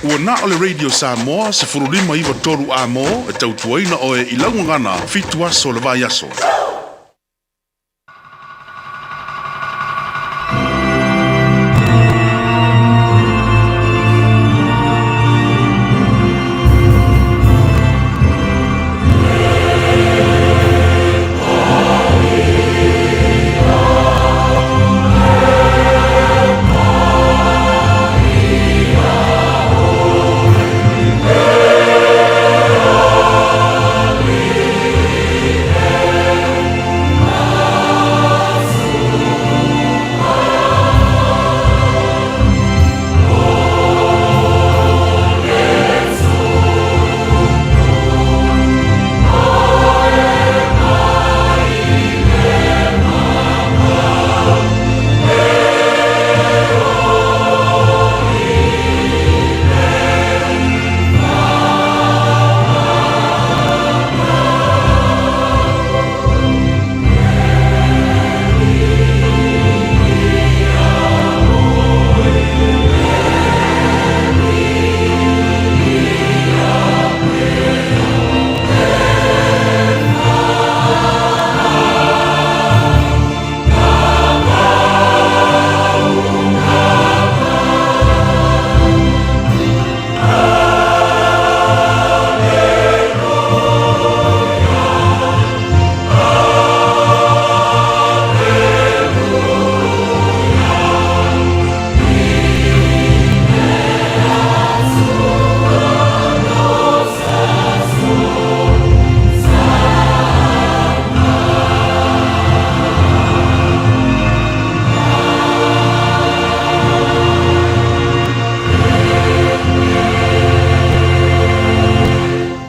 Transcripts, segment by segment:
Ua na o le Radio Samoa 15 93 Amo e tautuaina oe i lau gagana 7 aso o le vaiaso.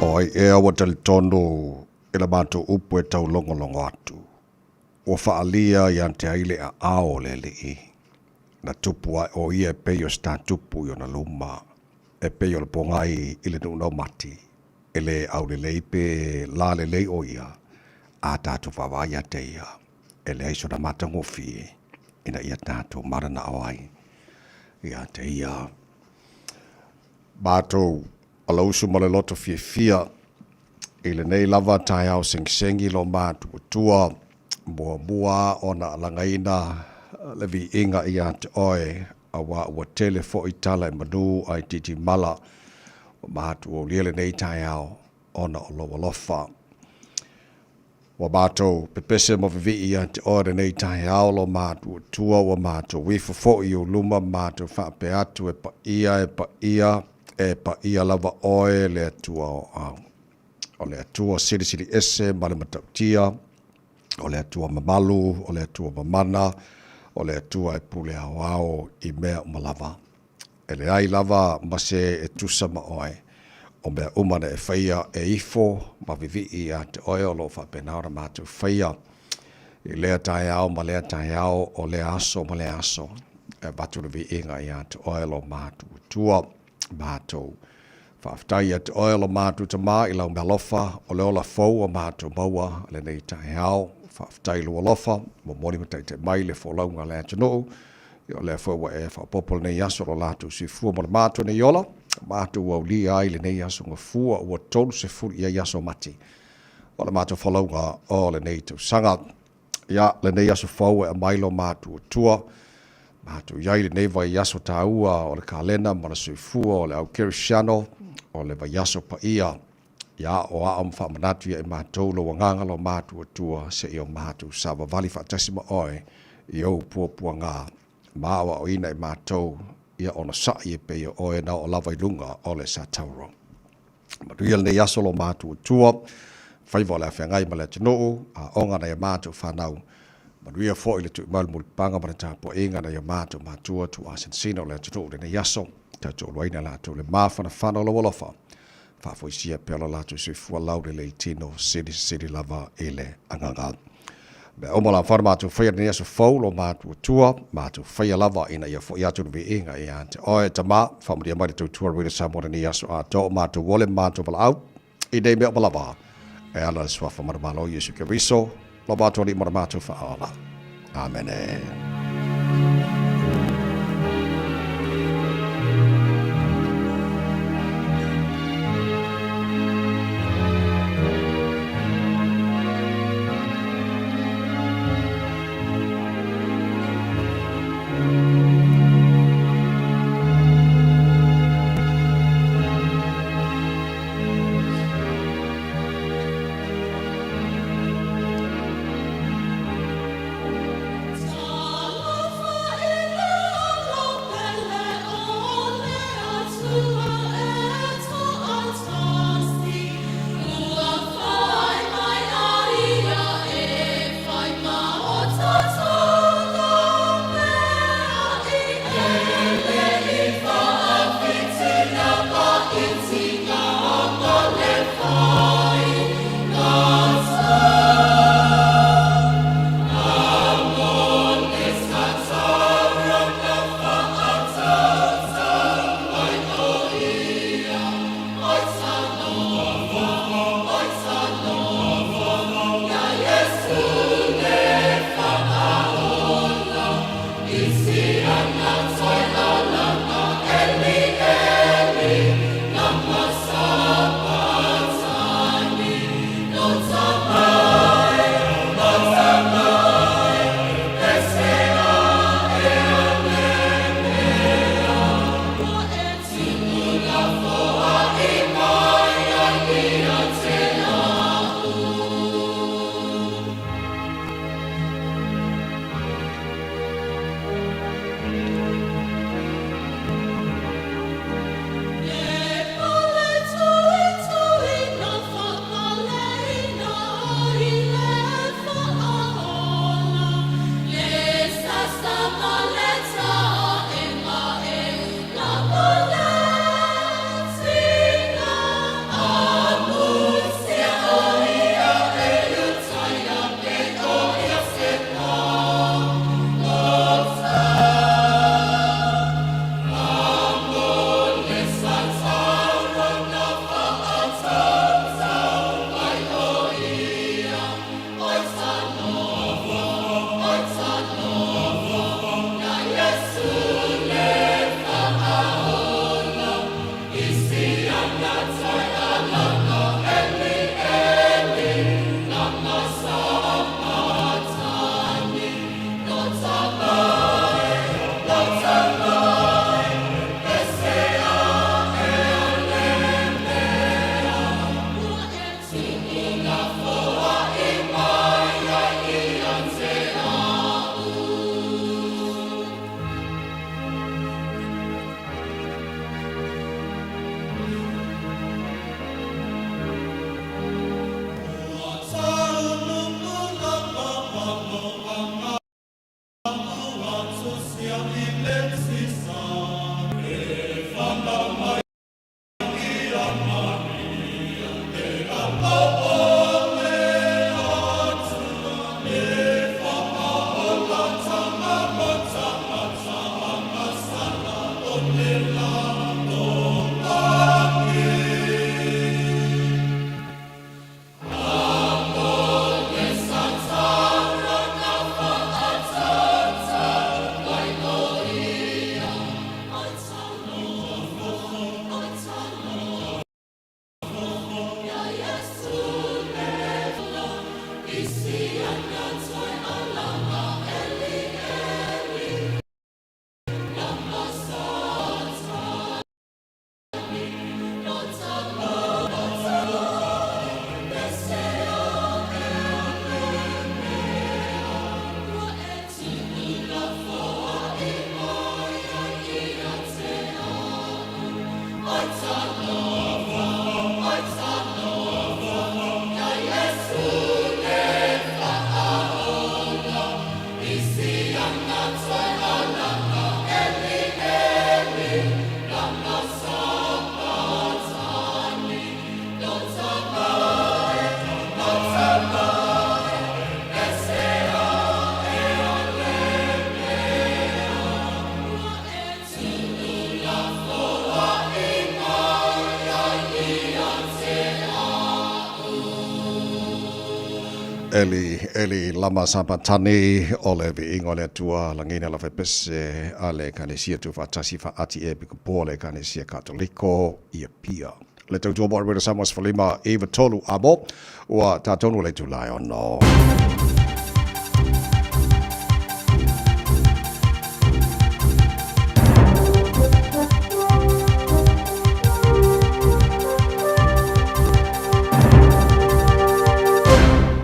O ai ea ua talitonu i la matou upu e taulogologo atu, ua faaalia ia te ai le aao o le Alii, na tupu ae o ia e pei o se tatupu i ona luma, e pei o le pogai i le nuu mati, e le aulelei pe lalelei o ia, a tatou vaavaai ia te ia, e leai sona matagofie ina ia tatou mananao ai ia te ia. Matou alausu ma le loto fiafia i lenei lava taeao segisegi lo matuatua muamua ona alagaina le viiga ia te oe auā ua tele foi tala e manu ae titimala ua matuaulia lenei taeao ona o lou alofa. Ua matou pepese ma vivii ia te oe lenei taeao lo matuatua ua matou ifo foi i ou luma matou faapea atu e paia e paia e paia lava oe le Atua o au. O le Atua silisili ese ma le matautia, o le Atua mamalu, o le Atua mamana, o le Atua e pule aoao i mea uma lava. E leai lava ma se e tusa ma oe, o mea uma na e faia e ifo ma vivii ia te oe o lo o faapena ona matou faia i lea taeao ma lea taeao, o lea aso ma lea aso, e avatu le viiga ia te oe lo matuatua matou. Faafetai ia te oe lo matou Tama i lau meaalofa, o le ola fou ua matou maua lenei taeao. Faafetai i lou alofa, momoli ma taitai mai le folauga a le atunuu. Ia o lea foi ua e faaopoopo lenei aso lo latou soifua ma le matou nei ola, matou aulia ai lenei aso gafua ua 30 i ai aso mati o le matou folauga o lenei tausaga. Ia, lenei aso fou e aumai lo matou Atua, matou i ai lenei vaiaso taua o le kalena ma le soifua o le au kerisiano, o le vaiaso paia. Ia, o ao ma faamanatu ia i matou lou agaga lo matou Atua, seia o matou savavali faatasi ma oe i ou puapuaga, ma aoaoina i matou ia ona sa'i e pei o oe na oo lava i luga o le Satauro. Manuia lenei aso lo matou Atua, faiva o le afeagai ma le atunuu, aoga nai a matou fanau. Manuia foi le tuimau le mulipapaga ma le tapuaiga nai a matou matua tuuasinasina o le atunuu i lenei aso. Tautualuaina latou le mafanafana o lou alofa. Faafoisia pea lo latou soifua laulelei tino silisili lava i le agaga. Mea uma la whana mātou whaia nei aso fou lo mātou atua, mātou whaia lava ina ia fo'i atu le viiga ia te oe tama, whaamaria mai le tautua Rita Samoa nei aso a tō mātou ole mātou valaau, i nei mea uma lava, e ala le suafa manumalo Iesu Keriso, lo mātou alii ma le mātou whaaola. Amene. Eli, Eli, lama sabatani, o le viiga o le Atua, lagiina lau faipese a le Ekalesia Tuufaatasi Faa-RTA Epikopo le Ekalesia Katoliko i Apia. Le tautua mo le Samoa 15 93 amo, ua tatonu le itula e ono.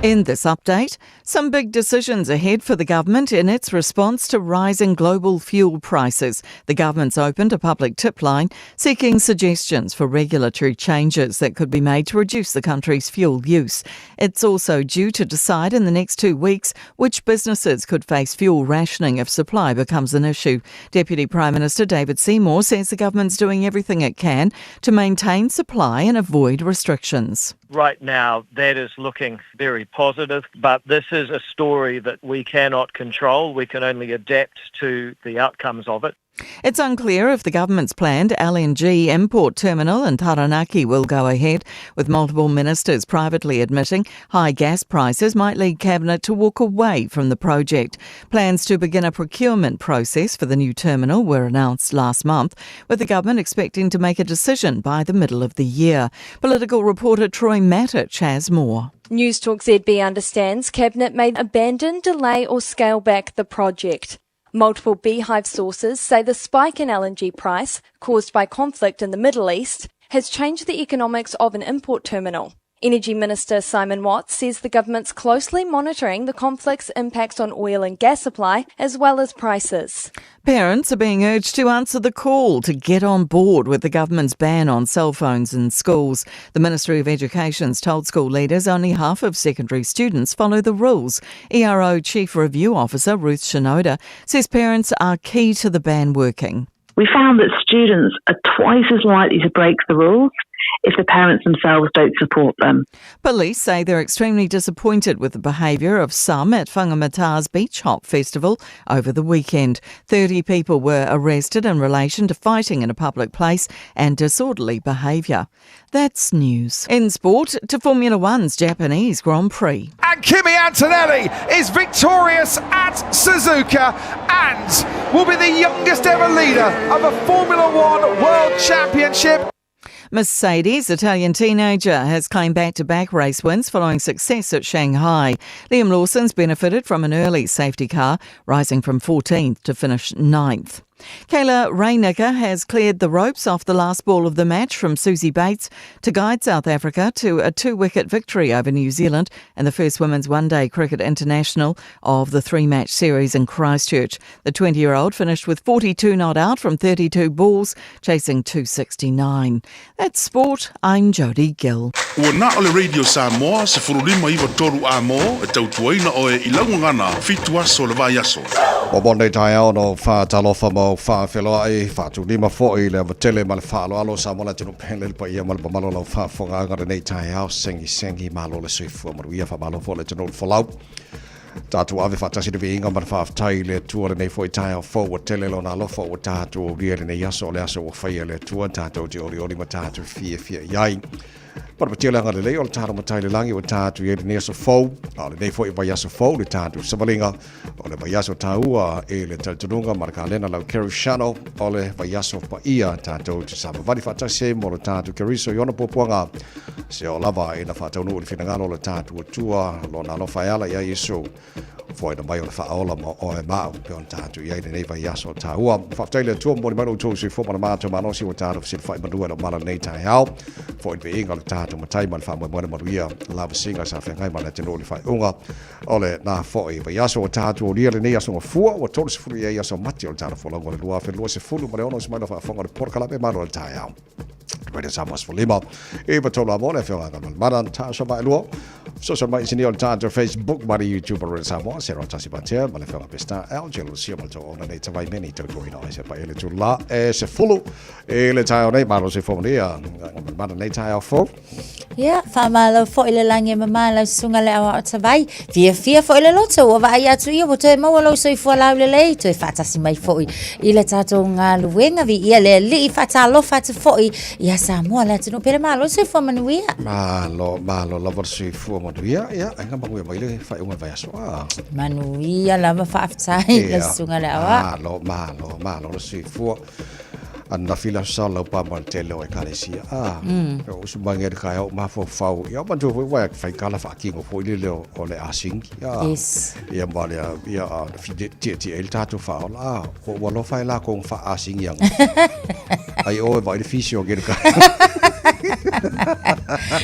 In this update, some big decisions ahead for the government in its response to rising global fuel prices. The government's opened a public tip line seeking suggestions for regulatory changes that could be made to reduce the country's fuel use. It's also due to decide in the next 2 weeks which businesses could face fuel rationing if supply becomes an issue. Deputy Prime Minister David Seymour says the government's doing everything it can to maintain supply and avoid restrictions. Right now, that is looking very positive, but this is a story that we cannot control. We can only adapt to the outcomes of it. It's unclear if the government's planned LNG import terminal in Taranaki will go ahead, with multiple ministers privately admitting high gas prices might lead Cabinet to walk away from the project. Plans to begin a procurement process for the new terminal were announced last month, with the government expecting to make a decision by the middle of the year. Political reporter Troy Matich has more. News Talk ZB understands Cabinet may abandon, delay or scale back the project. Multiple Beehive sources say the spike in LNG price, caused by conflict in the Middle East, has changed the economics of an import terminal. Energy Minister Simon Watts says the government's closely monitoring the conflict's impacts on oil and gas supply as well as prices. Parents are being urged to answer the call to get on board with the government's ban on cell phones in schools. The Ministry of Education's told school leaders only half of secondary students follow the rules. ERO Chief Review Officer Ruth Shinoda says parents are key to the ban working. We found that students are twice as likely to break the rules if the parents themselves don't support them. Police say they're extremely disappointed with the behaviour of some at Whangamata's Beach Hop Festival over the weekend. 30 people were arrested in relation to fighting in a public place and disorderly behaviour. That's news. In sport, to Formula One's Japanese Grand Prix. And Kimi Antonelli is victorious at Suzuka and will be the youngest ever leader of a Formula One World Championship. Mercedes Italian teenager has claimed back-to-back race wins following success at Shanghai. Liam Lawson's benefited from an early safety car, rising from 14th to finish 9th. Kayla Reyneke has cleared the ropes off the last ball of the match from Susie Bates to guide South Africa to a 2-wicket victory over New Zealand and the first women's one-day cricket international of the 3-match series in Christchurch. The 20-year-old finished with 42 not out from 32 balls, chasing 269. That's sport. I'm Jodie Gill. Ua na o le Radio Samoa, 15 93 amo, e tautuaina oe i lau gagana, fitu aso le vaiaso. Ua moni taeao no whaatalofa ma o whaafeloai, whaatulima foi le avatele ma le whaaloalo sa mo le atunuu pele le paia ma le mamalo lau faafofogaaga lenei taeao sengisengi malo le soifua manuia faamalo foi le atunuu le folau. Tatou ave faatasi le viiga ma le faafetai i le Atua lenei foi taeao fou ua tele lona alofa ua tatou aulia i lenei aso o le aso ua faia e le Atua tatou te olioli ma tatou fiafia i ai. Patapatia le agalelei o le tatou Matai i le lagi ua tatou i ai lenei aso fou, a o lenei foi vaiaso fou le tatou savaliga o le vaiaso taua i le talitonuga ma le kalena lau Kerishano o le vaiaso paia tatou te savavali faatasi ai mo le tatou Keriso i ona puapuaga se oo lava ina faataunuu i le finagalo o le tatou Atua lona alofa e ala ia Iesu foaina mai o le faaola ma oe ma au pe ona tatou i ai lenei vaiaso taua. Faafetai le Atua momoli mai lo outou soifua ma le matou malosi ua tatou fesilafai manua i lau mala lenei taeao. Foi le viiga o le tatou Matai ma le faamoemoe le manuia lavasiga sa feagai ma le atunuu i le faaiuga o le na foi vaiaso ua tatou aulia lenei aso gafua ua 30 i ai aso Mati o le tatou folauga o le 2026 ma le 6 o le faafofoga o le polokalame malo le taeao. Radio Samoa 15 i patolu amo le afioga Galumalemana Natasha Vaaelua. Fesoasoani mai isinia o le tatou Facebook ma le YouTube o Radio Samoa, Sero Tasi Patea ma le afioga Pesita LJ Lucia ma le tauauna nei Tavai Meni tautuaina o se paia le tula e 10 i le taeao nei. Malo soifua manuia Galumalemana nei taeao fou. Ia, faamalo foi le lagi e mamā lau susuga le aoao tavai. Fiafia foi le loto ua vaai atu ia ua toe maua lou soifua laulelei, toe faatasi mai foi i le tatou galuega. Viia le Alii, faatalofa atu foi ia Samoa le atunuu pele. Malo le soifua manuia. Malo, malo lava le soifua manuia. Ia, aiga manuia mai le faaiuga o le vaiaso. Ah. Manuia lava, faafetai lau susuga le aoao. Malo, malo, malo le soifua. Ananafi le aso sa lau pa ma le tele o ekalesia. Ah, mm. O usu mai ngeri kai o mafaufau. Ia manatua foi wai fai kala whakingo foi le leo o le asingi. Ah. Yes. Ia ma le ia a fi tia tia ele tatou whaola. Ah, ko ua lofa e la ko wha asingi anga. Ai o e vai le fisi o ngeri kai.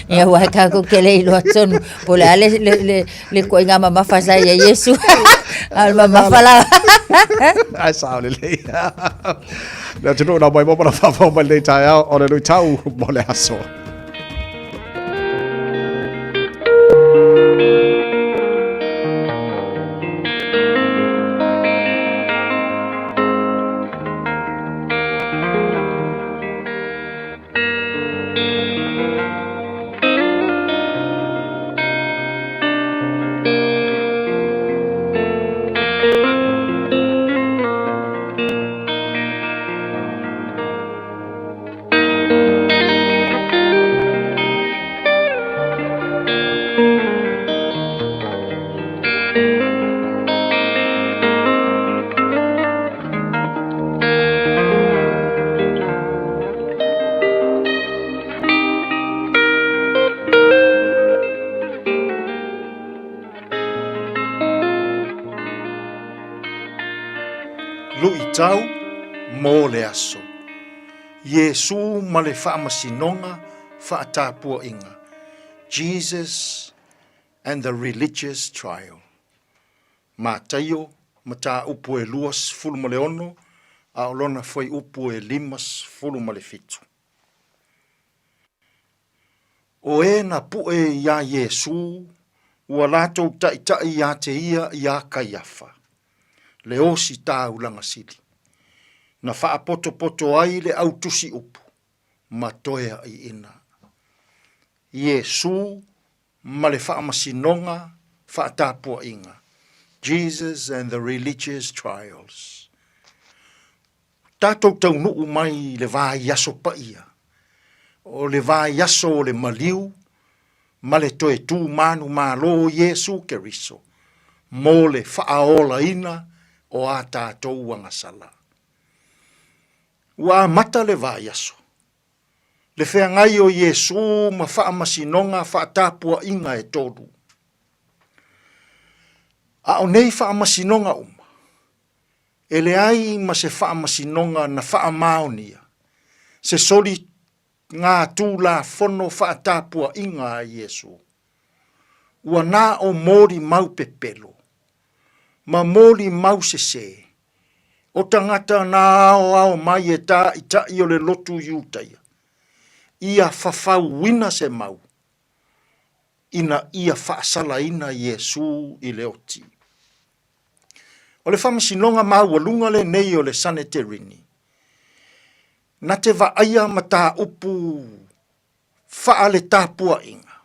Ia wai ka ko kele i loa tonu. Po le ale le le le koiga mamafa sa ia Iesu. A le mamafa lava. Ai sao lelei. Le atunuu na mai mo mana whawhau mai lenei taeao o le luitau mo le aso. Luitau mo le aso. Iesū ma le faamasinoga faatapuaiga, Jesus and the Religious Trial. Mataio, mataupu e 26 a o lona fuaiupu e 57. O e na puʻe iā Iesū, ua latou taʻitaʻi iā te ia iā Kaiafa, le osi taulaga sili, na faapotopoto ai le au tusi upu ma toe aʻiʻina. Iesū ma le faamasinoga faatapuaiga, Jesus and the Religious Trials. Tatou taunuu mai i le vaiaso paia, o le vaiaso o le maliu ma le toe tū manumalo o Iesu Keriso mo le faaolaina o a tatou agasala. Ua amata le vaiaso, Le feagai o Iesū ma faamasinoga faatapuaiga e tolu. A o nei faamasinoga uma, e leai ma se faamasinoga na faamaonia, se soli ngā tūlafono faatapuaiga a Iesū. Ua na o molimau pepelo, ma molimau sesē, O tagata na aoao mai e tāʻitaʻi o le lotu Iutaia, ia fafauina se mau, ina ia faasalaina Iesū i le oti. O le faamasinoga maualuga lenei o le Saneterini, na te vaaia mataupu faaletapuaiga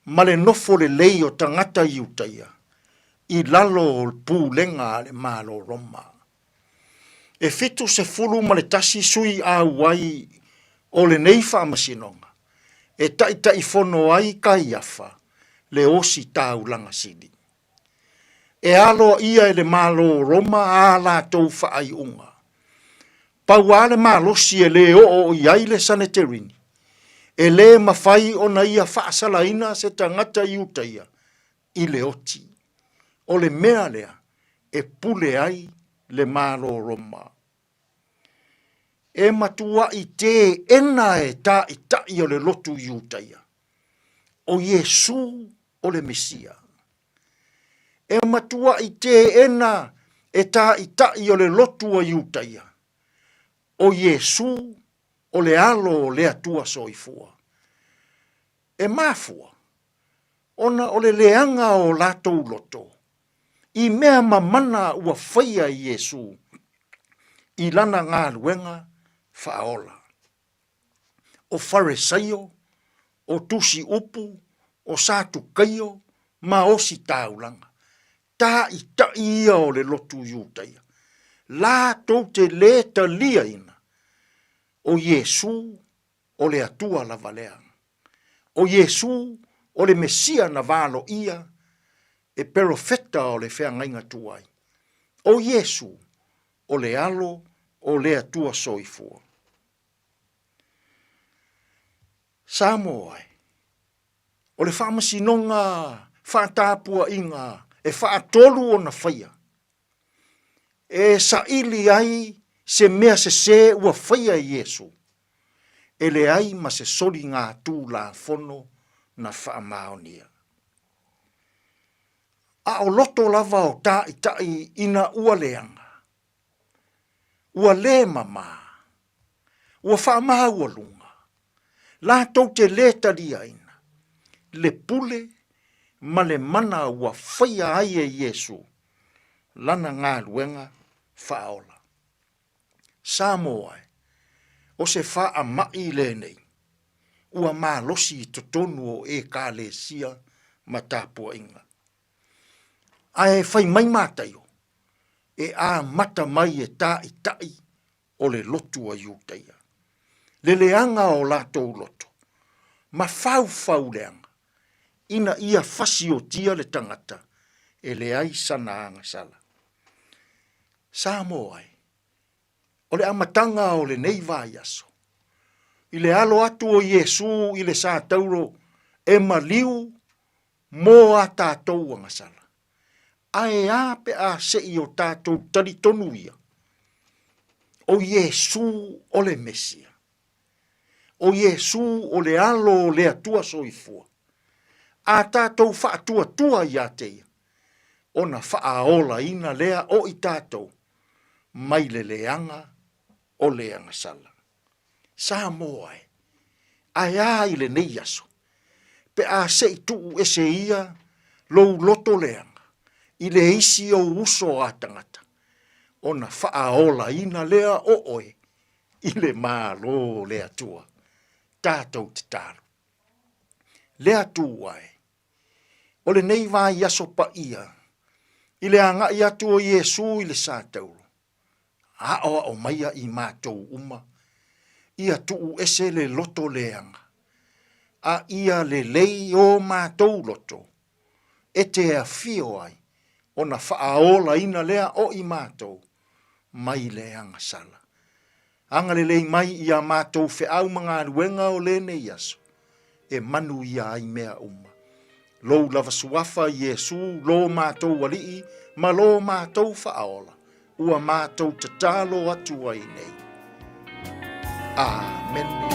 ma le nofo lelei o tagata Iutaia i lalo o le pulega a le Malo Roma. E 71 sui auai o lenei faamasinoga e taitaifono ai Kaiafa le osi taulaga sili. E aloaia e le Malo o Roma ā latou faaiuga. Pau lava le malosi e lē oo i ai le Saneterini, e lē mafai ona ia faasalaina se tagata Iutaia i le oti. O le mea lea e pule ai le Malo Roma. E matuaʻi teena e tāʻitaʻi o le lotu Iutaia, ʻo Iesū o le Mesia. E matuaʻi teena e tāʻitaʻi o le lotu a Iutaia, ʻo Iesū o le Alo o le Atua Soifua. E mafua ona o le leaga o latou loto i mea mamana ua faia e Iesu i lana galuega faaola. O Faresaio, o Tusi Upu, o Satukaio ma Ositaulaga, taʻitaʻi ia o le lotu Iutaia, latou te lē taliaina o Iesu o le Atua lava lea. O Iesu o le Mesia na valoia e perofeta o le feagaiga tuai. O Iesu o le Alo o le Atua Soifua. Samoa e, o le faamasinoga faatapuaiga e faatolu ona faia, e saili ai se mea sesē ua faia e Iesu, e leai ma se soligatulafono na faamaonia. A o loto lava o taʻitaʻi ina ua leaga, ua lē mamā, ua faamaualuga, latou te lē taliaina le pule ma le mana ua faia ai e Iesu lana galuega faaola. Samoa e, o se faamaʻi lenei ua malosi i totonu o Ekalesia ma tapuaiga. Ae fai mai Mataio, e amata mai e taʻitaʻi o le lotu a Iutaia, le leaga o latou loto, ma faufau leaga, ina ia fasiotia le tagata e leai sana agasala. Samoa e, o le amataga o lenei vaiaso, i le alo atu o Iesu i le satauro e maliu mō a tātou agasala. Ae a pe a se i o tātou talitonu ia, ʻo Iesū o le Mesia, ʻo Iesū o le Alo o le Atua Soifua, a tātou faatuatua iā te ia, ona faaolaina lea o i tātou mai le leaga o le agasala. Samoa e, ae a i lenei aso, pe a se i tuu ese ia lou loto leaga i le isi ou uso a tagata, ona faaolaina lea o oe i le Malo o le Atua. Tatou tatalo. Le Atua e, o lenei vaiaso paia, i le agai atu o Iesu i le satauro, Aʻoaʻo maia i matou uma, ia tuu ese le loto leaga, a ia lelei o matou loto, e te afio ai ona faaolaina lea o i matou mai le agasala. Agalelei mai i a matou feau ma galuega o lenei aso, e manuia ai mea uma. Lou lava suafa, Iesu, lo matou Alii ma lo matou Faaola, ua matou tatalo atu ai nei. Amene.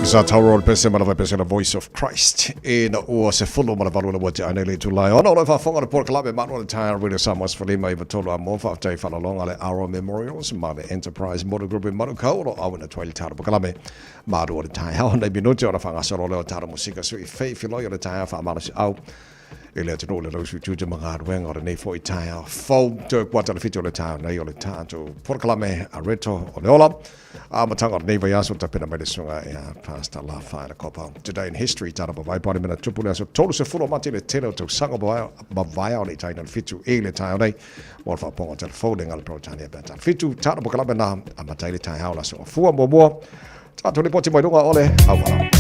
Sa tauro le pese ma lava pese la Voice of Christ ina ua 18 le wate ane le tulai ona o le faafofoga le polokalame Malu o le Taeao Radio Samoa 15 i tolu a mo faafetai faalalonga le Aro Memorials ma le Enterprise Motor Group i Manukau o lo awina tuai le talo polokalame Malu o le Taeao nei minute ona faagasolo lea o talo musika sui fei filoi o le taeao faamalosi au i le atunuu le lausu tiute ma galuega o lenei foi taeao fou toe kuata le 7 o le taeao nei o le tatou polokalame a Reto o le Ola Amataga o lenei vaiaso tapena mai le susuga ia Pastor Lafaela Kopa. Today in History, tala mavae paore mena tupu le aso 30 o Mati le tele o tausaga mavae o le itaina le 7 i le taeao nei mo le faapoga o telefone ngā le Peretania pe tala 7 tala pokalame na amata i le taeao la aso fua muamua tatou lipoti mai luga o le auala.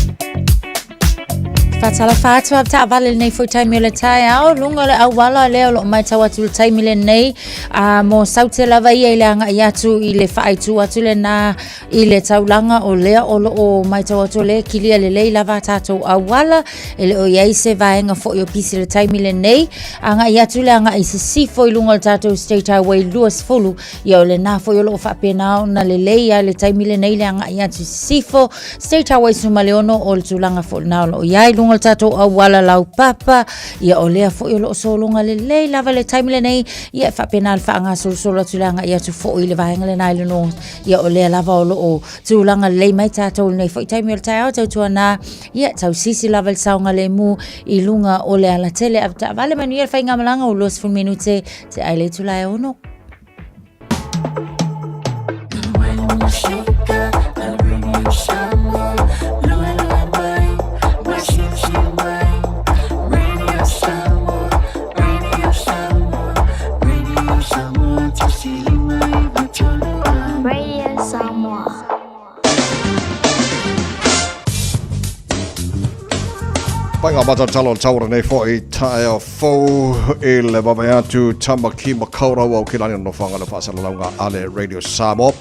Whatala atu a taavale lenei foi taimi o le taeao, luga o le auala lea o loo matau atu le taimi lenei, a mo saute lava ia i le agai atu i le faaitu atu lena i le taulaga o lea o loo matau atu o lea e kilia lelei lava a tatou auala, e le o i ai se vaega foi o pisi i le taimi lenei, agai atu le agai sisifo i luga o le tatou State Highway 20, ia o lena foi o loo faapena ona lelei a i le taimi lenei le agai atu i sisifo. State Highway 16 o le tulaga foi lena o loo i ai i luga o le tatou auala laupapa, ia o lea foi o loo sologa lelei lava le taimi lenei, ia e faapena le faagasolosolo atu le agai atu foi i le vaega lena i le north, ia o lea lava o loo tulaga lelei mai tatou i lenei foi taimi o le taeao tautuana, ia tausisi lava i le saogalemu i luga o le alatele. Avetaavale manuia le faigamalaga ua 20 minute te ai le itula e 6. Radio Samoa. Pai ngā matatalo o taura nei foi taeao fou i le vave atu Tamaki Makaurau au kilani o nofanga le faasalalauga a le Radio Samoa.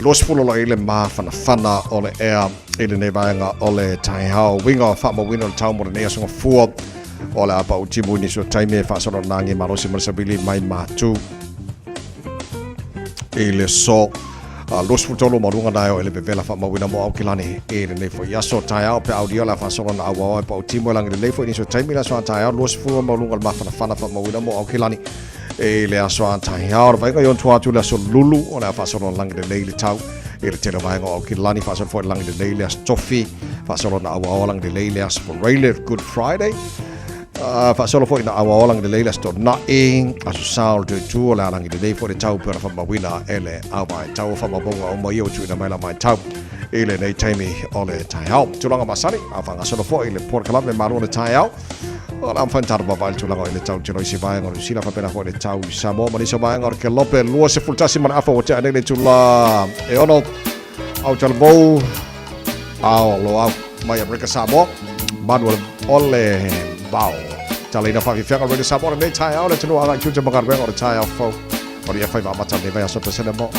20 loa i le māwhanawhana o le ea i lenei vaega o le taeao. Winga o whaamauina o le tau mo lenei aso gafua o le apa o timu i nisi o taimi e faasolo nangi malosi ma le savili mai mātu i le so. 23 ma luga nae o ele vevela whaamauina mo Aukilani i lenei foi aso taeao pe audio la faasolo na auao e pau timu e langi lelei foi nisi o taimi le aso a taeao 20 ma luga le mafanafana whaamauina mo Aukilani i le aso a taeao. Le vaega i on tua atu le aso lulu o le a faasolo na langi lelei le tau i le tele o vaega o Aukilani faasolo foi le langi lelei le aso tofi faasolo na auao langi lelei le aso Foreile Good Friday. Faasolo foi na auao langi lelei le aso Tona'i aso Sa o le Toetu o le a langi lelei foi le tau pe ona whamawina e le au mai tau o whamabonga o mai o tuina mai la mai tau i lenei taimi o le taeao. Tulaga masani, a whangasolo foi le polokalame Malu o le taeao. O le amfani taro vavai le tulaga o le tau tino i se vaega o Niu Sila faapena foi le tau i Samoa ma nisi o vaega o le Kelope 21 ma le afa ua tea nei le itula e 6 au talavou ao loau mai Amerika Samoa manu o le vao talaina faafiafiaga Radio Samoa lenei taeao le atunuu agai tiute ma galuega o le taeao fou o le faiva amata lenei vaiaso pesele mo.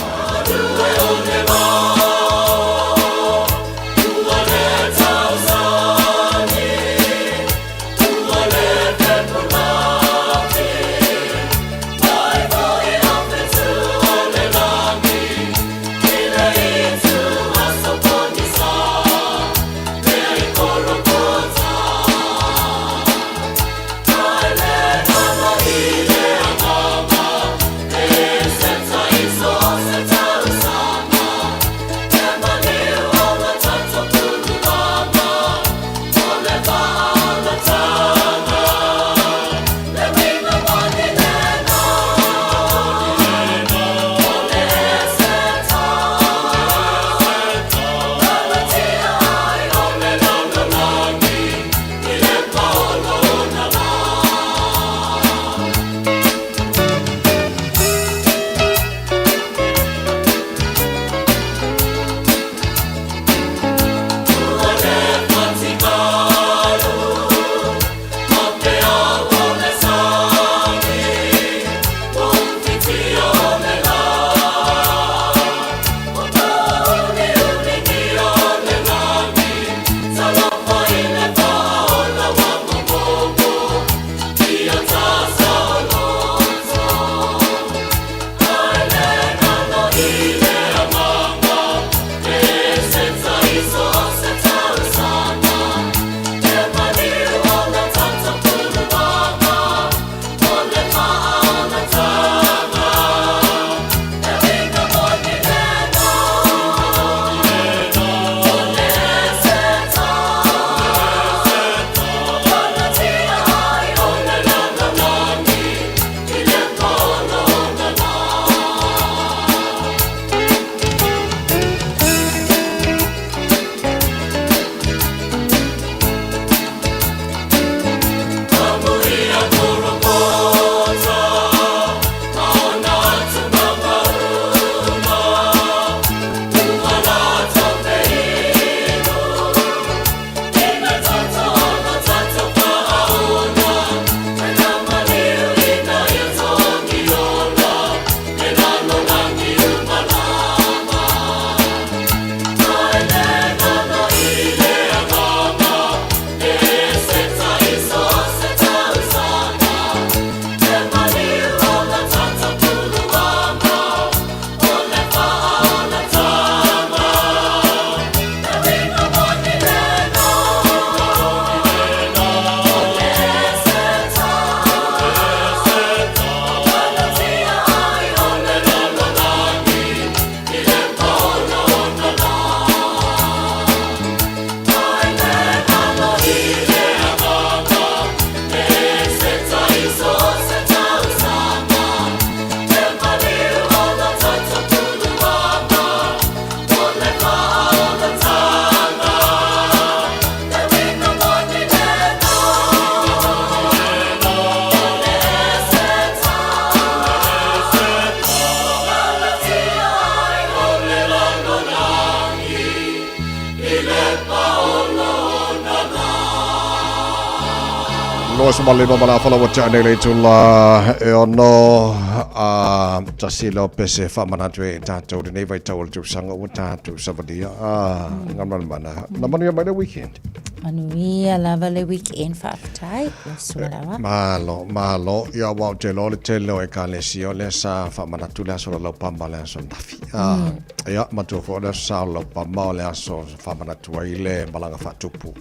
25 ma le afa ua tea nei le itula e ono a tasi leo pese faamanatu e tatou lenei vaitau o le tausaga ua tatou savalia a galumalemana na manuia mai le weekend. Manuia lava le weekend faafetai lau susuga lava. Malo, malo. Ia aua ou te iloa o le tele o ekalesia o lea sa faamanatu le aso o le laupama le aso ananafi. Ah, ia, matua foi o le aso sa o le laupama o le aso faamanatu ai le malaga faatupu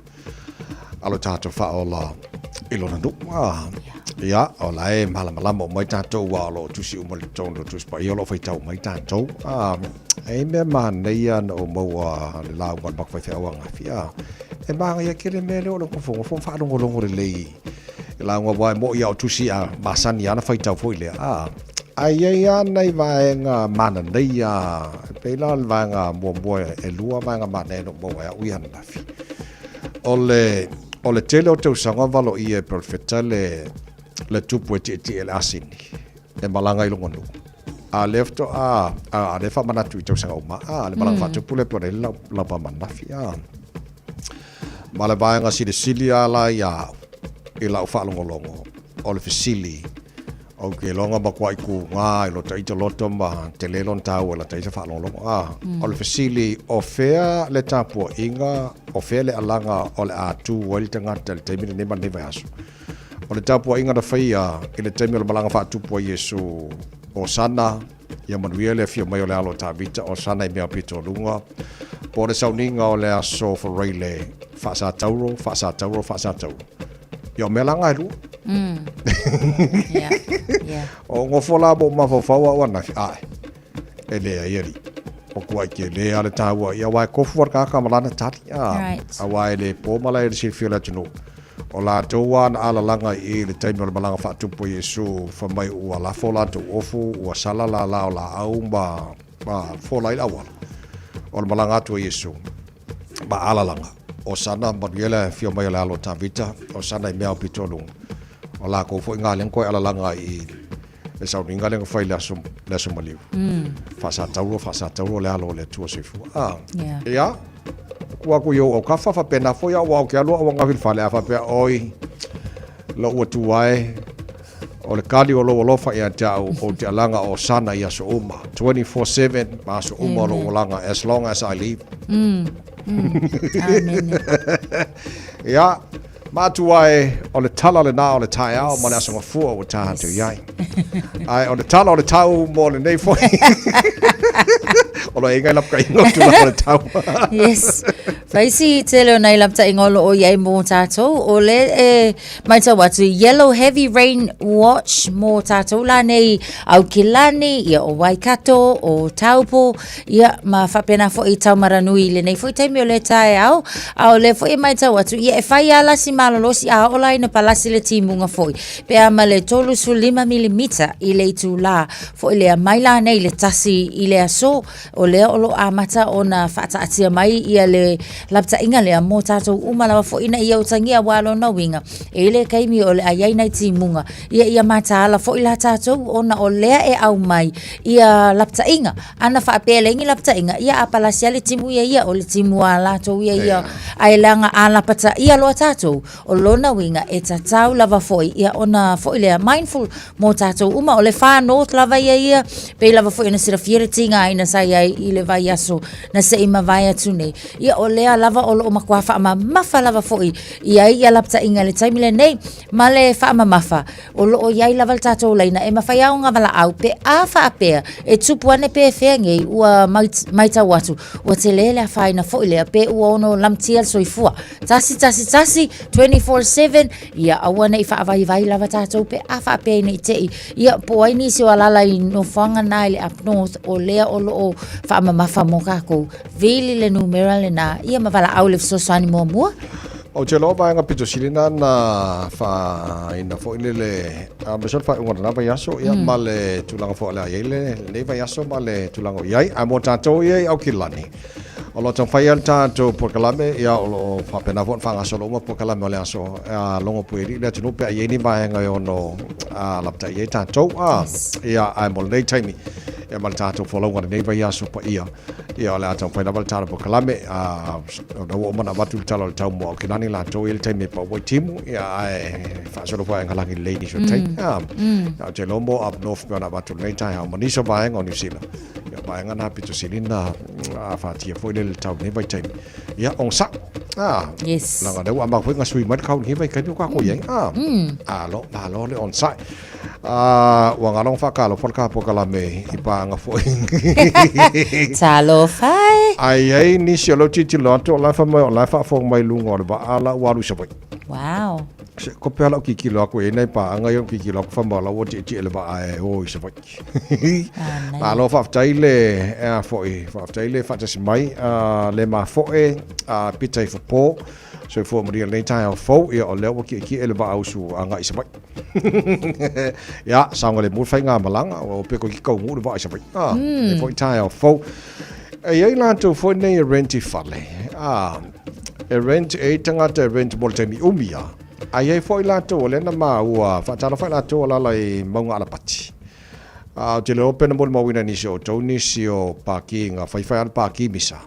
a lo tatou faaola i lona nuu. Ah, ia, o la e malamalama uma ai tatou aua o lo o tusi uma i totonu o Tusi Paia o lo o faitau uma ai tatou. Ah, e i ai mea manaia na ou maua le lauga a le matou faifeau ananafi. Ah, e manaia tele mea lea o le nofonofo ma faalogologo lelei i lauga aua e moni lava o tusi a masani lava ona faitau foi lea. Ah, ae i ai lava nai vaega mananaia, e pei la o le vaega muamua e lua vaega manaia na ou maua e au ia ananafi. O le, o le tele o tausaga o valoia e Perofeta le, le tupu e tietie i le asini e malaga i lona nuu. A o lea faatoa, a, a lea e faamanatu i tausaga uma, a, le malaga faatupu lea pei ona i ai le laupama ananafi, a. Ma le vaega silisili lava la ia au i lau faalogologo, o le fesili, Ou te iloa na matuai tuga i lo taita loto ma tele lona taua i la taita faalogologo. A, o le fesili, o fea le tapuaiga, o fea le alaga o le a tu ai le tagata i le taimi lenei ma lenei vaiaso? O le tapuaiga na faia i le taimi o le malaga faatupu a Iesu, Hosana, ia manuia le afio mai o le alo o Tavita, Hosana i mea o pito o luga, po o le sauniga o le aso Faraile, Faasatauro, Faasatauro, Faasatauro. Ia o mea la na e lua. Yeah. Yeah. O nofo la mo mafaufau au ananafi, ae, e leai alii. Matuai tele lava le taua, ia aua e tofu lava le tagata ma lana tali. A, Right. Aua e le po malae i le silafia o le atunuu. O latou lava na alalaga i i le taimi o le malaga faatupu a Iesu, fai mai ua lafo latou ofu, ua sala lala o laau ma, ma fola ai le auala. O le malaga atu a Iesu, ma alalaga, Hosana, manuia le afio mai o le alo o Tavita, Hosana i mea aupito o luga. O latou foi na lea na toe alalaga i le sauniga lea na fai i le aso, le aso maliu. Faasatauro, faasatauro le alo o le Atua soifua. Ah, Yeah. ia, tuu atu i ou autafa, faapena foi au, aua ou te alu au ananafi i le fale, a faapea, oi, lou Atua e, O le kali o lou alofa ia te au, ou te alaga o Hosana i aso uma. 24/7 ma aso uma o lou olaga, as long as I live. Amene. Ia, matua e, o le tala lena o le taeao ma le aso gafua ua ta atu i ai. Ae o le tala o le tau mo lenei foi. O lo o i ai nai lapataiga o tulaga o le tau. Yes. Faisi tele o nai lapataiga o lo o i ai mō tātou. O le e Matau atu, Yellow Heavy Rain Watch mō tātou la nei Aukilani, ia o Waikato, o Taupo, ia ma faapena foi Taumaranui i lenei foi taimi o le taeao, a o lea foi e matau atu, ia e fai a lasi malolosi a oo la ina palasi le timuga foi, pe a ma le 35 milimita i le itulā foi lea mai la nei le tasi i le aso, O lea o lo o amata ona faataatia mai ia le lapataiga lea mō tātou uma lava foi ina ia utagia aua lona uiga e i le taimi o le a i ai nai timuga ia ia mataala foi la tātou ona o lea e aumai ia lapataiga ana faapea e leai ni lapataiga ia a palasi lava le timu ia ia o le timu a latou ia ia ae leaga a lapataia loa tātou o lona uiga e tatau lava foi ia ona foi lea mindful mō tātou uma. O le Far North lava ia ia, pei lava foi ona silafia le tigaina sa i ai i le vaiaso na se i mavae atu nei. Ia o lea lava o loo matua faamamafa lava foi i ai ia lapataiga i le taimi lenei ma le faamamafa o loo i ai lava le tatou laina e mafai lava ona valaau pe a faapea e tupu ane pe fea nei ua maitau atu ua tele le afaina foi lea pe ua ono lamatia le soifua. 111 24/7 Ia aua ne i faavaivai lava tatou pe a faapea ina i te i. Ia po o ai nisi o alala i nofoaga na i le up north o lea o lo o faamamafa mo kakou. Vili le numera lena ia ma valaau le fesoasoani muamua. Ou te iloa o vaega pito sili na na faaina foi lele aemaise o le faaiuga o lena vaiaso ia ma le tulaga foi o le a i ai lenei vaiaso ma le tulaga o i ai. Ae mo tatou ia i Aukilani, O lo o taumafai lava le tatou polokalame, ia o lo o faapena foi ona faagasolo uma polokalame o le aso a logo puialii le atunuu pe a i ai ni vaega e ono lapataia ai tatou. A, ia, ae mo lenei taimi, Ia ma le tatou folauga lenei vaiaso paia. Ia o le a taumafai lava le tala polokalame, a o lea ua uma ona avatu le tala o le tau mo Aukilani latou e i ai le taimi e pau ai timu, ia ae faasolo foi ae galagi lelei nisi o taimi. Ia, ou te iloa mo up north pei ona avatu i lenei taeao ma nisi o vaega o Niu Sila. Ia o vaega na pito sili ona afatia foi lele tau i lenei vaitaimi. Ia, onosai. Ah, Yes. Leaga o lea ua amata foi ona sui mai le tau i lenei vaitaimi ua tatou i ai. Ah, malo, malo le onosai. Ah, ua galo ona faatalofa le ta polokalame i paaga foi. Talofa e. Ae i ai nisi o lea ou tilotilo atu o la e fai mai o la e faafofoga mai i luga o le vaa la ua alu i Savaii. Wow. Se kope lava lau tilotilo atu e i ai nai paaga ia ou tilotilo atu fai mai o la ua tietie le vaa e o i Savaii. Malo faafetai le a foi, faafetai le faatasi mai a le mafoe a Pita i Fopo. Soifua manuia i lenei taeao fou, ia o lea ua kiekie le vaausu agai i Savaii. Ia, saogalemu le faigamalaga, ua pe toeitiiti taunuu le vaa i Savaii. Ah, lenei foi taeao fou. E i ai latou foi nei e rent i fale. Ah, e rent e i tagata e rent mo le taimi umi lava. Ae i ai foi latou o lea na maua, faatalofa i latou o alaala i Mauga Alapati. Ah, ou te le iloa pe na molimauina e nisi o outou nisi o paki na faifai lava le paki misa.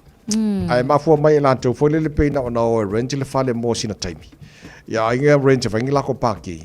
Ae mafua mai e latou foi lele pei na ona o e rent le fale mo sina taimi. Ia ai ia rent e fai ni lako paki.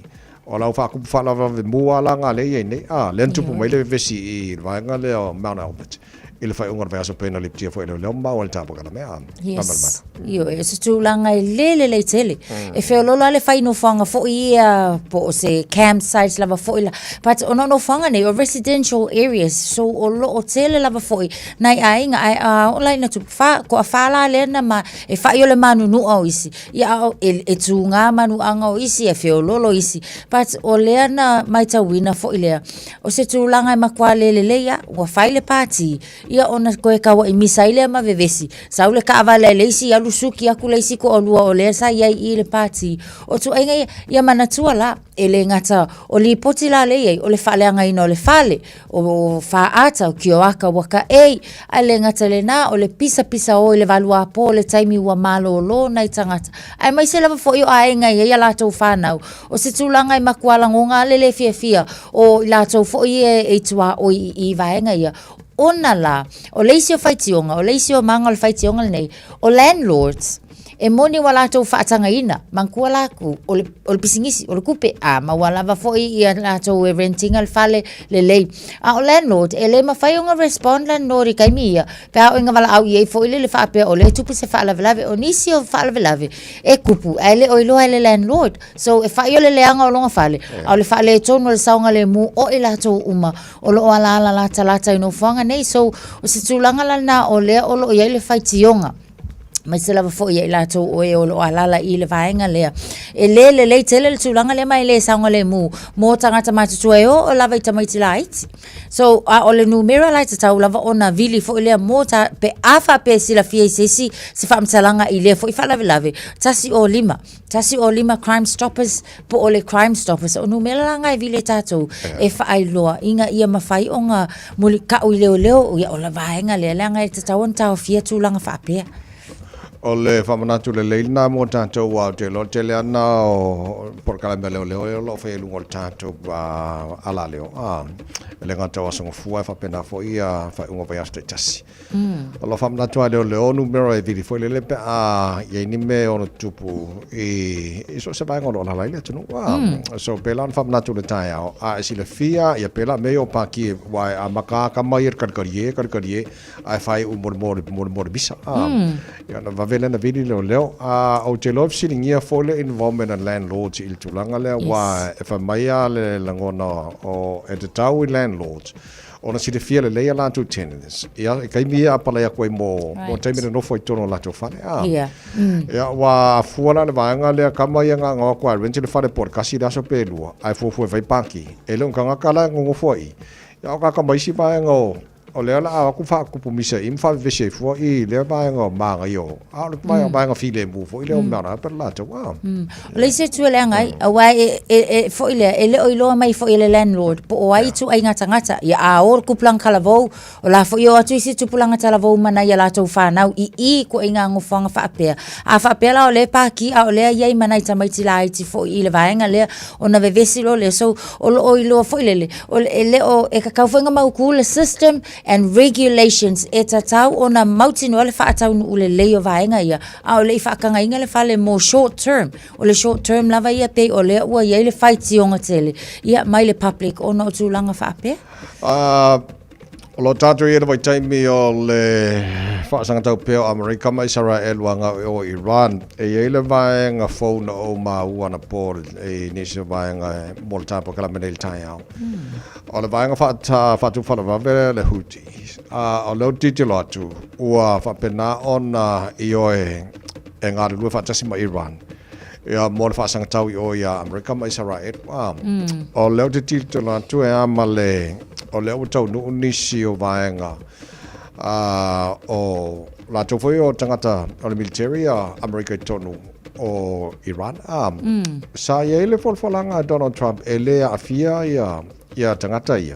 O lau faatupu faalavelave mua la na lea i ai nei. A, lea na tupu mai le vevesi i le vaega lea o Mount Albert i le faaiuga o le vaiaso pei na lipotia foi e leoleo ma maua i le tapakala mea. A, Yes. Ioe, o se tulaga e le lelei tele. E feololo lava le fai nofoaga foi ia po o se campsite lava foi la. But o nofoaga nei o residential areas, so o lo o tele lava foi nai aiga ae a oo la ina tupu fa, toafa la lea na ma, e fai o le manunu'a o isi, ia a o, e, e tūgā manu'aga o isi, e feololo isi. But o lea na maitauina foi lea, o se tulaga e matua le lelei a, ua fai le pati, ia ona toe taua'i misa ai lea ma vevesi, sau le taavale a le isi alu suki atu le isi toalua o lea sa i ai i le pati. O ituaiga ia, ia manatua la, e le gata o lipoti la lea e i ai, o le faaleagaina o le fale, o faata, o kioaka ua taei, ae le gata i lena, o le pisapisa o i le valuapo o le taimi ua malolo nai tagata, aemaise lava foi o aiga e i ai a latou fanau. O se tulaga e matua lagona lava le le fiafia o i latou foi ia e tuaoi i vaega ia, ona la, o le isi o faitioga, o le isi o maga o le faitioga lenei, o landlords, e moni ua latou faatagaina, manatua latou, o le, o le pisinisi, o le tupe, a maua lava foi ia latou e rent ina le fale lelei. A o landlord, e le mafai ona respond landlord i taimi ia, pe a oo ina valaau i ai foi lele faapea o lea e tupu se faalavelave. O nisi o faalavelave, e tupu, ae le o iloa e le landlord. So, e fai o le leaga o lona fale, a o le faaletonu o le saogalemu o i latou uma o lo o alaala latalata i nofoaga nei. So, o se tulaga la lena o lea o lo o i ai le faitioga aemaise lava foi ia i latou o e o lo o alaala i le vaega lea. E le lelei tele le tulaga lea ma e le saogalemu mo tagata matutua e oo lava i tamaiti laiti. So, a o le numera la e tatau lava ona vili foi lea mo ta, pe a faapea e silafia i se isi se faamatalaga i lea foi faalavelave, 105, 105 Crime Stoppers po o le Crime Stoppers. O numera la na e vili e tatou e faailoa ina ia mafai ona mulikau i leoleo, ia o le vaega lea leaga e tatau ona taofia tulaga faapea. O le faamanatu lelei lena mo tatou aua ou te iloa o le tele lava lena o polokalame a leoleo o lo o faia i luga o le tatou alaleo. E le gata o Aso Gafua ae faapena foi faaiuga o vaiaso taitasi. O lo o faamanatu lava e leoleo numera e vili foi lele pe a i ai ni mea e ono tutupu i so o se vaega o lo o alaala ai le atunuu. So pēlā ona faamanatu i le taeao, a e silafia ia pēlā mea ia o paki aua e amata lava tama ia i le kalikalie, kalikalie, ae faaiu mo le mo le mo le mo le misa. Ia ona vave lea ona vili leoleo. A ou te iloa e fesiligia foi le involvement a landlords i le tulaga lea aua e fai mai lava le lagona o e tatau i landlords ona silafia lelei a latou tenants. Ia, i taimi ia a palai atu ai mo mo taimi e nonofo ai i totonu o latou fale. Ia, ua afua la le vaega lea tama ia na ona o atu lava e rent le fale po o le tasi le aso pe lua, ae fuafua e fai paki. E le o ni tagata la e nonofo ai i. Ia, o tagata mai isi vaega o. o lea o le a o atu faatupu misa i i ma faavevesi ai fua i lea vaega o magaia o, a o le vaega filemu foi lea o mea la pe latou a. O le isi itu e leaga ai, aua e, e, e foi lea, e le o iloa mai foi e le landlord po o ai ituaiga tagata. Ia a o le tupulaga talavou, o la foi e o atu isi tupulaga talavou ma nai a latou fanau i i ituaiga nofoaga faapea. A faapea la o lea e paki a o lea e i ai ma nai tamaiti laiti foi i le vaega lea, ona vevesi loa lea. So, o lo o iloa foi lele, o le, e le o, e tatau foi ona mautu le system and regulations e tatau ona mautinoa le faataunuu lelei o vaega ia, a o le i faatagaina le fale mo short term. O le short term lava ia pei o lea ua i ai le faitioga tele ia mai le public ona o tulaga faapea. O lo o tatou i ai le vaitaimi o le faasagatau pea o Amerika ma Isaraelu agai o Iran. E i ai le vaega fou na ou maua anapo i nisi o vaega mo le tapokalamme nei i le taeao. O le vaega faatupu falavave le Houthis. A o lea ou te tilotilo atu, ua faapena ona ioe e galulue faatasi ma Iran ia mo le faasagatau i o iā Amerika ma Isaraelu. A, o lea ou te tilotilo atu e a ma le, o lea ua taunuu nisi o vaega a, o latou foi o tagata o le military a Amerika i totonu o Iran. A, sa i ai le folafolaga a Donald Trump e le aafia ia, ia tagata ia,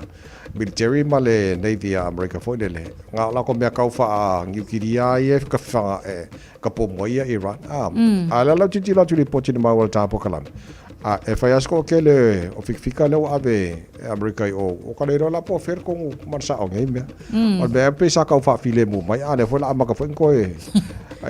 military ma le Navy a Amerika foi lele. Na o latou mea tau faa-niukilia ia e ka whanga, e, ka po mai ia Iran. A, a lea la ou tilotilo atu i lipoti na maua i le ta polokalame. A, e fai lava si toatele o fikafika lea ua ave e Amerika i o, o ka le iloa la po o fea le tonu ma le sao o nei mea. O le mea pei sa tau faafilemu mai, a lea foi o le a amata foi ona toe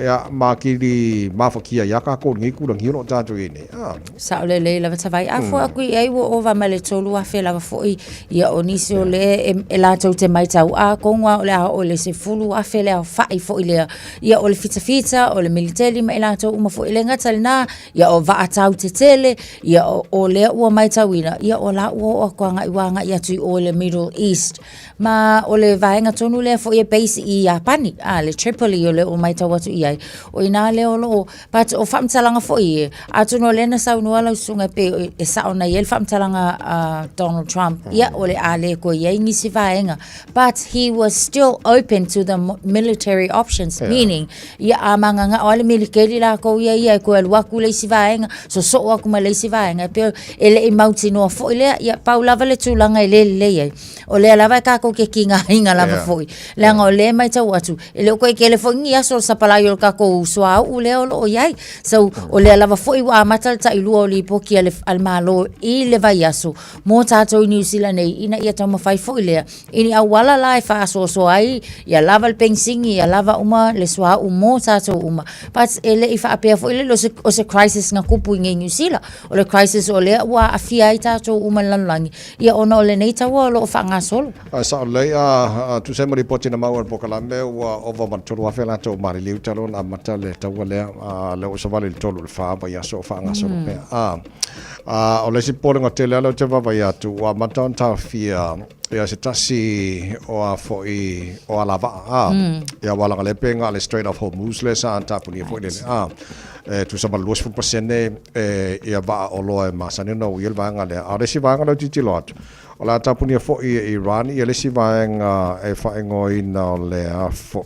ia makili mafatia ia tatou i lenei tulaga o lo o tatou i ai nei. A. Sao lelei lava Tavai. A fua atu i ai ua ova ma le 3,000 lava foi ia o nisi o lea e latou te maitau atonu lava o le a oo i le 10,000 le aofai foi lea. Ia o le fitafita, o le militeli ma i latou uma foi. E le gata i lena, ia o vaa tau tetele, ia o lea ua maitauina, ia o la ua oo atu agai ua agai atu i o i le Middle East. Ma o le vaega tonu lea foi e base i Iapani, a le Tripoli o lea ua maitau atu i ai. O i ina lea o lo o, but o faamatalaga foi ia, atonu o lea na saunoa lau susuga e pei e sao na i ai le faamatalaga a Donald Trump, ia o le a le toe i ai nisi vaega. But he was still open to the military options, meaning, ia a mangangao lava le milikeli lakou ia ia e toe alu atu le isi vaega, sosoo atu ma le isi vaega, e pei e le i mautinoa foi lea, ia pau lava le tulaga e le lelei ai. O lea lava e tatou te tigaina lava foi, leaga o lea e matau atu, e le o toe tele foi ni aso o le sapalai o le tatou suauu lea o lo o i ai. So, o lea lava foi ua amata le tailua o lipoti a le, a le Malo i le vaiaso mo tatou i Niu Sila nei, ina ia taumafai foi lea i ni auala la e faasoasoa ai, ia lava le penisini, ia lava uma le suauu mo tatou uma. But e le i faapea foi lele o se, o se crisis na tupu i nei Niu Sila. O le crisis o lea ua aafia ai tatou uma i le lalolagi, Ia ona o lenei taua o lo o faagasolo. A sao lelei, a tusa ai ma lipoti na maua e le polokalame, ua ova ma le 3,000 latou maliliu talu ona amata le taua lea, a lea ua savali i le 3 i le 4 vaiaso o faagasolo pea. A o le isi popolega tele lava lea ou te vaavaai atu, ua amata ona taofia ia se tasi o a foi o alavaa, a, ia aua leaga o lea pei na o le Strait of Hormuz lea sa tapunia foi lele, a, e tusa ma le 20% e ia vaa oloa e masani ona uia le vaega lea. A o le isi vaega lea ou te tilotilo atu, o le a tapunia foi e Iran ia le isi vaega e faaigoaina o le a foi,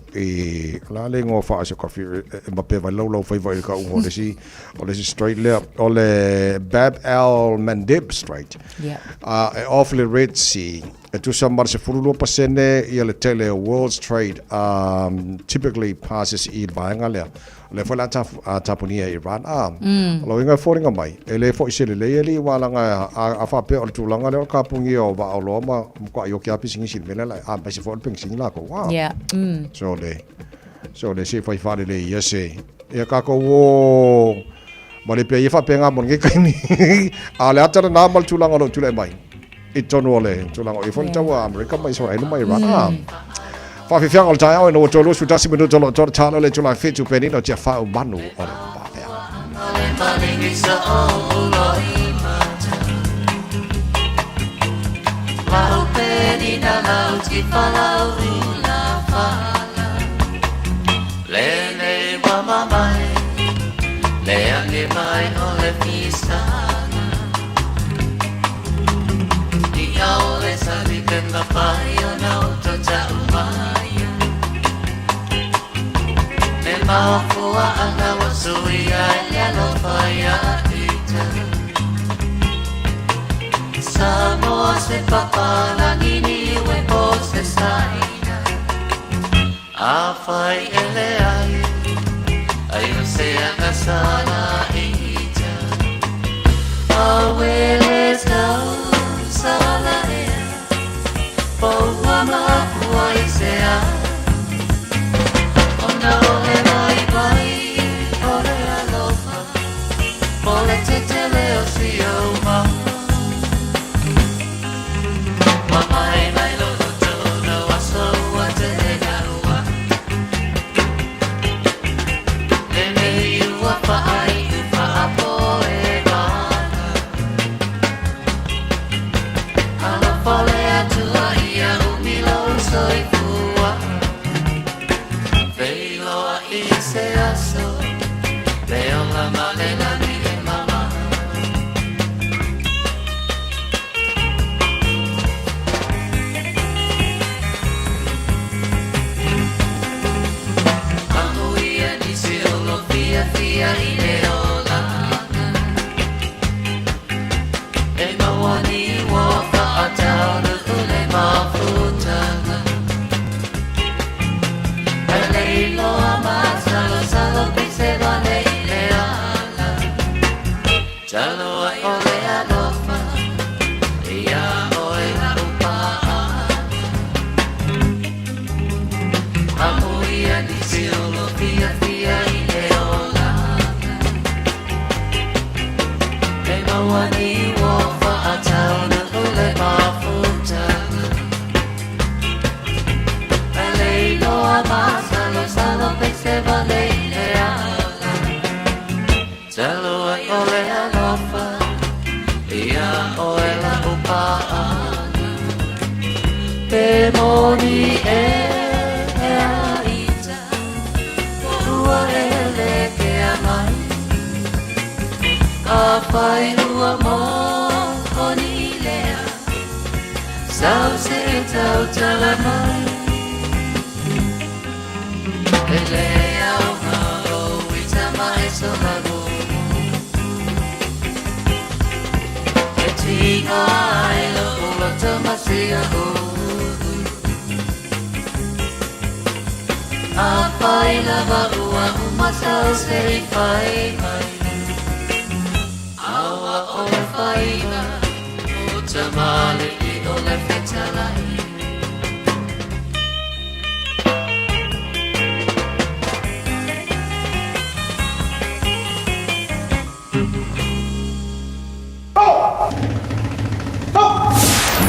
o le a le igoa faa-geography e mapeva ai lau faiva i le tauga o le isi, o le isi strait lea, o le Bab el Mandeb Strait. Yeah. A e off le Red Sea. E tusa ma le 12% ia le tele o world's trade typically passes i le vaega lea. O lea foi o le a tapunia e Iran. A, o lou uiga e foliga mai, e le foi se lelei alii aua leaga a faapea o le tulaga lea o le kapunia o vaa oloa ma matuai oki lava pisinisi i le mea lea, aemaise foi o le penisini latou. A, so le, so le se i fai faalelei ia se, ia tatou o ma le pea ia faapena mo lenei taimi. A o le ata lena ma le tulaga o lo o tulai mai i totonu o le tulaga o ia foi le taua a Amerika ma Israel ma Iran. Ah. Faafiafiaga o le taeao ina ua toe 21 minuta o lo o toa le tala le itula e 7 penina o Tiafau manu o le vaveao.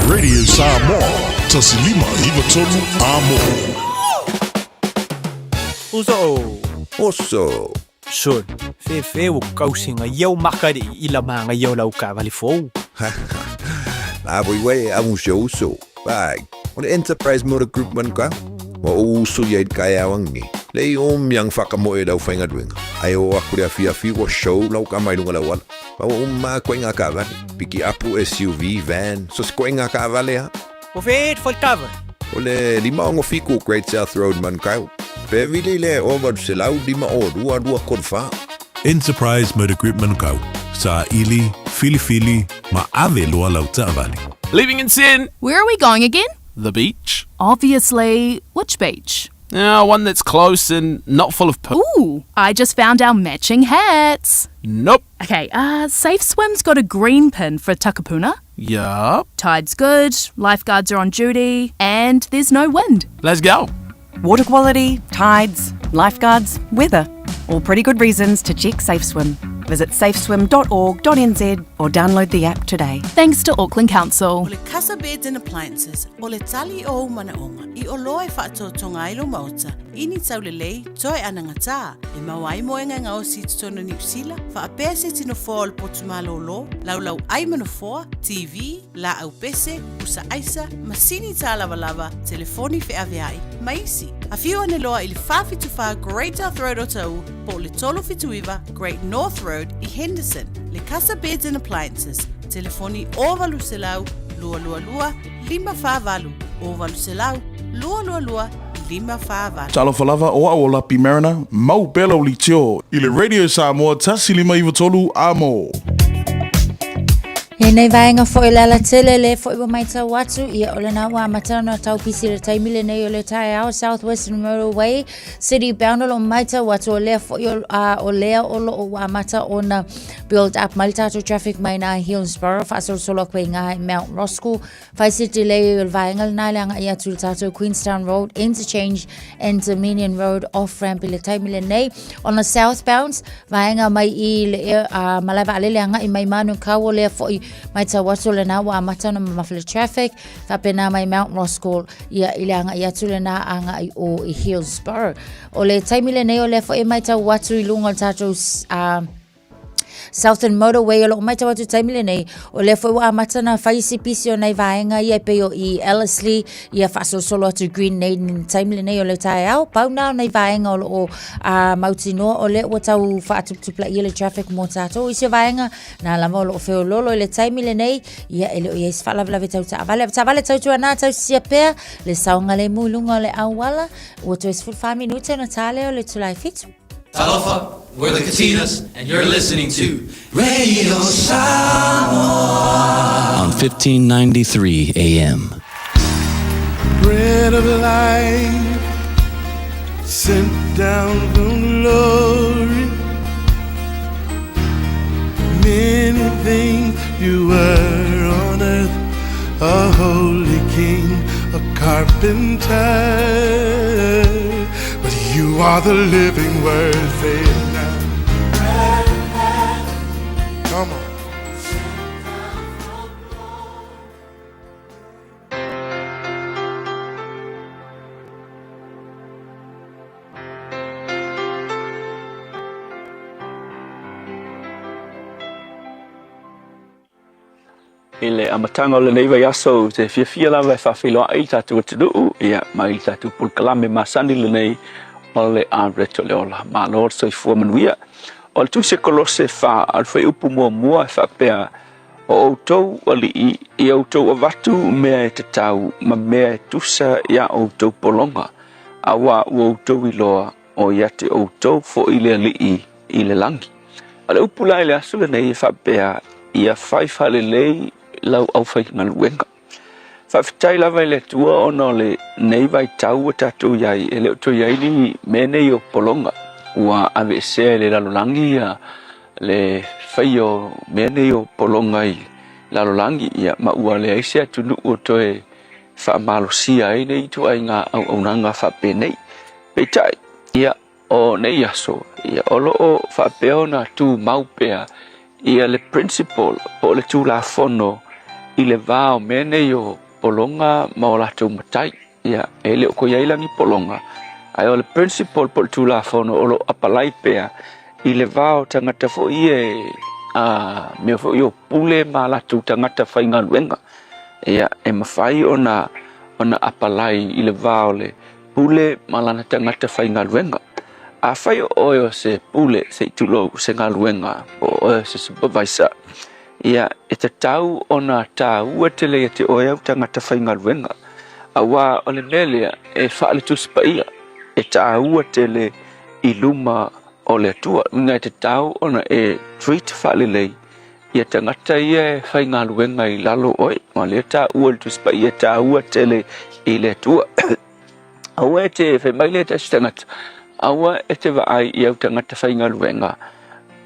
Radio Samoa, 1593 Amo. Uso. Oso. Sol, fefe o kausinga iau makari i la manga iau lau kavali fou. La voi wei a un show so. Bai. O le Enterprise Motor Group man ka. Wa o uso ia i kai awangi. Le i o miang whakamoe lau whainga duenga. Ai o aku le awhi awhi wa show lau ka mai lunga lau ala. Wa o ma koe ngā kavale. Piki apu SUV, van, so se koe ngā kavale ha. O fe et faltava. O le 567 Great South Road Manukau. Pe vili le o 805 o 2 2 3 4. Enterprise Motor Group Manukau, Saili, Filifili, ma ave loa lau taavale. Leaving in 10. Where are we going again? The beach. Obviously, which beach? Yeah, one that's close and not full of poo. Ooh, I just found our matching hats. Nope. Okay, Safe Swim's got a green pin for Takapuna. Yup. Tide's good, lifeguards are on duty, and there's no wind. Let's go. Water quality, tides, lifeguards, weather. All pretty good reasons to check Safe Swim. Visit safeswim.org.nz or download the app today. Thanks to Auckland Council. O le Casa Beds and Appliances, o le tali o ou manaoga, i oloa e faatoatoga ai lou maota, i ni taulelei, toe anagatā, e maua ai moega e gaosi i totonu o Niu Sila, faapea se iti nofoa o le potu malōlō, laulau ai ma nofoa, TV, laau pese, pusa aisa, masini tālavalava, telefoni feaveai, ma isi. Afio ane loa i le 474 Great South Road o Taʻu po o le 379 Great North Road i Henderson. Le Casa Beds and Appliances, telefoni 0800 222 548, 0800 222 548. Talofa lava, o au o Lapi Mariner, mau pea lau leitio i le Radio Samoa 1593 amo. I nei vaega foi le alatele le foi ua maitau atu ia o lena ua amata ona tau pisi le taimi lenei o le taeao South Western Motorway City bound o lo o maitau atu o lea foi o, a, o lea o lo o ua amata ona build up mai le tatou traffic mai nā Hillsborough faasolosolo atu ai ngā Mount Roskill Fai se delay o le vaega lena i le agai atu i le tatou Queenstown Road Interchange and Dominion Road off-ramp i le taimi lenei. On the southbound, vaega mai i le uh, malae vaalele agai mai Manukau o lea foi matau atu lena ua amata ona mamafa le traffic, faapena mai Mount Roskill ia i le agai atu lena agai o i Hillsborough. O le taimi lenei o lea foi e matau atu i luga o le tatou uh, Southern Motorway o lo o matau atu taimi lenei, o lea foi ua amata na fai isi pisi o nai vaega ia e pei o i Ellerslie, ia faasolosolo atu Green Lane i le taimi lenei o le taeao. Pau na o nai vaega o lo o uh, mautinoa o lea ua tau faatuputupulaia le traffic mo tatou. Isi o vaega, na lava o lo o feololo i le taimi lenei, ia e le o i ai se faalavelave tau taavale. Taavale tautuana tausisia pea le saogalemu i luga o le auala, ua toe 14 minute ona tā lea o le itula e 7. Talofa, we're the Katinas, and you're listening to Radio Samoa on 1593 AM. Bread of life sent down from glory. Many things you were on earth, a holy king, a carpenter. But you are the living word, say it now. Come on. I le amataga o lenei vaiaso, ou te fiafia lava e faafeiloai i le tatou atunuu, ia, mai le tatou polokalame masani lenei o le Average o le Ola. Malo le soifua manuia. O le Tusi a Kolose 4, o le fuaiupu muamua e faapea, O outou alii, ia outou avatu mea e tatau ma mea e tusa iā outou pologa, auā ua outou iloa o ia te outou foi le Alii i le lagi. O le upu la i le aso lenei e faapea, ia fai faalelei lau aufaigaluega. Faafetai lava i le Atua ona o lenei vaitau ua tatou i ai, e le o toe i ai ni mea nei o pologa. Ua aveesea e le lalolagi ia le faia o mea nei o pologa i lalolagi, ia, ma ua leai se atunuu o toe faamalosia ai nei ituaiga auaunaga faapenei. Peitai, ia, o nei aso, ia, o lo o faapea ona tumau pea ia le principle po o le Tulafono i le va o mea nei o pologa ma o latou matai. Ia, e le o toe i ai la ni pologa, ae o le principle po o le Tulafono o lo o apalai pea i le va o tagata foi ia e, a, mea foi o pule ma latou tagata faigaluega. Ia, e mafai ona, ona apalai i le va o le pule ma lana tagata faigaluega. Afai o oe o se pule, se i tulou, se galuega, po o oe o se supervisor, ia, e tatau ona taua tele ia te oe au tagata faigaluega, auā o le mea lea e faale Tusi Paia, e taua tele i luma o le Atua. Uiga e tatau ona e treat faalelei ia tagata ia e faigaluega i lalo o oe, aua o lea e taua i le Tusi Paia e taua tele i le Atua. Aua e te, fai mai le tasi tagata, aua e te vaai i au tagata faigaluega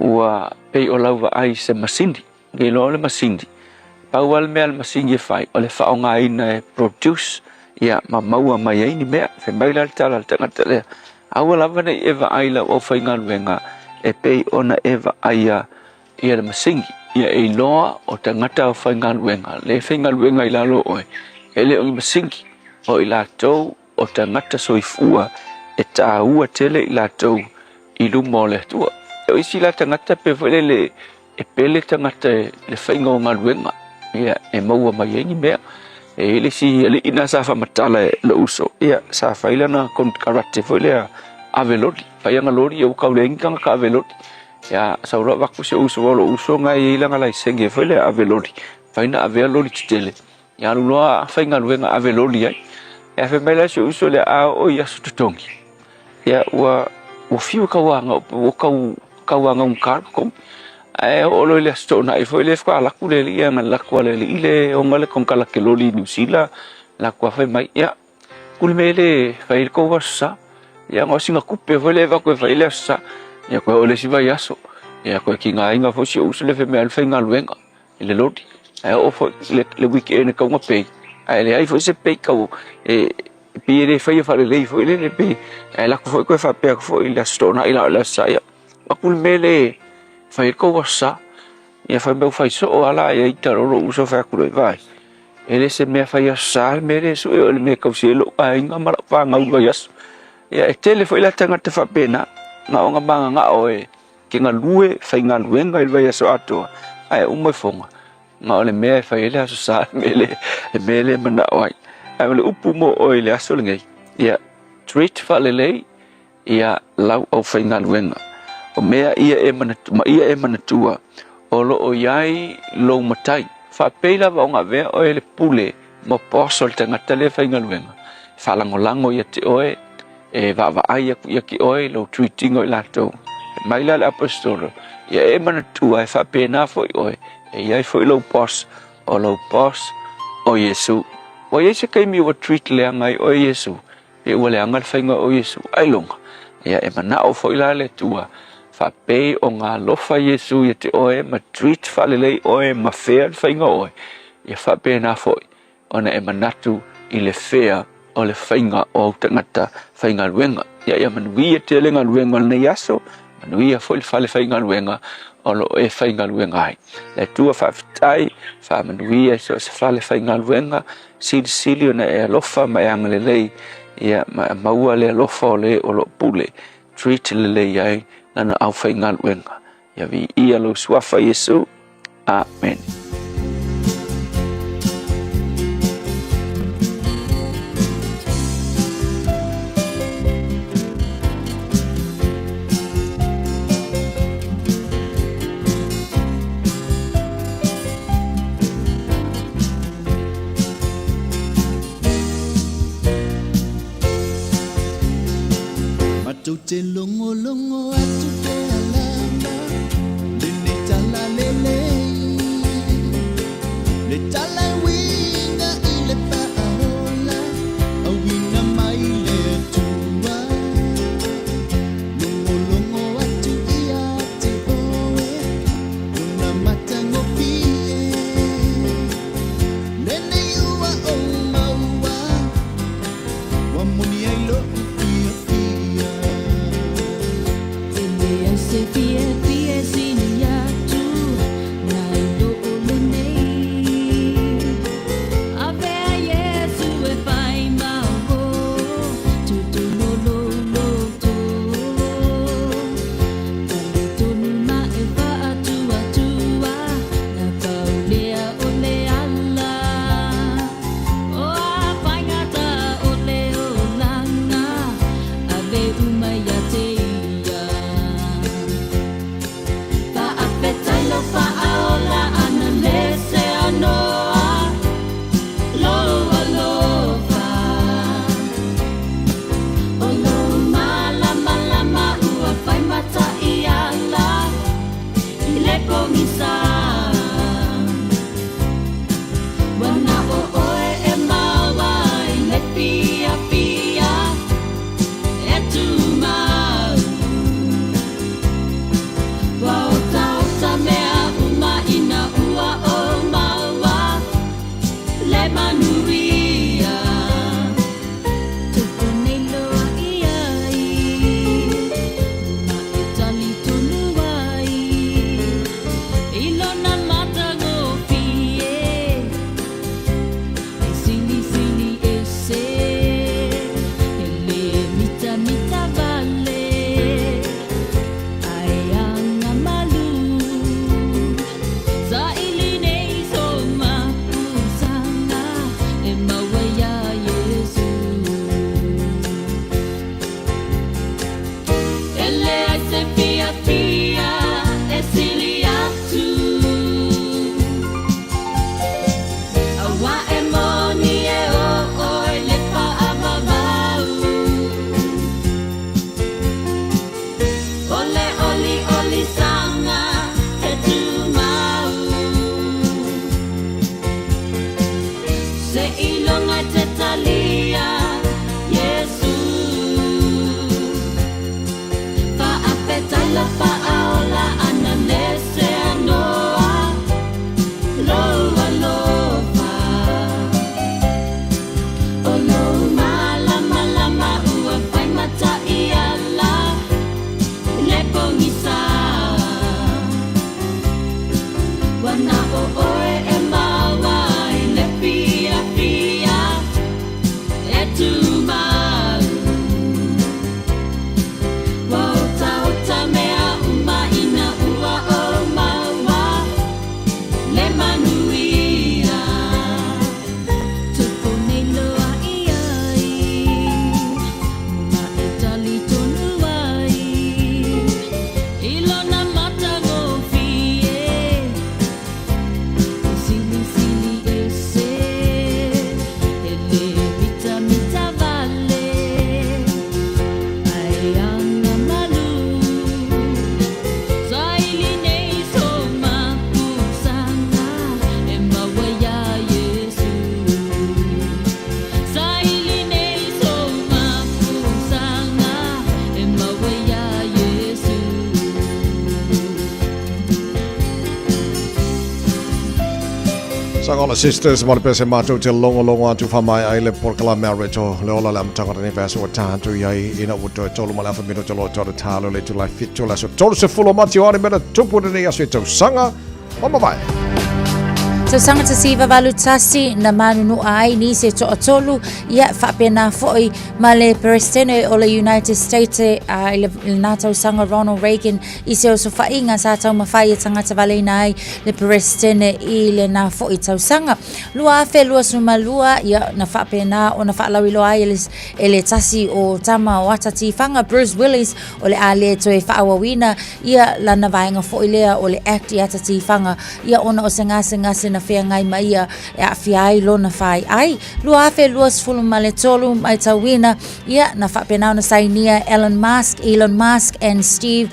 ua pei o lau vaai i se masini. Ke iloa o le masini, pau lava le mea a le masini e fai, o le faaaogaina e produce ia ma maua mai ai ni mea. Fai mai la le tala a le tagata lea, aua lava ne i e vaai i lau aufaigaluega e pei ona e vaaia ia le masini, ia e iloa o tagata faigaluega, le faigaluega i lalo o oe, e le o ni masini, o i latou o tagata soifua e taua tele i latou i luma o le Atua. O isi la tagata pe foi lele e pele tagata i le faiga o galuega, ia e maua mai ai ni mea. E i ai le isi alii na sa faamatala e lou uso, ia sa fai lana konekarate foi lea ave loli, fai ana loli ia ua tau leai ni tagata ave loli. Ia, sau loa avatu si ou uso, aua o lou uso na e i ai lana laisene foi lea ave loli, mafai ona avea loli tetele, ia alu loa faigaluega ave loli ai. Ia fai mai la si ou uso lea, a oo i aso totogi, ia ua ua fiu e tauaga ua tau tauagaugata le totogi. Ae oo loa i le aso Toonai foi lea faatoa alu atu le alii alu atu a le alii lea e ona le konekarate loli i Niu Sila, alu atu lava fai mai, ia, ku le mea lea e fai ai le tou Aso Sa. Ia na o sina tupe foi lea e avatu e fai ai le Aso Sa. Ia toe oo i le isi vaiaso, ia toe tigaina foi si ou uso lea fai mai e alu faigaluega i le loli. Ae oo foi i le weekend e tatau ona pay, ae leai foi se pay tau e pei e le faia faalelei foi lele pei, ae alu atu foi toe faapea atu foi i le Aso Toonai la o le Aso Sa, ia, avatu le mea lea e fai ai le tou Aso Sa. Ia fai mai ua fai soo lava la ia ita loa lou uso fai atu loa, vaai, e le o se mea fai Aso Sa le mea lea e sue, o le mea e tausi ai lou aiga ma lau fanau i le vaiaso. Ia e tele foi la tagata faapena, na ona mananao e te galue, faigaluega i le vaiaso atoa, ae uma ifoga, na o le mea e fai ai le Aso Sa le mea lea, le mea lea e manao ai. Ae o le upu mo oe i le aso lenei, ia treat faalelei ia lau aufaigaluega. O mea ia e manatu, ma ia e manatua, o lo o i ai lou matai. Faapei lava ona avea oe e le pule ma boss o le tagata lea e faigaluega, e faalagolago ia te oe, e vaavaai atu ia te oe lou treat ina o i latou. Fai mai la le Aposetolo, ia e manatua e faapena foi oe, e i ai foi lou boss, o lou boss o Iesu. Ua i ai se taimi ua treat leaga ai oe Iesu? Pe ua leaga le faiga o Iesu? Ailoga. Ia e manao foi la le Atua, faapei ona alofa Iesu ia te oe ma treat faalelei oe ma fair le faiga o oe, ia faapena foi ona e manatu i le fair o le faiga o au tagata faigaluega. Ia ia manuia tele galuega o lenei aso, manuia foi le fale faigaluega o lo o e faigaluega ai. Le Atua faafetai, faamanuia i so o se fale faigaluega, silisili ona e alofa ma e agalelei, ia ma e maua le alofa o le o lo o pule, treat lelei ai lana aufaigaluega. Ia viia lou suafa Iesu. Amene. Matou te logologo atu pea lava lenei tala lelei, le tala e uiga i le paaola, auina mai le Atua. Logologo atu ia te oe, lona matagofie, lenei ua ou maua. Ua moni ai lo'u fiafia. E leai se Fagaloa Sisters mo le pese matou te logologo atu faamaea ai le polokalame a Reto le Ola le amataga o lenei vaiaso ua ta atu i ai ina ua toe 3 ma le afa minute loa tau le talo le itula e 7 o le aso 30 o Mati o ale mea na tupu lenei aso i tausaga ua mavae. Tausaga 1981 na manunua ai nisi e toatolu, ia faapena foi ma le Peresetene o le United States i lena tausaga Ronald Reagan i se osofaiga sa taumafai e tagata valeina ai le Peresetene i lena foi tausaga. 2022, ia, na faapena ona faalauiloa ai e le tasi o tama o ata tifaga Bruce Willis o le a le toe faaauauina ia lana vaega foi lea o le act i ata tifaga, ia ona o se gasegase na feagai ma ia e aafia ai lona faiai. 2023 maitauina, ia, na faapena ona sainia Elon Musk, Elon Musk and Steve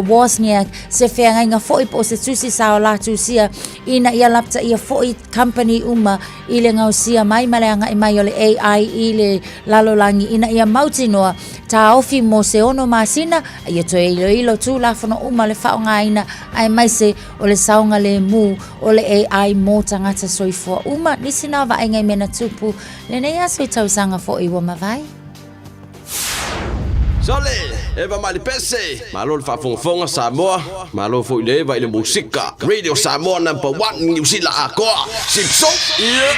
Wozniak se feagaiga foi po o se tusi sa o la tusia ina ia lapataia foi company uma i le gaosia mai ma le agai mai o le AI i le lalolagi ina ia mautinoa taofi mo se 6 masina a ia toe iloilo tulafono uma le faaaogaina aemaise o le saogalemu o le AI mo tagata soifua uma. Nisi na o vaaiga i mea na tupu lenei aso i tausaga foi ua mavae. Sole, Eva Malipese, malo le faafogafoga Samoa, malo foi le Eva i le musika. Radio Samoa number one Niu Sila atoa. Sipso, yeah.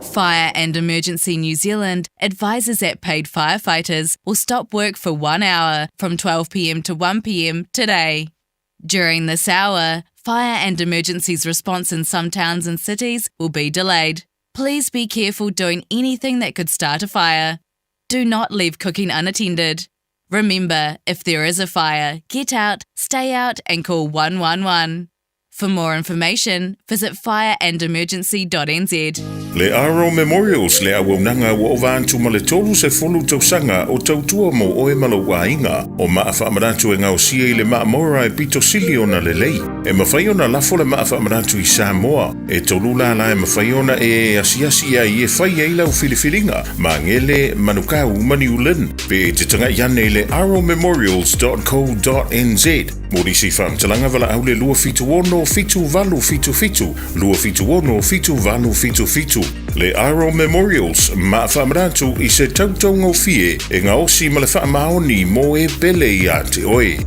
Fire and Emergency New Zealand advises that paid firefighters will stop work for 1 hour from 12pm to 1pm today. During this hour, fire and emergencies response in some towns and cities will be delayed. Please be careful doing anything that could start a fire. Do not leave cooking unattended. Remember, if there is a fire, get out, stay out, and call 111. For more information, visit fireandemergency.nz. Le Aro Memorials le auaunaga ua ova atu ma le 30 tausaga o tautua mo oe ma lou aiga. O maa faamanatu e gaosia i le maamora e pito sili ona lelei. E mafai ona lafo le maa faamanatu i Samoa. E tolu lala e mafai ona e asiasi ai e fai ai lau filifiliga. Magele, Manukau ma New Lynn. Pe e te tagai ane i le aromemorials.co.nz. Mo nisi faamatalaga valaau le 276 7877 276 7877. Le Aro Memorials maa faamanatu i se tautaugofie e gaosi ma le faamaoni mo e pele ia te oe.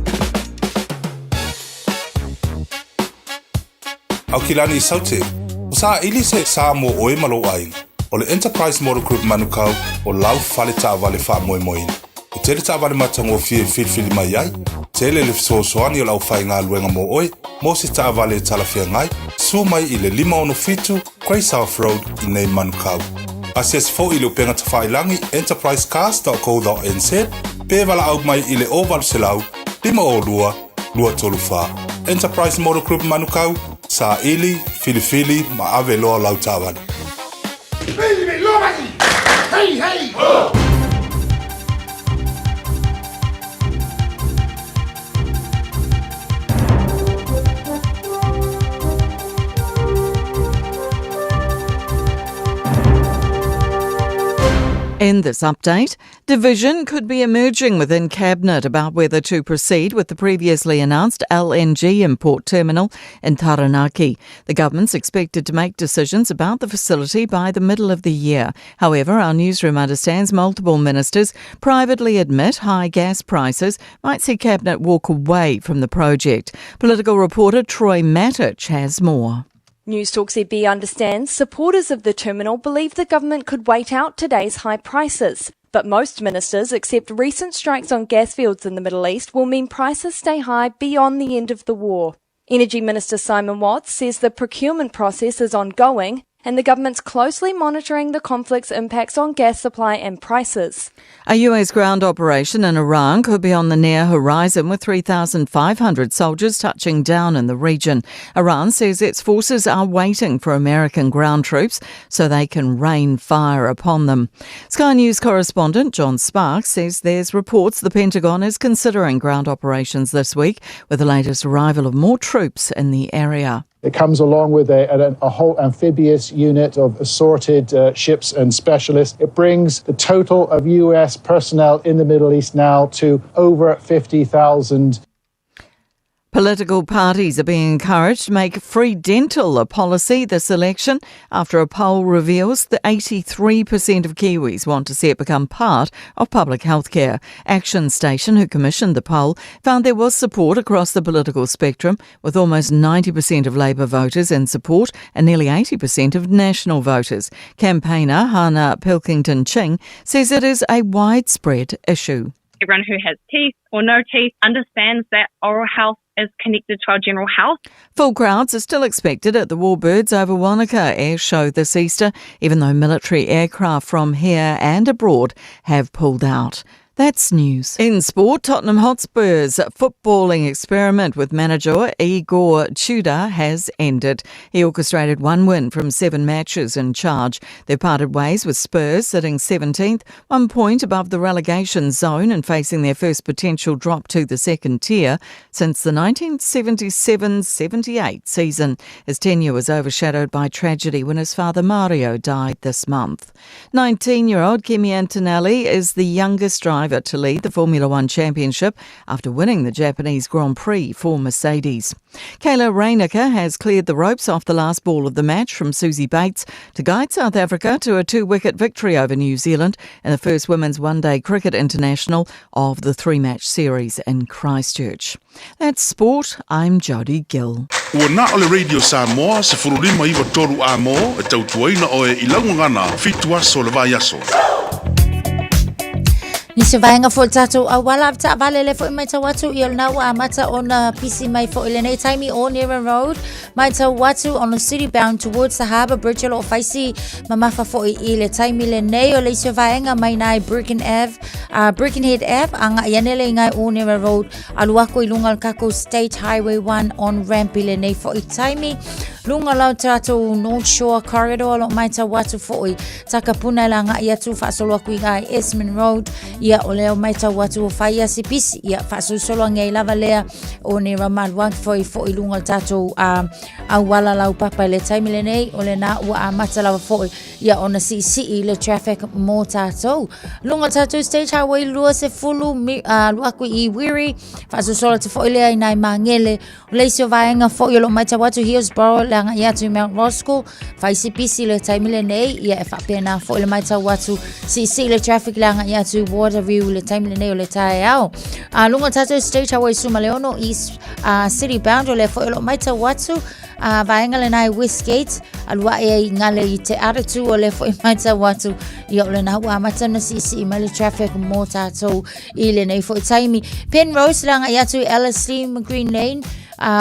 Aukilani Saute, o saili se sa mo oe ma lou aiga. O le Enterprise Motor Group Manukau o lau fale taavale faamoemoeina. E tele taavale matagofie e filifili mai ai, tele le fesoasoani o le aufaigaluega mo oe, mo se taavale e talafeagai, susu mai i le 567 Grey South Road i nei Manukau. Asiasi foi i le upega tafailagi enterprisecars.co.nz pe valaau mai i le 0800 502 234. Enterprise Motor Group Manukau, saili, filifili ma ave loa lau taavale. Hey, hey! Ho! In this update, division could be emerging within Cabinet about whether to proceed with the previously announced LNG import terminal in Taranaki. The government's expected to make decisions about the facility by the middle of the year. However, our newsroom understands multiple ministers privately admit high gas prices might see Cabinet walk away from the project. Political reporter Troy Matich has more. News Talk ZB understands supporters of the terminal believe the government could wait out today's high prices. But most ministers accept recent strikes on gas fields in the Middle East will mean prices stay high beyond the end of the war. Energy Minister Simon Watts says the procurement process is ongoing and the government's closely monitoring the conflict's impacts on gas supply and prices. A US ground operation in Iran could be on the near horizon, with 3,500 soldiers touching down in the region. Iran says its forces are waiting for American ground troops so they can rain fire upon them. Sky News correspondent John Sparks says there's reports the Pentagon is considering ground operations this week, with the latest arrival of more troops in the area. It comes along with a whole amphibious unit of assorted ships and specialists. It brings the total of US personnel in the Middle East now to over 50,000. Political parties are being encouraged to make free dental a policy this election after a poll reveals that 83% of Kiwis want to see it become part of public health care. Action Station, who commissioned the poll, found there was support across the political spectrum, with almost 90% of Labour voters in support and nearly 80% of National voters. Campaigner Hannah Pilkington Ching says it is a widespread issue. Everyone who has teeth or no teeth understands that oral health is connected to our general health. Full crowds are still expected at the Warbirds over Wanaka Air Show this Easter, even though military aircraft from here and abroad have pulled out. That's news. In sport, Tottenham Hotspur's footballing experiment with manager Igor Tudor has ended. He orchestrated one win from seven matches in charge. They parted ways with Spurs sitting 17th, one point above the relegation zone and facing their first potential drop to the second tier since the 1977-78 season. His tenure was overshadowed by tragedy when his father Mario died this month. 19-year-old Kimi Antonelli is the youngest driver to lead the Formula One Championship after winning the Japanese Grand Prix for Mercedes. Kayla Reyneke has cleared the ropes off the last ball of the match from Susie Bates to guide South Africa to a two-wicket victory over New Zealand in the first women's one-day cricket international of the three-match series in Christchurch. That's sport. I'm Jodie Gill. Ua na o le Radio Samoa 1593 A-mo e tautuaina oe i lau gagana fitu aso o le vaiaso. Nisi o vaega foi o le tatou auala avetaavale lea foi matau atu ia o lena ua amata ona pisi mai foi i lenei taimi Onera Road matau atu on the city bound towards the harbour bridge o lo o faisi mamafa foi i le taimi lenei o le isi o vaega mai nai Birken Ave Birkenhead Ave agai ane le i ngai Onera Road alu aku i luga o le takou State Highway 1 on ramp i lenei foi taimi luga la o tatou North Shore Corridor o lo o matau atu foi Takapuna e le agai atu faasolo atu i gai Esmond Road ia o lea o matau atu o fai ia se pisi ia faasolosolo age ai lava lea o ne ramalu atu foi foi i luga o le tatou auala laupapa i le taimi lenei o lena ua amata lava foi ia ona siisii le traffic mo tatou. Luga o tatou State Highway 20 mi, alu aku i Wiri, faasolosolo atu foi lea i nai Magele. O le isi o vaega foi o lo o matau atu Hillsborough le agai atu i Mount Roskill, fai si pisi le taimi lenei, ia e faapena foi le matau atu siisii le traffic le agai atu i Waterview le taimi lenei o le taeao. Luga o tatou State Highway 16 East City Bound o lea foi o lo o matau atu A vaega lena i Westgate, alu ae ai i Gale i Te Aratū, o lea foi matau atu, ia o lena ua amata ona siisii mai le traffic mo tatou i lenei foi taimi. Penrose le agai atu i Ellerslie ma Green Lane,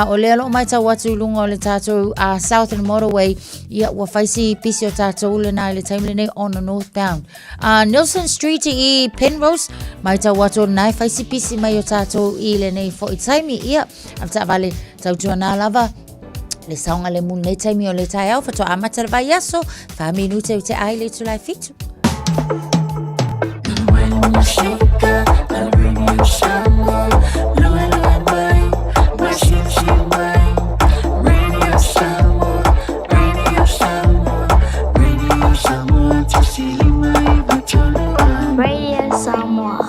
o lea o lo o matau atu i luga o le tatou Southern Motorway, ia ua fai si pisi o tatou lena i le taimi lenei on the northbound. Nelson Street i Penrose, matau atu o lena e fai si pisi mai o tatou i lenei foi taimi, ia Avetaavale, tautuana lava le saogalemu i lenei taimi o le taeao, faatoa amata le vaiaso, whā minute o te ai le itula e fitu. Radio Samoa.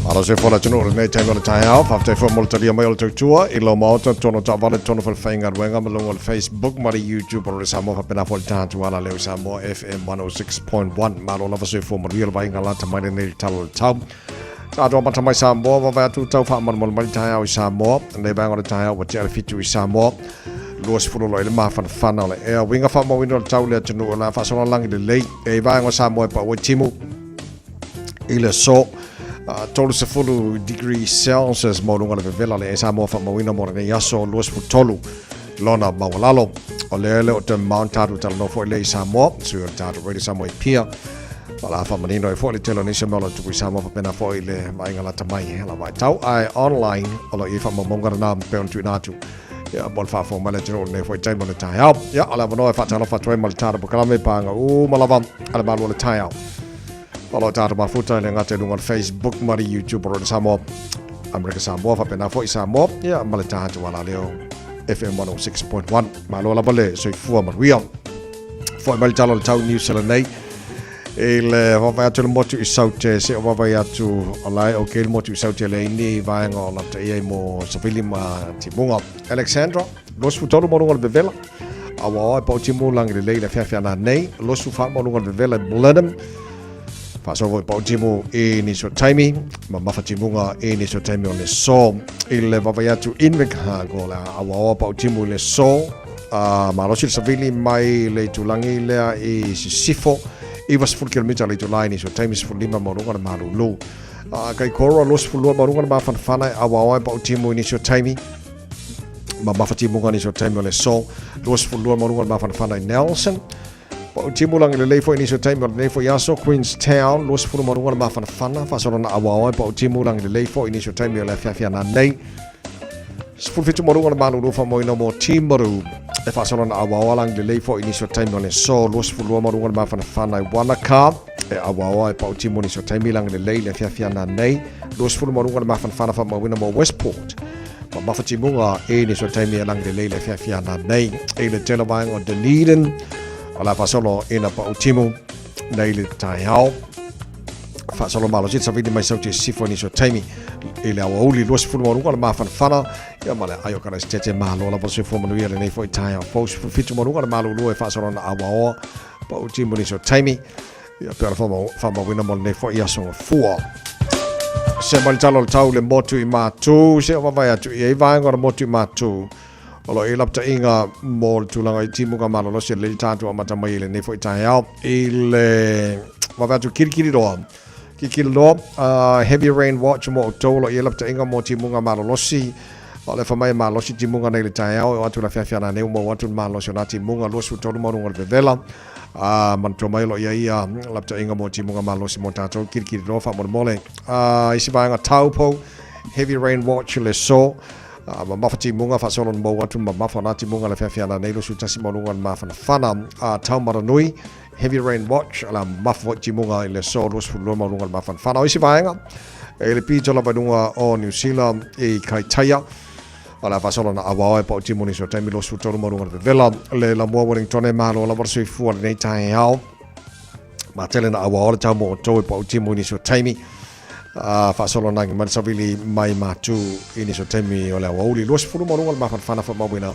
Malo soifua le atunuu i lenei taimi o le taeao. Faafetai foi mo le talia mai o le tautua i lou maota, tono taavale, tono falefaigaluega ma luga o le Facebook ma le YouTube o le Samoa faapena foi le tatou ala leo i Samoa FM 106.1. Malo lava soifua manuia le vaaiga lata mai lenei i le tala o le tau. Tatou amata mai Samoa, vaavaai atu tau faamalumalu mai le taeao i Samoa. Lenei vaega o le taeao ua tea le fitu i Samoa. 20 loa i le mafanafana o le ea. Uiga faamauina o le tau i le atunuu o le a faasolo lagi lelei. E i vaega o Samoa e pau ai timu i le aso. 30 degree Celsius maualuga le vevela le Samoa faamauina mo lenei aso 23 lona maualalo. O lea le o te Mount tatou talanoa foi lea i Samoa, sui o le tatou Radio Samoa i Apia. O la faamanino ai foi le tele o nisi o mea o lo o tupu i Samoa faapena foi le vaaiga lata mai la vaitau ae online o lo o i ai faamaumauga lena pei ona tuuina atu Ia, mo le faafofoga mai le atunuu i lenei foi taimi o le taeao. Ia, o le avanoa e faatalofa atu ai ma le tatou polokalame i paga uma lava a le malu o le taeao. O lo o tatou mafuta i le gata i luga o le Facebook ma le YouTube o Radio Samoa, Amerika Samoa, faapena foi Samoa, ia, ma le tatou alaleo FM 106.1. Malo lava le soifua manuia. Foi mai le tala o le tau New Zealand nei. I le vaavaai atu i le motu i Saute, se o vaavaai atu o la e okay le motu i Saute le ini vaega o lapta ia i mo savili ma timuga. Alexandra, 23 ma luga o le vevela. Aua e pau timu langi lelei le afiafi ana nei. 24 ma luga o le vevela i Blenheim. Faasoa foi pau timu i nisi o taimi, ma mafa timuga i nisi o taimi o le so. I le vaavaai atu Invercargill, o le a auaoa pau timu i le so. Malosi le savili mai le itulagi lea i Sisifo, 90 kilomita le itula i nisi o taimi 15 ma luga le malulu. Kaikoura 22 ma luga le mafanafana e auaoa e pau timu i nisi o taimi. Ma mafa timuga i nisi o taimi o le so. 22 ma luga le mafanafana i Nelson. Pau timu lagi lelei foi nisi o taimi o lenei foi aso Queenstown 20 ma luga le mafanafana faasolana auaoa e pau timu lagi lelei foi nisi o taimi o le afiafi ana nei. 17 ma luga le malulu faamoina mo Timaru e faasolana auaoa lagi lelei foi nisi o taimi o le so. 22 ma luga le mafanafana i Wanaka e auaoa e pau timu nisi o taimi lagi lelei le afiafi ana nei. 20 ma luga le mafanafana faamauina mo Westport ma mafatimuga i nisi o taimi e lagi lelei le afiafi ana nei. I le tele vaega o Dunedin o le a faasolo ina pau timu nei le taeao. Faasolo malosi le savili mai sauti e sifo i nisi o taimi i le aoauli 20 ma luga le mafanafana ia ma le aio kana se malo lava soifua manuia lenei foi taeao fou. 17 ma luga le malulu e faasolo na auaoa pau timu nisi o taimi ia pe ona faamauina mo lenei foi aso gafua. Se mai le tala o le tau le motu i Matu, se o vaavaai atu i ai vaega o le motu i Matu. O lo o i ai lapataiga mo le tulaga i timuga malolosi o le tatou amata mai i lenei foi taeao. I le vaavaai atu Kirikiriroa. Kirikiriroa, heavy rain watch mo outou o lo o i ai lapataiga mo timuga malolosi. O le fai mai e malosi timuga nei le taeao e o atu le afiafi ana nei ua maua atu le malosi o nā timuga 23 ma luga o le vevela. Manatua mai o lo o i ai ia lapataiga mo timuga malosi mo tātou Kirikiriroa faamolemole. Isi vaega Taupo, heavy rain watch le so. Mamafa timuga faasolo na mou atu mamafa na timuga le feafea na nei 21 ma luga le mafanafana. Taumaranui, heavy rain watch la mamafa foi timuga i le aso 22 ma luga le mafanafana. O isi vaega e le pito lava i luga o New Zealand i Kaitaia o le a faasolo na auao e pau timu nisi o taimi 23 ma luga le vevela le lamua Wellington e malo lava le soifua lenei taeao. Ma tele na auao le tau mo outou e pau timu nisi o taimi. Faasolo nagi mai le savili mai matu i nisi o taimi o le aoauli 20 ma luga le mafanafana faamauina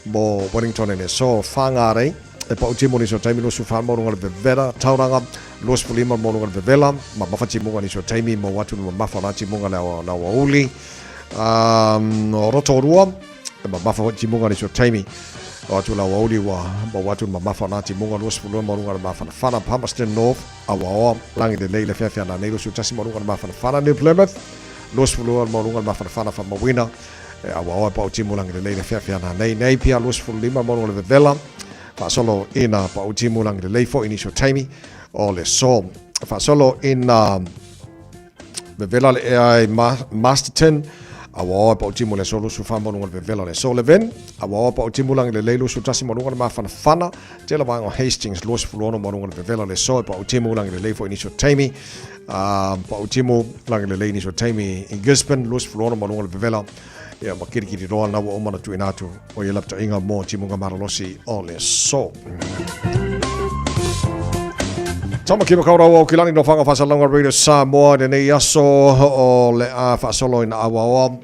mo Wellington i le aso Whangarei e pauti mo nisi o taimi 24 ma luga le vevela Tauranga 25 ma luga le vevela ma mafa timuga nisi o taimi mo atu le mamafa o la timuga le aoauli Rotorua e mamafa foi timuga nisi o taimi o atu le aoauli ua maua atu le mamafa o la timuga 22 ma luga le mafanafana Palmerston North Awaoa, lagi lelei le feafea nanei 21 ma luga le mafanafana New Plymouth, 22 ma luga le mafanafana faamauina e Awaoa e pau timu lagi lelei le feafea nanei Napier, 25 ma luga le vevela faasolo ina pau timu lagi lelei foi nisi o taimi o le so. Faasolo ina vevela le ea i Masterton, Awaoa e pau timu le aso 24 ma luga le vevela o le aso Levin, Awaoa pau timu lagi lelei 21 ma luga le mafanafana Tela vaega o Hastings 26 ma luga le vevela le aso e pau timu lagi lelei foi nisi o taimi. Pau timu lagi lelei nisi o taimi i Gisborne 26 ma luga le vevela ia ma kirikiri roa na ua uma na tuuina atu o ia lapataiga mo timuga malolosi o le aso. Tama ki Makaurau o Kilani no Whanga Whasalonga Radio Samoa lenei aso o le a faasolo ina auaoa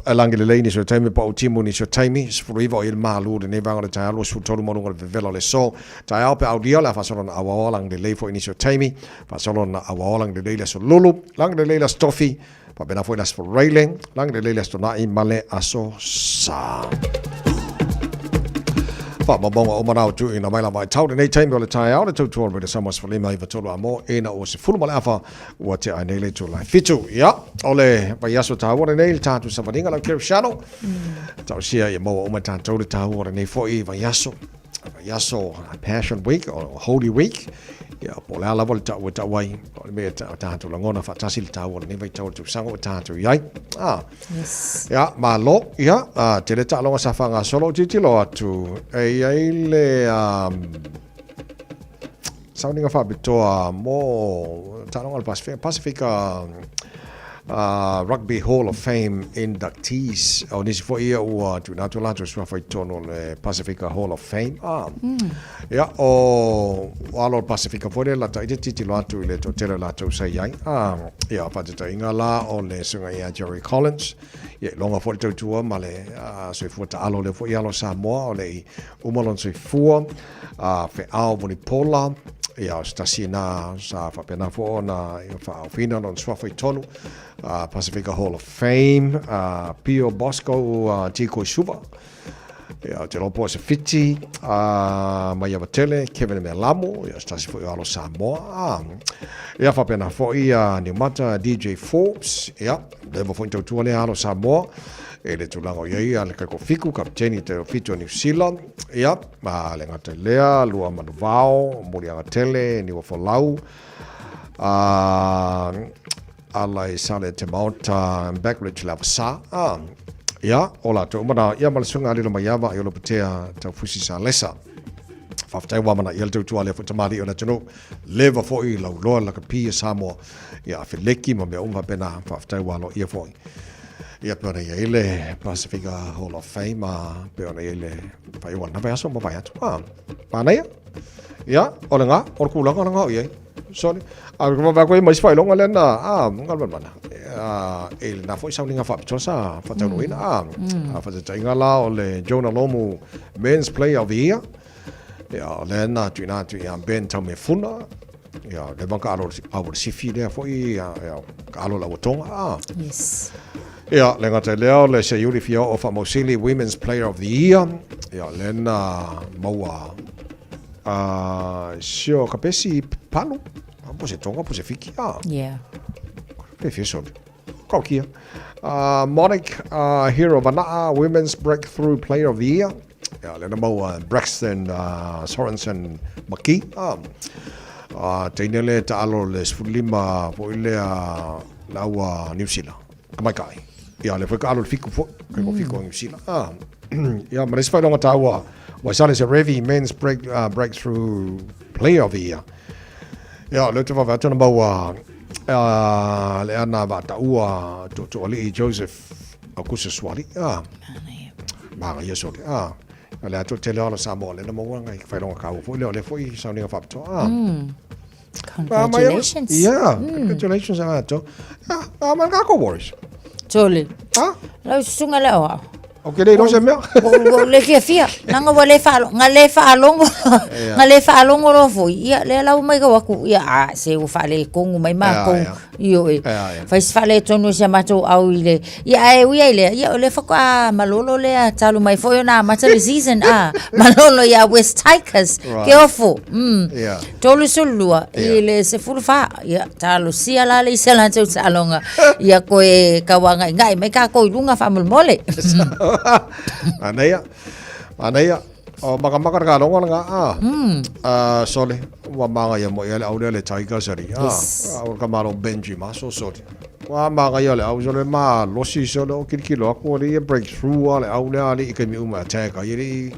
e lagi lelei nisi o taimi pau timu nisi o taimi 19 o ia le malu lenei vaega o le taeao 23 ma luga o le vevela o le aso taeao pe aulia le a faasolo ina auaoa lagi lelei foi nisi o taimi faasolo ina auaoa lagi lelei le aso Lulu lagi lelei le aso Tofi faapena foi le aso Faraile lagi lelei le aso Tona'i ma le aso Sa. Faamaumauga uma na o tuuina mai lava i tau lenei taimi o le taeao le tautua o le Radio Samoa 15 iva tolu a mo ina ua 10 ma le afa ua tea ai nei le itula e 7. Ia, o le vaiaso taua lenei le tatou savaliga lau Kerishano. Tausia ia maua uma tatou le taua lenei foi vaiaso. Vaiaso Passion Week o Holy Week. Ia, po o le a lava le tau e tau ai, o le mea e tatou lagona faatasi le taua o lenei vaitau o le tausaga ua tatou i ai. Ah. Yes. Ia, malo, ia, tele taaloga sa faagasolo, tilotilo atu, e i ai le sauniga faapitoa mo taaloga o le Pasifika, Pasifika Rugby Hall of Fame inductees. O nisi foi ia ua tuuina atu latou suafa i totonu o le Pasifika Hall of Fame. Ah. Ia, o alo o le Pasifika foi lea lata i te titilo atu i le toatele o latou sa i ai. Ah, ia, faataitaiga la o le susuga ia Jerry Collins. Ia, iloga foi le tautua ma le soifua taalo lea foi alo Samoa o le i uma lona soifua. Feao Vunipola, ia, o se tasi na sa faapena foi ona faaofiina lona suafa i totonu. Pasifika Hall of Fame, Pio Bosco Tiko Suva, ia, ou te iloa po o se Fiti, Maiava Tele, Kevin Mealamu, ia, o se tasi foi o alo Samoa. Ia, faapena foi Niumata DJ Forbes, ia, leva foi ona tautua lea alo Samoa i le tulaga o i ai a le Kaikofiku, kapeteni te Fitu o Niu Sila, ia, ma le gata i lea, Lua Manuvao, Muliaga Tele, Niua Folau, ala i Sale Te Maota, Backridge Lavasa, ia, o latou uma na, ia ma le susuga a Lilo Maiava i Olopatea Taufusi Salesa. Faafetai ua amanaia le tautua a lea foi tamalii o le atunuu, leva foi lauloa le lakapi a Samoa, ia Afeleki ma mea uma faapena, faafetai ua aloaia foi. Ia pei ona i ai le Pasifika Hall of Fame, a pei ona i ai le faaiuga o lena vaiaso ma mavae atu. A, manaia. Ia, o lena, o le kulaga lena o i ai. Sorry. A ka vave aku ai ma isi faailoga lea na, a, galvalvana. A, e lena foi sauniga faapitoa sa faataunuuina. A, a faataitaiga la o le Jonah Lomu Men's Player of the Year. Ia, o lea na tuuina atu ia Ben Taumefuna. Ia, leva ka alo au le sifi lea foi, ia, ka alo la ua A. Yes. Ia, le gata i lea o le Seiuli Fiao'o Faamausili Women's Player of the Year. Ia, lea na maua a sio ka pesi palu. Po se tonga, po se fiki. A. Yeah. Pe fia soli. Kau kia. Monique Hero Vana'a Women's Breakthrough Player of the Year. Ia, lea na maua Braxton Sorensen McKee. Teine le taalo le 15 foi lea la ua New Zealand. Kamaikai. Ia, le foi ka alo le fiku foi. Kai ko fiku New Zealand. Ia, ma le isi faailoga taua, Waisale Serevi Men's Breakthrough Player of the Year. Ia, lea ou te vaavaai atu na maua le ana vaataua Tootooalii Joseph Aukusa Suali. Manaia sole. Le atoa tele o ala Samoa lea na maua ngai faailoga kaua foi lea, o lea foi sauniga faapitoa. Congratulations. Yeah, congratulations a latou. Ah, ma ka ko worries. Tole. Ah? Lau susuga le oa. O ke le se mea. Ua le fiafia. Nanga ua le faalogo, nga le faalogo, nga le faalogo loa foi. Ia, lea lau mai kau aku, ia, a, se ua faaletonu mai makou. Ioe. Fai se faaletonu o si a matou au i le, ia, ae ui ai lea, ia, o lea faatoa malolo lea talu mai foi ona amata le season, a, malolo ia West Tigers, ke ofo. 32 i le 14, ia, talosia la le isi a latou taaloga, ia koe tauaga'iga'i mai kākou i luga faamolemole. Manaia, manaia. O makamaka le kaloga lena, a. Sole, ua magaia moi le au lea le Tigers ali, a. Yes. O le kamalo Benji Maso, sole. Ua magaia le au, sole, malosi, sole, o kilikilo aku, ali ia breakthrough a le au lea, ali i kaimi uma attack ai, ali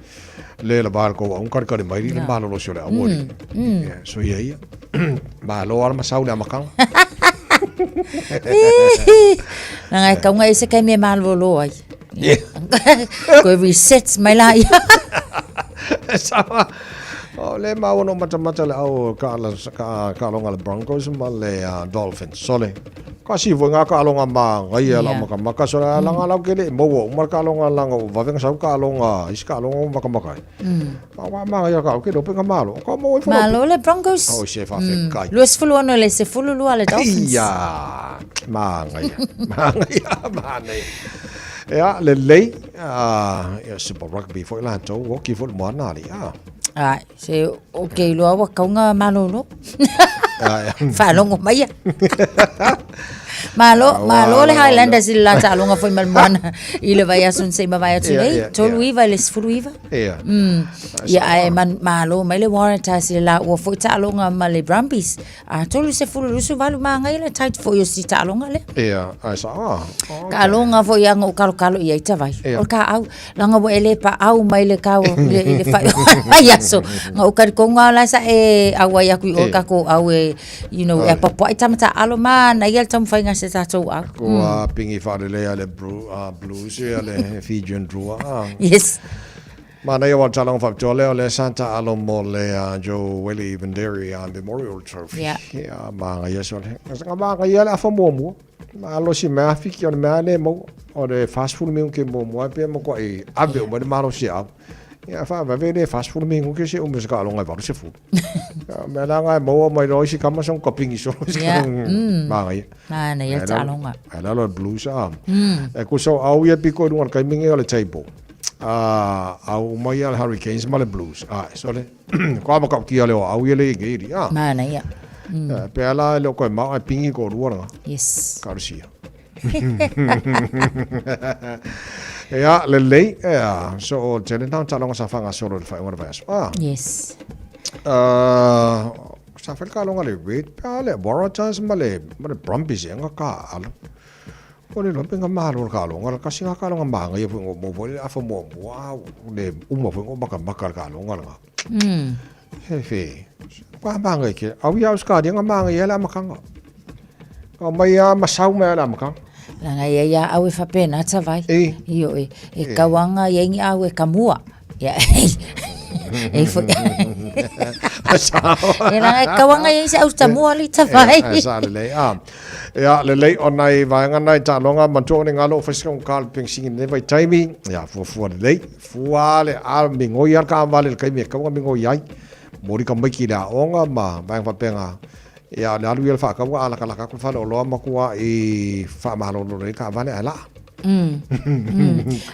le la va le kou au kalikali mai le malolosi o le au, ali. Yeah, so ia ia. Malo ala masau le amakanga. Nanga e kaunga e se kaimi e malolo ai. Yeah. Koe reset mai la ia. Sama. O le maua no matamata le au ka la ka ka longa le Broncos ma le Dolphins. Sole. Ka si vo nga ka longa ma ngai la maka maka so la nga la ke le mo wo ma ka longa la nga va venga sau ka longa is ka longa maka maka. Ma wa ma ya ka ke lo pe malo. Ka mo i Malo le Broncos. O se fa fe kai. 26 le 12 le Dolphins. Ia. Ma ngai. Ma ngai ma nei. Ia, lelei, ia Super Rugby foi latou, oki foi le moana ali, a. Ai, se o ke iloa ua kauga malolo. Faalogo mai ia. Malo, malo le Highlanders i le la taaloga foi ma le moana i le vaiaso na se i mavae atu nei, 39 i le 19. Ia. Ia, ae malo mai le Waratahs i le la ua foi taaloga ma le Brumbies. A 30 28 māngai le tight foi o si taaloga lea. Ia, ae sa, ah, okay. Taaloga foi ia ngou kalokalo i ai tawai. Ia. O le ka au, langa ua e le pa au mai le kau i le, i le whai mai aso. Nga o kari konga la sa e au ai aku i o Ia. kako au e, you know, e papuai tamata alo ma na ia le taumafaiga. inga se tātou au. Kua pingi whaalelei a le Blues ia le Fijian Drua. Yes. Manaia wa talonga faapitoa lea o lea sa taalo mo le Joe Willie Vanderi Memorial Trophy. Yeah. Ia magaia sole. Nga magaia le afa muamua. Malosi mea fiki o le mea le maua. O le 40 minute muamua pe makuai ave uma le malosi au. Ia faavave le 40 minute se uma se taaloga e 80. Mea la nga e maua mai loa isi kama sa kapingi solo. Yeah. Magaia. Manaia le taaloga. Ae lalo le Blues a. E kusa o au ia piko i luga o le taimi o le table. Au uma ia le Hurricanes ma le Blues. A, sole. Ko ama kau kia le o au ia le inge iri. A. Manaia. Pe ala e le o koe mao e pingi ko rua langa. Yes. Karusia. Ia, lelei, ea, so o tele nā talonga sa whanga solo le whainga le vaiaso. Ah. Yes. Sa whae ka longa le Red, pea le Waratahs ma le Brumbies e nga ka alo. O le lope nga mahalo le ka longa, le kasi nga ka longa mahanga ia whainga mo le afa mua mua, le uma whainga maka maka le ka longa le nga. He whe, ka mahanga i ke, au ia uskari nga mahanga ia le amakanga. Ka mai a masau mai le amakanga. Langa ia ia au e whapena tawai. E. Io e. E kauanga ia ingi au e kamua. Ia e fo. E langa e kauanga ia ingi au tamua li tawai. E sa le lei. A. Ia le lei o nai vaenga nai taaloga matua o le galo o faisika o ka le pengsini nei vaitaimi. Ia fuafua lelei. Fua le a migoi a le kaavale i le taimi e kauga migoi ai. Moli ka maiki i le aoga ma vaega faapega. Ia le alu ia le faakauga a lakalaka atu le faleoloa ma kua i faamalolo lelei kaavale ae laa.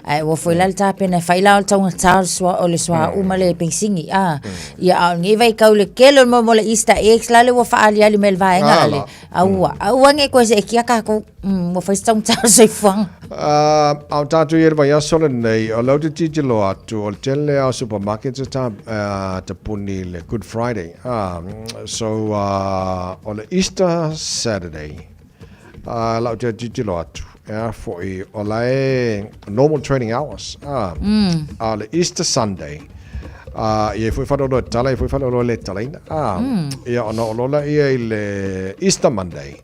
Ae ua foi la le tapena e fai la o le taugata o le sua o le suauu ma le pengsini a. Ia a o lenei vaitau i le tele o le mo le Easter eggs la le ua faaaliali mai i le vaega a le aua. Aua nei toe seetia tatou ua fai se taugata o le soifuaga. A o tatou i ai le vaiaso lenei, o lea ou te tilotilo atu, o le tele lava o supermarkets e tapuni i le Good Friday. So, o le Easter Saturday, lau te tilotilo atu, e a foi, o la e normal trading hours. A o le Easter Sunday, ia e foi faleoloa e tatala, ia foi faleoloa e le tatalaina. Ia ona oo loa lea i le Easter Monday.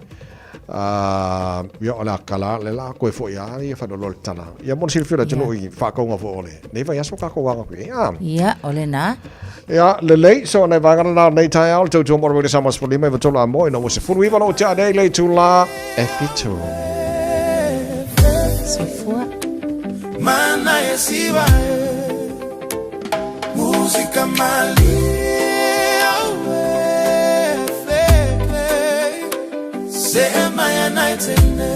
Ia o le a kala le la koe foi a ia faleoloa le tatala. Ia mo le silafia o le atunuu i faakauga foi o le nei vaiaso kākou aga ku i ai. Ia, o lena. Ia, lelei, so nei vaega lena o lenei taeao, le tautua mo le Wele Samoa 15 i 3 a moe, ina ua 19 lou tea nei le itula e 7. Soifua. Mana e siva e Musika malie Se mai anai tene.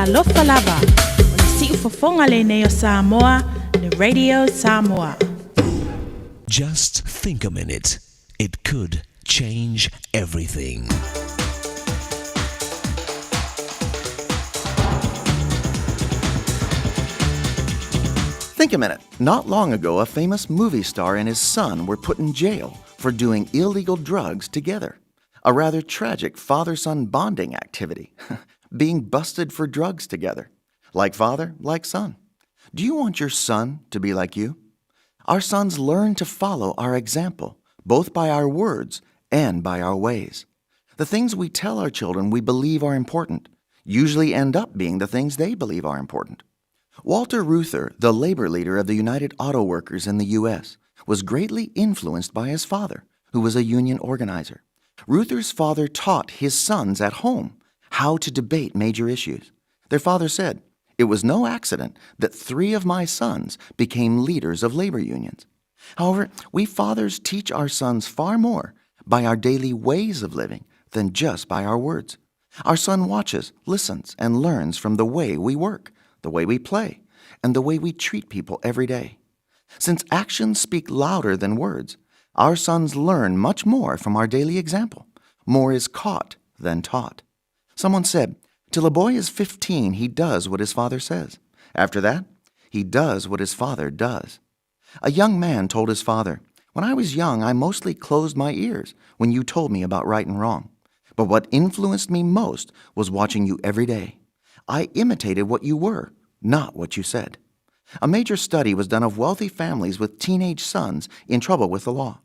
Talofa lava, o le siufofoga lenei o Samoa, le Radio Samoa. Just think a minute. It could change everything. Think a minute. Not long ago, a famous movie star and his son were put in jail for doing illegal drugs together. A rather tragic father son bonding activity, being busted for drugs together. Like father, like son. Do you want your son to be like you? Our sons learn to follow our example, both by our words and by our ways. The things we tell our children we believe are important usually end up being the things they believe are important. Walter Reuther, the labor leader of the United Auto Workers in the U.S., was greatly influenced by his father, who was a union organizer. Reuther's father taught his sons at home how to debate major issues. Their father said, It was no accident that three of my sons became leaders of labor unions. However, we fathers teach our sons far more by our daily ways of living than just by our words. Our son watches, listens, and learns from the way we work, the way we play, and the way we treat people every day. Since actions speak louder than words, our sons learn much more from our daily example. More is caught than taught. Someone said, Till a boy is 15, he does what his father says. After that, he does what his father does. A young man told his father, When I was young, I mostly closed my ears when you told me about right and wrong. But what influenced me most was watching you every day. I imitated what you were, not what you said. A major study was done of wealthy families with teenage sons in trouble with the law.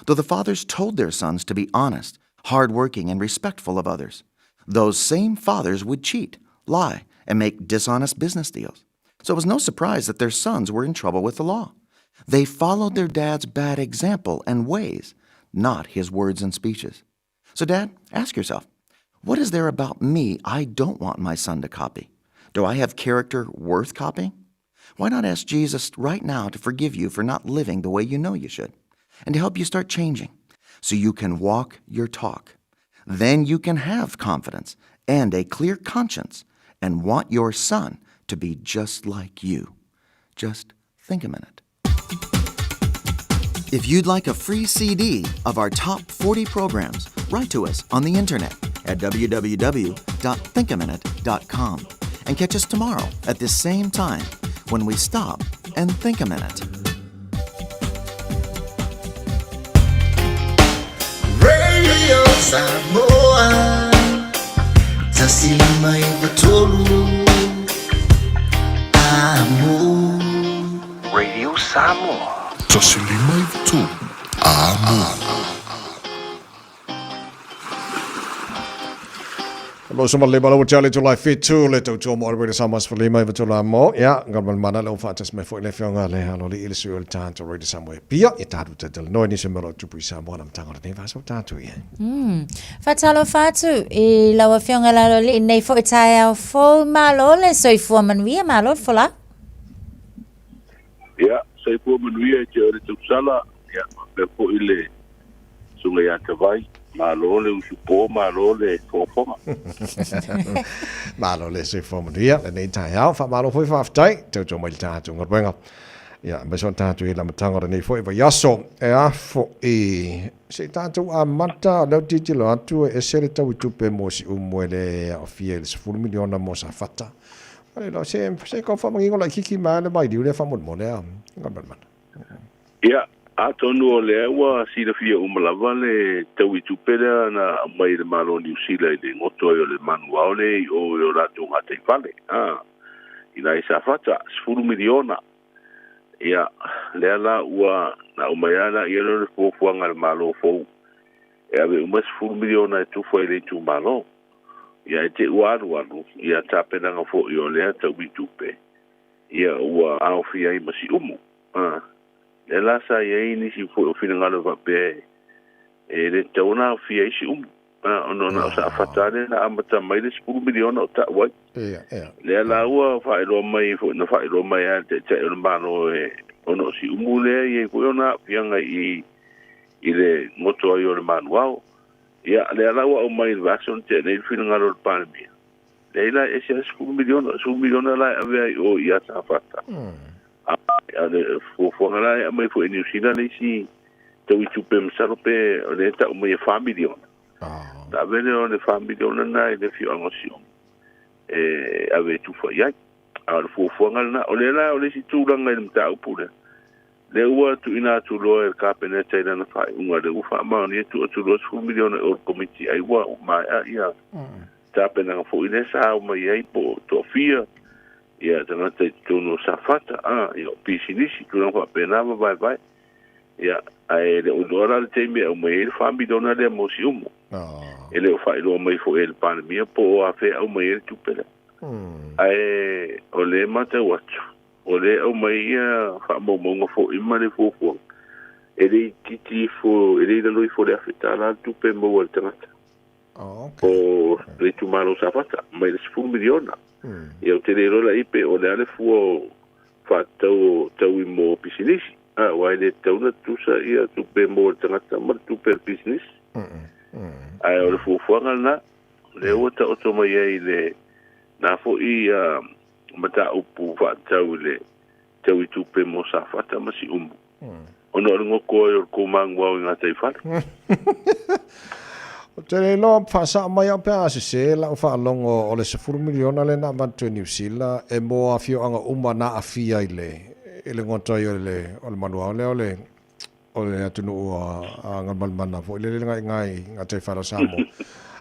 Though the fathers told their sons to be honest, hardworking, and respectful of others, those same fathers would cheat, lie, and make dishonest business deals. So it was no surprise that their sons were in trouble with the law. They followed their dad's bad example and ways, not his words and speeches. So, Dad, ask yourself what is there about me I don't want my son to copy? Do I have character worth copying? Why not ask Jesus right now to forgive you for not living the way you know you should and to help you start changing so you can walk your talk? Then you can have confidence and a clear conscience and want your son to be just like you. Just think a minute. If you'd like a free CD of our top 40 programs, write to us on the internet at www.thinkaminute.com and catch us tomorrow at this same time when we stop and think a minute. Radio Samoa 153 Amo Radio Samoa. 153 Amo. Lo so le bala tale to lai fitu le tau tō mo arwe sa mas lima i vatola mo ya ngal mana le ofa tas me fo le fionga le halo le ile su le tanto re sa mo pia e tatu te del no ni se melo tu pui sa mo nam tanga ne va so tatu ia. Faatalofa atu i lau Afioga Laloalii i lenei foi taeao fou. Malo le soifua manuia, malo le folau. Ia, soifua manuia i te oe le tausala, ia, faapea foi le Susuga ia Tavai, malo le usupo, malo le fofoga. Malo le soifua manuia lenei taeao, faamalo foi faafetai, tautua mai le tatou galuega. Ia, aemaise o tatou i le amataga o lenei foi vaiaso. E a foi, se i tatou amata, o lea ou te tilotilo atu e ese le tau i tupe mo Siumu e le aofia i le 10 miliona mo Safata. Mai le se, se kau faamangingo laitiiti mai le vailiu lea faamolemole a Galumalemana. Ia, atonu o lea ua silafia uma lava le tau i tupe lea na aumai e le Malo o Niu Sila i le goto ai o le manu aole i o i o latou gataifale, a, i nai Safata, 10 miliona. Ia, lea la ua na aumai lava laia lea o le fuafuaga a le Malo fou e ave uma le 10 miliona e tufa i le itumalo. Ia, e te ua alualu ia tapenaga foi o lea tau i tupe, ia ua aofia ai ma Siumu. A, lea la sa i ai nisi foi o finagalo e faapea e le tatau ona aofia ai Siumu, a, ona na o Safata lea na amata mai le 10 miliona o ta'u ai. Lea la ua faailoa mai foi, na faailoa mai lava e le Taitai o le Malo e ona o Siumu lea e i ai foi ona aafiaga i i le goto ai o le manuao. Ia, lea la ua aumai i le vaiaso na tea nei le finagalo o le Palemia, Leai la e ese le 10 miliona, 10 miliona la e ave ai o i Safata. A a le fuafuaga la e aumai foi e Niu Sila le isi tau i tupe masalo pe o lea e tau mai e 4 miliona. Na ave lea o le 4 miliona na i le afioaga o Siumu e ave e tufa i ai. A o le fuafuaga lena, o lea la o le isi tulaga i le mataupu lea, lea ua tuuina atu loa e le Kapeneta i lana faaiuga, lea ua faamaonia tuu atu loa 10 miliona i o i le Komiti ai ua maea ia tapenaga foi lea sa ao mai ai po o toafia ia tagata i totonu o Safata, a, ia o pisinisi, tulaga faapena ma vaevae. Ia, ae le o iloa la le taimi e aumai ai le 4 miliona lea mo Siumu. E le o faailoa mai foi e le Palemia po o afea e aumai ai le tupe lea. Ae o lea e matau atu, o lea e aumai ia faamaumauga foi ma le fuafuaga, e le itiiti ifo, e le i lalo ifo o le $1,000 le tupe e maua e le tagata. O le itumalo o Safata, mai le 10 miliona. Ia ou te le iloa la i pe o le a le fua o faatatau o taui mo pisinisi. A, aua e le tatau ona tutusa ia tupe mo le tagata ma le tupe a le pisinisi. Ae o le fuafuaga lena, lea ua taoto mai ai le na foi mataupu faatatau i le taui tupe mo Safata ma Siumu. Ona o le goto ai o le tou manuao i gataifale. Ou te le iloa faasao mai au pe a sese lau faalogo o le 10 miliona lea na avatu e Niu Sila e mo afioaga uma na aafia i le i le goto ai o le o le manuao lea o le o le atunuu a Galumalemana foi lele i i gataifale o Samoa.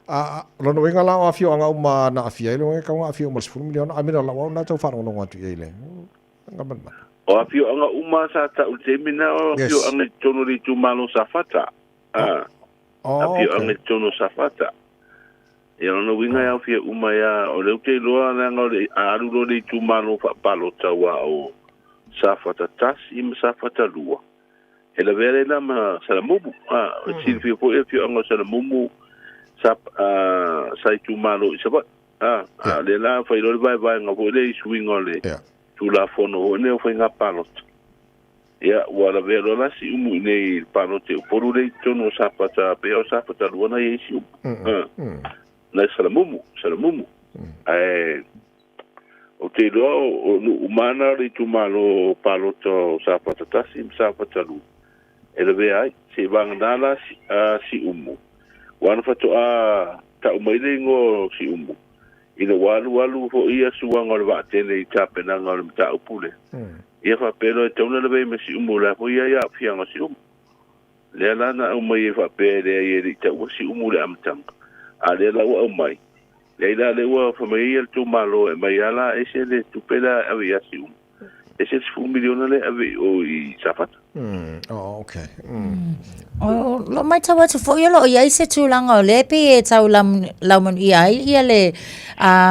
A o lona uiga la o afioaga uma na aafia ai le tau aafia uma i le 10 miliona. I mean o lau au lena tau faalogologo atu i ai i le Galumalemana. O afioaga uma sa tau i le taimi lena o afioaga i totonu o le itumalo o Safata. A afioaga i totonu o Safata. Ia lona uiga e aofia uma ai lava. O lea ou te iloa leaga o le a alu loa le itumalo faapalota aua o Safata 1 ma Safata 2, e lavea lea la ma Salamumu. A, e silafia foi afioaga o Salamumu sa, sa itumalo i Savaii. A, a o lea la fai loa le vaevaega foi lea i suiga o le Tulafono foi lea o faiga palota. Ia, ua lavea loa la Siumu i inei i le palota i Upolu lea i totonu o Safata, pei o Safata 2 na i ai Siumu. A, na i Salamumu, Salamumu. Ae ou te iloa o nuu uma na o le itumalo palota o Safata 1 ma Safata 2 e lavea ai. Seivagana la Siumu, ua na faatoa tau mai le igoa o Siumu, ina ua alualu foi ia suaga o le vaatele i tapenaga o le mataupu lea. Ia faapea loa e tatau ona lavea ma Siumu, o le a foi ia aafiaga o Siumu. Lea la na aumai ai faapea e leai e le i taua Siumu i le amataga, a lea la ua aumai, leai la lea ua fai mai ai le tou Malo e aumai lava la ese le tupe lea e ave ia Siumu, ese le 10 miliona lea e ave i o i Safata. Oh, okay. O lo matau atu foi o lo o i ai se tulaga o lea e pei e tau laumanuia ai ia le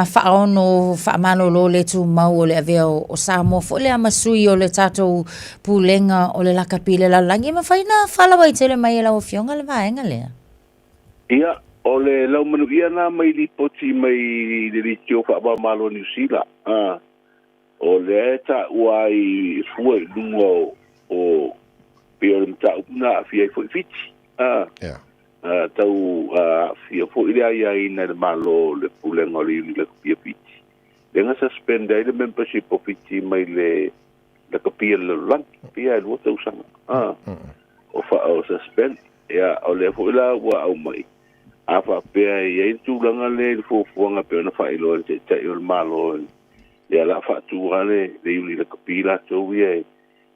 faaono faamalolo le tumau o le avea o Samoa foi lea ma sui o le tatou Pulega o le Lakapi i le Lalolagi. E mafai ona faalauaitele mai e lau Afioga le vaega lea? Ia, o le laumanuia lena mai lipoti mai le Leitio Faava-o-Malo o Niu Sila, o lea e taua ai e fua i luga o, o pei o le mataupu na aafia ai foi Fiti. A, yeah. A, tau aafia foi le aiaina e le Malo le pulega o le Iuni Lakapia Fiti. Lea na suspend ai le membership o Fiti mai le Lakapia le lalolagi, pia e 2 tausaga. A, o, fa, o suspend. Ia, o lea foi la ua aumai, a faapea e i ai le tulaga lea i le fuafuaga e pei ona faailoa e le Taitai o le Malo, lea o le a faatu lava le Iuni Lakapi latou ia e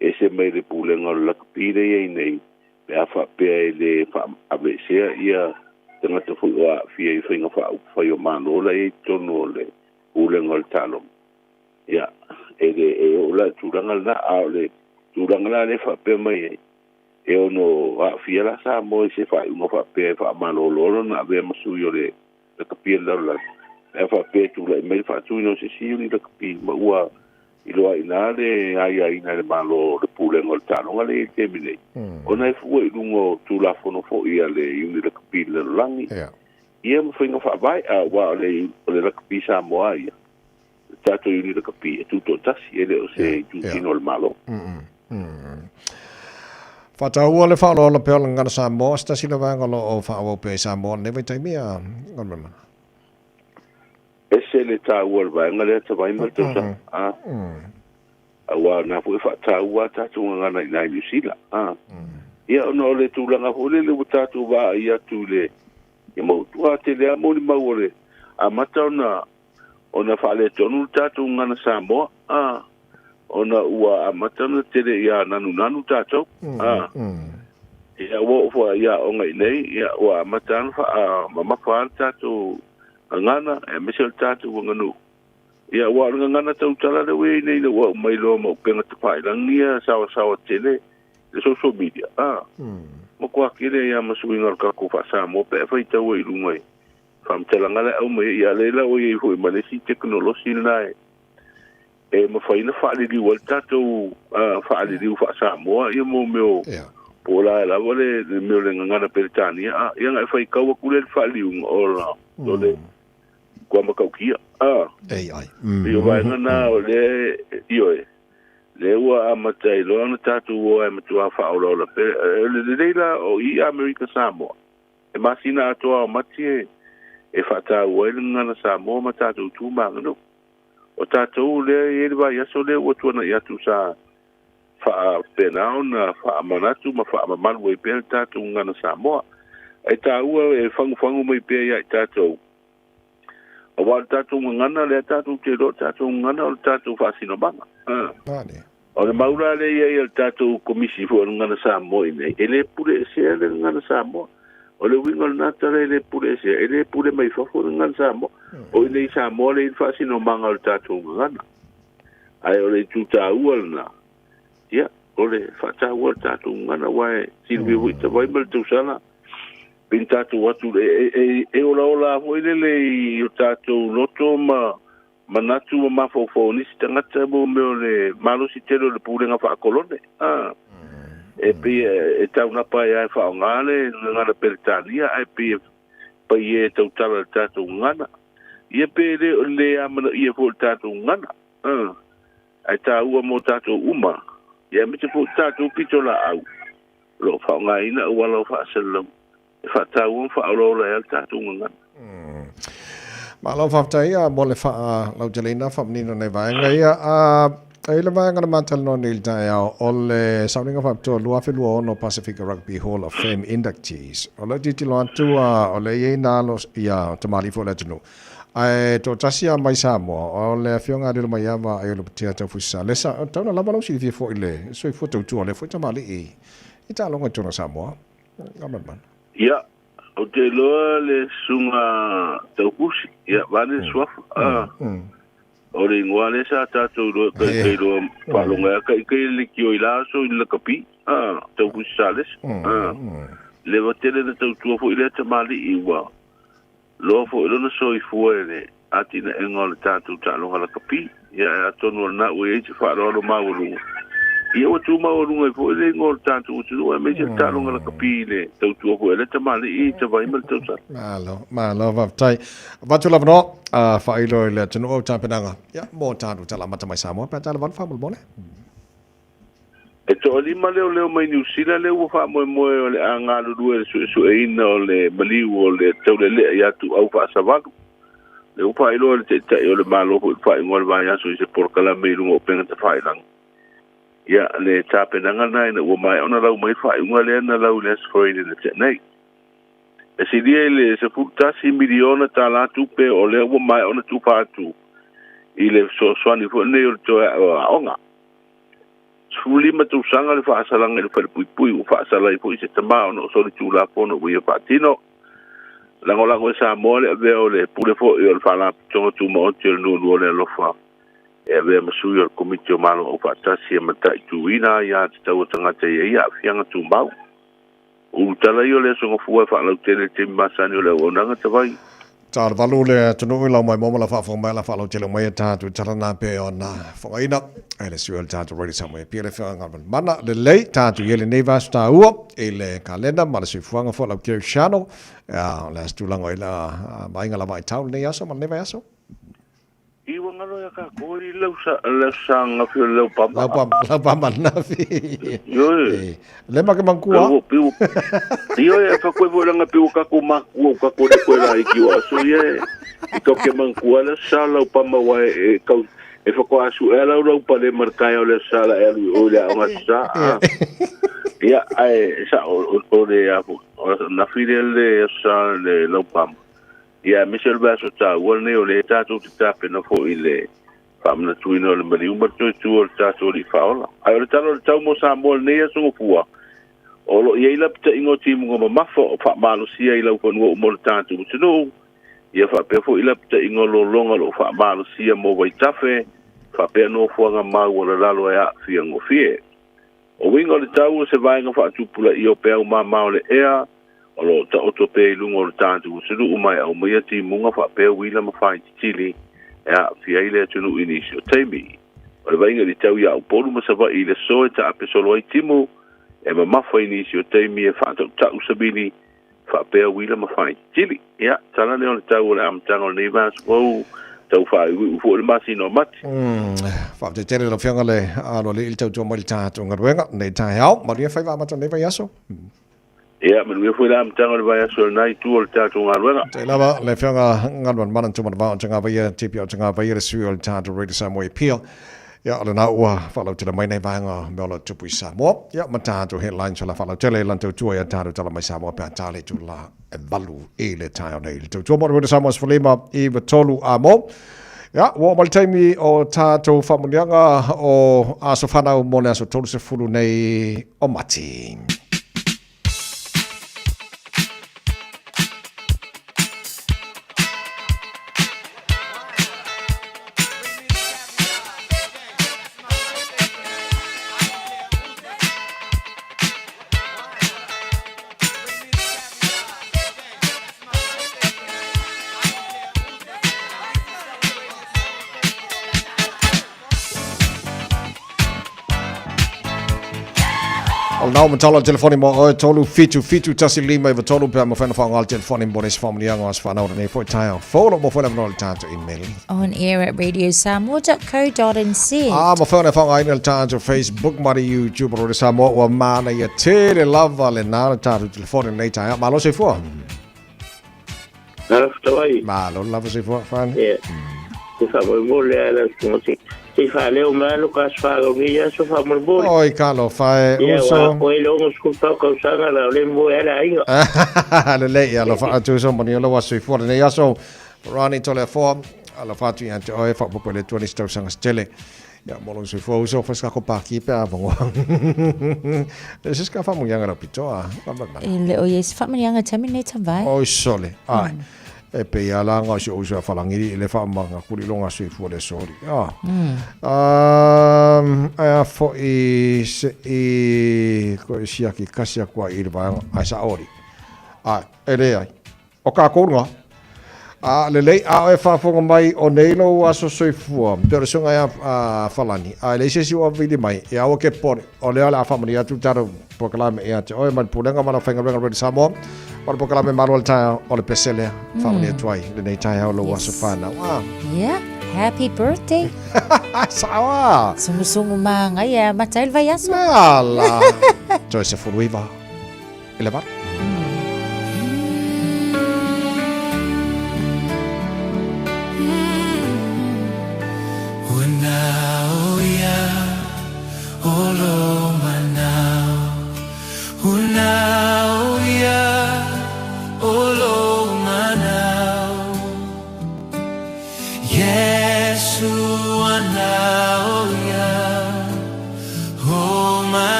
ese mai le pulega o le lakapi lea e i ai nei, pe a faapea e le faaveesea ia tagata foi o aafia i faiga faaupufai o Malo la e i ai i totonu o le pulega o le taaloga. Ia, e le e oo la i le tulaga lena, a o le tulaga la lea e faapea mai ai, e ono aafia la Samoa i se faaiuga faapea e faamalolo lona avea ma sui o le lakapi a le lalolagi, pe a faapea e tulai mai le faatuina o se isi iuni lakapi ma ua iloa ai i ina le aiaiina e le Malo o le Pulega o le Taaloga lea e i ai i le taimi nei, ona e fua i luga o Tulafono foi a le Iuni Lakapi i le Lalolagi, ia ma faiga faavae, aua o le o le lakapi Samoa ia, le tatou Iuni Lakapi e tutoatasi, e le o se itutino o le Malo. Faataua le faaaloalo pea o le Gagana Samoa, se tasi lea vaega o lo o faaauau pea i Samoa i lenei vaitaimi, a Galumalemana. E se. ese le tāua o le vaega lea tavai ma le tausaga. A. Auā o lena foi e faataua a tatou gagana i ina i Niu Sila. A. Ia ona o le tulaga foi lele ua tatou vaai atu i le ia mautu tele lava molimau o le amata ona ona faaletonu le tatou gagana Samoa. A. Ona ua amata ona tele ia nanunanu tatou. A. Ia ua oo foi i aoga i inei, ia ua amata ona faamamafa le tatou gagana, aemaise o le tatou aganuu. Ia aua o le gagana tautala lea ua i ai nei ina ua aumai loa ma upega tafailagi ia saoasaoa tele le social media, a, matua tele ai lava ma suiga o le tatou faa-Samoa pe a faitau ai i luga i faamatalaga la e aumai ai. Ia lea la ua i ai foi ma le isi tekonolosi lena e e mafai ona faaliliu ai le tatou faaliliu faa-Samoa ia mo mea o po o la e lava le mea o le gagana Peretania, a, ia ona e faitau atu lea i le faaliliuga o le kua matautia. A. AI. Pei o vaega na o lea, ioe, lea ua amata ai loa ona tatou o ae matua faaolaola pea. O le lelei la o i Amerika Samoa, e masina atoa o Mati e faataua ai le gagana Samoa ma tatou tu ma aganuu. O tatou lea e i ai le vaiaso lea ua tuanai atu sa faapena ona faamanatu ma faamamalu ai pea le tatou gagana Samoa. Ae taua e fagufagu mai pea ia i tatou, aua o le tatou gagana lea tatou te iloa o le tatou gagana o le tatou faasinomaga. O le mau la lea e i ai a le tatou Komisi foi o le Gagana Samoa i inei, e le pule esea le Gagana Samoa. O le uiga o lena tala e le pule esea, e le pule mai fafo le Gagana Samoa. O i inei i Samoa lea e i ai le faasinomaga o le tatou gagana. Ae o le itu taua lena, ia, o le faataua o le tatou gagana, aua e silafia foi tavai ma le tausala, pei na tatou atu, e olaola foi lele i o tatou loto ma manatu ma mafaufau o nisi tagata mo mea o le malosi tele o le pulega faakolone. A, e pei e taunapa ai lava e faaaoga le gagana Peretania, ae pei e pai e tautala i le tatou gagana. Ia pe le o le amanaia foi o le tatou gagana. A, ae taua mo tatou uma, ia aemaise foi o tatou pitolaau o lo o faaaogaina auala o faasalalau e faataua ma faaolaola ai le tatou gagana. Malo faafetai mo le faalauteleina faamanino nei vaega ia. E i le vaega na matalanoa nei i le taeao, o le sauniga faapitoa 2026 Pasifika Rugby Hall of Fame Inductees. O lea tilotilo atu o lea e i ai nā alo ia tamalii foi o le atunuu. Ae toatasi lava mai Samoa, o le Afioga ia Lilomaiava Aiolupotea Taufusi Salesa. E tatau ona lava lou silafia foi i le soifua tautua o lea foi tamalii i taaloga i totonu o Samoa. Ia, ou te iloa le susuga Taufusi, ia, vaeane le suafa. A, o le igoa lea sa tatou iloa e kai iloa faalogo ai kai kai le leitio i la aso i le lakapi, a, Taufusi Salesa. A, leva tele na tautua foi lea tamalii ua loa foi lona soifua i le atinaega o le tatou taaloga lakapi. Ia, ae atonu o lena ua i ai se faaaloalo maualuga, ia ua tu maualuga ai foi le igoa o le tatou atunuu aemaise le taaloga lakapi i le tautua foi a lea tamalii i Tavaima i le tausaga. Malo, malo, faafetai. Avatu le avanoa, faailo i le atunuu au tapenaga, ia, mo tatou tala amata mai Samoa pe a tala valu faamolemole. E toalima leoleo mai Niu Sila lea ua faamoemoe o le a galulue i le suesueina o le maliu o le taulelea ia Tuau Faasavalu. Lea ua faailoa e le Taitai o le Malo foi i le faaiuga o le vaiaso i se polokalame i luga o upega tafailagi. Ia, le tapenaga lena ina ua maea ona lau mai le faaiuga lea na lau i le Aso Faraile na tea nei. E silia i le $11 miliona tala tupe o lea ua maea ona tufa atu i le fesoasoani foi lenei o le toe aoaoga. 15 tausaga le faasalaga i le falepuipui ua faasala ai foi se tama ona o solitulafono ua ia faatino. Lagolago e Samoa le avea o le pule foi o le Faalapotopotoga Tumaoti o le Nuanua o le Alofa e avea ma sui o le Komiti o Malo Aufaatasi e mataituina aiatatau a tagata e i ai aafiaga tumau. O ulutala ia o le Aso Gafua e faalautele i le taimi masani o le auaunaga tavai. Talovalu le atunuu i lau maimoa ma lau faafofoga mai la faalautele mai e tatou tala na pe ona fogaina e le sui o le tatou Radio Samoa e pia le afioga Galvin Mana lelei tatou i ai lenei vaiaso taua i le kalena ma le soifuaga foi lau Kerry Channel o le a se tulaga i la vaaiga lava ai tau lenei aso ma lenei vaiaso. I ua ngalo ia kakou i lau sa lau sa ngafi o lau pama. Lau pama, lau pama nafi. Ioe. Le ma ke mangkua. Piu piu. Ioe fa koe foi langa piu kakou makua o kakou le koe la iki o aso ie. I tau ke manatua le aso sa Laupama aua e tau e faatoa suea lau laupale ma le taeao i le aso Sa la e alu i o i le aoga aso Sa. A. Ia, ae sao o le a foi, o nafi lea le aso Sa le Laupama. Ia, aemaise o le vaiaso taua lenei o lea tatou te tapena foi i le faamanatuina o le maliu ma le toe tu o le tatou Alii Faaola. Ae o le tala o le tau mo Samoa i lenei aso Gafua, o lo o i ai lapataiga o timuga mamafa o faamalosia i laufanua uma o le tatou atunuu, ia faapea foi lapataiga o lologa o lo o faamalosia mo vaitafe, faapea nofoaga maualalalo e aafia gofie. O uiga o le tau o se vaega faatupulaia o peau mama o le ea, o lo o taoto pea i luga o le tatou atunuu ma e aumaia timuga faapea uila ma faititili e aafia ai le atunuu i nisi o taimi. O le vaaiga i le tau ia Upolu ma Savaii i le aso e taape solo ai timu, e mamafa i nisi o taimi e faatautau savili faapea uila ma faititili. Ia, tala lea o le tau o le amataga o lenei vaiaso fou, tau faaiuiu foi le masina o Mati. Faafetai tele lau Afioga le Aloalii i le tautua mai i le tatou galuega lenei taeao. Manuia faiva amata o lenei vaiaso. Ia, manuia foi le amataga o le vaiaso i lena itu o le tatou galuega. Faafetai lava le Afioga Galumalemana Tumanavao o Tagavaia, TP o Tagavaia, le sui o le tatou Radio Samoa i Apia. Ia, o lena ua faalautele mai nei vaega o mea o lo o tupu i Samoa. Ia, ma tatou headlines o la faalautele i lana tautua ia tatou tala mai Samoa pe a ta le itula e 8 i le taeao nei. Le tautua mo le Radio Samoa 15 i 3 a mo. Ia, ua oo mai le taimi o tatou faamanuiaga o aso fanau mo le aso 30 nei o Mati. O lena ua matala le telefoni mo oe, 3 7 7 1 5 9 3 pe a mafai ona faaaoga le telefoni mo nisi faamanuiaga o aso fanau lenei foi taeao fou. O lo o maua foi le avanoa i le tatou email. On air at radiosamoa.co.nz. A mafai ona faaaogaina le tatou Facebook ma le YouTube o Radio Samoa. Ua manaia tele lava lena le tatou telefoni lenei taeao. Malo soifua. Malo fetawai. Malo lava soifua, Fane. Ia. Te faamolemole a lau susuga se se i faaleo mai lava lo ka aso fanau nei aso faamolemole. Oi talofa e Ia uso. ua apo ai le 64 tausaga la o lea e moe ai le aiga. Lelei, ia alofa atu uso, manuia lou aso soifua lenei aso. Rani Toleafoa, alofa atu ia te oe, faaopoopo i le Atua nisi tausaga se tele. Ia, mo lou soifua uso, fai se kako pāki pe a vongoa. Le se se ka whaamuianga rau pitoa. E le o ia se whaamuianga taimi nei tawai. Oi sole, ai. E pe ia la ngā si uso a whalangiri i le whaamanga kuri longa soifua le sori. Ah. Ai a foi se i ko i siaki kasi a kua i le vaenga, ai sa ori. Ai, e le ai. O ka kounga. A lelei, a oe faafofoga mai o nei lou aso soifua, pei o le suiga ia a Falani, a e leai se isi ua vili mai, e aua ke pore, o lea o le a faamanuia atu le tatou polokalame ia te oe mai le Pulega ma lau Faigaluega Radio Samoa, ma le polokalame Malu o le Taeao, o le pese lea, faamanuia atu ai lenei taeao lou aso whanau. Ah. Yeah, happy birthday. Sao a. Sungusungu māngai e mata i le vaiaso. Me ala. Toe 19. I le 8.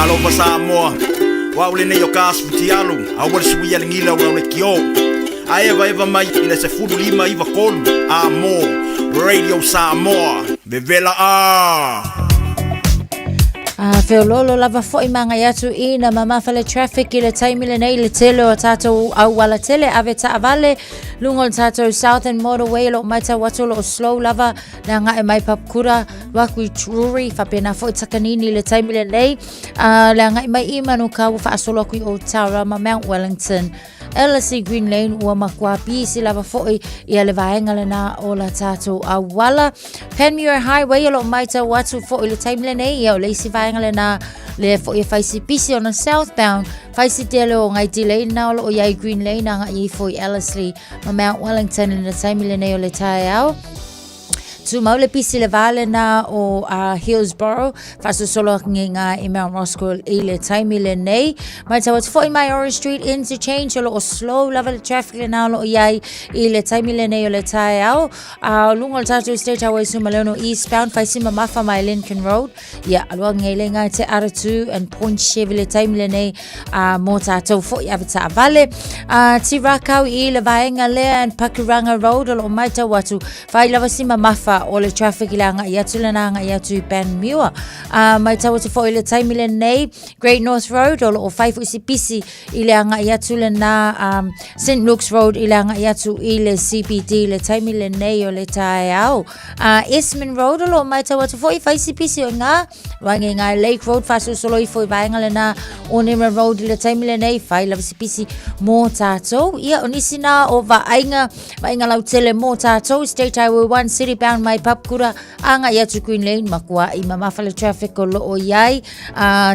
Talofa Samoa, o au lenei o ka asu futialu, aua le suia le gila o lau lekiō. A evaeva mai i le 15 93 a mo Radio Samoa, vevela a! A feololo lava foi magai atu i na mamafa le traffic i le taimi lenei le tele o tatou auala tele ave taavale luga o le tatou Southern Motorway o lo o matau atu o lo o slow lava le agai mai Papakura Waku i Drury faapena foi Takanini i le taimi lenei a le agai mai i Manukau ua faasolo atu i Otara ma Mount Wellington LSE Green Lane ua matua pisi lava foi ia le vaega lena o la tatou auala. Panmure Highway o lo o maitau atu foi i le taimi lenei ia o le isi vaega lena lea foi e fai si pisi ona southbound fai si tele o ngai delay na o lo o iai Green Lane agai ifo i Ellerslie ma Mount Wellington i le taimi lenei o le taeao. Tumau le pisi le va lena o Hillsborough, faasosolo atu nei ngā i Mount Roskill i le taimi lenei. Matau atu foi mai Orange Street Interchange o lo o slow lava le traffic lena o lo o iai i le taimi lenei o le taeao. A o luga o le tatou State Highway Sumaleono Eastbound, fai si mamafa mai Lincoln Road. Ia, aloa ngei le ngā te Aratu and Point Chevy le taimi lenei a mō tātou foi ave taavale. A, Tīrākau i le vaenga lea and Pakuranga Road o lo o maitau atu. Whai lava si mamafa o le traffic i le agai atu lena agai atu i Panmure. A, maitau atu foi i le taimi lenei Great North Road o lo o whai foi si pisi i le agai atu lena um, St Luke's Road i le agai atu i le CBD le taimi lenei o le taeao. A, Esmond Road o lo o maitau atu foi whai si pisi o ngā Waenga i ngā Lake Road whāsosolo ifo i vaenga lena o Nera Road i le taimi lenei, whai lava si pisi mō tātou. Ia, o nisi nā o vaaiga, vaaiga lautele mō tātou, State Highway 1, City Bound mai Papakura, āngai atu Green Lane, makua i mamafa le traffic o loo i ai,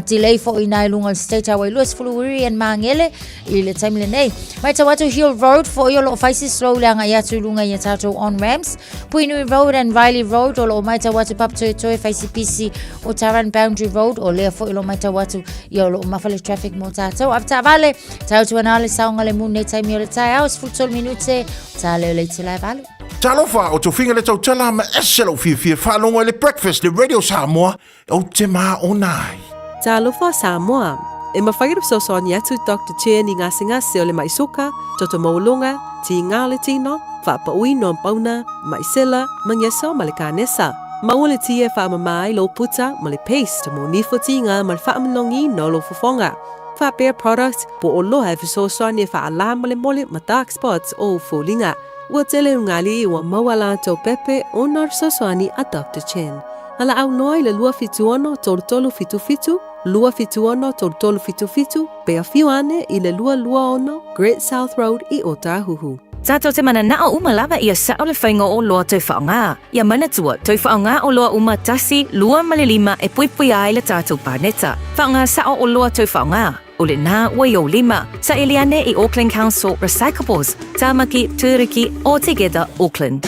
delay fo i nā i lunga o le State Highway 20 Wiri and Mangele i le taimi lenei. Mai tau atu Hill Road, fo i o loo whai si slow le āngai atu i lunga i a tātou on ramps. Puhinui Road and Riley Road o lo o maitau atu Papatoetoe Whaisipisi o Taran Boundary Road o lea foi o lo o maitau atu ia o lo o mafa le traffic mo tātou. Ave taavale, tau atu ana le saonga le mu nei taimi o le taeao, 13 minute, tā leo le itula e valu. Talofa, o tofiga le tautala ma ese lou fiafia faalogo i le Breakfast le Radio Samoa ou te māona ai. Talofa Samoa! E mafai ona fesoasoani atu Doctor Chen i gasegase o le mai soka, toto maualuga, tiga o le tino, faapauina o pauna, mai sela, magesa ma le kanesa. Maua le tia e faamama ai lou puta ma le paste mo nifo tiga ma le faamalogiina o lou fofoga. Faapea product po o loha e fesoasoani e faalā molemole ma dark spots o ou foliga. Ua tele ugali ua maua latou pepe ona o le fesoasoani a Doctor Chen. A laau noa i le 276 3377, 276 3377, pe afio ane i le 226 Great South Road i Otahuhu. Tātou te mananao uma lava ia sao le whainga o loa tau whaonga. Ia manatua, tau whaonga o loa uma tasi, lua ma le lima e puipui ai le tātou pāneta. Whaonga sao o loa tau whaonga. O le nā ua i ou lima. Saili ane i Auckland Council Recyclables, Tāmaki, Tūruki, All Together Auckland.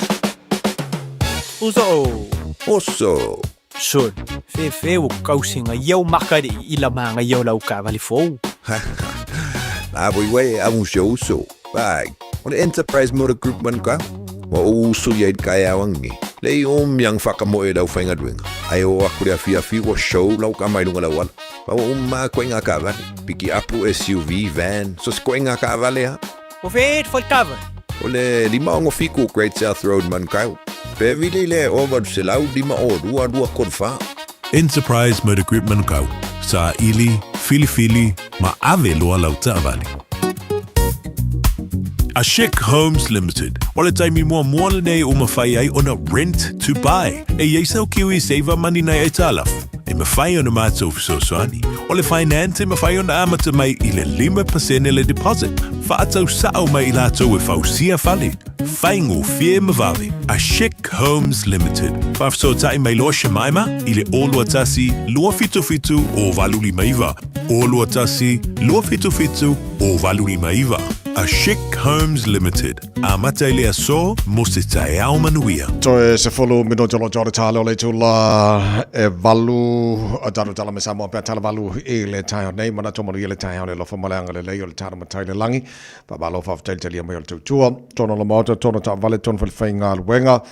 Uso. Oso. Sol, fefe ua kausi ga iau maka le i la ma ga iau lau kaavale fou. La voi wei a un show uso. Bag. O le Enterprise Motor Group man ka. Wa o uso ia i kai awangi. Le i om yang whakamoe lau whaingaduenga. Ai o aku le afi afi wa show lau ka mai lunga lau ala. Pa ua uma koe ngā kaavale. Piki apu, SUV, van, so se koe ngā kaavale ha. O fed foi kava. O le 567 Great South Road Manukau. Pe vili le o 805 o 2 2 kore whā. Enterprise Motor Group Manukau, Saili, Filifili, ma ave loa lau taavale. A Chic Homes Limited, o le taimi muamua lenei ua mafai ai ona rent to buy. E i ai sau Kiwi Saver Money nai aitalafu, e mafai ona matou fesoasoani. O le finance e mafai ona amata mai i le 5% le deposit. Faatau sao mai i latou e fausia fale. Faigofie ma vave. A Chic Homes Limited. Faafesootai mai loa Shemaima i le 021 277 0859. 021 277 0859. A Chic Homes Limited. Amata i le aso mo se taeao manuia. Toe 10 minute o lo tore tale o le itula e valu o tatou tala me Samoa pea tala valu i le taeao nei manatu manuia le taeao le alofa ma le agalelei o le tala matai le lagi. Faamalo faafetai le talia mai o le tautua. Tona o le Maota, tona taavale, tona falefaigaluega.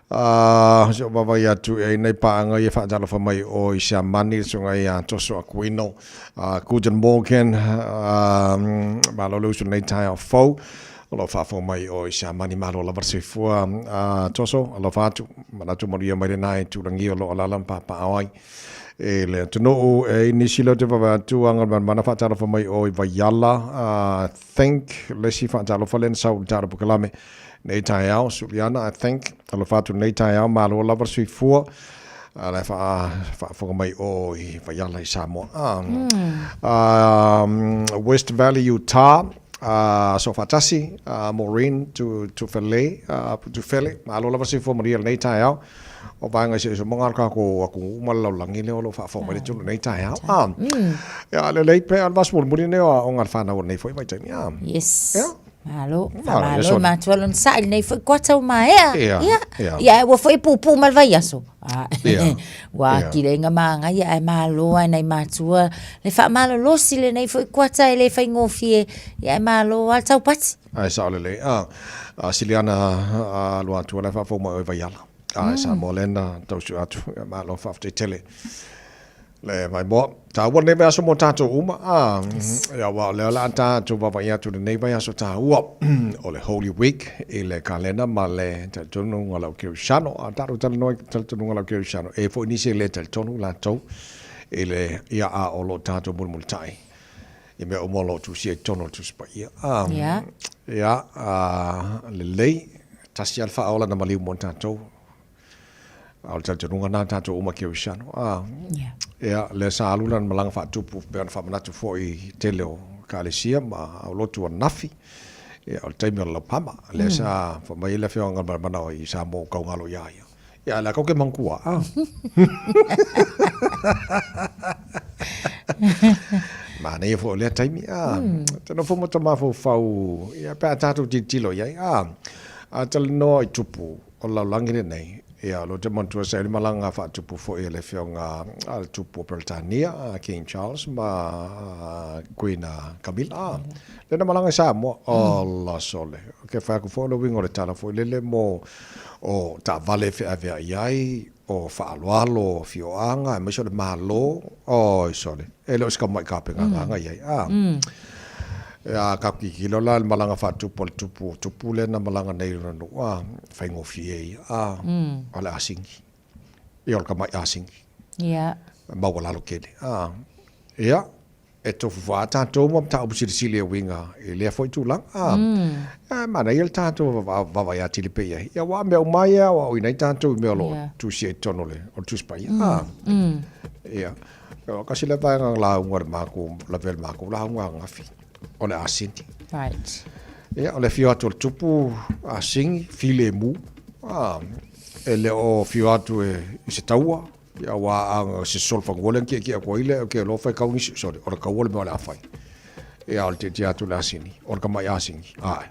Uh, si o vaavaai atu e nei paaga ia faatalofa mai o i Siamani le susuga ia Toso Akuino. Uh, guten Morgen, uh, malo le usu lenei taeao fou. O lo o faafofoga mai o i Siamani, malo lava le soifua. Uh, Toso, alofa atu, manatu manuia mai lena e tulagia o lo o alaala ma papaaao ai. E le atunuu e i nisi leo te vaavaai atu aga le manamana faatalofa mai o i Vaiala. Uh, think, le isi faatalofa lea na sau i le tala pokalame. Nei taeao, Suliana, I think, alofa atu nei taeao, malo lava le soifua. A la e faafofoga mai o i Vaiala i Samoa. Ah, mm. West Valley, Utah, so faatasi, Maureen Tufele, Tufele, malo lava le soifua manuia lenei taeao. O vaega i siosiomaga o le kākou atunuu ma le lalolagi lea o lo o faafofoga mai le atunuu lenei taeao. Ah. Ia, lelei pea le vaiaso mulimuli lenei o aoga a le fanau o lenei foi vaitaimi. Ah. Yes. Yeah. Malo, faamalo i matua lona sa'i lenei foi kuata ua maea. Ia, ia. Ia, ua foi puupuu ma le vaiaso. Ah, ua atili ai magaia ae malo lava i nai matua le faamalolosi lenei foi kuata e le faigofie. Ia, ae malo lava le taupati. Ae sao lelei. Ah, a Siliana a Luatua la e faafofoga mai oe Vaiala. Ae Samoa lea na tausi atu. Malo faafetai tele. Le maimoa. Taua lenei vaiaso mo tatou uma. Ah, ia, aua o lea o le a tatou vaavaai atu i lenei vaiaso taua o le Holy Week i le kalena ma le talitonuga o le au Kerisiano. A tatou talanoa i le talitonuga o le au Kerisiano, e i ai foi nisi e le talitonu latou i le, ia, a o lo o tatou mulimulitai i mea uma o lo o tusia i totonu o le Tusi Paia. Ah, ia, ah, lelei, tasi lava le faaola na maliu mo tatou. A o le talitonuga lena tatou uma Kerisiano. A, yeah. Ia, lea sa alu lana malaga faatupu, pei ona faamanatu foi i tele o ekalesia ma aulotu ananafi. Ia, o le taimi o le laupama. Lea sa fai mai ai le Afioga Galumalemana i Samoa ua taugalo ia ia. Ia, a o lea tatou te manatua, a. Manaia foi o lea taimi, a. Te nofo ma ta mafaufau, ia, pe a tatou tilotilo i ai, a. A talanoa i tupu, O le lalolagi lenei, ia, o lea ou te manatua sa i ai le malaga faatupu foi a le Afioga a le Tupu o Peretania, a King Charles ma Queen Camilla, lea na malaga i Samoa. Ola sole! Ke fai atu foi o le uiga o le tala foi lele mo o taavale e feaveai ai, o faaaloalo, o afioaga, aemaise o le Malo, oi sole, e le o se tamai tapenaga i ai. A. A tatou tilotilo la i le malaga faatupu a le tupu o tupu lea na malaga nei i lona nuu, a, faigofie ia, a, o le asini. Ia, o le tamai asini. Ia. Maualalo tele. A, ia, e tofu lava tatou ma mataupu silisili e uiga i lea foi tulaga. A, e manaia le tatou vaavaai atili pea i ai. Ia, aua o mea uma ia e aoaoina ai tatou i mea o lo o tusia i totonu o le Tusi Paia. A, ia. Kasi le vaega lauga o le makou, lavea le makou lauga ananafi, o le asini. Right. Ia, o le afio atu o le tupu asini, filemu, a, e le o afio atu e, i se taua, ia aua a se solo fanua lea na tietie atu ai lea, ke loa fai kau nisi, sorry, o le taua le mea o le a fai. Ia, o le tietie atu o le asini, o le tamai asini, ae.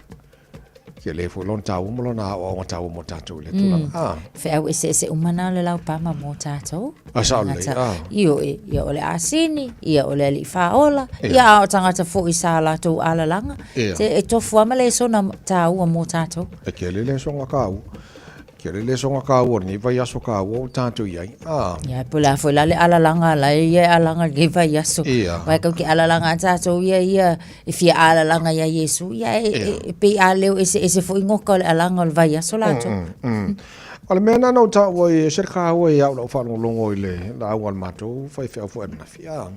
Tele foi lona taua ma lona aoaoga taua mo tatou i le tulaga. Ah. Feau eseese uma na o le laupama mo tatou. A sao lelei, ah. Ioe, ia o le asini, ia o le alii faaola, ia a o tagata foi sa latou alalaga. Te e tofu lava ma lesona taua mo tatou. E tele lesona taua. Tele lesona taua o lenei vaiaso taua ua tatou i ai. Ah. Ia, po o le a foi la le alalaga a la e ia e alaga i lenei vaiaso. Ia. Aua tatou te alalaga lava tatou ia ia e fia alalaga ia Iesu, ia e, e, e pei a leo eseese foi goka o le alaga o le vaiaso latou. O le mea lena na ou taua ai, e ese le taua ia au i lau faalogologo i le lauga a le matou faifeau foi ananafi. Ah.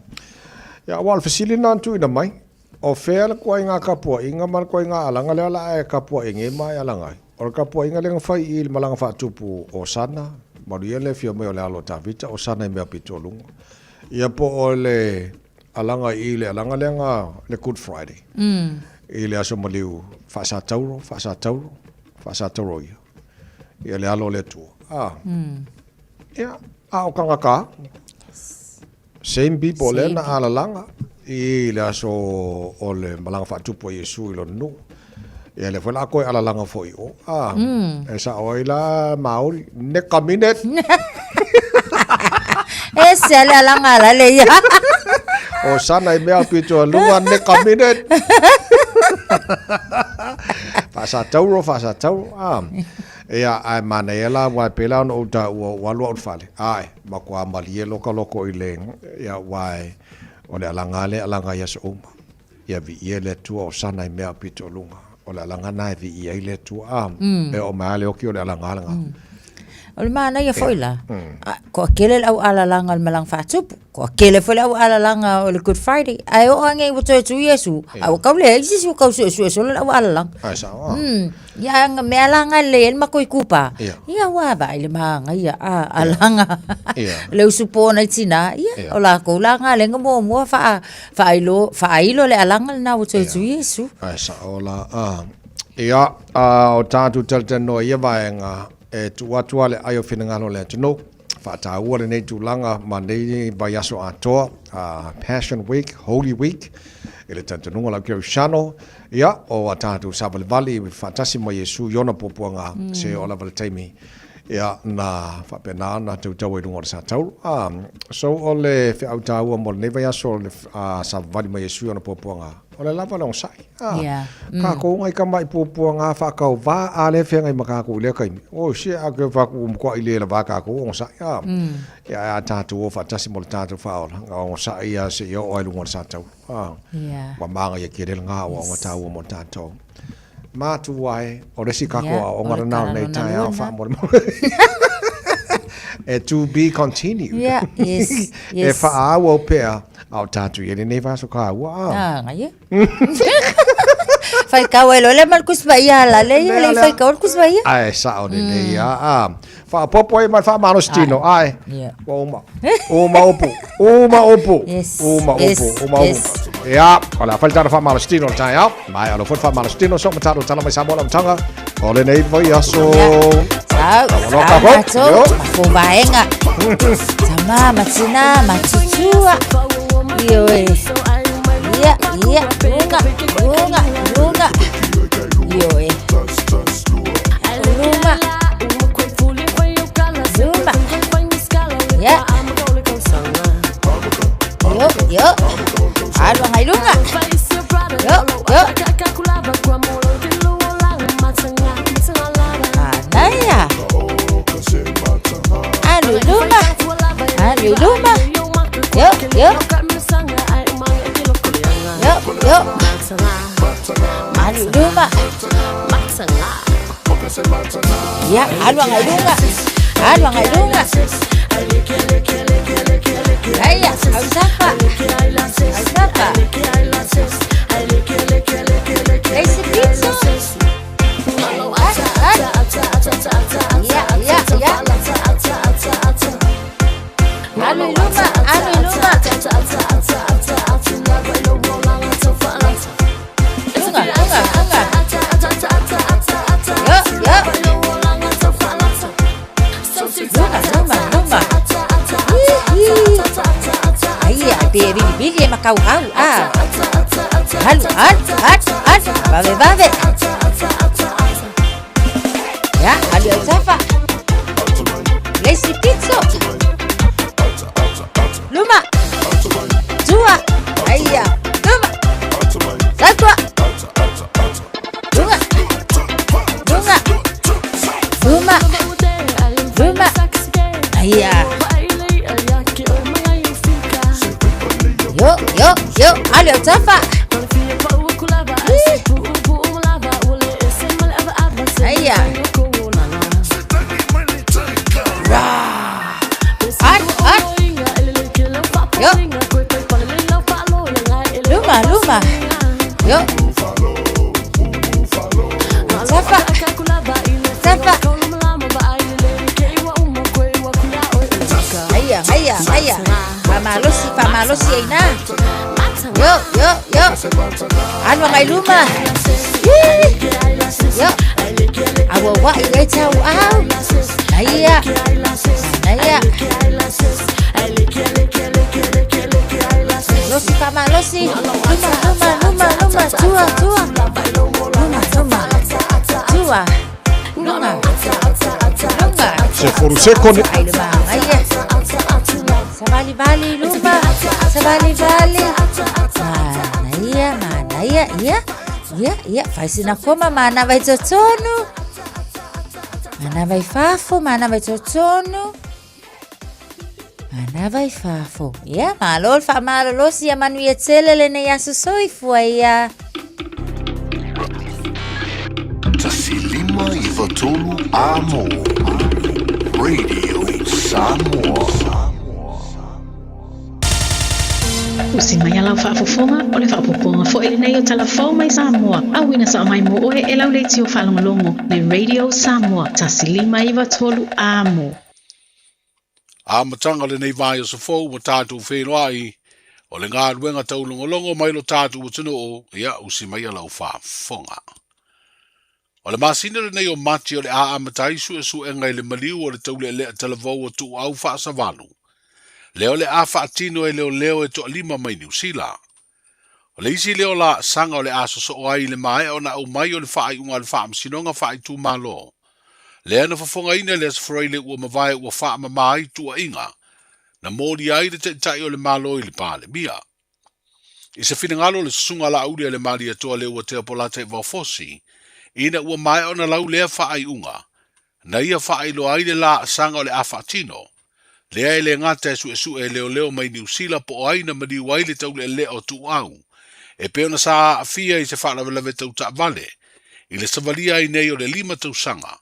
Ia, aua o le fesili lena na tuuina mai, O fea le ituaiga tapuaiga ma le ituaiga alaga lea o le a e tapuai nei ma e alaga ai? O le tapuaiga lea na fai i le malaga faatupu o Hosana, manuia le afio mai o le alo o Tavita, Hosana i mea pito o luga. Ia po o le alaga i le alaga lea na le Good Friday. I le aso maliu faasatauro, faasatauro, faasatauro ia. Ia le alo o le Atua. A. Ia, a o tagata, Same people lea na alalaga i le aso o le malaga faatupu a Iesu i lona nuu. Ia lea foi la toe alalaga foi i o. Ah, e sao ai la Maori, neka minute. Ese a le alaga a la le ia. Hosana i mea pito a luga, neka minute. Faasatauro, faasatauro, a. Ia, ae manaia la, aua e pei la ona ou taua ua alu au i le fale, ae, matua malie loka loko i le, ia, aua e, o le alaga lava lea e alaga i aso uma. Ia viia le Atua o sana i mea pito o luga. O le alaga lena e viia ai le Atua, a. E oo mai lava le oki o le alaga lena. O le manaia foi la, toatele le au alalaga o le malaga faatupu, toatele foi le au alalaga o le Good Friday, ae oo ane ua toe tu Iesu, a ua tau leai se isi ua tau suesue solo le au alalaga. Ae sao a. Ia, a mea la na e lelei ai le matou itupa, ia ua vaai le manaia a alaga le usupo nai tina, ia o latou la na lea na muamua faailo faailo le alaga lena ua toe tu Iesu. Ae sao la a. Ia, a o tatou talatalanoa i ia vaega, e tuu atu lava le ai o finagalo o le atunuu, faataua lenei tulaga ma nei vaiaso atoa, Passion Week, Holy Week, i le talitonuga o lau Kerisiano, ia, o a tatou savalivali faatasi ma Iesu i ona puapuaga, se oo lava le taimi, ia, na faapena ona tautau ai i luga o le satauro. So, o le feau taua mo lenei vaiaso o le savavali ma Iesu i ona puapuaga, o le lava le onosai. A, yeah. Kākou ngai kama i puapua ngā whakau wā a le whengai ma kākou i lea kaimi. O, se a ke whaku umkoa i le la wā kākou o sa ia. Ia a tātou o whaatasi mo le tātou whaola. Ngā o sa ia se ia o ai lunga o le sātau. A, yeah. Wa maanga ia ke rere ngā o ngā tāua mo le tātou. Mātu ai, o resi kako a o ngara nao nei tai ao wha mo le mo. E to be continued. Yeah, yes, yes. E wha au pea ao tātou i ere nei whaso kā ua. Ah, ngai e. Faikau ai loa le ma le kusi paia la le ia le faikau le kusi paia. Ae sao lelei a a faapopo ai ma le faamalosi tino ae ua uma uma upu uma upu uma upu uma upu ia o le a fai le tatou faamalosi tino i le taeao maea loa foi le faamalosi tino so ma tatou tala mai Samoa lau amataga o lenei vaiaso. Sau, sau matou, mafo vaega. Tama, ma tina, ma tutua. Ioe. Ia, ia, lunga, lunga, lunga. Ioe. Luma. Luma. Ia. Yo, yo. Alu agai luga. Yo, yo. Manaia. Alu i luma. Alu i luma. Yo, yo. Yo, yo. Alu i luma. Ia, alu agai luga. Alu agai luga. Aia, ausafa. Ausafa. Leisi pitso. Ia, ia, ia. Alu i luma, alu i luma. Luga, luga, luga. Yo, yo. Luma, luma, luma. Hihi. Aia, pe e vilivili e makauhau. Ah. Alu, alu, alu, alu. Vave, vave. Ia, alu au tafa. Le isi pitso. Luma. Tua. Aia. Luma. Satua. Luga. Luga. Luma. Luma. Aia. Yo, yo, yo. Alu au tafa. Ih. Aia. Ra. Alu, alu. Yo. Luma, luma. Yo. Tafa. Tafa. Aia, aia, aia. Faamalosi, faamalosi ai ina. Yo, yo, yo. Alu agai luma. Ih. Yo. Auauai ai tauau. Aia. Manaia. Losi, faamalosi. Luma, luma, luma, luma. Tua, tua. Luma, luma. Tua. Luga. Luga. Sefulu sekone. Ai le manaia. Savalivali luma. Savalivali. Manaia, manaia, ia. Ia, ia, fai sina koma, manava i totonu. Manava i fafo, manava i totonu. Manava i fafo. Ia, malo le faamalolosi ia manuia tele lenei aso soifua ia. 1 5 9 3 Amo. Radio Samoa. Usi mai a lau faafofoga, o le faaopoopoga foi lenei o Tala Fou mai Samoa, auina sao mai mo oe e lau leitio faalogologo, le Radio Samoa, 1 5 9 3 Amo. Amataga o lenei vaiaso fou ua tatou feiloai, o le galuega taulogologo mai lo tatou atunuu, ia usi maia lau faafofoga. O le masina lenei o Mati o le a amata ai suesuega i le maliu o le taulealea talavou o tuuau faasavalu. Lea o le a faatino e leoleo e toalima mai Niu Sila. O le isi lea o laasaga o le a sosoo ai i le maea ona aumai o le faaiuga a le Faamasinoga Faaitumalo. Lea na fofogaina i le Aso Faraile ua mavae ua faamama ai tuuaiga na molia ai le Taitai o le Malo i le Palemia. I se finagalo o le Susuga a Laauli a le Malietoa Leuatea Polata i Vaofosi, ina ua maea ona lau lea faaiuga, na ia faailoa ai le laasaga o le a faatino, lea e le gata e suesue e leoleo mai Niu Sila po o ai na maliu ai le taulealea o tuuau, e pei ona sa aafia i se faalavelave tau taavale i le savalia ai nei o le 5 tausaga,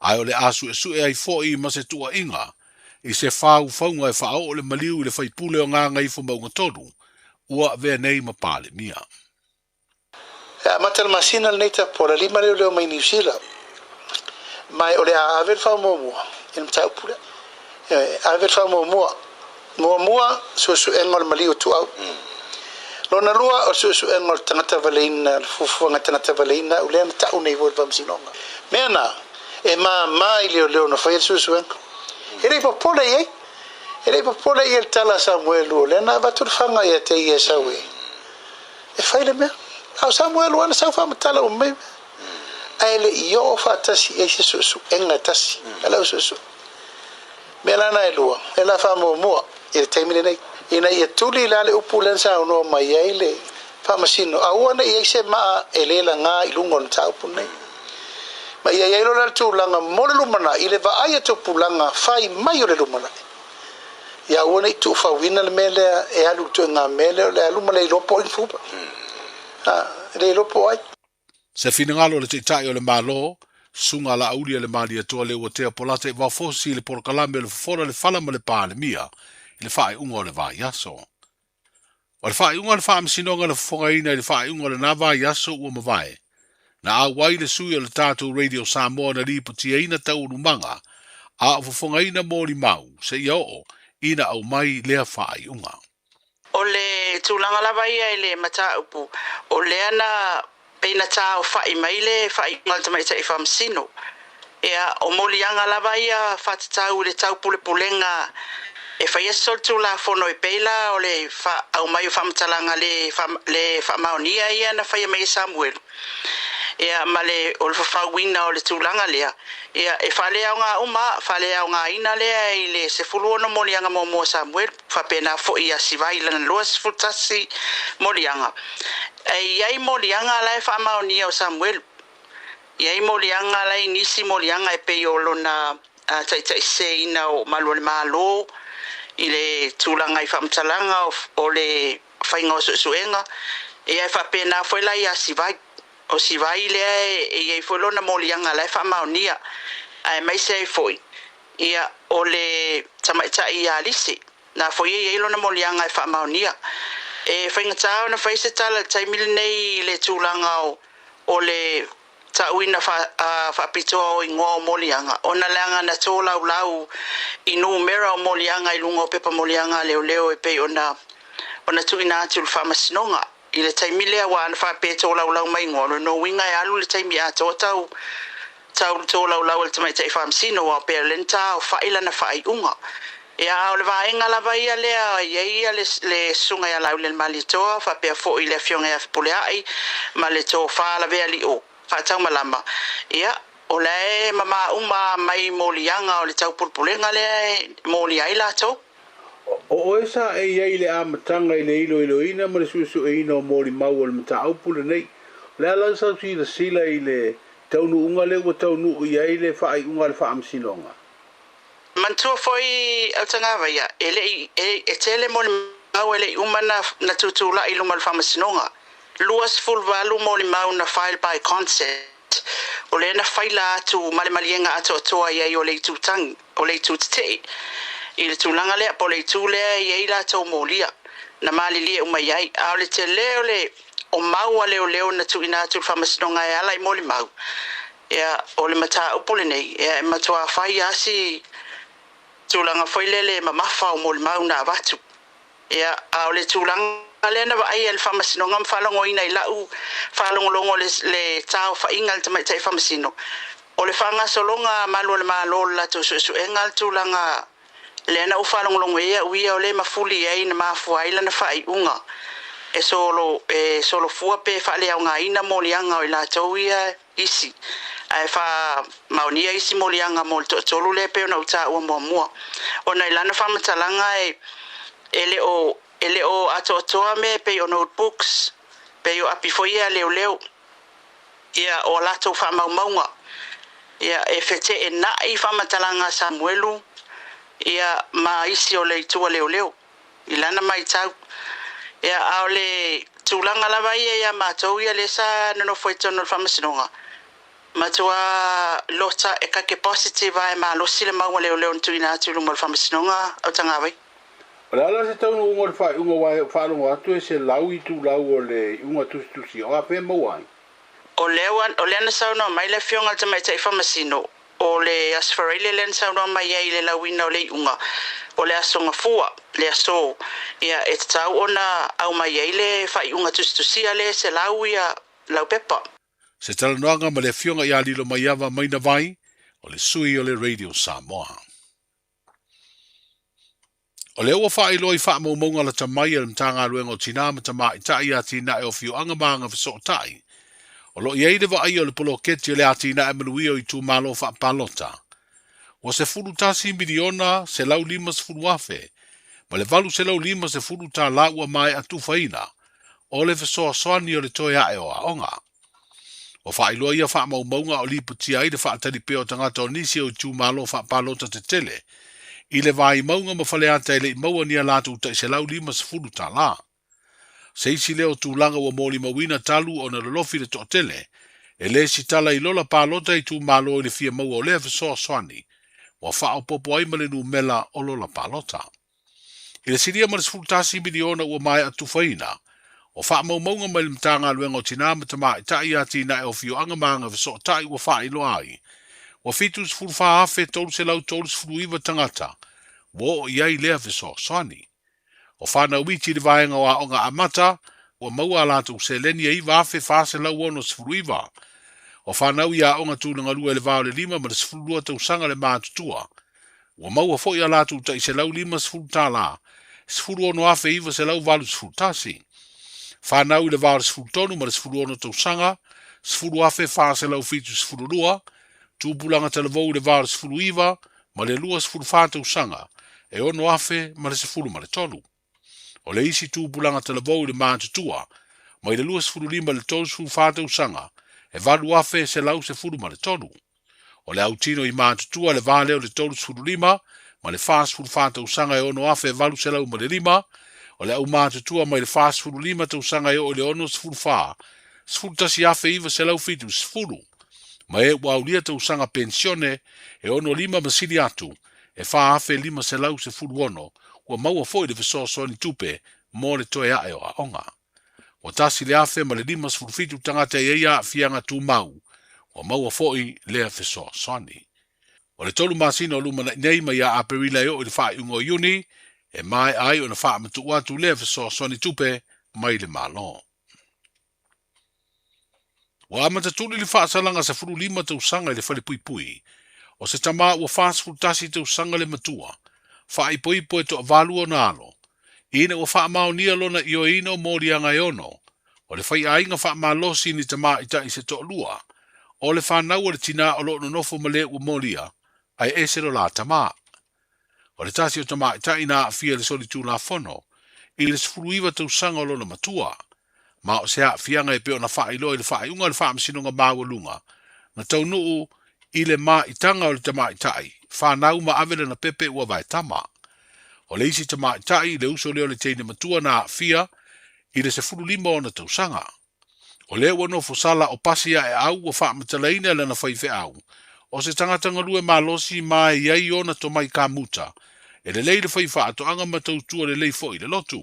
ae o le a suesue ai foi ma se tuuaiga i se faufauga e faaoo le maliu i le faipule o Gagaifomauga 3 ua avea nei ma Palemia. E amata le masina lenei tapola 5 leoleo mai Niu Sila. Ma o le a ave le faamuamua i le mataupu lea. E ave le faamuamua. Muamua, suesuega o le maliu o tuau. Lona lua, o le suesuega o le tagata valeina, le fuafuaga tagata valeina, o lea na tau nei foi le faamasinoga. Mea na, e māmā i leoleo na faia le suesuega. E le i popole i ai. E le i popole i ai le tala a Samuelu, o lea na avatu le faga ia te ia e sau e. E fai le mea. A o Samuelu ana sau faamatala uma mai mea. Ae le i oo faatasi i ai se suesuega e tasi. A lau suesue. Mea la na e lua, e la faamuamua i le taimi lenei. Ina ia tuli la le upu lea na saunoa mai ai le faamasino, aua ne i ai se maa e le laga i luga o le mataupu lenei. Ma ia i ai loa la le tulaga mo le lumanai, i le vaai a tupulaga fai mai o le lumanai. Ia aua ne i tuufauina le mea lea e alu i le ituaiga mea lea o le alu ma le iloa po o ai ni fupa. E le iloa po o ai. Se finagalo o le Taitai o le Malo, Susuga Laauli a le Malietoa Leuatea Polata i Vaofosi i le polokalame o le Fofola le Fala ma le Palemia i le faaiuga o le vaiaso. O le faaiuga o le Faamasinoga na fofogaina i le faaiuga o lena vaiaso ua mavae, na auai le sui o le tatou Radio Samoa na lipotiaina taualumaga a o fofogaina molimau seia oo ina aumai lea faaiuga. O le tulaga lava ia i le mataupu, o lea na pei na taofa'i mai le faaiuga a le tamaitai faamasino. Ia, o moliaga lava ia faatatau i le taupulepulega e faia se solitulafono e pei la o le aumai o faamatalaga le le faamaonia ia na faia mai e Samuelu. Ia, ma le o le fafauina o le tulaga lea, ia, e faaleaoga uma, faaleaogaina lea i le 16 moliaga muamua o Samuelu. Faapena foi ia Sivai i lana 21 moliaga. E i ai moliaga la e faamaonia o Samuelu. E i ai moliaga la e i nisi moliaga e pei o lona taitaiseseina o malu o le Malo i le tulaga i faamatalaga o le faiga o suesuega. Ia e faapena foi la ia Sivai. O Sivai lea e i ai foi lona moliaga la e faamaonia. Aemaise ai foi Ia, o le tamaitai ia Lisi, na foi e i ai lona moliaga e faamaonia. E faigata ona fai se tala i le taimi lenei i le tulaga o, o le ta'uina faapitoa o igoa o moliaga, ona leaga na tolaulau i numera o moliaga i luga o pepa moliaga a leoleo e pei ona, ona tuuina atu i le Faamasinoga. I le taimi lea ua ana faapea e tolaulau mai igoa, o lona uiga e alu le taimi atoa tau tau le tolaulau a le tamaitai faamasino aua pei o lea na taofa'i lana faaiuga. Ia a o le vaega lava ia lea e i ai ia le le Susuga ia Laaulialemalietoa faapea foi le Afioga ia Fepulea'i ma le Tofa Lavealii Faataumalama, ia o la e mamā uma mai moliaga o le taupulepulega lea e molia ai latou. O oe sa e i ai i le amataga i le iloiloina ma le suesueina o molimau o le mataupu lenei. O le a lau sau silasila i le taunuuga lea ua taunuu i ai le faaiuga a le Faamasinoga? Manatua foi Autagavaia, e le i, e, e tele molimau e le i uma na, na tutulai i luma o le Faamasinoga. 28 molimau na file by consent, o lea na faila atu ma le maliega atoatoa i ai o le itu tagi, o le itu tetee i le tulaga lea, po o le itu lea e i ai latou molia na malilie uma i ai. A o le tele o le o mau a leoleo na tuuina atu i le Faamasinoga e ala i molimau, ia, o le mataupu lenei, ia, e matuā fai lava si tulaga foi lele e mamafa o molimau na avatu. Ia, a o le tulaga lea na vaaia e le Faamasinoga ma faalogoina i la'u faalogologo le, le taofaiga a le Tamaitai Faamasino, o le faagasologa a malu o le Malo o le latou suesuega le tulaga lea na ou faalogologo i ai a'u ia o le mafuli i ai na mafua ai lana faaiuga e solo, e solofua pe faaleaogaina moliaga o i latou ia isi, ae faamaonia isi moliaga mo le toatolu lea e pei ona ou taua muamua. Ona i lana faamatalaga e, e le o, e le o atoatoa mea e pei o notebooks, pei o api foi ia a leoleo, ia, o a latou faamaumauga. Ia, e feteenai faamatalaga a Samuelu, ia, ma isi o le itu a leoleo. I lana matau. Ia, a o le tulaga lava ia ia matou ia lea sa nonofo ai totonu o le Faamasinoga, matua lota e kake positive lava e malosi le mau a leoleo na tuuina atu i luma o le Faamasinoga o Tagavai. O le a la se taunuuga o le faaiuga aua e faalogo atu e 100 itulau o le iuga tusitusia, o afea e maua ai? O lea ua, o lea na saunoa mai le Afioga i le Tamaitai Faamasino, O le Aso Faraile lea na saunoa mai ai i le lauina o le iuga, o le Aso Gafua, le aso, ia, e tatau ona aumai ai le faaiuga tusitusia lea e 100 ia laupepa. Se talanoaga ma le Afioga ia Lilomaiava Maina Vai, o le sui o le Radio Samoa. O lea ua faailoa i faamaumauga lata mai a le Matagaluega o Tinā ma Tamaitai i atinae o afioaga ma agafesootai. O lo o i ai le vaaia o le poloketi o le atinae manuia o itumalo faapalota. Ua $11 miliona 150 afe ma le $850 tala ua maea tufaina o le fesoasoani o le toe ae o aoga. Ua faailoa ia faamaumauga o lipotia ai le faatali pea o tagata o nisi o itumalo faapalota tetele i le Vaimauga ma Faleata e le i maua ni a latou tai $150 tala. Se isi lea o tulaga ua molimauina talu ona lolofi le toatele e le sitala i lola palota itumalo i le fia maua o lea fesoasoani ua faaopoopo ai ma le numela o lola palota. I le silia ma le 11 miliona ua maea tufaina, o faamaumauga mai le Matagaluega o Tinā ma Tamaitai i atinae o afioaga ma agafesootai ua faailoa ai, ua 74,339 tagata ua oo i ai lea fesoasoani. O fanau iti i le vaega o aoga amata, ua maua a latou seleni e 9,469. O fanau i aoga tulagalua i le va o le 5 ma le 12 tausaga le matutua, Ua maua foi a latou tai $150, 16,981. Fanau i le va o le 13 ma le 16 tausaga, 10,472, tupulaga talavou i le va o le 19 ma le 24 tausaga, e 6,013. O le isi tupulaga talavou i le matutua, mai le 25 i le 34 tausaga, e 8,113. O le autino i matutua le va lea o le 35 ma le 44 tausaga e 6,805, o le au matutua mai le 45 tausaga e oo i le 64, 11,970, ma e ua aulia tausaga penisione e 65 ma sili atu, e 4,516, ua maua foi le fesoasoani tupe mo le toe ae o aoga. Ua 1,057 tagata e i ai aafiaga tumau, ua maua foi lea fesoasoani. O le tolu masina o lumanai nei mai ia Aperila e oo i le faaiuga o Iuni, e maea ai ona faamatuu atu lea fesoasoani tupe mai le Malo. Ua amata tuli le faasalaga 15 tausaga i le falepuipui o se tama ua 41 tausaga le matua, faaipoipo e toavalu ona alo, ina ua faamaonia lona ioeina o moliaga e ono, o le faiaiga faamalosi ni tamaitai se toalua, o le fanau a le tinā o lo o nonofo ma le ua molia, ae ese lo la tama. O le tasi o tamaitai na aafia i le solitulafono i le 19 tausaga o lona matua. Ma o se aafiaga e pei ona faailoa i le faaiuga o le Faamasinoga Maualuga, na taunuu i le maitaga o le tamaitai, fanau ma ave lana pepe ua vaetama. O le isi tamaitai, le uso lea o le teine matua na aafia i le 15 ona tausaga. O lea ua nofo sala o pasi aeau ua faamatalaina e lana faifeau, o se tagata galue malosi ma e i ai ona tomai kamuta, e lelei le fai faatoaga ma tautua lelei foi i le lotu.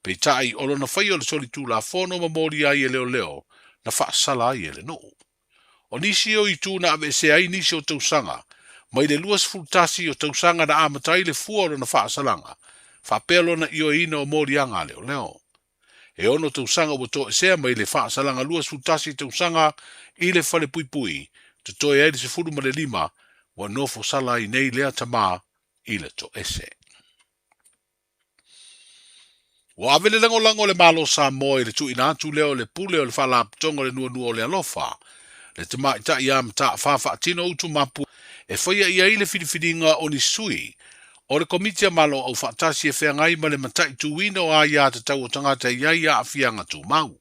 Peitai, o lona faia o le solitulafono ma molia ai e leoleo, na faasala ai e le nuu. O nisi o itu na aveesea ai nisi o tausaga, mai le 21 o tausaga na amata ai le fua o lona faasalaga, faapea lona ioeina o moliaga a leoleo. E ono tausaga ua toesea mai le faasalaga 21 tausaga i le falepuipui, totoe ai le 15 ua nofo sala ai nei lea tama i le toese. Ua ave le lagolago a le Malo Samoa i le tuuina atu lea o le pule o le Faalapotopotoga o le Nuanua o le Alofa, le tamaitai a Mataafa Faatino Utumapu e faia i ai le filifiliga o ni sui o le Komiti a Malo Aufaatasi e feagai ma le mataituina o aia tatau o tagata e i ai aafiaga tumau.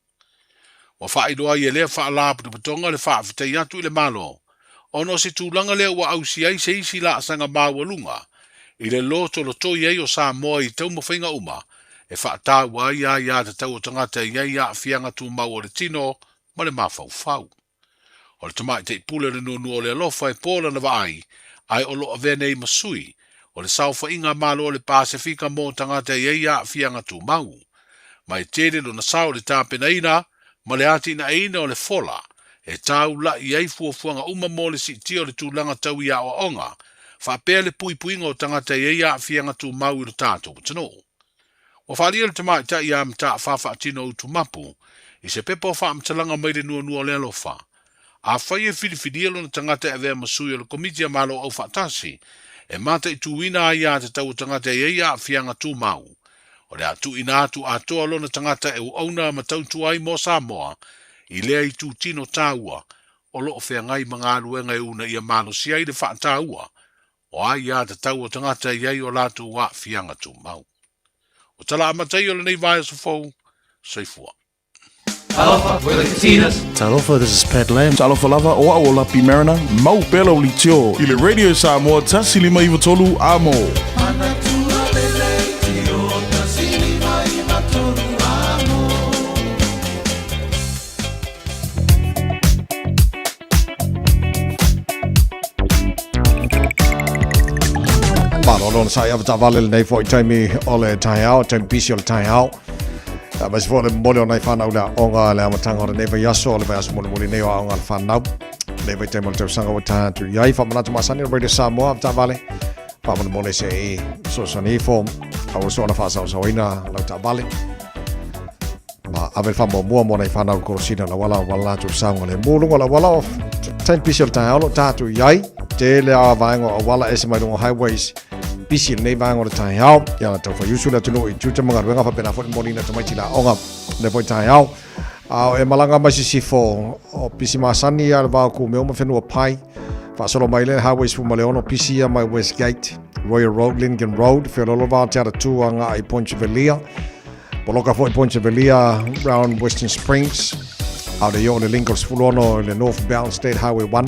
Ua faailoa ai e lea Faalapotopotoga le faafetai atu i le Malo ona o se tulaga lea ua ausia ai se isi laasaga maualuga i le lotolotoi ai o Samoa i taumafaiga uma e faataua ai aia tatau o tagata e i ai aafiaga tumau o le tino ma le mafaufau. O le tamaitai pule o le nuanua o le alofa e po lana vaai, ae o lo o avea nei ma sui o le saofaiga a Malo o le Pasefika mo tagata e i ai aafiaga tumau. Ma e tele lona sao i le tapenaina ma le atinaeina o le fola e taula'i ai fuafuaga uma mo le siitia o le tulaga tau i aoaoga faapea le puipuiga o tagata e i ai aafiaga tumau i lo tatou atunuu. Ua faaalia le tamaitai ia Mataafa Faatino Utumapu i se pepa o faamatalaga mai le nuanua o le alofa. Afai e filifilia lona tagata e avea ma sui o le Komiti a Malo Aufaatasi e mataituina aiatatau o tagata e i ai aafiaga tumau, o le a tuuina atu atoa lona tagata e auauna ma tautua ai mo Samoa i lea itutino taua o lo o feagai ma galuega e uunaia malosi ai le faataua o aiatatau o tagata e i ai o latou aafiaga tumau. O tala amata ia o lenei vaiaso fou, soifua. Talofa, we're the Katinas. Talofa, this is Pat Lam. Talofa lava, o au o Lapi Mariner, mau pea lau leitio i le Radio Samoa 1593 Amo. Malo lona sa ia vale lenei foi taimi o le taeao, taimi pisi o le taeao. Ma se foi le momoli o nai whanau le aoga le amataga o lenei vaiaso, o le vaiaso mulimuli nei o aoga a le whanau. Lenei vaitaimi o le tausaga ua tae atu i ai. Faamanatu masani o Radio Samoa, taavale. Faamolemole se i fesoasoani ifo, aua soona faasaosaoina lau taavale. Ma ave le faamuamua mo nai whanau korosina la wala wala latou saogalemu luga o le auala o taimi pisi o le taeao o lo o tatou i ai. Tele a vaega o auala ese mai luga o highways pisi i lenei vaega o le taeao. Ia na tau faiusu le atunuu i tiute ma galuega faapena foi le moliina tamaiti i le aoga lenei foi taeao. A o e malaga mai sisifo o pisi masani ia le va o Kumeu ma Whenua Pai. Faasolo mai le Highway 16 pisi ia mai Westgate, Royal Road, Lincoln Road, Wheololo va o Te Aratū a ngā i Ponte Velia. Poloka foi Ponte Velia round Western Springs. A o le o le link o le 16 i le Northbound State Highway 1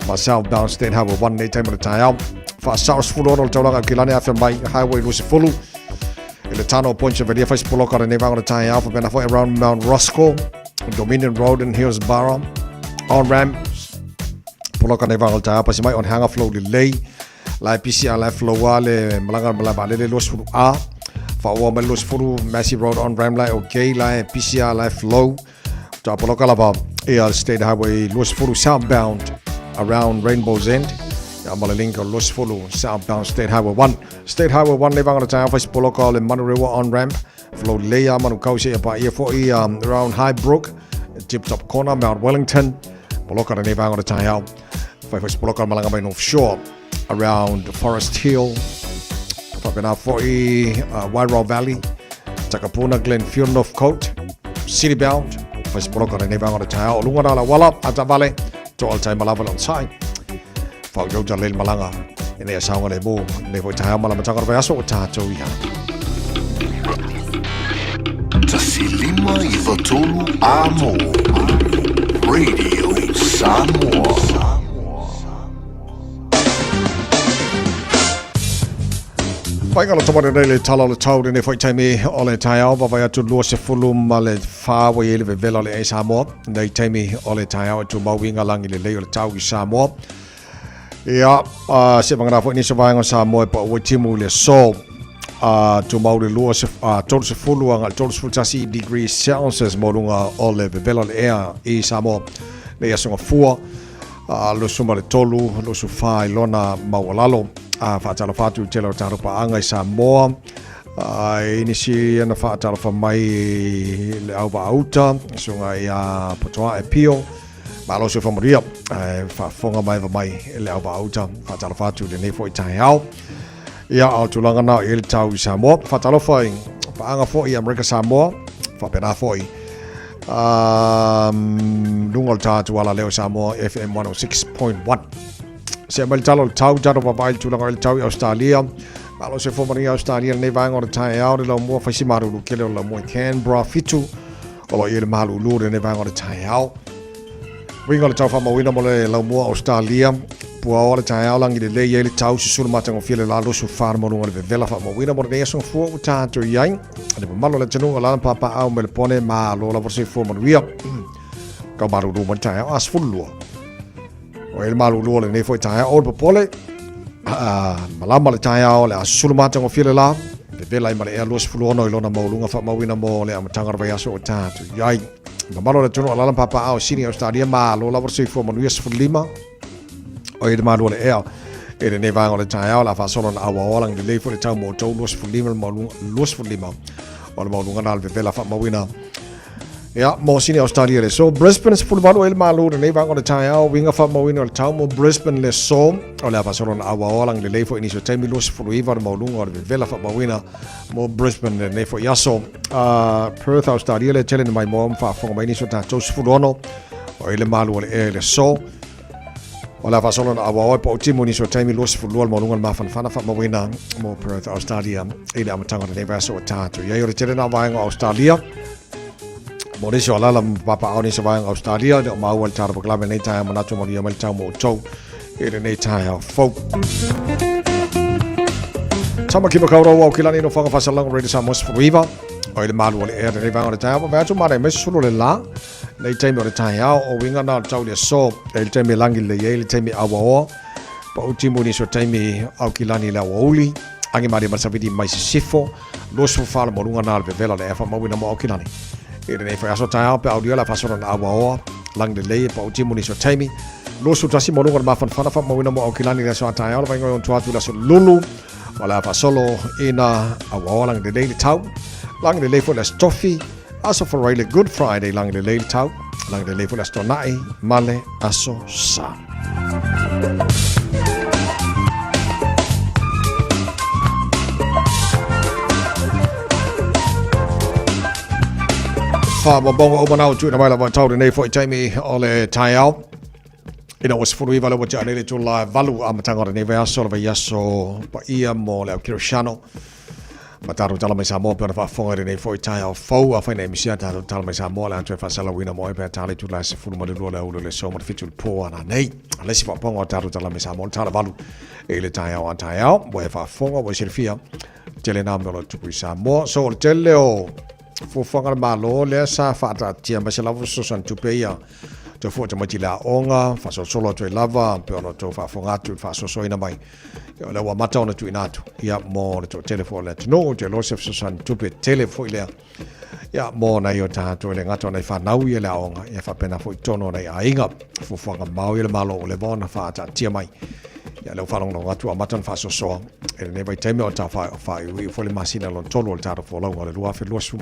ma Southbound State Highway 1 nei taimi o le taeao. Faasao 16 le taulaga o Kilani afea mai Highway 20 i le tano o Ponte Velia fai se poloka o lenei vaega o le taeao faapena foi around Mount Roskill, Dominion Road and Hillsborough on ramp poloka nei vaega o le taeao pasi mai on hanga flow lelei La e pisi a la e flow a le malaga malae vaalele 20 A. Whaoa mai 20 Massey Road on ramp la e okay la e pisi a la e flow. Tapoloka lava e a State Highway 20 southbound around Rainbow's End. Ia ma le link o 20 southbound State Highway 1. State Highway 1 le vanga le taeao whai poloka o le Manurewa on ramp. Flow lelei a Manukau se ia pa ia foi around Highbrook, Tip Top Corner, Mount Wellington. Poloka lenei vanga le taeao. Whai whai poloka malanga mai North Shore around Forest Hill. Whapena foi Wairau Valley, Takapuna, Glenfield, Northcote, City Bound. Whai poloka lenei vanga le taeao. O lunga rā la wala, ata vale, to al tai malava le on sai. Whau jau ta lele malanga. E nei a saonga le mō, nei foi taeao mala matanga o aso o tātou ia. 1.593 Amo. Radio Samoa. Whainga lo tamare nei le tala o le tau nei foi taimi o le taeao vavai atu 24 wa i le vevela o le e Samoa nei taimi o le taeao e tumau inga langi le lei o le tau i Samoa. Ia, se vangana foi nisi vaenga o Samoa e pa ua timu le so tumau le 30 anga 31 degrees Celsius mo lunga o le vevela o le ea i Samoa nei aso gafua 23 24 i lona maualalo. Faatalofa atu i tele o tatou paaga i Samoa. I nisi ana faatalofa mai le au vaauta, susuga ia Potoa e Pio, malo se whamaria, faafofoga maeva mai le au vaauta, faatalofa atu i lenei foi taeao. Ia, a o tulaga na i le tau i Samoa. Faatalofa i paaga foi i Amerika Samoa, faapena foi luga o le tatou ala leo Samoa FM 106.1. Se mai le tala o le tau, tatou vavaai le tulaga o le tau i Australia. Malo se fomani Australia lenei vaega o le taeao le laumua faisi malulu kele o le laumua i Canberra 7 o lo i le malulu lenei vaega o le taeao. Uiga o le tau faamauina mo le laumua Australia, puaoa le taeao lagi lelei ai le tau susulu matagofie le la 24 mo luga o le vevela faamauina mo lenei aso gafua ua tatou i ai. Le mamalu o le atunuu o lana papaau me le pone malo lava soifua manuia. Kau malulu mo le taeao a 12. O le malulu o lenei foi taeao o le popole. Malama le taeao le a susulu matagofie le la. Vevela ai ma le ea 26 i lona maualuga faamauina mo le amataga o le vaiaso ua tatou i ai. Mamalu o le atunuu alala ma papaao i Sini Australia malo lava le soifua manuia 15 o i le malu o le ea i lenei vaega o le taeao le a faasolo na auaoa lagi lelei foi le tau mo outou 25 le maualuga 25 o le maualuga na le vevela faamauina Ia, mo Sini Australia le so. Brisbane 18 ai le malu lenei vaega o le taeao, uiga faamauina o le tau mo Brisbane le so. O le a faasolo na auaoa lagi lelei foi nisi o taimi 29 o le maualuga o le vevela faamauina mo Brisbane lenei foi aso. Perth, Australia le tele na mai moa ma faafofoga mai nisi o tatou 16 o i le malu o le ea i le aso. O le a faasolo na auaoa e pau timu nisi o taimi 22 le maualuga le mafanafana faamauina mo Perth, Australia i le amataga o lenei vaiaso ua tatou i ai. O le tele na vaega o Australia mo nisi o alala ma papaao nisi o vaega o Australia le o maua le tala pakalame lenei taeao manatu manuia mai le tau mo outou i lenei taeao fou. Tamaki Makaurau au kilani no whanga whasalango Radio Samoa 19 o i le malu o le ea lenei vaega o le taeao pa atu mare mai sulu le la nei taimi o le taeao o winga na o le tau le aso e le taimi e langi le iai le taimi awaoa pa uti mo nisi o taimi au kilani le awauli angi mari masavidi mai sisifo 24 le maualuga na le vevela le efa mauina mo Aukilani. I lenei foi aso taeao pe aulia la faasolo na auaoa lagi lelei e pau timu nisi o taimi. 21 maualuga le mafanafana faamauina mo Aukilani le aso a taeao le vainga o ontu atu le aso lulu ma le faasolo ina auaoa lagi lelei le tau. Lagi lelei foi le aso tofi, aso Faraile Good Friday lagi lelei le tau. Lagi lelei foi le aso Tona'i ma le aso Sa. Whaamabonga o manao tuina mai lava tau lenei foi taimi o le taeao. Ina ua 19 le ua tea nei le itula e 8 amataga o lenei vaiaso le vaiaso paia mo le au Kerisiano. Ma tatou tala mai Samoa pe ona faafofoga i lenei foi taeao fou afai na e misia tatou tala mai Samoa le a toe faasalauina mo e pe a tala itula e 12 le aoauli o le aso ma le 7 i le po ana nei. Le isi faafofoga o tatou tala mai Samoa le tala 8 i le taeao a taeao ua e faafofoga ua e silafia tele nā mea o lo o tupu i Samoa. So o le tele o fuafuaga a le Malo lea sa faataatia mai se lava fesoasoani tupe ia toe fua tamaiti i le aoga, faasolosolo atu ai lava pe ona outou faafofoga atu i le faasoasoaina mai. Ia, o lea ua amata ona tuuina atu ia mo le toatele foi o le atunuu, ou te iloa se fesoasoani tupe tele foi lea ia mo nai o tatou e le gata o nai fanau ia le aoga ia faapena foi totonu o nai aiga. Fuafuaga mamao ia le Malo ua leva ona faataatia mai. Ia lea ua faalogologo atu ua amata ona faasoasoa i lenei vaitaimi o ta faaiuiu foi le masina lona tolu o le tatou folauga o le 2026.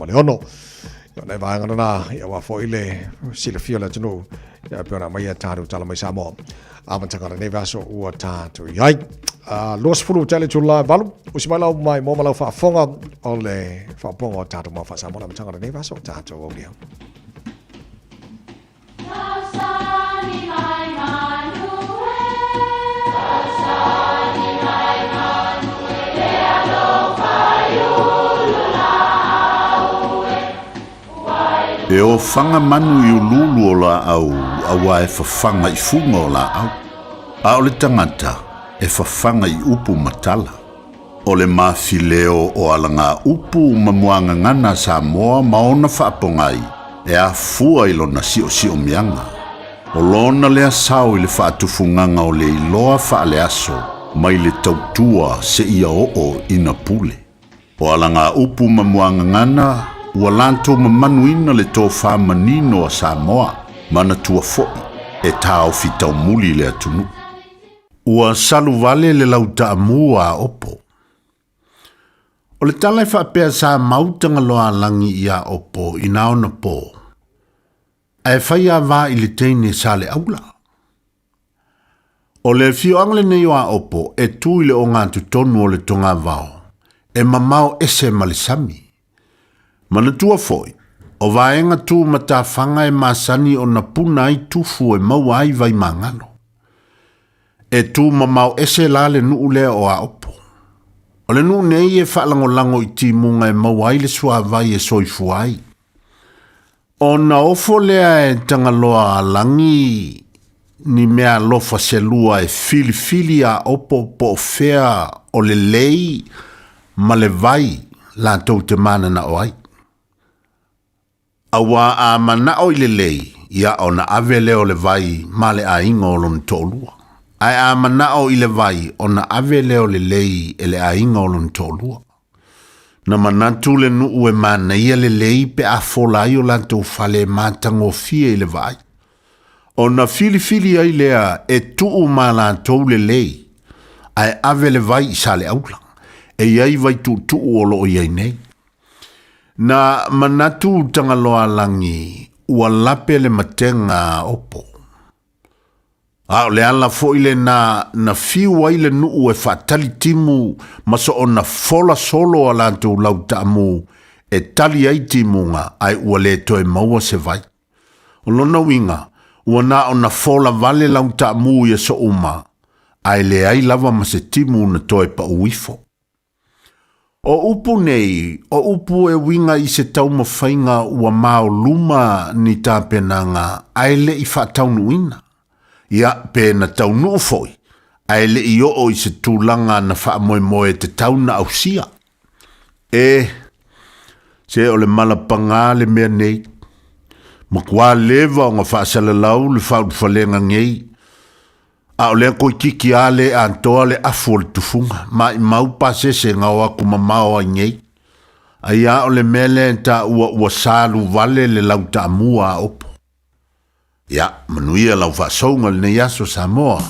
Ia o nai vaega lena ia aua foi le silafia o le atunuu ia pei ona aumaia tatou tala mai Samoa. Amataga o lenei vaiaso ua tatou i ai. 20 tele itula e 8, usi mai lau mai mo ma lau faafofoga o le faaopoopoga o tatou mau faa-Samoa le amataga o lenei vaiaso ua tatou aulia. E ofaga manu i uluulu o laau auā e fafaga i fuga o laau. A o le tagata e fafaga i upu ma tala. O le mafileo o alagaupu ma muagagana a Samoa ma ona faapogai e afua i lona siosiomiaga. O lona lea sao i le faatufugaga o le iloa faaleaso mai le tautua seia oo ina pule. O alagaupu ma muagagana ua latou mamanuina le tofa manino a Samoa, manatua foi e taofi taumuli le atunuu. Ua salu vale le lau taamu a Aopo. O le tala e faapea sa mau Tagaloaalagi iā Opo ina ona pō, ae fai ava i le teine sa le aula. O le afioaga lenei o Aopo e tu i le ogatotonu o le togavao, e mamao ese ma le sami. Manatua foi, o vaega tu matafaga e masani ona puna ai tufu e maua ai vaimagalo. E tu mamao ese la le nuu lea o Aopo. O le nuu nei e faalagolago i timuga e maua ai le suavai e soifua ai. Ona ofo lea e Tagaloa Alagi ni mea alofa selua e filifili Aopo po o fea o le lei ma le vai latou te mananao ai. Auā a manao i le lei, ia ona ave lea o le vai ma le aiga o lona toalua. Ae a manao i le vai, ona ave lea o le lei e le aiga o lona toalua. Na manatu le nuu e manaia le lei pe a fola ai o latou fale e matagofie i le vaai. Ona filifili ai lea e tuu ma latou le lei, ae ave le vai i Saleaula, e i ai vai tuutuu o lo o i ai nei. Na manatu Tagaloaalagi ua lape le matega a Opo. A o le ala foi lena na fiu ai le nuu e faatali timu ma soona fola solo a latou lau taamu e tali ai timuga ae ua le toe maua se vai. O lona uiga, ua na ona fola vale lau taamu i aso uma, ae leai lava ma se timu na toe pau ifo. O upu nei, o upu e uiga i se taumafaiga ua maoluma ni tapenaga ae le i faataunuuina. Ia, pe na taunuu foi, ae le i oo i se tulaga na faamoemoe tatau na ausia. E, se o le mala pagā le mea nei. Matua leva ona faasalalau le faaulufalega nei, a o lea toeitiiti lava le atoa le afu o le tufuga, maimau pasese na o atu mamao ai nei. Ai a o le mea lea e taua ua salu vale le lau taamua a Opo. Ia, manuia lau faasouga lenei aso Samoa.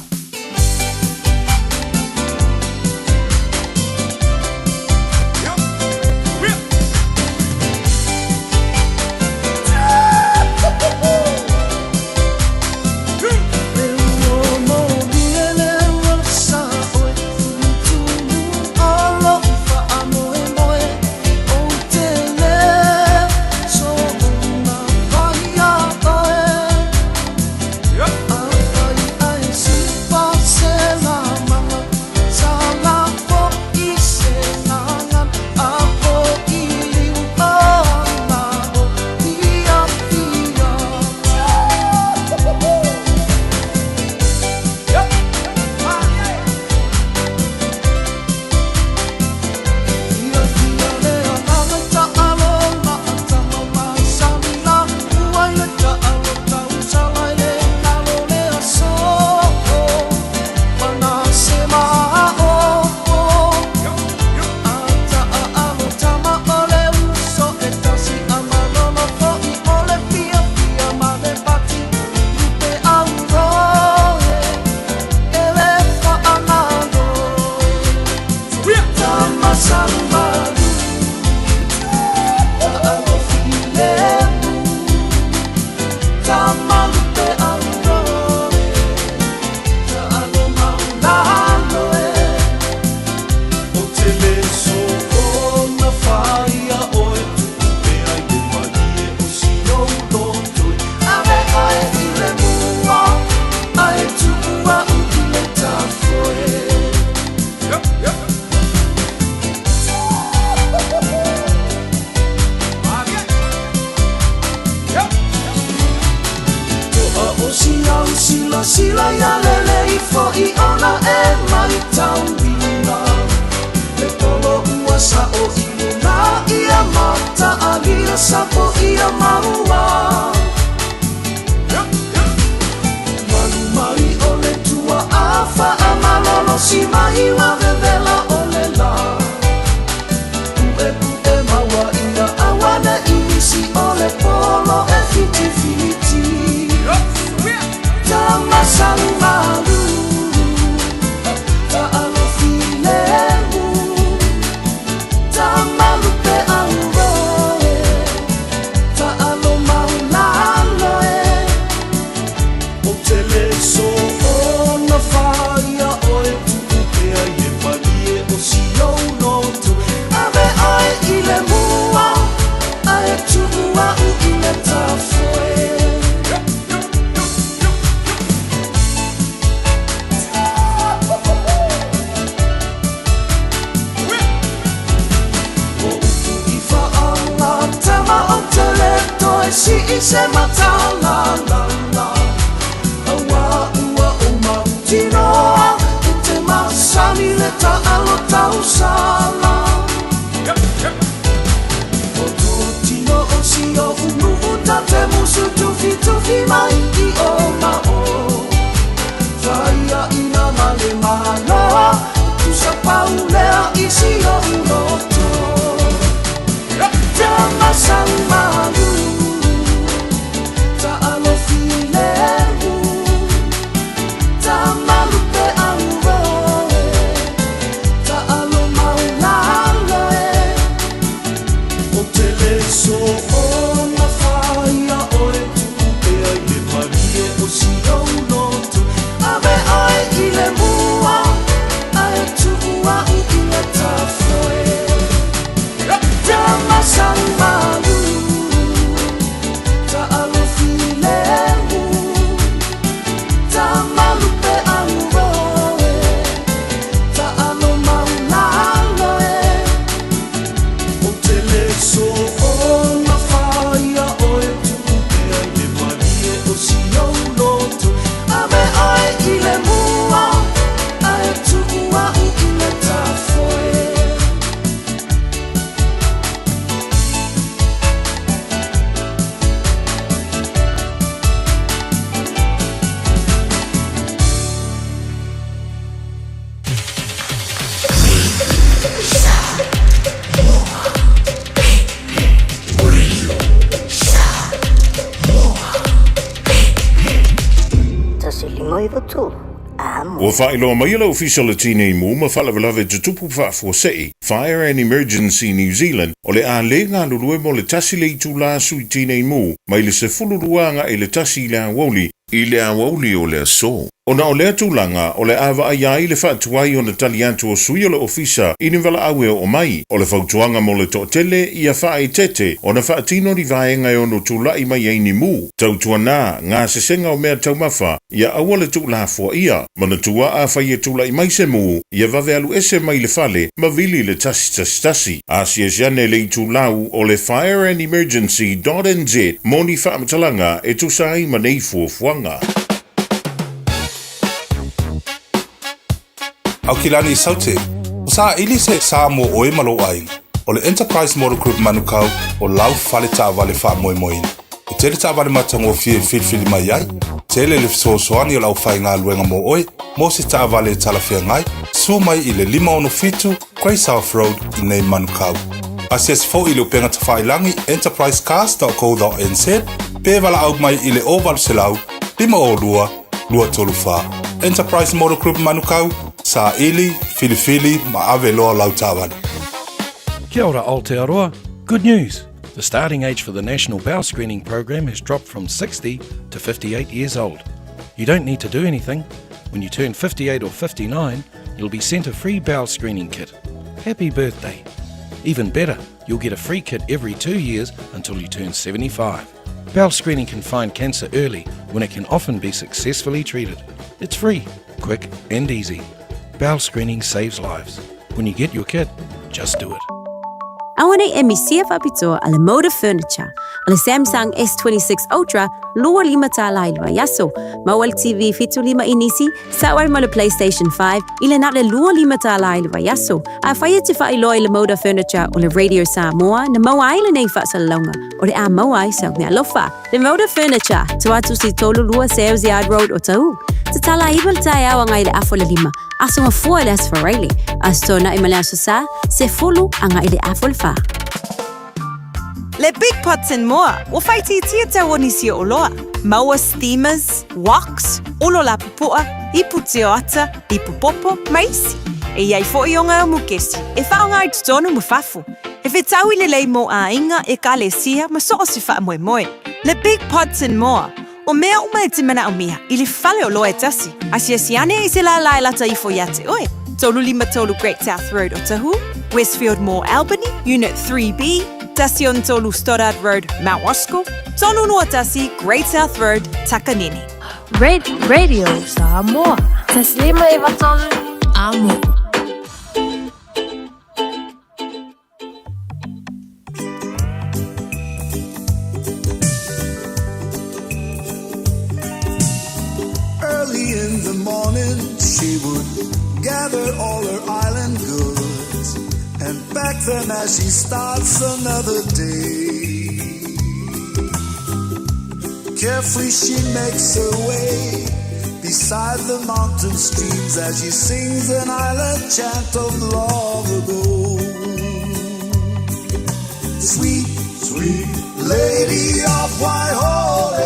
Silasila ia lelei fo'i ona e maitauina Le polo ua sa'o i luna ia mataalia sapo ia maua Malu mai o le tua'a faamalolosi mai ua vevela o le lā Pu'epu'e maua ia auane'i nisi o le polo e fitifiti Tama saumalu Ta'alofi lemu Tama lupe auroe Ta'alo maulalo e Ou te le soona faia oe Tuu pea i le malie o si ou loto Ave oe i le mua Ae tuu a'u i le tafoe. O upu i faagatama ou te le toe sii se mata la la la Auā ua ou mautinoa e te masani le taalo tausala O tō tino o si oʻu nuu ta te musu tufitufi mai i o ma o Faiaina ma le Malo tusa pau lea i si oʻu loto Tama saumalu Taalo filemu Tama lupe auroe Taalo maulalo e Ou te le soona faia oe Tuu pea i le malie o si ou loto Ave oe i le mua Ae tuu a'u i le tafoe Tama saumalu Taalo filemu Tama lupe auroe Taalo maulalo e Ou te le soona faia oe Tuu pea i le malie o si ou loto Ave oe i le mua Ae tuu a'u i le tafoe. Ua faailoa mai e le Ofisa o le Tinei Mu ma Faalavelave Tutupu Faafuasei, Fire and Emergency New Zealand, o le a le galulue mo le tasi le itulā sui tinei mu mai le 12 agai i le tasi i le aoauli i le aoauli o le aso. Ona o lea tulaga, o le a vaaia ai le faatuai ona tali atu o sui o le Ofisa i ni valaau e oo mai. O le fautuaga mo le toatele, ia faaeteete ona faatino ni vaega e ono tula'i mai ai ni mu. Tautuana, gasesega o mea taumafa, ia aua le tuulafoaia. Manatua afai e tula'i mai se mu, ia vave alu ese mai le fale ma vili le 111. Asiasi ane le itulau o le fireandemergency dot nz mo ni faamatalaga e tusa ai ma nei fuafuaga. Aukilani i Saute, o saili se sa mo oe ma lou aiga. O le Enterprise Motor Group Manukau o lau fale taavale faamoemoeina. E tele taavale matagofie e filifili mai ai, tele le fesoasoani o le aufaigaluega mo oe mo se taavale e talafeagai, susu mai i le 567 Grey South Road i nei Manukau. Asiasi foi i le upega tafailagi enterprisecars.co.nz pe valaau mai i le 0800 502 234. Enterprise Motor Group Manukau, saili, filifili ma ave loa lau taavale. Kia ora Aotearoa. Good news! The starting age for the National Bowel Screening Program has dropped from 60 to 58 years old. You don't need to do anything. When you turn 58 or 59, you'll be sent a free bowel screening kit. Happy birthday! Even better, you'll get a free kit every two years until you turn 75. Bowel screening can find cancer early when it can often be successfully treated. It's free, quick, and easy. Bowel screening saves lives. When you get your kit, just do it. Aua nei e misia faapitoa a le Moda Furniture, o le Samsung S26 Ultra 25 tālā i le vaiaso, maua le TV 75 inisi, sao ai ma le PlayStation 5 i le na o le 25 tālā i le vaiaso. Afai e te faailoa i le Moda Furniture o le Radio Samoa na maua ai lenei faasalalauga, o le a maua ai sau meaalofa. Le Moda Furniture, tua atu si 32 Sales Yard Road Otahuhu. Tatala 9 le taeao agai i le afa o le 5, Aso Gafua i le Aso Faraile, Aso Toonai ma le Aso Sa, 10 agai i le afa o le 4. Le Big Pots and More, ua faaitiitia tau o nisi o oloa, maua steamers, woks, olo lapupu'a, ipu tioata, ipu popo, ma isi. E i ai fo'i o ngā mukesi e whaonga ai totonu ma fafo, e whetaui lelei mō āinga, ekalesia ma so o se whaamoemoe. Le Big Pots and More, O mea uma e te manaomia i le fale o loa e tasi, asiasi ane i se lālā e lata ifo iā te oe, 353 Great South Road Otahuhu, Westfield Mall Albany, Unit 3B, 13 Stoddard Road, Mount Roskill, 321 Great South Road, Takanini. Radio Samoa. Taslima 93 Amo. Early in the morning, she would gather all her island goods and pack them as she starts another day. Carefully she makes her way beside the mountain streams as she sings an island chant of long ago. Sweet, sweet lady of Waihole,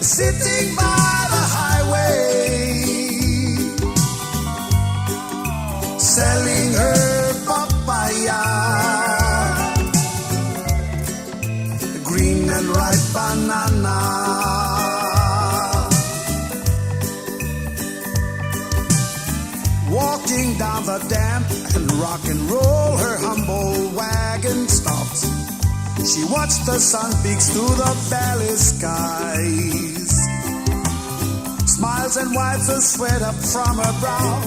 sitting by the highway, selling her papaya, green and ripe banana. Walking down the damp and rock and roll, her humble wagon stops. She watched the sun peeks through the valley skies. Smiles and wipes the sweat up from her brow.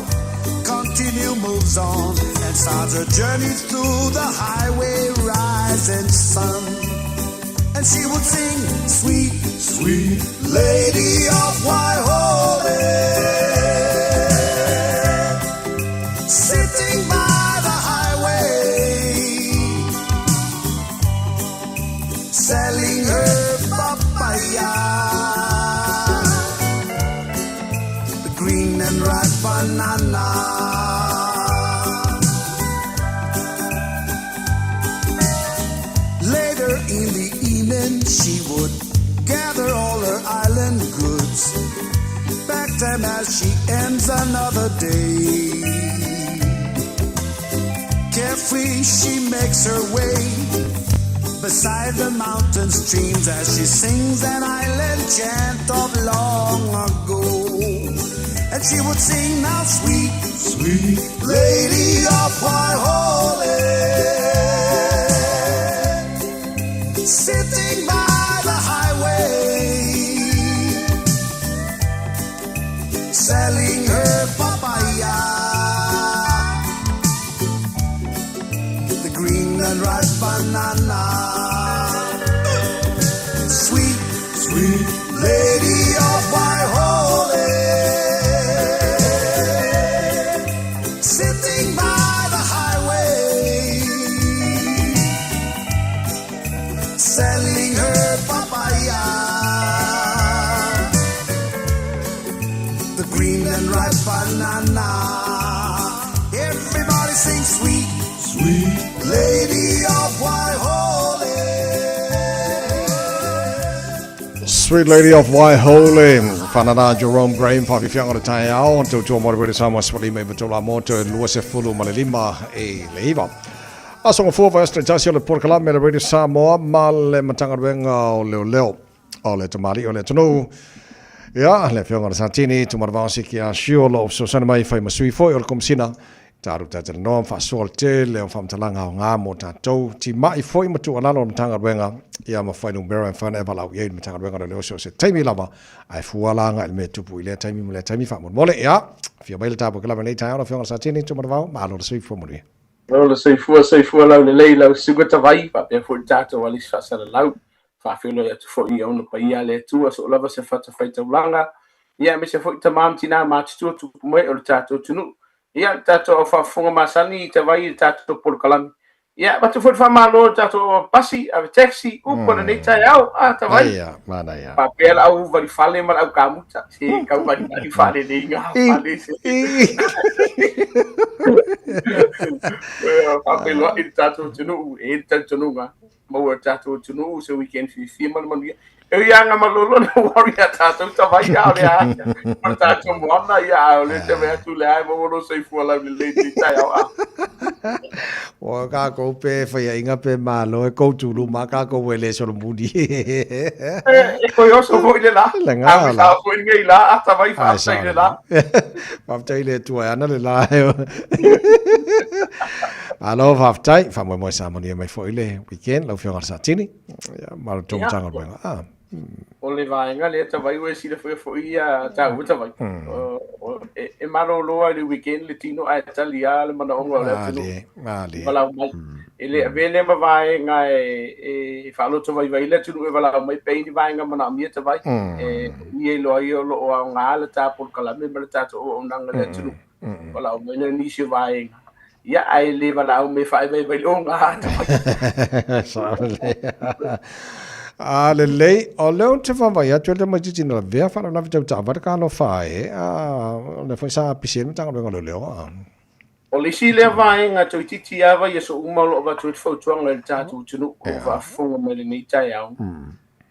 Continue moves on and starts her journey through the highway rising sun. And she would sing, sweet, sweet lady of Waihole, sitting by the highway, selling her papaya, the green and ripe banana. Later in the evening, she would gather all her island goods, pack them as she ends another day. Carefully, she makes her way beside the mountain streams as she sings an island chant of long ago. And she would sing now, sweet, sweet lady of Waihole, sitting by the highway, selling her papaya, the green and ripe banana. Sweet, sweet lady of Waihole, sitting by the highway, selling her papaya, the green and ripe banana. Everybody sing sweet, sweet lady of Waihole. Sweet Lady of Waihole, Whanana Jerome Graham, whawhiwhianga o le taeao, tautua mo le Rere Samoa swali me vatola moto e 25 ma le 5 e le 9. Aso ngafua vai astra tasi o le porokalame le Radio Samoa ma le Matagaluega o Leoleo o le Tamalii o le atunuu. Ia, le afioga o le Satini, Tumanavao Siki a Sio, lo o fesoasoani mai fai ma sui foi o le Komesina, talu tatalanoa ma faasoa le tele o faamatalaga aoga mo tatou timai foi ma tuualalo o le Matagaluega, ia ma fuainumera e mafai ona e valaau i ai le Matagaluega o Leoleo so o se taimi lava, ae fua la agai i le mea e tupu i lea taimi ma lea taimi faamolemole. Ia, Afio mai le tapu ke lava nei taeao lau Afioga i le Satini, Tumanavao, malo le soifua manuia. Malo le soifua, soifua laulelei lau susuga Tavai, faapea foi le tatou alisi faasalalau. Faafeiloai atu foi i ona paia a le Atua, so o lava se fatafaitaulaga, ia aemaise foi tama ma tina matutua tupu mai o le tatou atunuu. Ia, le tatou au faafofoga masani i Tavai i le tatou polokalame. Ia, avatu foi le faamalo i le tatou au pasi, ave taxi, upu o lenei taeao, a Tavai. Aia, manaia. Faapea le au valifale ma le au kamuta, se kau valivali faaleleiga fale se. Faafeiloai i le tatou atunuu, e i ai le talitonuga, maua e le tatou atunuu se weekend fiafia ma le manuia. E ui lava malolo le worry a tatou Tavai a o le a o le tatou moana ia a o le te vaai atu le a e maua lou soifua laulelei i lenei taeao a. Ua kākou pe faiaʻiga pe malo e kou tulu ma kākou e le solomuli. E koe oso foi le la. Le ngā la. A foi nei la a Tavai faafetai le la. Faafetai i le Atua e ana le la. Malo faafetai, faamoemoe sa manuia mai foi le weekend lau Afioga i le Satini. Ia, ma le tou Matagaluega. Ah. O le vaega lea Tavai ua e silafia foi ia taua Tavai. E malolo lava i le weekend le tino ae tali lava le manaoga o le atunuu. Malie. Valaau mai. E le avea lea ma vaega e faaloto vaivai le atunuu e valaau mai pe i ai ni vaega manaomia Tavai. E ia iloa ai o lo o aoga le ta polokalame ma le tatou auaunaga i le atunuu. Valaau mai lea nisi o vaega. Ia, ae le valaau mai e faaivaivai le oga a Sao lelei. A lelei, o lea ou te vaavaai atu e le tamaitiiti na lavea faalavelave tau taavale ka alofa e, a o lea foi sa pisi ai le Matagaluega o Leoleo. A. O le isi lea vaega toeitiiti lava ia so uma o lo o avatu ai le fautuaga i le tatou atunuu o lo o faafofoga mai lenei taeao.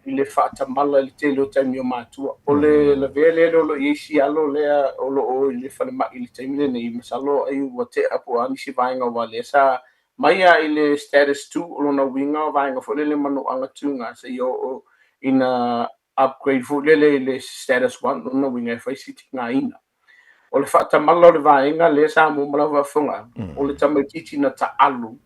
I le faatamala i le tele o taimi o matua. O le lavea lea o lo o i ai si alo lea o lo o i le falemai i le taimi lenei, masalo ai ua tea po o a nisi vaega aua lea sa mai lava i le status 2, o lona uiga o vaega foi lele manuaga tuga seia oo ina upgrade foi lele i le status 1, o lona uiga e fai si tigaina. O le faatamala o le vaega lea sa mua ma lau faafofoga, o le tamaitiiti na taalu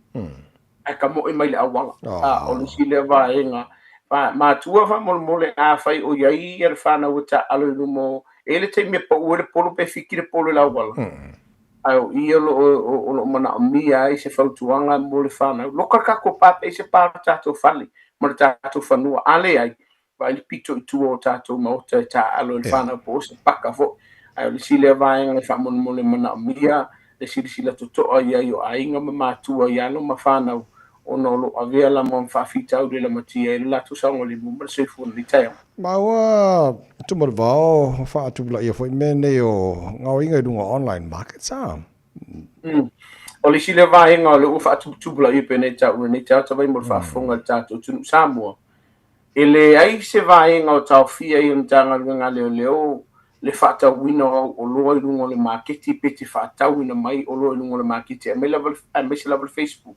ae kamoe mai le auala. A, o le isi lea vaega. Matua faamolemole afai o i ai le fanau e taaalo i luma o, e i ai le taimi e pau ai le polo pe fiki le polo i le auala. Ae o i o lo o lo o manaomia ai se fautuaga mo le fanau. Loka le tatou pa pe ai se pa o le tatou fale ma le tatou fanua. A leai, vaai le pito i tua o tatou maota e taaalo i le fanau po o se paka foi. Ae o le isi lea vaega e faamolemole manaomia le silasila totoa i ai o aiga ma matua i alo ma fanau ona o lo o avea lama ma faafitauli e lamatia ai le latou saogalemu ma le soifua i lenei taeao. Ma ua Tumanavao faatupulaia foi mea nei o gaoiga i luga o online markets a. O le isi lea vaega o lea ua faatuputupulaia pei ona e taua i lenei taeao Tavai mo le faafofoga a le tatou atunuu Samoa. E leai se vaega o taofia ai e le Matagaluega a Leoleo le faatauina o au oloa i luga o le maketi pe te faatauina mai oloa i luga o le maketi aemaise lava le Facebook.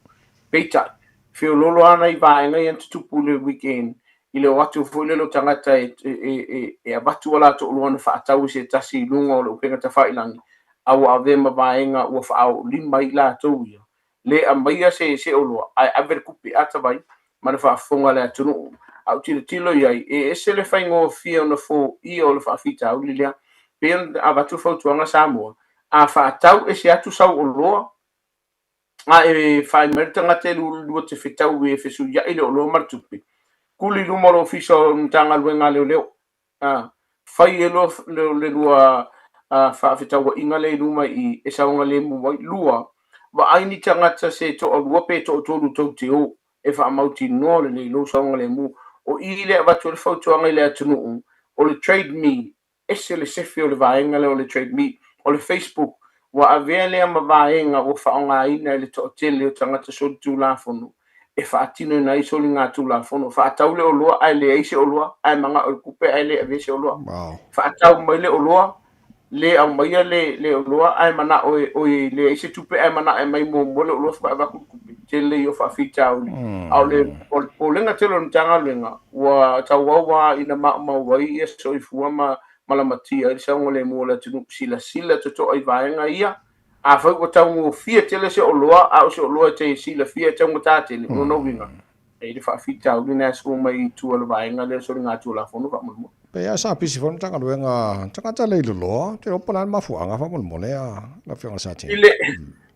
Peitai, feoloolo lava nai vaega ia na tutupu i le weekend i le o atu foi lele o tagata e avatu a latou oloa na faatau e se tasi i luga o le upega tafailagi a ua avea ma vaega ua faaoolima ai i latou ia le aumaia se se oloa ae ave le tupe ata mai ma le faafofoga a le atunuu. A ou tilotilo i ai, e ese le faigofie ona foia o le faafitauli lea. Pei ona avatu fautuaga Samoa, a faatau ese atu sau oloa, a e fai mai le tagata e lua te fetau e fesuiai le oloa ma le tupe, kuli i luma o le ofisa o le Matagaluega a Leoleo. A, fai e lua le lua faafetauaiga lea i luma i e saogalemu ai. Lua, vaai ni tagata se toalua pe toatolu tou te o e faamautinoa lelei lou saogalemu. O i lea e avatu ai le fautuaga i le atunuu, o le Trade Me, ese le sefe o le vaega lea o le Trade Me. O le Facebook, ua avea lea ma vaega ua faaaogaina e le toatele o tagata solitulafono e faatinoina ai soligatulafono. Faatau le oloa ae leai se oloa, ae manao i le tupe ae le avea se oloa. Faatau mai le oloa, le aumaia le, le oloa ae manao e, oi, leai se tupe ae manao e aumai muamua le oloa faatoa avatu le tupe. Tele ia o faafitauli. A o le, o le popolega tele o le Matagaluega, ua tauau lava ina maumau ai ia soifua ma, ma lamatia ai le saogalemu o le atunuu. Silasila totoa i vaega ia. Afai ua taugofie tele se oloa, a o se oloa e te silafia e taugata tele, o lona uiga, e i ai le faafitauli na e sua mai i tua o le vaega lea o soligatulafono faamolemole. Pei lava sa pisi foi le Matagaluega tagata le iloloa, ou te iloa po o le a le mafuaaga faamolemole a lau Afioga i le Satini. I le,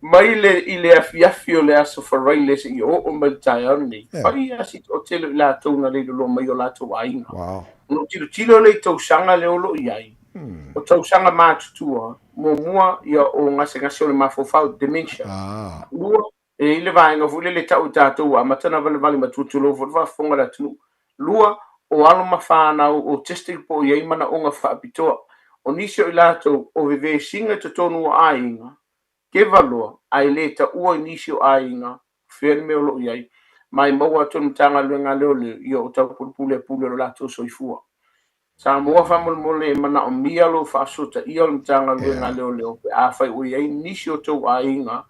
mai le, i le afiafi o le aso Faraile seia oo mai le taeao lenei, fai lava si toatele o i latou na leiloloa mai o latou aiga. Wow. Ona ou tilotilo lea i tausaga lea o lo o i ai, o tausaga matutua, muamua, ia o gasegase o le mafaufau, dementia. Lua, e i ai le vaega foi lele e tau e tatou ua amata ona valevale matua tulou foi le faafofoga a le atunuu. Lua, o alo ma fanau autistic po o i ai manaoga faapitoa. O nisi o i latou o vevesiga i totonu o aiga, keva loa, ae le taua i nisi o aiga fea le mea o lo o i ai, ma e maua atu e le Matagaluega a Leoleo ia o taupulepule pule o lo latou soifua. Samoa faamolemole e manaomia lou faasotaia o le Matagaluega a Leoleo pe afai ua i ai nisi o tou aiga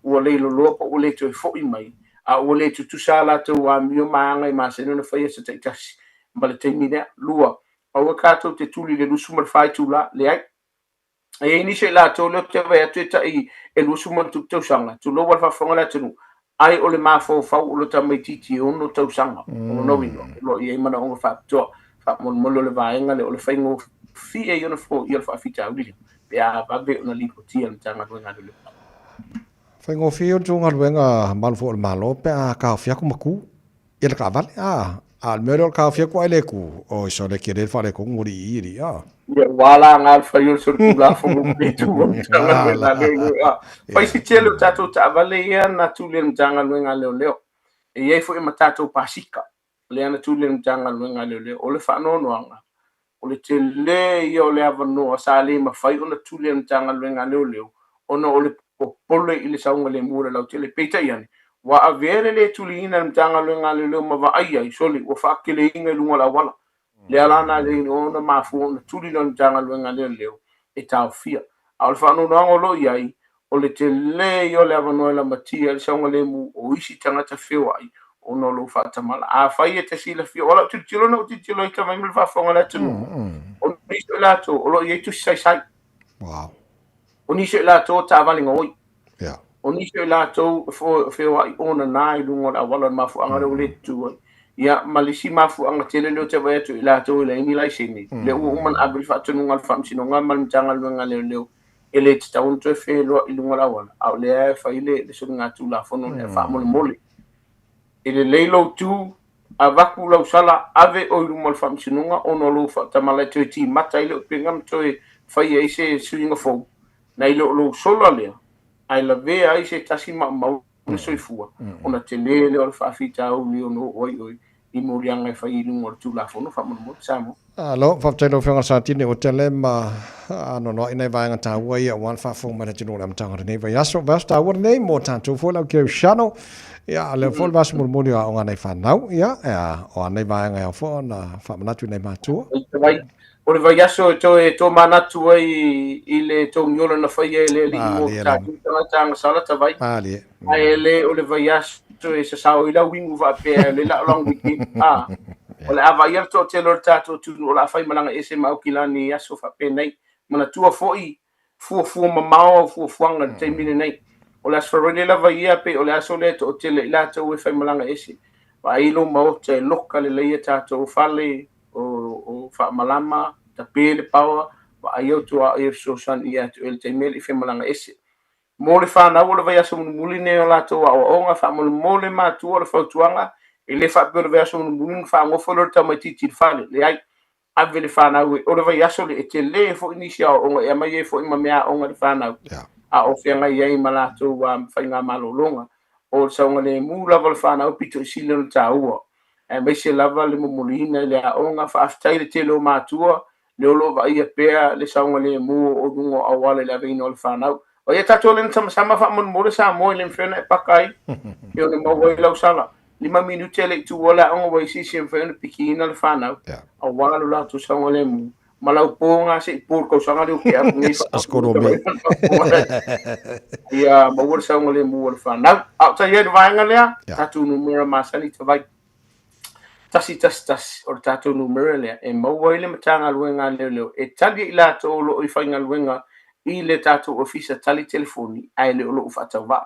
ua leiloloa po ua le toe foi mai, a ua le tutusa a latou amio ma aga e masani ona faia se taitasi ma le taimi lea. 2, Aua tatou te tuli i le 24 itula, leai. E i ai nisi o i latou lea ou te vaai atu e tai e 20 ma ona tupu tausaga, tulou lava le faafofoga a le atunuu, ai o le mafaufau o le tamaitiiti e 6 tausaga. O lona uiga, o lo o i ai manaoga faapitoa. Faamolemole o le vaega lea o le faigofie ia ona foia o le faafitauli lea pe a vave ona lipotia e le Matagaluega a Leoleo. Faigofie ia le tou galuega malu foi o le Malo pe a taofi atu ma tu ia le taavale a a o le mea lea o le taofi atu ae le tu oi sole tele le faaletonu o alii alii a. Ia ua ala ga le fai o le solitulafono pe tu o le Matagaluega a Leoleo a. Fai si tele o tatou taavale ia na tuli e le Matagaluega a Leoleo. E i ai foi ma tatou pasika lea na tuli e le Matagaluega a Leoleo. O le faanoanoaga, o le tele ia o le avanoa sa le mafai ona tuli e le Matagaluega a Leoleo ona o le popole i le saogalemu o le lautele. Peitai ane, ua avea le le tuliina e le Matagaluega a Leoleo ma vaai ai, sole, ua faateleina i luga o le auala. Lea la na le ona mafua ona tuli lea o le Matagaluega a Leoleo e taofia. A o le faanoanoaga o lo o i ai, o le tele ia o le avanoa e lamatia ai le saogalemu o isi tagata feoai ona o lou faatamala. Afai e te silafia, o lau tilotilo na ou tilotilo ai tama ai ma le faafofoga a le atunuu, o nisi o i latou o lo o i ai tusi saisai. Wow. O nisi o i latou o taavale gaoi. O nisi o i latou e feoai onana i luga o le auala o le mafuaaga lea ua le tutu ai. Ia, ma le isi mafuaaga tele lea ou te vaai atu i latou e leai ni laisene, lea ua uma ona ave le faatonuga a le Faamasinoga ma le Matagaluega a Leoleo e le tatau ona toe feloai i luga o le auala, a o lea e fai le soligatulafono lea faamolemole. E lelei lou tu, avatu lau sala, ave oe i luma o le Faamasinoga ona o lou faatamala e toe timata ai le upega ma toe fai ai se suiga fou, nai lo lou sola lea, ae lavea ai se tasi maumau le soifua, ona tele lea o le faafitauli ono oo ai oe i moliaga e fai i luga o le Tulafono faamolemole. Samoa. Alo, faafetai lau Afioga i le Satini ua tele ma anoanoai nai vaega taua ia aua le faafofoga mai le atunuu o le amataga o lenei vaiaso. Vaiaso taua lenei mo tatou foi lau Kerisiano. Ia, lea foi le vaiaso mulimuli o aoga a nai fanau. Ia, o a nei vaega e ao foi ona faamanatu i nai matua. O le vaiaso e toe tomanatu ai i le togiola na faia e le Alii mo tatou tagata agasala tavai. Ae le o le vaiaso e sasao ai lau igu faapea o le la o long weekend. A, o le a vaaia le toatele o le tatou atunuu o le a faimalaga ese ma Aukilani i aso faapenei. Manatua foi fuafua mamao au fuafuaga i le taimi lenei. O le Aso Faraile lava ia pei o le aso lea e toatele i latou e faimalaga ese. Vaai lou maota e loka lelei a tatou fale o faamalama, tape le paoa, vaai au tuaoi e fesoasoani ia te oe i le taimi e le i faimalaga ese. Mo le fanau o le vaiaso mulimuli lenei o latou aoaoga, faamolemole matua o le fautuaga, e le faapea o le vaiaso mulimuli ona faagofo lea o le tamaitiiti i le fale. Leai, ave le fanau e, o le vaiaso lea e tele foi nisi aoaoga e aumai ai foi ma meaaoga i le fanau, a o feagai ai ma latou faigamalologa. O le saogalemu lava o le fanau pito i sili ona taua, aemaise lava le momoliina i le aoga. Faafetai i le tele o matua lea o lo o vaaia pea le saogalemu o luga o auala i le aveina o le fanau. O ia tatou lea na samasama faamolemole Samoa i le mafai ona e paka ai e ona maua ai lau sala. 5 minute e le i tuua le aoga ua i se isi e mafai ona pikiina le fanau aua lo latou saogalemu ma lau po ga se i po le tausaga lea ua tea atu nei. Ia maua le saogalemu o le fanau. A o tai ai le vaega lea, tatou numera masani tavai. 111 o le tatou numera lea e maua ai le Matagaluega a Leoleo e tali ai i latou o lo o i faigaluega i le tatou ofisa tali telefoni ae le o lo o faatauvaa.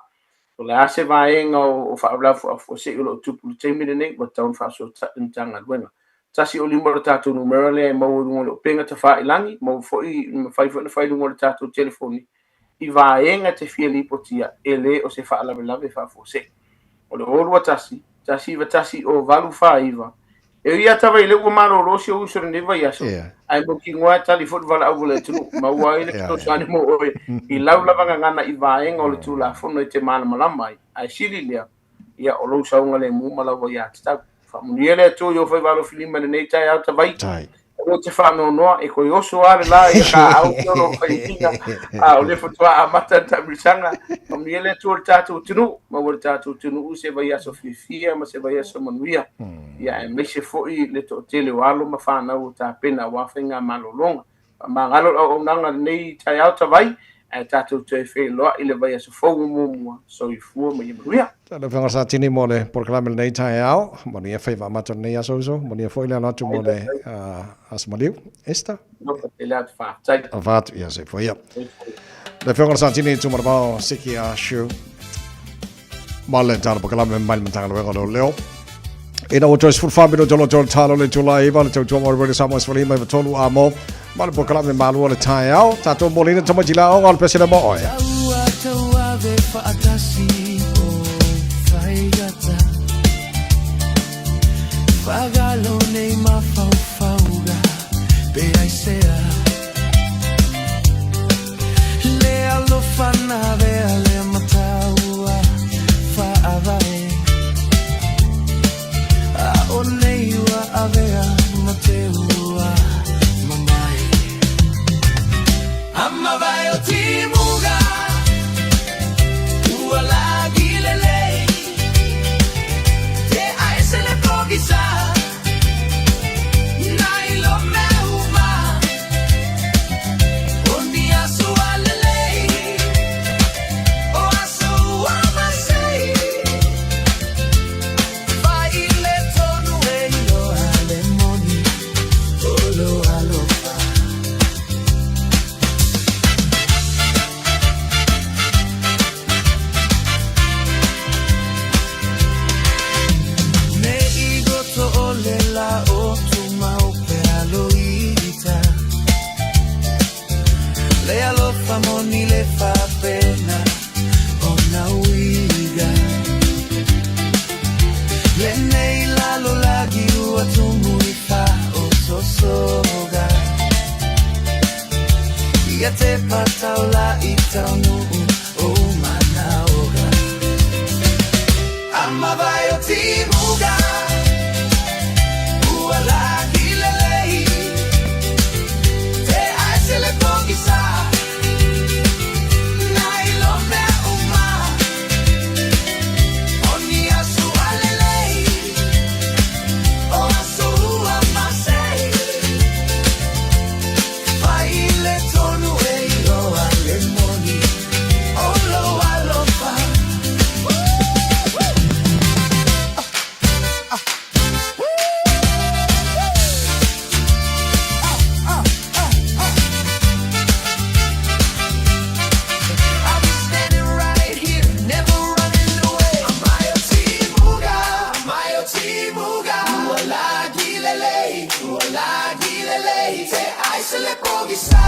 O le a se vaega o faalavelave faafuasei o lo o tupu i le taimi lenei, ua tatau ona faafesootai le Matagaluega. 105 le tatou numera lea e maua i luga o le upega tafailagi, maua foi, mafai foi ona fai i luga o le tatou telefoni i vaega e te fia lipotia e le o se faalavelave faafuasei. O le 021 191 0849. E ui lava tava i le ua malolo si ou uso i lenei vaiaso, ae mautinoa e tali foi le valaau a le atunuu, maua ai le fesoasoani mo oe i lau lava gagana i vaega o le Tulafono e te malamalama ai. Ae sili lea, ia o lou saogalemu ma lau aiatatau. Faamanuia le Atua i ou faiva alofilima i lenei taeao tavai. Aua te faanoanoa, e toe oso lava le la ia ka au ki ono whaitinga, a o le faatoa amata le taamilosaga. Faamanuia le Atua i le tatou atunuu, maua le tatou atunuu se vaiaso fiafia ma se vaiaso manuia. Ia aemaise foi le toatele o alo ma fanau o tapena aua faigamalologa. Faamagalo le auaunaga i lenei taeao tavai, ae tatou toe feiloai i le vaiaso fou o muamua. Soifua ma ia manuia. Lau Afioga Satini mo le polokalame i lenei taeao. Manuia faiva amata o lenei aso uso. Manuia foi le alo atu mo le aso maliu. Esther. Alofa tele atu, faafetai. Alofa atu, ia soifua ia. Le Afioga Satini Tumanavao Siki Ashu. Ma le tala polokalame mai le Matagaluega o Leoleo. Ina ua toe 14 minuta o le talo le itula e 9 le tautua mo le Radio Samoa 15 93 a mo ma le polokalame malua le taeao. Tatou moliina tamaiti la aoga o le pese lea mo oe. Taua tauave faatasi o faigata Fagalo nei mafaufauga pe aisea Le alofa na avea le mataua faavae A o nei ua avea ma te ua mamae Amavae o timuga ua lagi lelei Te aese le pogisa Ne i goto o le la o tumau pea loita Le alofa moni le faapena ona uiga Lenei lalolagi ua tumu i faaososoga Ia te pataula i taunuu o manaoga Amavae o timuga ua lagi lelei Te aese le pogisa na ilo mea uma O ni aso a lelei o aso ua masei Fai le tonu e iloa le moni o lou alofa. I'll be standing right here, never running away. Amayo Timuga, Amayo Timuga. Ua lagi lelei, ua lagi lelei. Te aise le pogisa,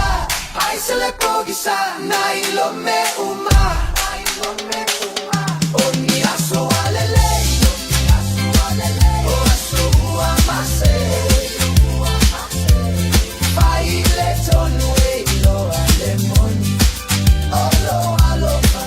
aise le pogisa. Na ilo me uma, na ilo me uma. O ni aso a lelei, o aso ua mase. Fai le tonu e iloa le moni o lou alofa.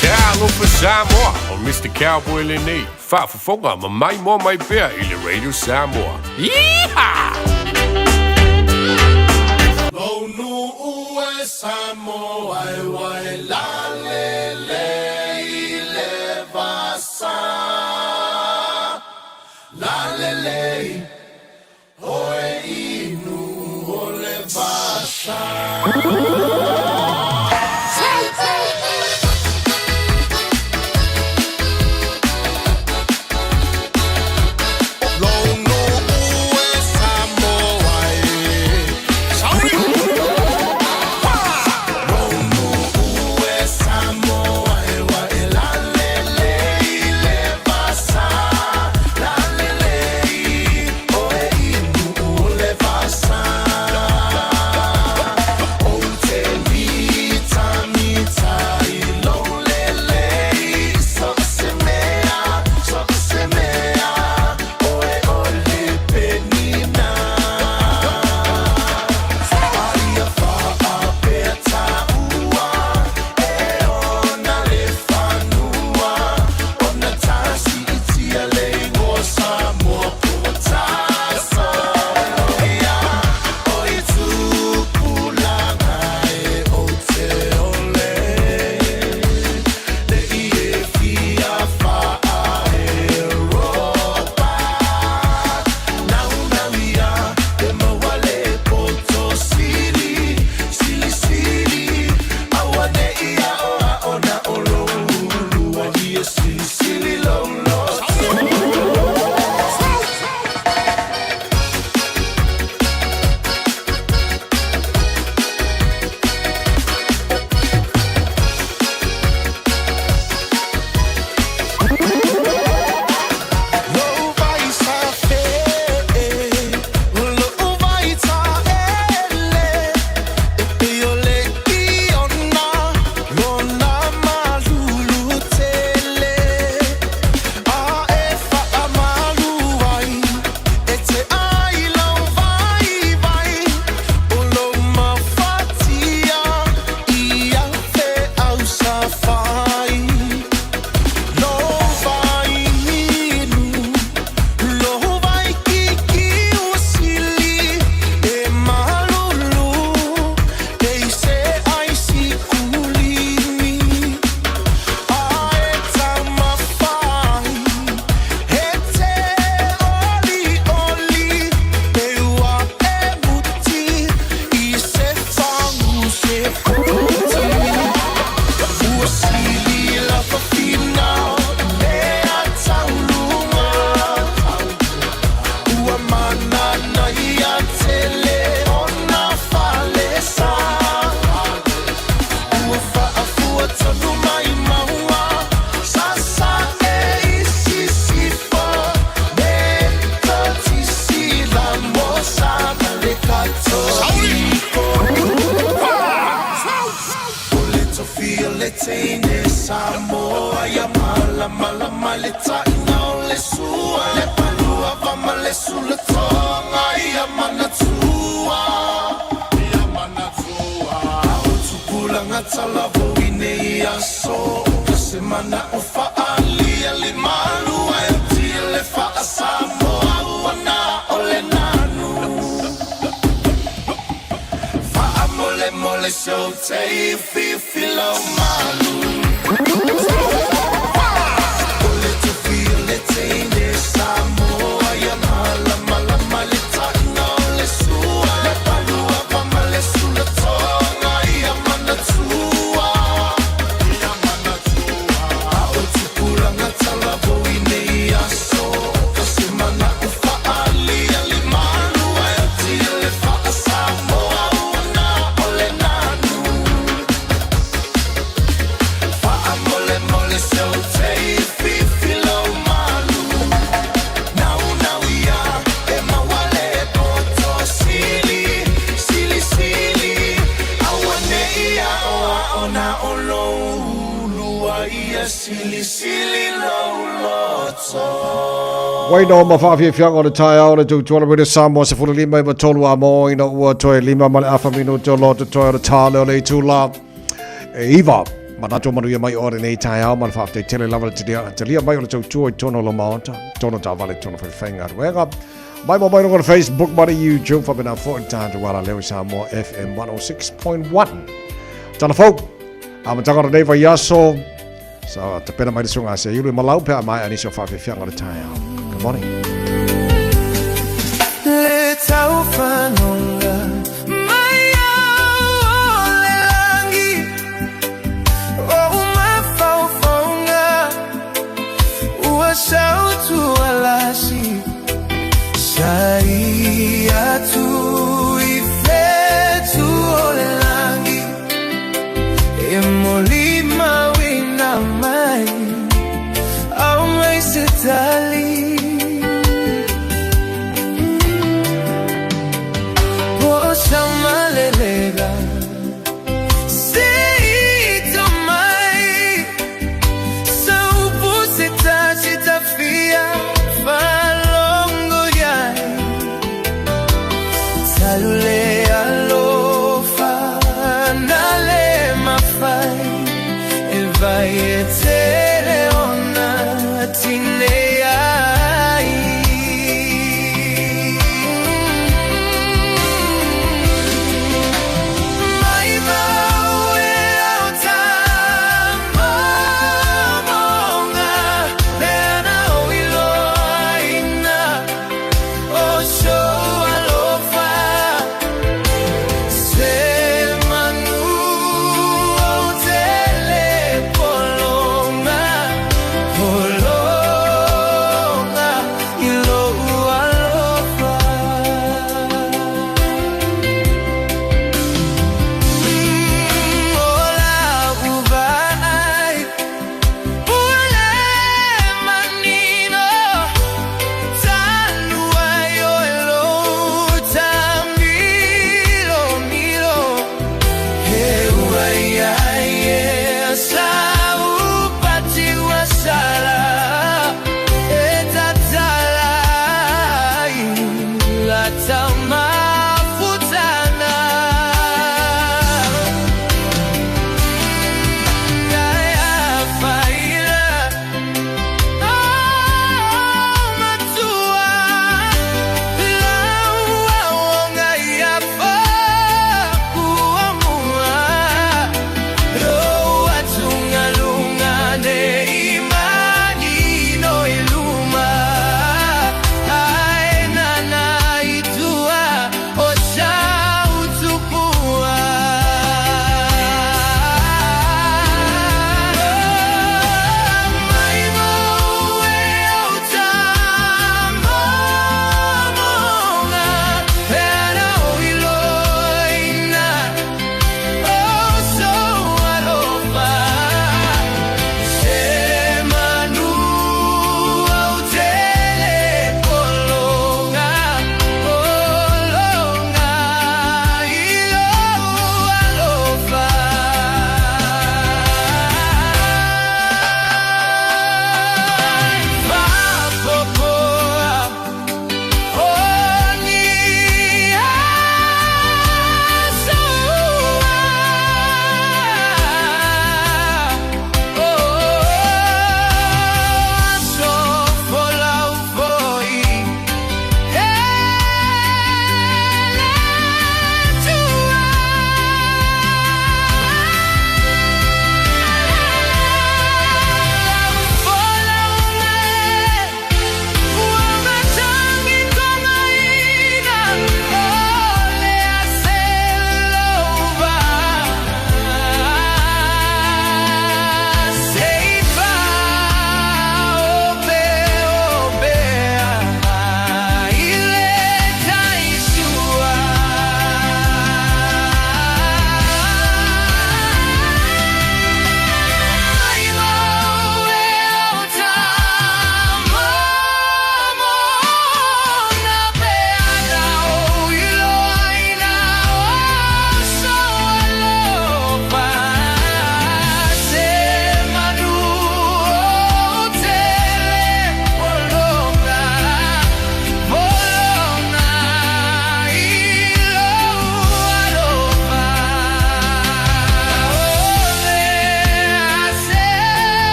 Talofa Samoa, o Mr. Cowboy lenei, faafofoga ma maimoa mai pea i le Radio Samoa. Yeehaw! Lou nuu e Samoa e uae lalelei le vasa Lalelei oe i nuu o le vasa. Lou nuu e Samoa. Samoa ia malamalama le taʻina o le sua le palua va ma le sulatoga ia manatua ia manatua o tupulaga talavou i nei aso ka se mana o faalia le malua e tia le faasamoa ua na o le nanu faamolemole seutei fifilau malu o le tufi o le teine Samoa ia malamalama le taʻina o le sua le palua va ma le sulatoga ia manatua ia manatua a o tupulaga talavou i nei aso ka se mana o faalia le malua e tia le faasamoa ua na o le nanu faamolemole seutei fifilau malu naunau ia e mauale poto sili silisili auanei aoao na o lou ulua ia silisili lou loto. Wai no ma whaafiafianga o le tai ao le tautuala Radio Samoa se fulu lima i matolu a mō ina ua toe lima ma le afa minuto o loto toe o le tāle o le itula. E iwa, manatu manu ia mai o le nei tai ao ma le whaafte tele lava le talia mai o le tautua i tono lo maota, tono tā vale tono whaiwhainga ruega. Mai mo mai runga o le Facebook, ma le YouTube, whapena fo i tāntu wala leo Samoa FM 106.1. Tala fau, a matanga o nei vai aso, sa tapena mai le sunga se iulu i malau pea mai anisi o whaafiafianga o le tai ao. Good morning. Le taufanonga mai au o le langi o mafaufaunga ua sautualasi sai atu i fetu o le langi e molima wina mai au mai se tali Po samalelega Se ito mai Sa upu se tasi tafia Falongo iai Talule alofa Nale mafai E vai e tele ona Tine ai. Mai mau e au tamonga Le ana o iloa ina O so alofa.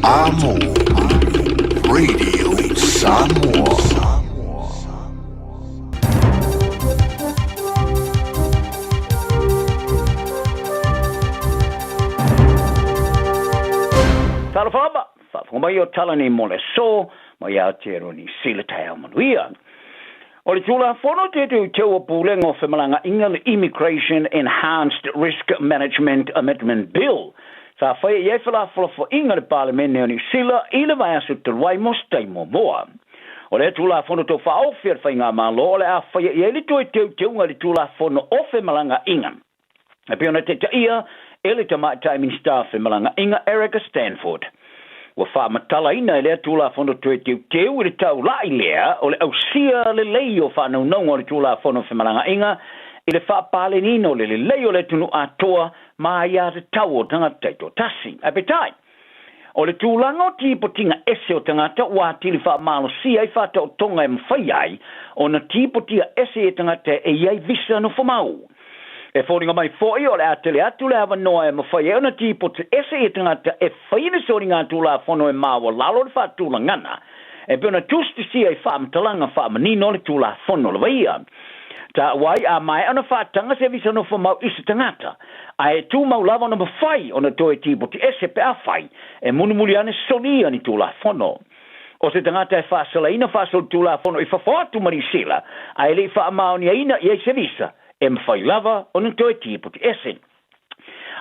Amo Radio Samoa. Talofa lava, faafofoga mai o tala nei mo le aso, mai Aotearoa Niu Sila taeao manuia. O le Tulafono Teuteu o Pulega o Femalagaaiga le Immigration Enhanced Risk Management Amendment Bill sa faia i ai felafolafoaiga a le Palemene o Niu Sila i le vaiaso talu ai mo se taimi muamua. O lea Tulafono Tau Faaofi a le Faigamalo o le a faia i ai le toe teuteuga i le Tulafono o Femalagaaiga e pei ona taitaia e le Tamaitai Minisita o Femalagaaiga Erica Stanford. Ua faamatalaina e lea Tulafono Toe Teuteu i le taulai lea o le ausia lelei o faanaunauga o le Tulafono o Femalagaaiga i le faapaleniina o le lelei o le atunuu atoa ma aiatatau o tagata taitoatasi. Ae peitai, o le tulaga o tipotiga ese o tagata ua atili faamalosia ai faataotoga e mafai ai ona tipotia ese e tagata e i ai visa nofomau. E foliga mai foi o le a tele atu le avanoa e mafai ai ona tipoti ese i tagata e fai ni soligatulafono e maualalo le faatulagana e pei ona tusitusia i faamatalaga faamanino o le Tulafono lava ia. Taua ai a maea ona faataga se visa nofomau i se tagata, ae e tumau lava ona mafai ona toe tipoti ese pe afai e mulimuli ane solia ni Tulafono. O se tagata e faasalaina faasolitulafono i fafo atu ma Niu Sila ae le i faamaoniaina i ai se visa, e mafai lava ona toe tipoti ese.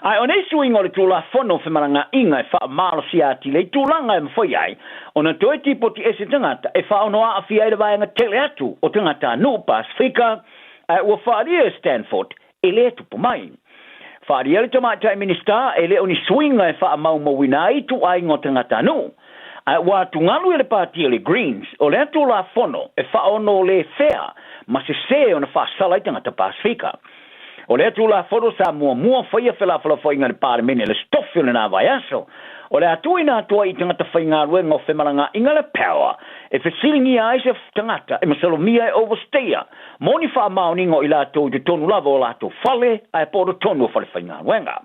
Ae o nei suiga o le Tulafono o Femalagaaiga e faamalosia atili ai tulaga e mafai ai ona toe tipoti ese tagata e faaono aafia ai le vaega tele atu o tagatanuu Pasefika, ae ua faaalia e Stanford e le tupu mai. Faaalia le Tamaitai Minisita e le o ni suiga e faamaumauina ai ituaiga o tagatanuu, ae ua atugalu e le Pati o le Greens o lea Tulafono e faaono le fea ma sesē ona faasala ai tagata Pasefika. O lea Tulafono sa muamua faia felafolafoaiga i le Palemene i le Aso Tofi o lena vaiaso, o le a tuuina atu ai i tagata faigaluega o femalagaaiga le power e fesiligia ai se tagata e masalomia e overstayer mo ni faamaoniga o i latou i totonu lava o latou fale ae po o totonu o falefaigaluega.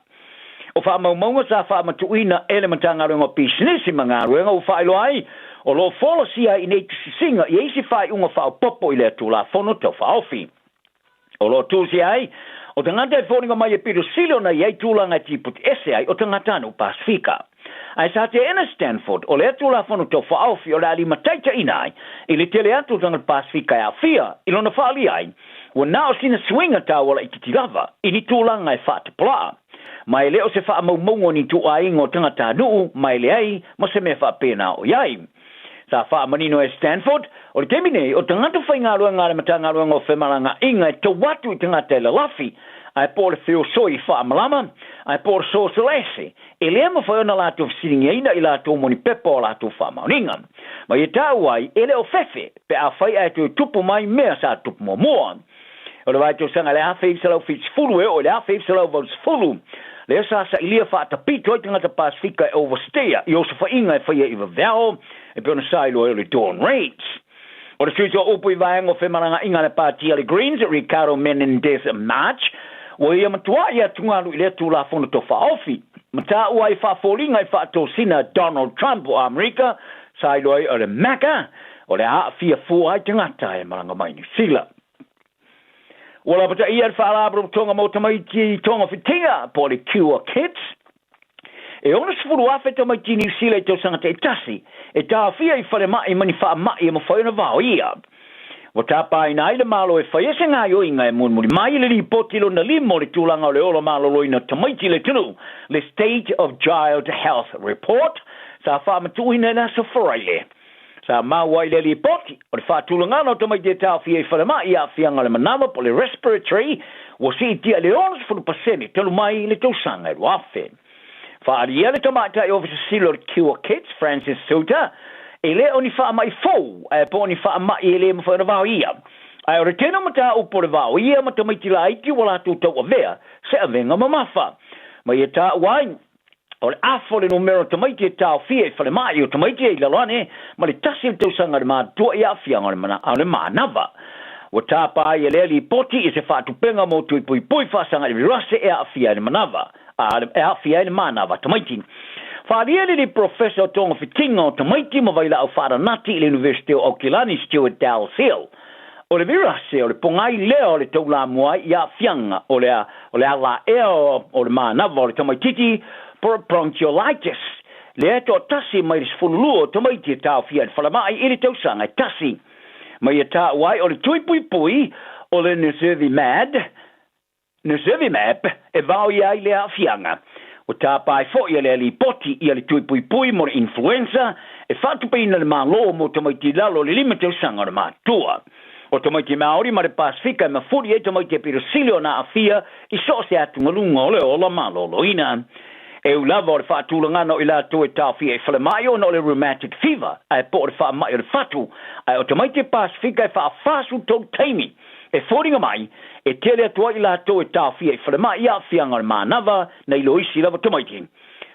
O faamaumauga sa faamatuuina e le Matagaluega o Pisinisi ma Galuega ua faailoa ai o lo o folasia ai i nei tusisiga i isi faaiuga faaopoopo i lea Tulafono Tau Faaofi. O lo o tusia ai, o tagata e foliga mai e pito sili ona i ai tulaga e tiputi ese ai o tagatanuu Pasefika. Ae sa teena Stanford, o lea Tulafono Tau Faaofi o le a limataitaiina ai i le tele atu o tagata Pasefika e aafia i lona faaalia ai, ua na o sina suiga taua laitiiti lava i ni tulaga e faatapulaa. Ma e le o se faamaumauga o ni ituaiga o tagatanuu ma e leai ma se mea faapena o i ai. Sa faamanino e Stanford, o le taimi nei, o tagata faigaluega a le Matagaluega o Femalagaaiga e tau atu i tagata e lalafi, ae po o le feosoi faamalama, ae po o le sosolaese, e le mafai ona latou fesiligiaina i latou mo ni pepa o latou faamaoniga. Ma ia taua ai, e le o fefe, pe afai ae toe tupu mai mea sa tupu muamua. O le vaitausaga i le 1970 e oo i le 1980, lea sa sailia faatapito ai tagata Pasefika e overstayer i osofaiga e faia i vaveao e pei ona sailoa ai o le Dawn Raids. O le sui upu i vaega o femalagaaiga a le Pati a le Greens, Ricardo Menendez March, ua ia matuai atugalu i lea Tulafono Tau Faaofi, ma taua ai faafoliga i faatosina a Donald Trump o Amerika, sailoa ai o le MAGA, o le a aafia fua ai tagata e malaga mai Niu Sila. Ua lapataia le Faalapotopotoga mo Tamaiti i Togafitiga, po o le Cure Kids. E 60,000 tamaiti Niu Sila i tausaga taitasi e taofia i falemai ma ni faamai e mafai ona vaoia. Ua tapaina ai le Malo e faia se gaoioiga e mulimuli mai i le lipoti lona lima o le tulaga o le ola maloloina o tamaiti i le atunuu, le State of Child Health Report, sa faamatuuina i le aso Faraile. Sa maua ai le lipoti, o le faatulagaga o tamaiti e taofia i falemai i aafiaga o le manava po o le respiratory ua siitia i le 60% talu mai le tausaga e 2000. Faaalia le tamaitai Ofisa Sili o le Cure Kids, Francis Souter, e le o ni faamai fou ae po o ni faamai e le mafai ona vaoia. Ae o le tele o mataupu o le vaoia ma tamaiti laiti ua latou tauavea se avega mamafa. Ma ia taua ai, O le afa o le numera o tamaiti e taofia i falemai o tamaiti e i lalo ane ma le tasi o le tausaga i le matutua i aafiaga o le manava. Ua tapa ai e lea lipoti i se faatupega mo tui puipui faasaga i le virase e aafia ai le manava, a e aafia ai le manava tamaiti. Faaalia le alii Polofesa o Togafitiga o Tamaiti ma Vailaau Faalanati i le Iunivesite o Aukilani Stuart Dalziel, o le virase o le pogai lea o le taulamua ai i aafiaga o le o le alaea o le manava o le tamaititi po o le bronchiolitis, lea e toatasi mai le 12 o tamaiti e taofia i le falemai i le tausaga e tasi. Ma ia taua ai o le tui puipui o le nirsevimab, nirsevimab, e vaoia ai le aafiaga. Ua tapa ai foi e lea lipoti ia le tui puipui mo le influenza e faatupeina le Malo mo tamaiti i lalo o le 5 tausaga o le matua. O tamaiti Maori ma le Pasefika e mafuli ai tamaiti e pito sili ona aafia i so o se atugaluga o le ola maloloina. E ui lava o le faatulagana o i latou e taofia i falemai ona o le rheumatic fever ae po o le faamai o le fatu, ae o tamaiti Pasefika e faa-43 taimi e foliga mai e tele atu ai i latou e taofia i falemai i aafiaga o le manava nai lo isi lava tamaiti.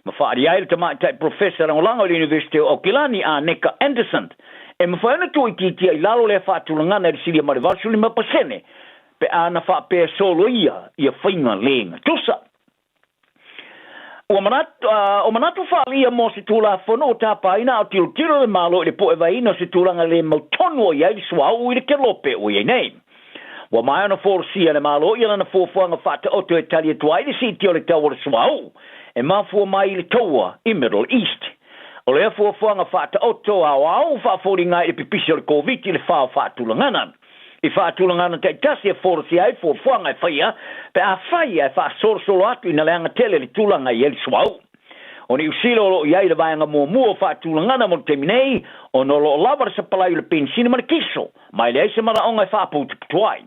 Ma faaalia ai le tamaitai Profesa lagolago i le Iunivesite o Aukilani a Neka Anderson, e mafai ona tuuitiitia i lalo lea faatulagana i le silia ma le 85% pe a na faapea soloia ia faiga le gatusa. Ua manatu, o manatu faaalia mo se Tulafono ua tapaina a o tilotilo le Malo i le puevaina o se tulaga le mautonu o i ai le suauu i le kelope ua i ai nei. Ua maea ona folasia e le Malo ia lana fuafuaga faataoto e tali atu ai le siitia o le tau o le suauu e mafua mai i le taua i Middle East. O lea fuafuaga faataoto aoao ua faafoliga ai i le pipisi o le Koviti i le fa o faatulagana. I faatulagana taitasi e folasia ai fuafuaga e faia pe afai ae faasolosolo atu ina leaga tele le tulaga i ai le suauu. O Niu Sila o lo o i ai le vaega muamua o faatulagana mo le taimi nei ona o lo o lava le sapalai o le penisini ma le kiso ma e leai se manaoga e faaputuputu ai.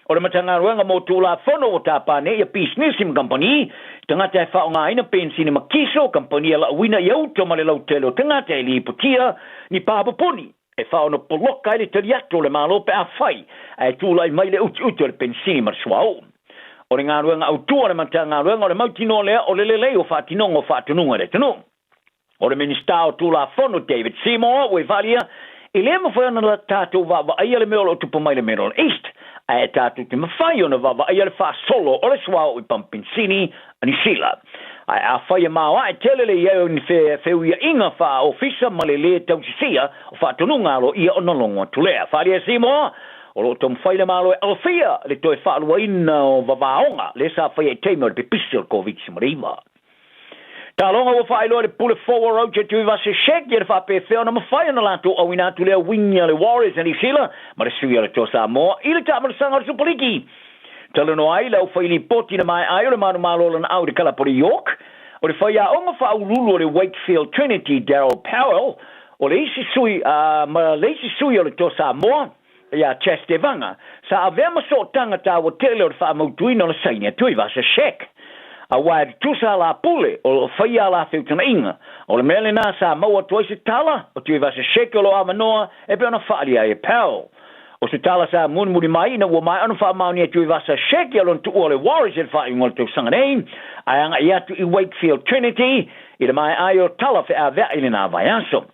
O le Matagaluega mo Tulafono ua tapa nei ia pisinisi ma kamupani, tagata e faaaogaina penisini ma kiso, kamupani e lauina i uta ma le lautele o tagata e lipotia ni papapuni e faaono poloka ai le tali atu o le Malo pe afai ae tulai mai le utiuti o le penisini ma le suauu. O le galuega autu a le Matagaluega o le mautinoa lea o le lelei o faatinoga o faatonuga i le atunuu. O le Minisita o Tulafono David Seymour ua i faaalia, e le mafai ona tatou vaavaaia le mea o lo o tupu mai le Middle East, ae tatou te mafai ona vaavaaia le faasolo o le suauu i pamupenisini a Niu Sila. Ae afai e maoae tele le i ai o ni feuiaiga faa-ofisa ma le lē tausisia o faatonuga aloaia ona logo atu lea. Faaalia e Seymour, o lo o taumafai le Malo e alofia le toe faaluaina o vavaoga lea sa faia i taimi o le pipisi o le Koviti-19. Taloga ua faailoa e le pule fou o Roger Tuivasa-Sheck ia le faapefea ona mafai ona latou auina atu lea uiga a le Warriors a Niu Sila ma le sui o le Toa Samoa i le taamilosaga o le Supaliki. Talanoa ai le aufailipoti na maea ai o le manumalo o lana au i le kalapu o le York, o le faiaoga faauluulu o le Wakefield Trinity Daryl Powell, o le isi sui ma le isi sui o le Toa Samoa, ia Chas Tevaga, sa avea ma sootaga taua tele o le faamautuina o le saini a Tuivasa-Sheck. Aua e tutusa a la pule o lo o faia a la feutagaiga, o le mea lena sa maua atu ai se tala o Tuivasa-Sheck o lo o avanoa e pei ona faaalia ai e Powell. O se tala sa mulimuli mai ina ua maea ona faamaonia e Tuivasa-Sheck ia lona tuua o le Warriors i le faaiuga o le tausaga nei, ae agai atu i Wakefield Trinity i le maea ai o tala feaveai i lena vaiaso.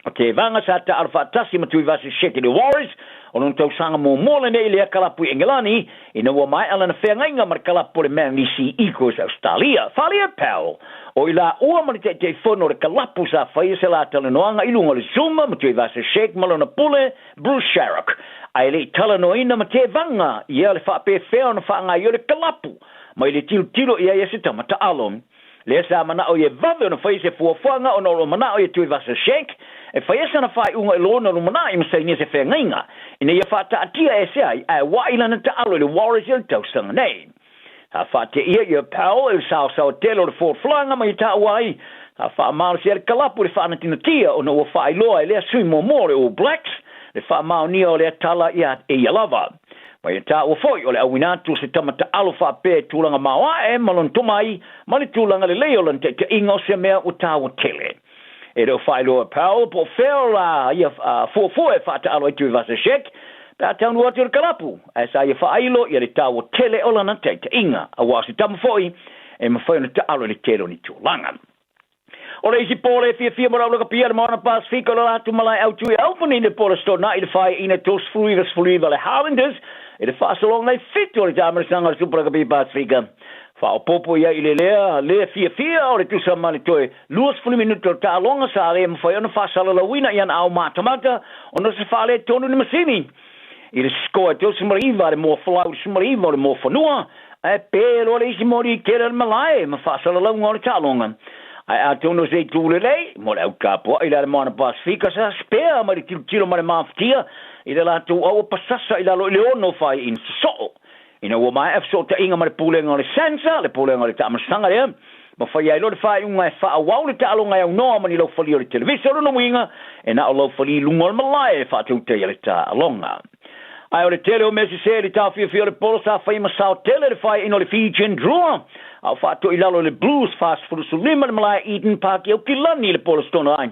O Tevaga sa taalo faatasi ma Tuivasa-Sheck i le Warriors, o lona tausaga muamua lenei i lea kalapu i Engelani, ina ua maea lana feagaiga ma le kalapu o le Manly Sea Eagles Ausetalia. Falia Powell, o i laua ma le Taitaifono o le kalapu sa faia se la talanoaga i luga o le Zoom ma Tuivasa-Sheck ma lona pule, Bruce Sharrock, ae le i talanoaina ma Tevaga ia le faapefea ona faagaoioi le kalapu mai le tilotilo i ai a se tama taalo. Lea sa manao ia vave ona fai se fuafuaga ona o lo o manao ia Tuivasa-Sheck e faia sana faaiuga i lona lumanai ma sainia se feagaiga ina ia faataatia ese ai ae wa'i lana taalo i le Warriors i le tausaga nei. Sa faateia ia Powell i le saosaoa tele o le folafolaga ma ia taua ai sa faamalosia le kalapu i le faanatinatia ona ua faailoa e lea sui muamua o le All Blacks le faamaonia o lea tala ia e ia lava. Ma ia taua foi o le auina atu o se tama taalo faapea i tulaga maoae ma lona tomai ma le tulaga lelei o lana taitaiga o se mea ua taua tele. E le o faailoa e Powell po o fea o la ia fuafua e faataalo ai Tuivasa-Sheck pe a taunuu atu i le kalapu, ae sa ia faailo ia le taua tele o lana taitaiga, aua o se tama foi e mafai ona taalo i le tele o ni tulaga. O le isi pole e fiafia mo le aulakapia le Moana Pasefika o le latou malae autu i Albany i le po o le Aso Toonai i le faaiina 39-19 le Highlanders i le faasologa i 7 o le taamilosaga o le Super Rugby Pasefika. Faaopoopo i ai i le lea le fiafia o le tusa ma le toe 20 minute o le taaloga sa le mafai ona faasalalauina i ana ao matamata ona o se faaletonu i le masini. I le score e 39 a le Moafolau i le 19 o le Moafanua, ae pe loa le isi moli tele o le malae ma faasalalauga o le taaloga. Ae atonu o se itu lelei mo le au tapuai le ale Moana Pasifika sa spare mai le tilotilo ma le mafatia i le latou aua pasasa i lalo i le ono faiaina sosoo. Ina ua maea fesootaiga ma le Pulega o le SANSA, le Pulega o le Taamalosaga lea, ma faia ai loa le faaiuga e faaauau le taaloga e aunoa ma ni laufalia o le televisa, o lona uiga, e na o laufalia i luga o le malae e faatautaia le taaloga. Ae o le tele o mea sese i le taofiofia o le polo sa fai ma sao tele le faaiuina o le Fijian Drua, a o faatoi i lalo i le Blues 45 le malae Eden Park i Aukilani i le polo sitona ai.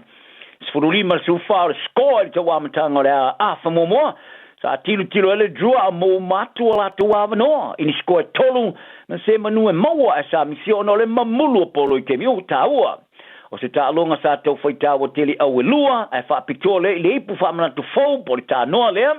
15 i le 14 o le score i le tauamataga o le afa muamua. Sa tilotilo ai le Drua a mouma atu o latou avanoa i ni score e tolu ma se manu e maua ae sa misia ona o le mamulu o polo i taimi o taua. O se taaloga sa tau fai taua tele au e lua ae faapitoa lea i le ipu faamanatu fou po o le tanoa lea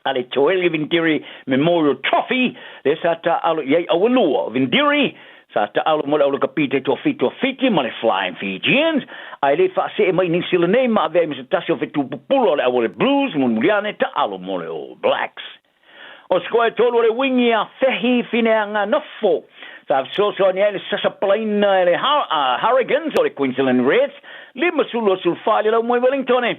a le Toeli Vidiri Memorial Trophy lea sa taaalo i ai au e lua. O Vidiri sa taaalo mo le aulakapi taitoafitu a Fiti ma le Flying Fijians, ae le faasee mai i Niu Sila nei ma avea ai ma se tasi o fetu pupula o le au o le Blues, mulimuli ane taaalo mo le All Blacks. O se koa e tolu o le wingi a Fehi Fineanganofo sa fesoasoani ai le sasapalaina e le Hurricanes o le Queensland Reds, 5-24 i le lau moe Wellington.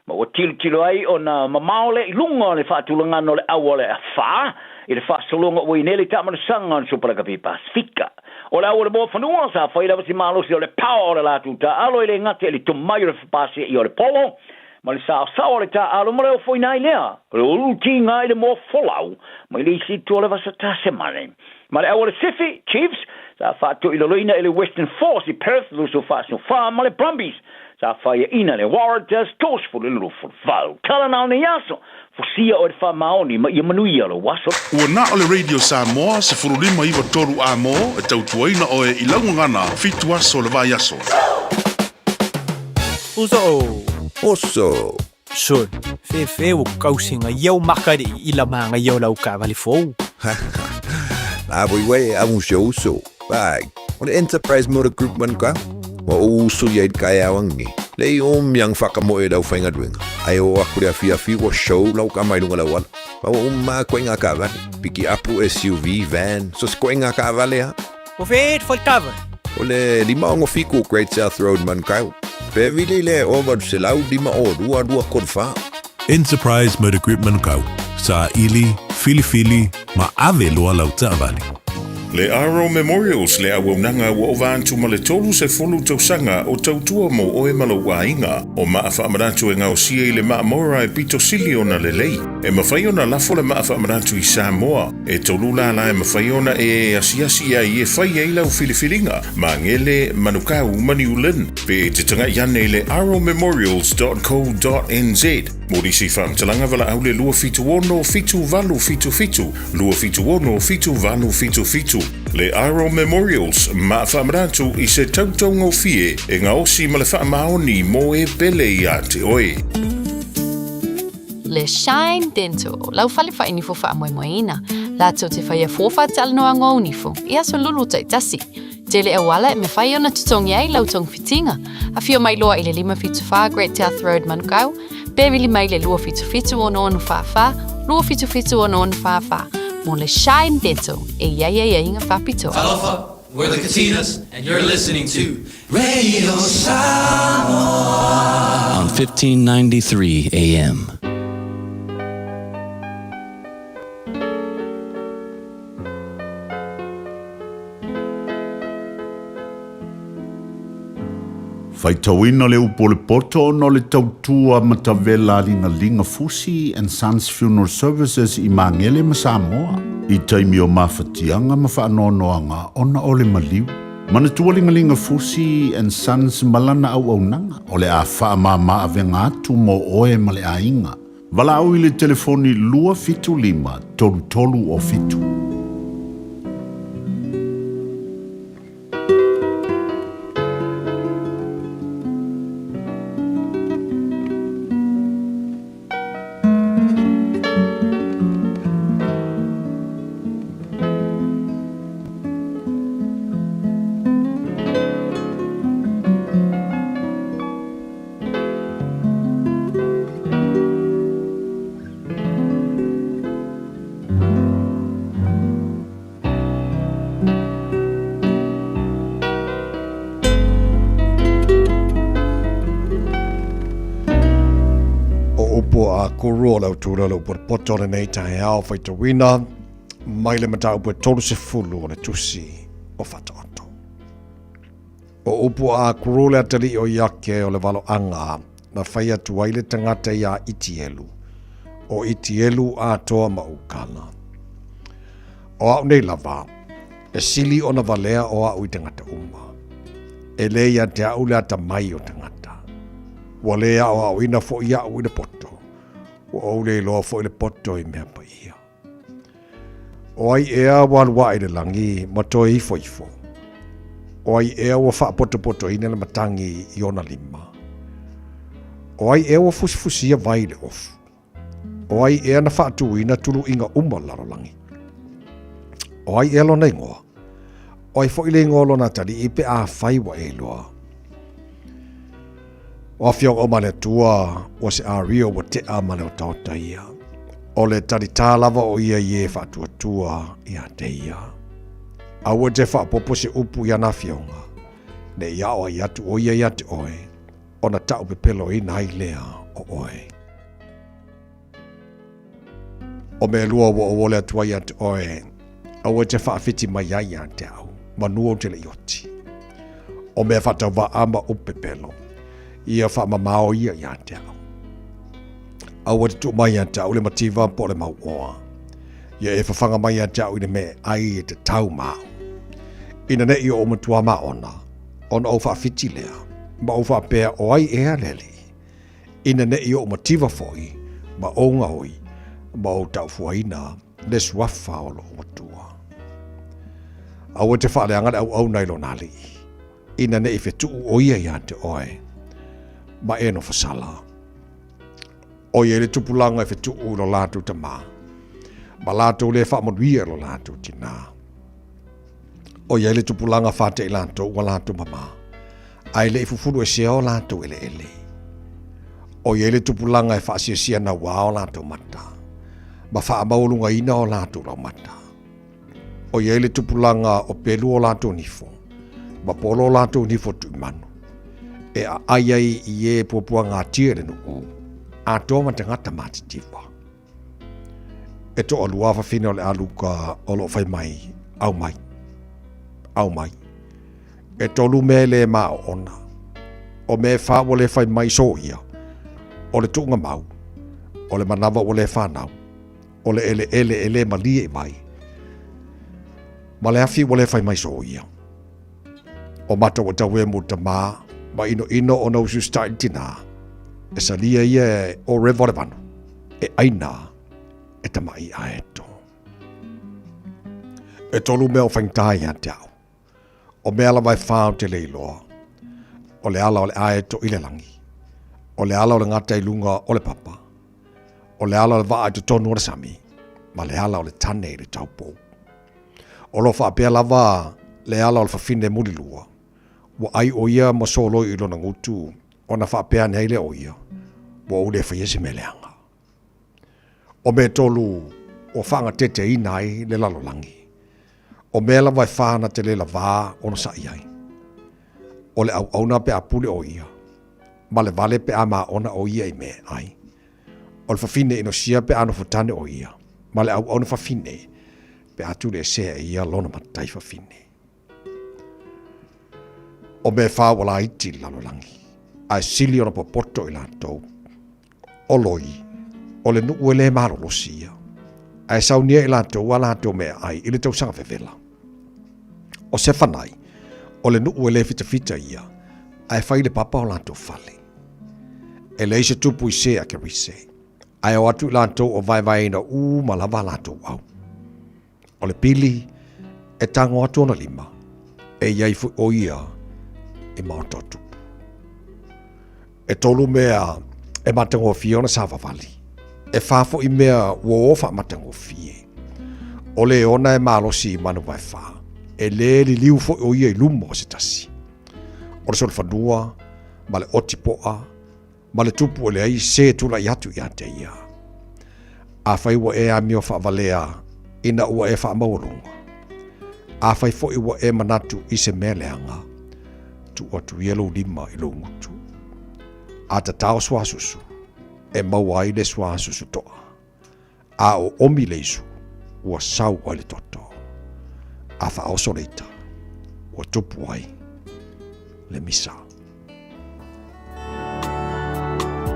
Ma ua tilotilo ai ona mamao lea i luga o le faatulagana o le au o le afa i le faasologa ua i nei le taamalosaga o le Supa Lakapi Pasifika. O le au o le Moafanua sa fai lava si malosi o le power o le latou taaalo e le gata i le tomai o le fapaseia o le polo ma le saosao o le taaalo ma le ofoina ai lea o le ulutiga i le moa folau mai le isi itu o le vasa Tasemane. Ma le au o le Sifi, Chiefs, sa faatoilaloina e le Western Force i Perth 24 ma le Brumbies sa faiaina le Waratahs 32 28. Tala na o nei aso, fusia oe le faamaoni ma ia manuia lou aso. Ua na o le Radio Samoa 15 9 3 Amo e tautuaina oe i lau gagana fitu aso o le vaiaso. Uso o. Oso. Sol, fefe ua kausiga ia o maka le i la magaia o lau taavale fou. La voi uē a un se uso. Vai, o le Enterprise Motor Group man ka. Ua ou uso ia i le taeao angi. Lei o miang whakamoe lau whaingaluenga. Ai o aku le afiafi ua show lau ka mai lunga lau ala. Ma ua uma koe ngā kaavale. Piki apu SUV, van, so se koe ngā kaavale ha. Ua feet fo le taavale. O le 567 Great South Road Manukau. Pe vili le o 852 234. Enterprise Motor Group Manukau, saili, filifili ma ave loa lau taavale. Le Aro Memorials, le auaunaga ua ova atu ma le 30 tausaga o tautua mo oe ma lou aiga. O maa faamanatu e gaosia i le maamora e pito sili ona lelei. E mafai ona lafo le maa faamanatu i Samoa. E tolu lala e mafai ona e asiasi ai e fai ai lau filifiliga, Magele, Manukau ma New Lynn. Pe e te tagai ane i le aromemorials.co.nz mo nisi faamatalaga valaau le 276 7877, 276 7877. Le Aro Memorials, maa faamanatu i se tautaugofie e gaosi ma le faamaoni mo e pele ia te oe. Le Shine Dental, lau fale faainifo faamoemoeina, latou te faia fua faatalanoaga o nifo i aso lulu taitasi. Tele auala e mafai ona totogi ai lau togafitiga. Afio mai loa i le 574 Great South Road Manukau, pe vili mai le 277 6644, 277 6644 mo le Shine Dental e i ai aiaiga faapitoa. Talofa, we're the Katinas, and you're listening to Radio Samoa on 1593 AM. Faitauina le upu o le poto ona o le tautua matavela a Ligalinga Fusi and Sons Funeral Services i Magele ma Samoa i taimi o mafatiaga ma faanoanoaga ona o le maliu. Manatua Ligalinga Fusi and Sons ma lana auaunaga o le a faamama avega atu mo oe ma le aiga. Valaau i le telefoni 275 33 o 7. Kuru o le autura le upotopoto o lenei taeao faitauina mai le mataupu e 30 o le tusi o Faataoto. O upu a Kuru le atalii o Iake o le valoaga na fai atu ai le tagata iā Itielu, o Itielu atoa ma Ukala. O au nei lava, e sili ona valea o au i tagata uma. E lē ia te au le atamai o tagata. Ua lē aoaoina foi au i le poto, ua ou le iloa foi le poto i mea paia. O ai ea ua alu ae i le lagi ma toe ifo ifo? O ai ea ua faapotopotoina le matagi i ona lima? O ai ea ua fusifusia vai i le ofu? O ai ea na faatuina tuluiga uma o le lalolagi? O ai ea lona igoa? O ai foi le igoa o lona atalii pe afai ua e iloa? O afioga uma a le Atua, ua se ario ua tea ma le otaota ia. O le talitā lava o ia i e faatuatua ia te ia. Aua e te faaopoopo se upu i ana afioga, ne i ao ai atu o ia ia te oe, ona tau pepeloina ai lea o oe. O mea lua ua ou ole atu ai ia te oe, aua e te faawhiti mai ai ia te au, manu ou te le i oti. O mea faatauvaa ma upu pepelo, ia faamamao ia ia te au. Aua e te tuu mai ia te au le mativa po o le mauoa. Ia e fafaga mai ia te au i le mea e ai e te tau ma au. Ina ne i ou matua maona, ona ou faawhiti lea, ma ou faapea o ai ea le alii, ina ne i ou mativa foi ma ou gaoi ma ou taufuaina le suafa o lou Atua. Aua e te faaleaga le auauna i lona alii, ina ne i fetuu o ia ia te oe, ma e nofo sala. O ia i le tupulaga e fetuu i lo latou tamā, ma latou le faamanuia i lo latou tinā. O ia i le tupulaga faatea i latou ua latou mamā, ae le i fufulu esea o latou eleele. O ia i le tupulaga e faasiasia nauā o latou mata, ma faamaualugaina o latou laumata. O ia i le tupulaga o pelu o latou nifo, ma polo o latou nifo tuimanu, e aai ai i e puapuagatia i le nuu, atoa ma tagata matitiva. E toalua fafine o le aluka o lo o fai mai, au mai, au mai. E tolu mea e le maoona. O mea e wha ua le whai mai so ia. O le tuunga mau. O le manawa ua le whanau. O le ele ele e le malie i vai. Ma le afi ua le whai mai so ia. O mata ua tau e mu tamā, ma ino ino o no style tina. E salia ia e o rewa le vanu. E aina e tama'i aeto. E tolu mea o faigata ia te au. O mea lava e whā o te leiloa. O le ala o le aeto i le langi. O le ala o le gata i lunga o le papa. O le ala o le vaa i totonu o le sami. Ma le ala o le tane i le taupou. O lo faapea lava le ala o le fafine mulilua. Ua ai o ia ma soloi i lona gutu ona faapea ane ai lea o ia, ua ou le faia se mea leaga. O mea tolu ua faagateteina ai le lalolagi. O mea lava e whā na te le lavā ona sa'i ai. O le auauna pe a pule o ia, ma le vale pe a maona o ia i mea ai. O le fafine inosia pe a nofo tane o ia, ma le auauna fafine pe a tuliesea e ia lona matai fafine. O mea e whā ua laiti i le lalolagi, ae sili ona popoto i latou. O loi, o le nuu e le malolosi ia, ae saunia i latou a latou meaai i le tausaga vevela. O Sefanai, o le nuu e le fitafita ia, ae fai i le papa o latou fale. E leai se tupu i se a Kerise, ae o atu i latou o vaevaeina uma lava a latou au. O le pili e tago atu ona lima, e i ai foi o ia i maota o tupu. E tolu mea e matagofie ona savavali. E whā foi mea ua o faamatagofie. O le ona e malosi i manu vae whā. E le liliu foi o ia i luma o se tasi. O le solofanua ma le oti poa ma le tupu e leai se tulai atu ia te ia. Afai ua e amio faavalea ina ua e faamaualuga, afai foi ua e manatu i se mea leaga, tuu atu ia lou lima i lou gutu. A tatao suasusu, e maua ai le suā susutoa. A o omi le isu, ua sau ai le toto. A faaoso le ita, ua tupu ai le misa.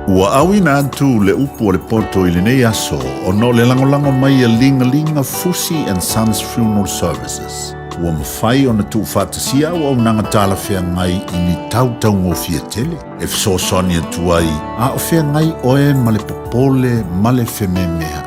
Ua auina atu le upu o le poto i lenei aso ona o le lagolago mai a Ligalinga Fusi and Sons Funeral Services. Ua mafai ona tuufaatasia auaunaga talafeagai i ni tau taugofie tele e fesoasoani atu ai a o feagai oe ma le popole ma le fememea'i.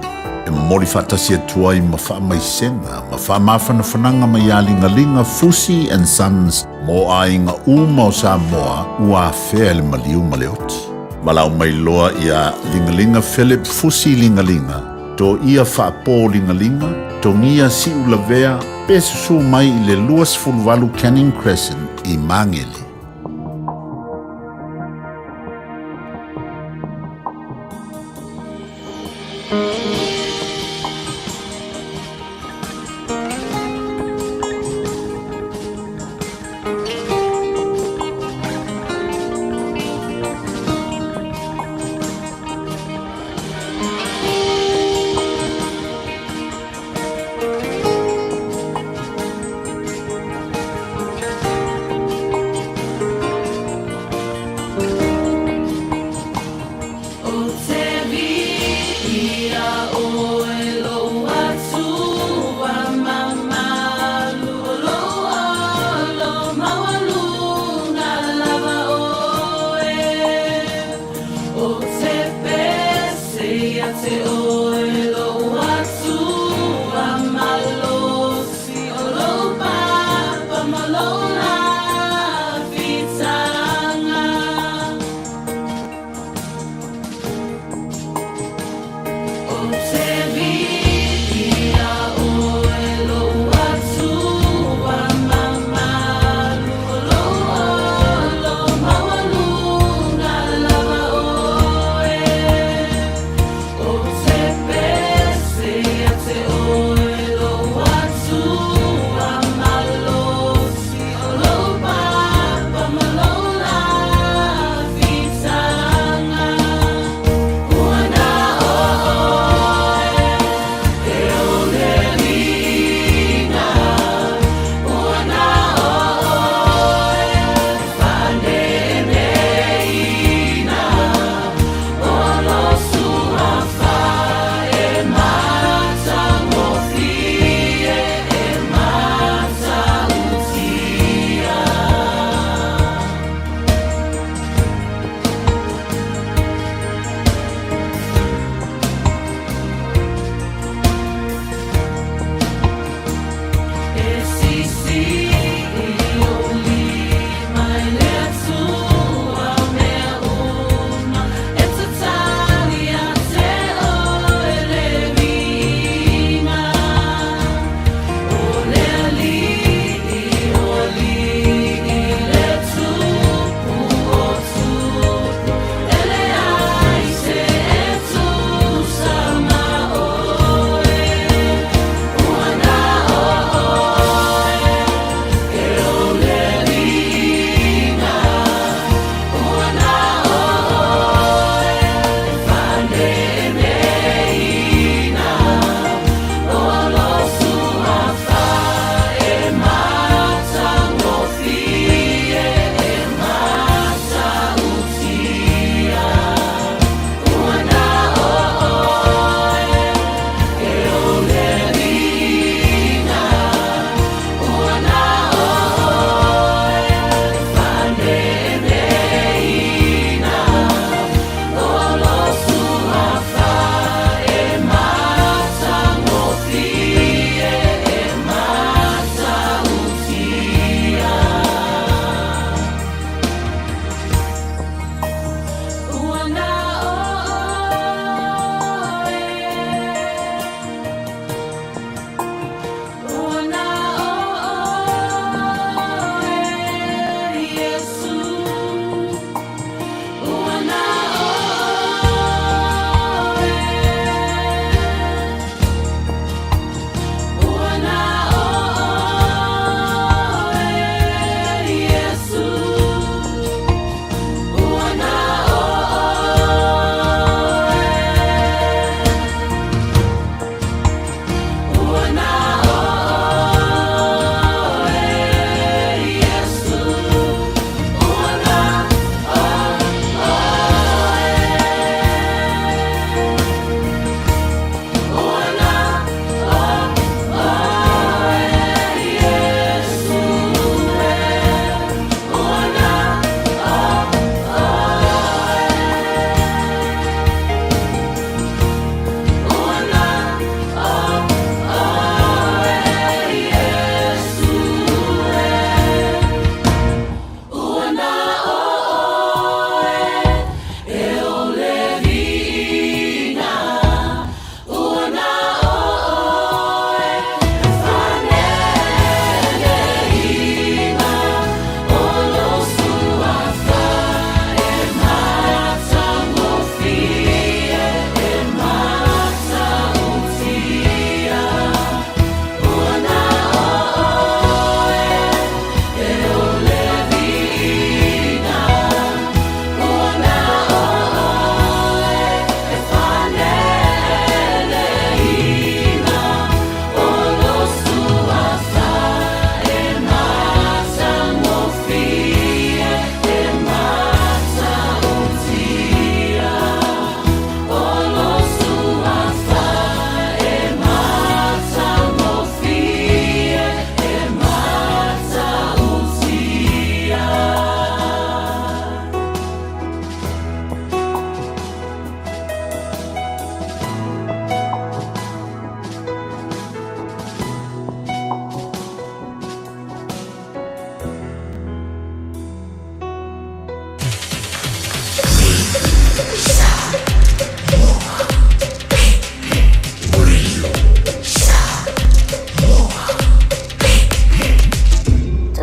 E momoli faatasi atu ai ma faamaisega ma faamafanafanaga mai iā Ligaliga Fusi and Sons mo aiga uma o Samoa ua afea e le maliu ma le oti. Valaau mai loa iā Ligaliga Philip Fusi Ligaliga, Toia Faapo Ligaliga, Togia Siulavea pe susu mai i le 28 Canning Crescent i Magele.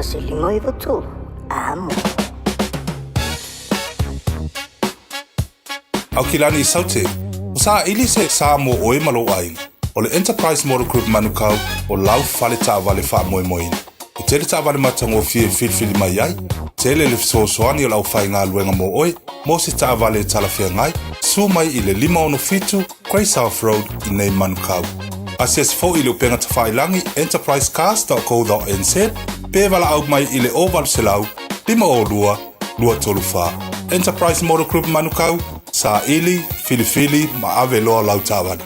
1 5 9 3. Amo. Aukilani i Saute, o saʻili se sa mo oe ma lou aiga. O le Enterprise Motor Group Manukau o lau fale taavale faamoemoeina. E tele taavale matagofie e filifili mai ai, tele le fesoasoani o le aufaigaluega mo oe mo se taavale e talafeagai, susu mai i le 567 Grey South Road i nei Manukau. Asiasi foi i le upega tafailagi enterprisecars.co.nz pe valaau mai i le 0800 502 234. Enterprise Motor Group Manukau, saili, filifili ma ave loa lau taavale.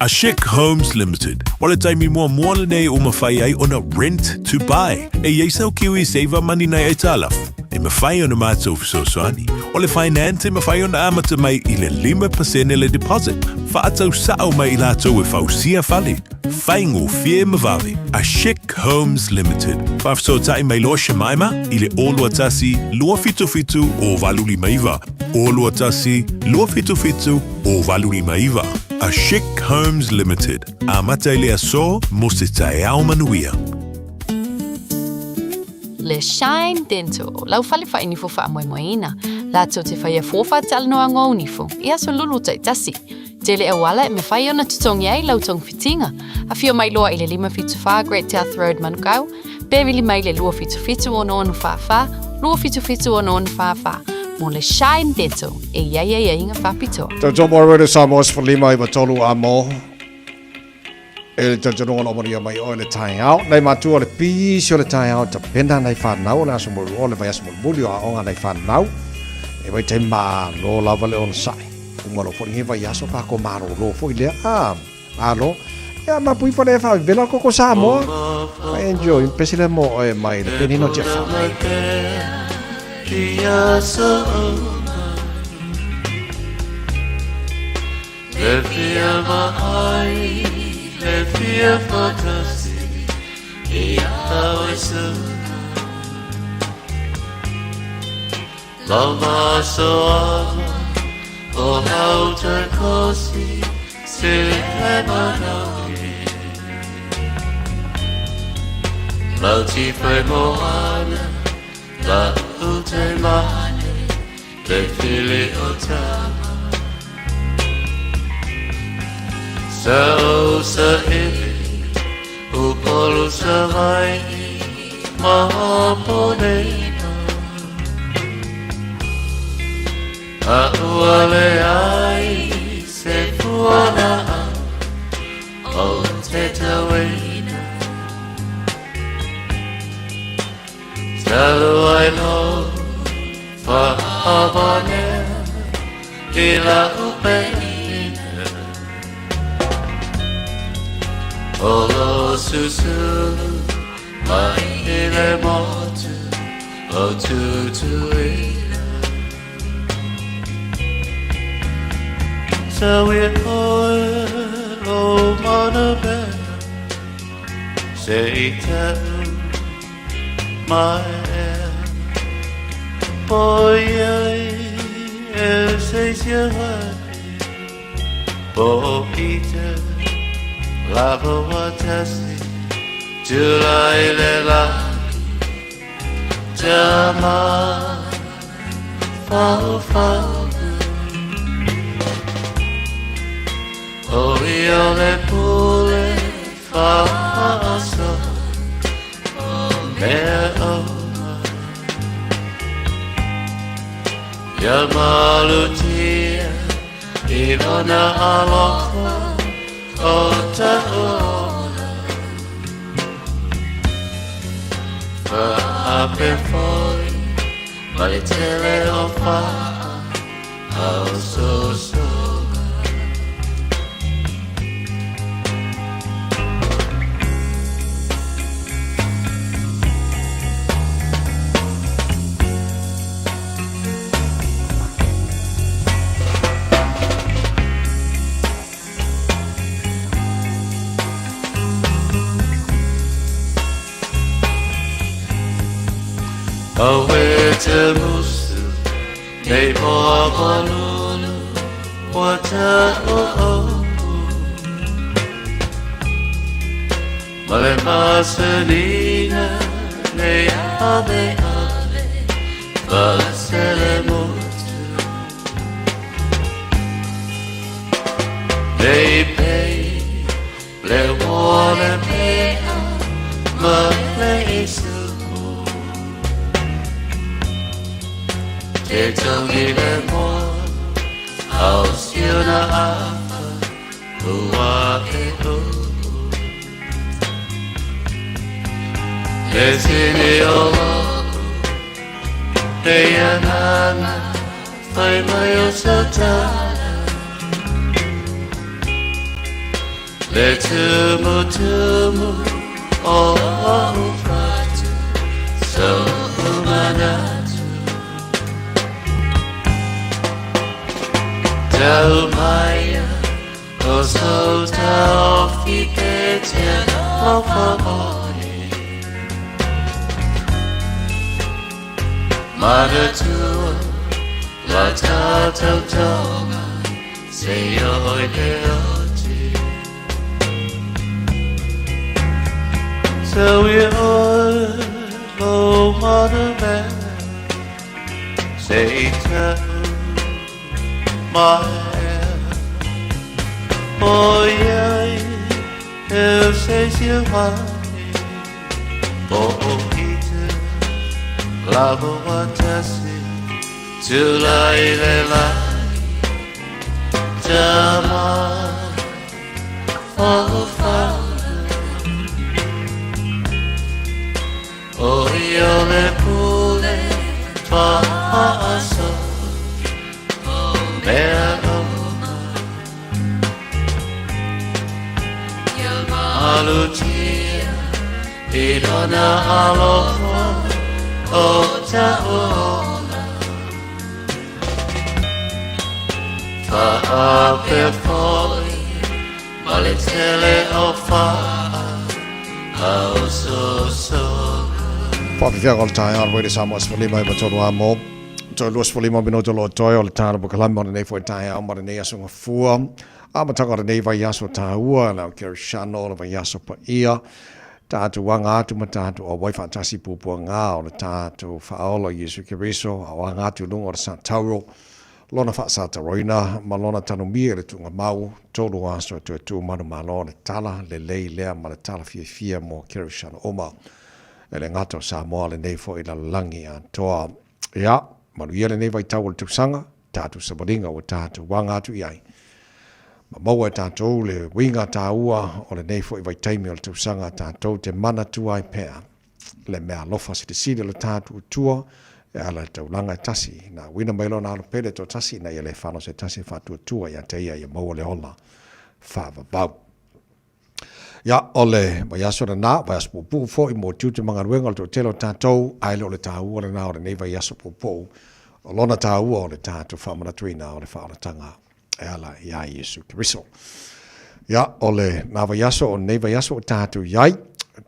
A Chic Homes Limited. O le taimi muamua lenei ua mafai ai ona rent to buy. E i ai sau Kiwi Saver Money nai aitalafu. E mafai ona matou fesoasoani. O le finance e mafai ona amata mai i le 5% le deposit. Faatau sao mai i latou e fausia fale. Faigofie ma vave. A Chic Homes Limited. Faafesootai mai loa Shemaima i le 021 277 0859. 021 277 0859. A Chic Homes Limited. Amata i le aso mo se taeao manuia. Le Shine Dental, lau fale faainifo faamoemoeina, latou te faia fua faatalanoaga o nifo i aso lulu taitasi. Tele auala e mafai ona totogi ai lau togafitiga. Afio mai loa i le 574 Great South Road, Manukau, pe vili mai le 277 6644, 277 6644 mo le Shine Dental e i ai aiaiga faapitoa. Tautua mo Radio Samoa 15 i tolu a mo. E le talitonuga na omaria mai oe le taeao. Nai matua o le pisi o le taeao tapena nai whanau o le aso molu o le vaiaso mulimuli o aoga nai whanau. E vai tai malo lava le onosai. Uma lo foi nge vaiaso pa ko malolo foi lea. Ah, alo. Ia mapui fale e whaavela koko Samoa. Ai enjoy. Pesi le mo oe mai le penino tia wha. Le fia vaai, le fia faatasi, ia oe suka. Lau masoala, o lau takosi, se le manaui. Lau tifai moana, lau te mane, le fili o tama. Sa o sa ili, Upolu sa vai, ma ponena. A ua le ai se puana o te tauina. Talu ai lo whaamanea i la upeina. O lo susulu mai i le motu o Tutuila. Sa ui oe lo manabea, se i tau mai ea. Po iai e se sia wai, po i te lava watasi, tulai le laki, tama fau fau. O ia le pule whaaso, o mea oma. Ia malutia i lona alofa o ta ola. Whaape foi mai tele o whaa au sosoga. Awe te musu, nei moa malulu, wa ta o opu. Ma le masaniga le ave ave Faasele motu Pei pei le wale pea Ma le isu Te tongi le moa Au siona afa Ua e o Le tini o loko Le anana Fai mai o sautala Le tumu tumu O o fatu So umanatu Tau maia O so tau fi te te alofa oe Manatua La tātou tonga Se oi te oti So we oi lo mana mea Se i tau mai Oi eu sei se vai O ite lavo atasi Tulai le la Tama Fa O io le pule Pa aso Mea Alutia i lona alofa o ta'u ola Fa'ape fo'i ma le tele o fa'a au sosoga. Faafefea o le taeao le Radio Samoa 15 i matolu a mo toe 25 minute o lo o toe o le tala pakalame o lenei foi taeao ma lenei aso gafua. Amataga o lenei vaiaso tāua, lau Kerishano o le vaiaso paia, tātou anga atu ma tātou auai faatasi puapuaga o le tātou Faaola Iesu Keriso, a o aga atu i luga o le Satauro, lona faasataroina ma lona tanumia i le tuugamau, tolu aso e toe tu manumalo le tala lelei lea ma le tala fiafia mo Kerishano uma. E le gata o Samoa lenei foi lalolagi atoa. Ia, manuia lenei vaitau o le tausaga, tātou savaliga ua tātou anga atu i ai. Ma maua e tātou le uiga tāua o lenei foi vaitaimi o le tausaga tātou te manatua ai pea le mea alofa silisili o le tātou Atua e ala i le taulaga e tasi, na uina mai lona alo pele toatasi ina ia le fano se tasi e faatuatua ia te ia ia maua le ola faavavau. Ia, o le vaiaso lena, vaiaso puupuu foi mo tiute ma galuega o le toatele o tatou, ae le o le taua lena o lenei vaiaso puupuu, o lona taua o le tatou faamanatuina o le faaolataga e ala iā Iesu Keriso. Ia, o le na vaiaso o lenei vaiaso o tatou i ai,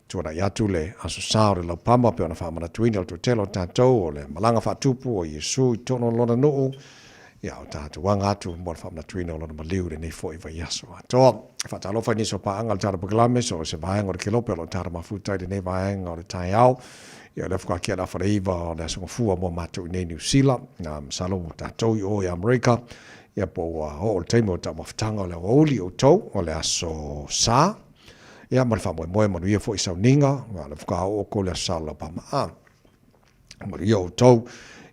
tuanai atu le Aso Sa o le Laupama pei ona faamanatuina o le toatele o tatou o le malaga faatupu o Iesu i totonu o lona nuu, Ia, o tatou aga atu mo le faamanatuina o lona maliu i lenei foi vaiaso atoa. Faatalofa i nisi o paaga o le Tala Pakalame, so o se vaega o le kelope o lo o tala mafuta i lenei vaega o le taeao. Ia, o lea faatoa le afa le 9 o le aso Gafua mo matou i nei Niu Sila. Na, masalo ua tatou i o i Amerika. Ia, po ua oo le taimi o taumafataga o le aoauli o outou o le aso Sa. Ia, ma le faamoemoe manuia foi sauniga, o lea faatoa oo outou i le aso Sa o le Laupama. A. Manuia outou,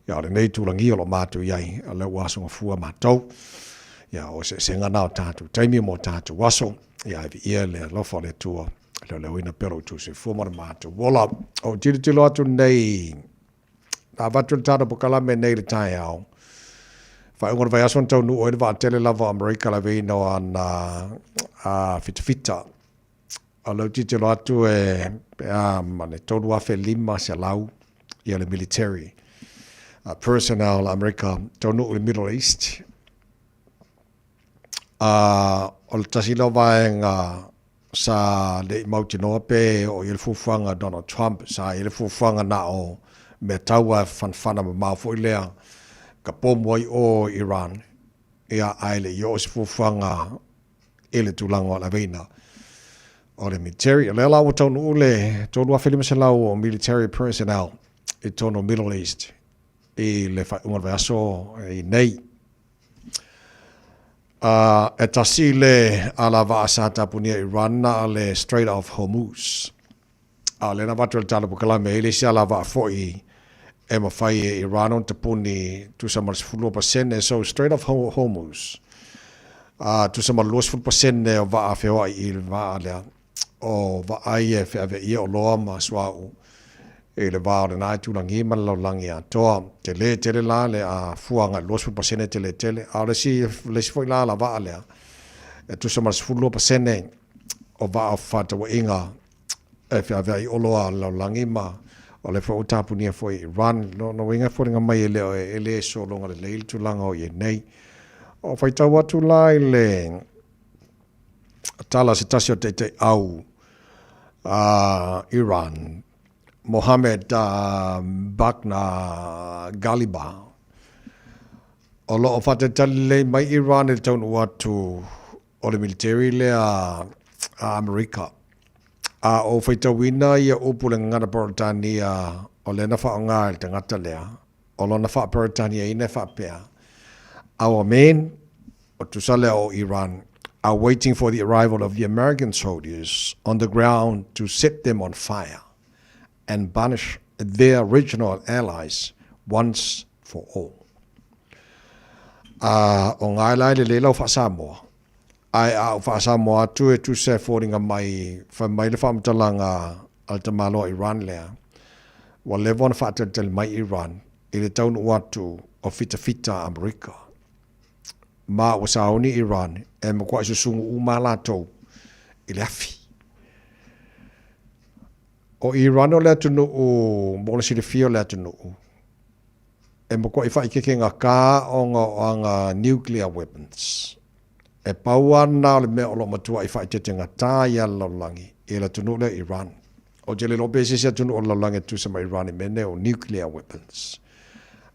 ia o lenei tulagia o lo o matou i ai, o lea ua aso gafua matou, ia o eseesega na o tatou taimi ma o tatou aso, ia ae viia le alofa o le Atua, leoleoina pea lo outou soifua ma le matou ola. O tilotilo atu nei, na avatu le tala pakalame nei i le taeao, faaiuga o le vaiaso na taunuu ai le vaatele lava o Amerika le aveina o ana fitafita. O lou tilotilo atu e pe a ma le 3,500 ia le military personnel Amerika taunuu i le Middle East. O le tasi lea o vaega sa le i mautinoa pe oo i ai le fuafuaga a Donald Trump, sa i ai le fuafuaga na o mea taua e fanafana mamao foi lea ka pomu ai o Iran, ia ae le i oo se fuafuaga i le tulaga o le aveina. o le military. O lea la ua taunuu le 3,500 o military personnel i totonu o Middle East i le faaiuga o le vaiaso i nei. E tasi le alavaa sa tapunia i Iran na o le Strait of Hormuz. A o lea na avatu e le tala polokalame e le isi alavaa foi e mafai e Iran ona tapuni tusa ma le 12%. So Strait of Hormuz, tusa ma le 20% o vaa feoai i le vaa lea, o vaa ia e feaveaia oloa ma suauu i le va o lena itulagi ma le lalolagi atoa. Tele tele la le a fua agai i le 20% tele tele. A o le isi, le isi foi la alavaa lea, e tusa ma le 12% o vaa o fefaatauaiga e feaveai oloa a le lalolagi ma o lea foi ua tapunia foi e Iran. Lona uiga e foliga mai e le o e le sologa lelei le tulaga o i ai nei. O faitau atu la i le tala se tasi o taitaiau a Iran, Mohammed Bagna Galiba, o lo o faatalitali lelei mai Iran i le taunuu atu o le military lea a Amerika. A ou faitauina ia upu le gagana Peretania o lea na faaaoga e le tagata lea, o lona faa-Peretaniaina e faapea, Our men, o tusa lea o Iran, are waiting for the arrival of the American soldiers on the ground to set them on fire and banish their regional allies once for all. A o ngae la e lelei lau faa-Samoa, ae a ou faa-Samoa atu e tusa e foliga mai, fai mai le faamatalaga a le tamaloa Iran lea, ua leva ona faatalitali mai Iran i le taunuu atu o fitafita a Amerika. Ma ua sauni Iran e matuai susugu uma latou i le afi. O Iran o le atunuu mo le silafia o le atunuu, e matuai faaikeke gata ona o ana nuclear weapons. E pau lava lena o le mea o lo o matuai faaeteete gata ai lava le lalolagi i le atunuu lea o Iran. Ou te le iloa pe i se isi atunuu o le lalolagi e tutusa ma Iran i mea nei o nuclear weapons.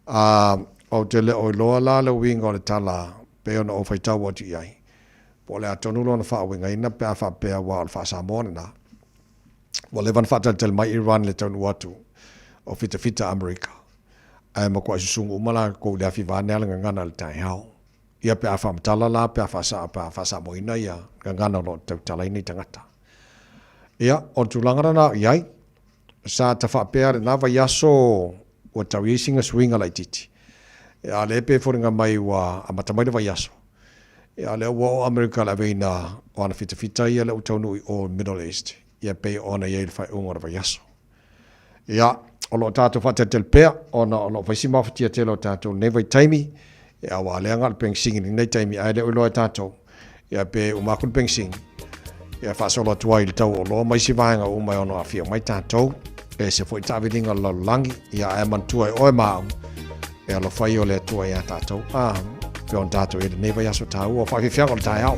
A, ou te le o iloa la le uiga o le tala pei ona ou faitau atu i ai, po o le a tonu lona faauigaina pe a faapea aua o le faa-Samoa lena. Ua leva ona faatalitali mai Iran i le taunuu atu o fitafita Amerika, ae matuai susugu uma latou i le afi vaeane lava le gagana i le taeao. Ia pe a faamatala la pe a faasaa pe a faasamoina ia gagana o lo o tautalaina i tagata. Ia, o le tulaga lena o i ai, sa ta faapea lena vaiaso ua tau i ai sina suiga laitiiti. Ia, a lea pe foliga mai ua amata mai le vaiaso. Ia, a lea ua oo Amerika i le aveina o ana fitafita ia lea ua taunuu i o Middle East, ia pei ona i ai le faaiuga o le vaiaso. Ia, o lo o tatou faatalitali pea, ona o lo o fai si mafatia tele o tatou i lenei vaitaimi, ia, aua o lea na o le pegisini i lenei taimi, ae le o iloa e tatou, ia, pe uma atu le pegisini, ia, faasolo atu ai i le tau o oloa ma isi vaega uma e ono aafia mai tatou, e ese foi taaviliga o le lalolagi, ia, ae manatua e oe ma au, e alofa ia o le Atua iā tatou, a, pe ona tatou i lenei vaiaso taua o faafiafiaga o le taeao.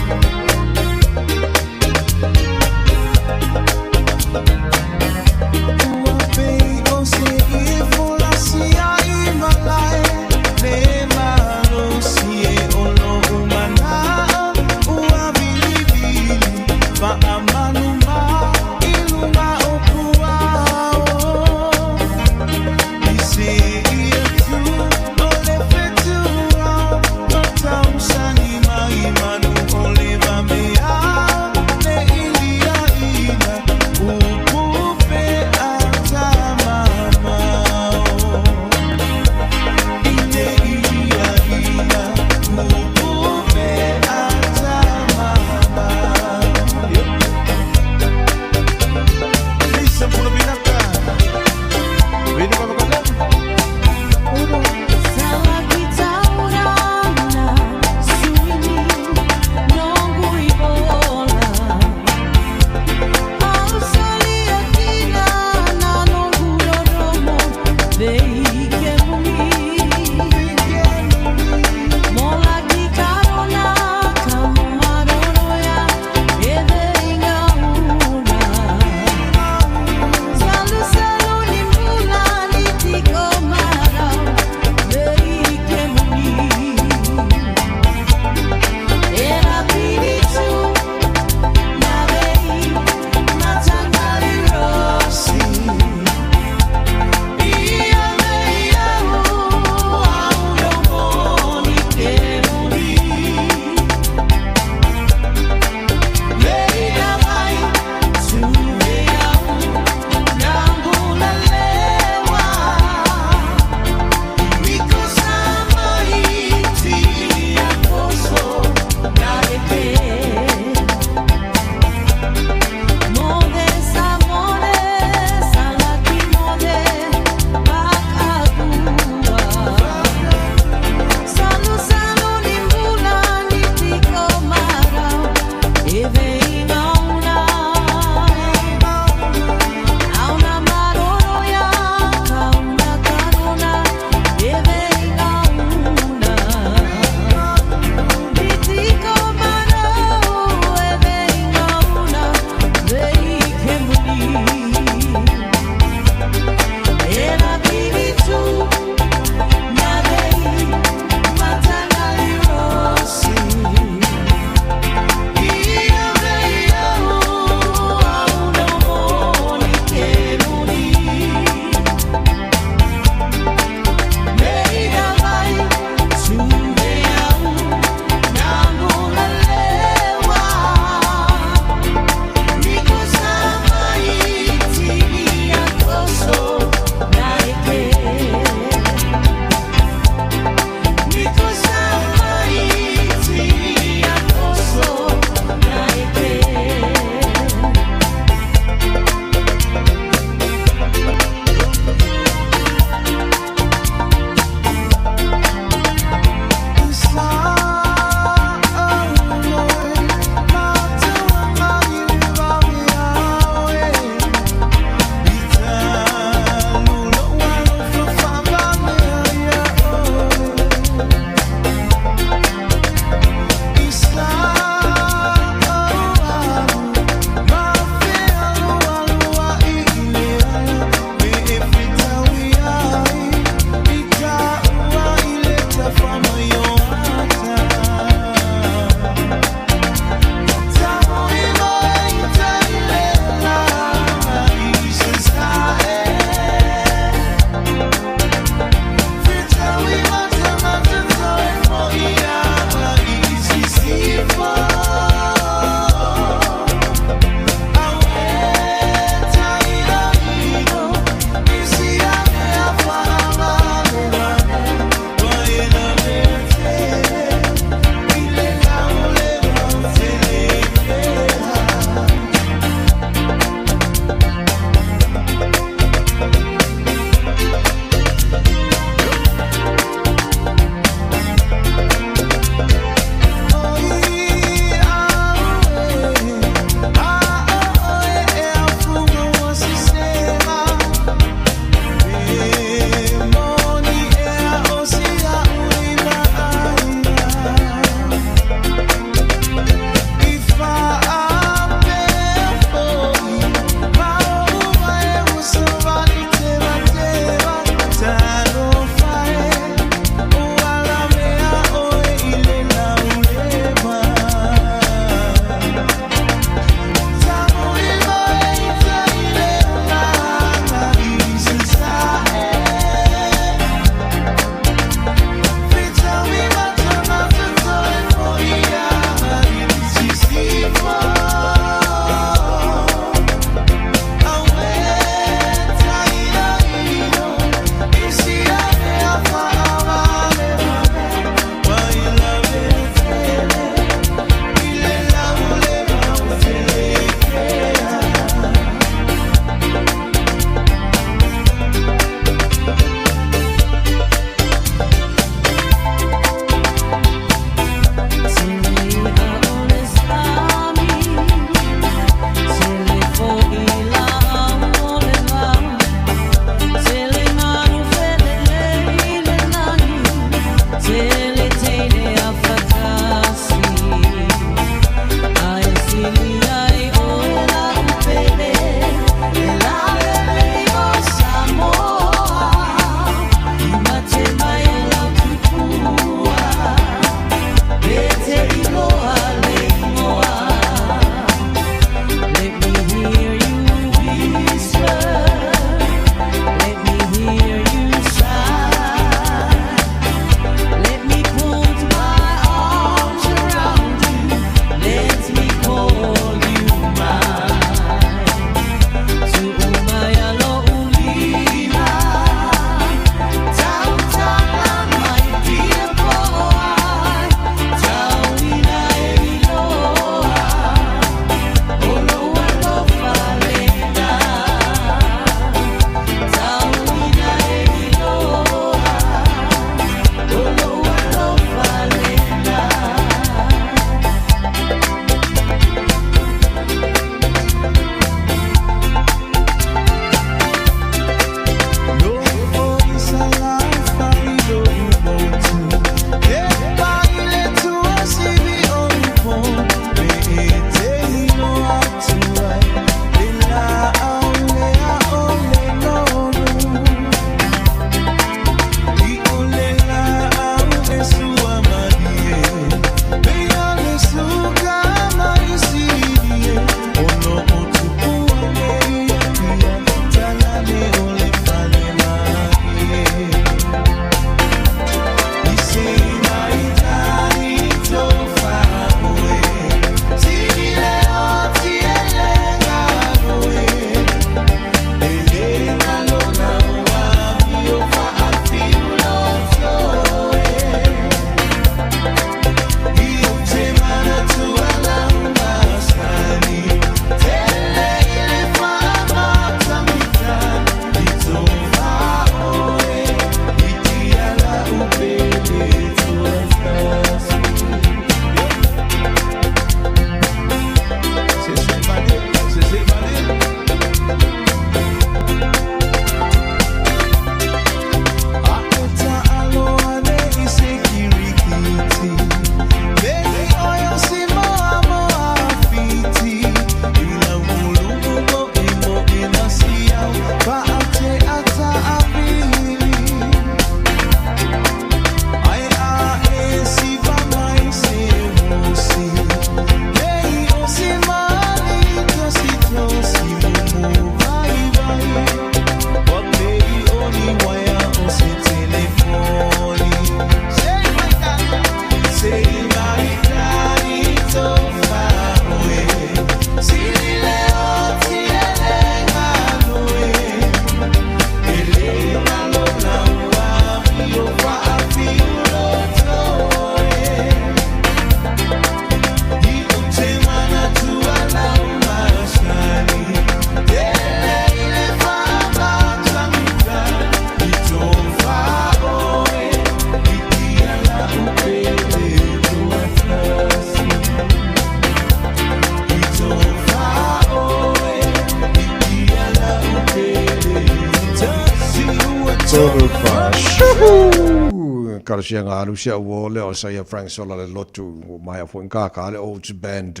3, 4. Shuhu! Kalosia ngā alu sia ua le o saia Frank Sola le lotu o mai a fo inka ka le Old Band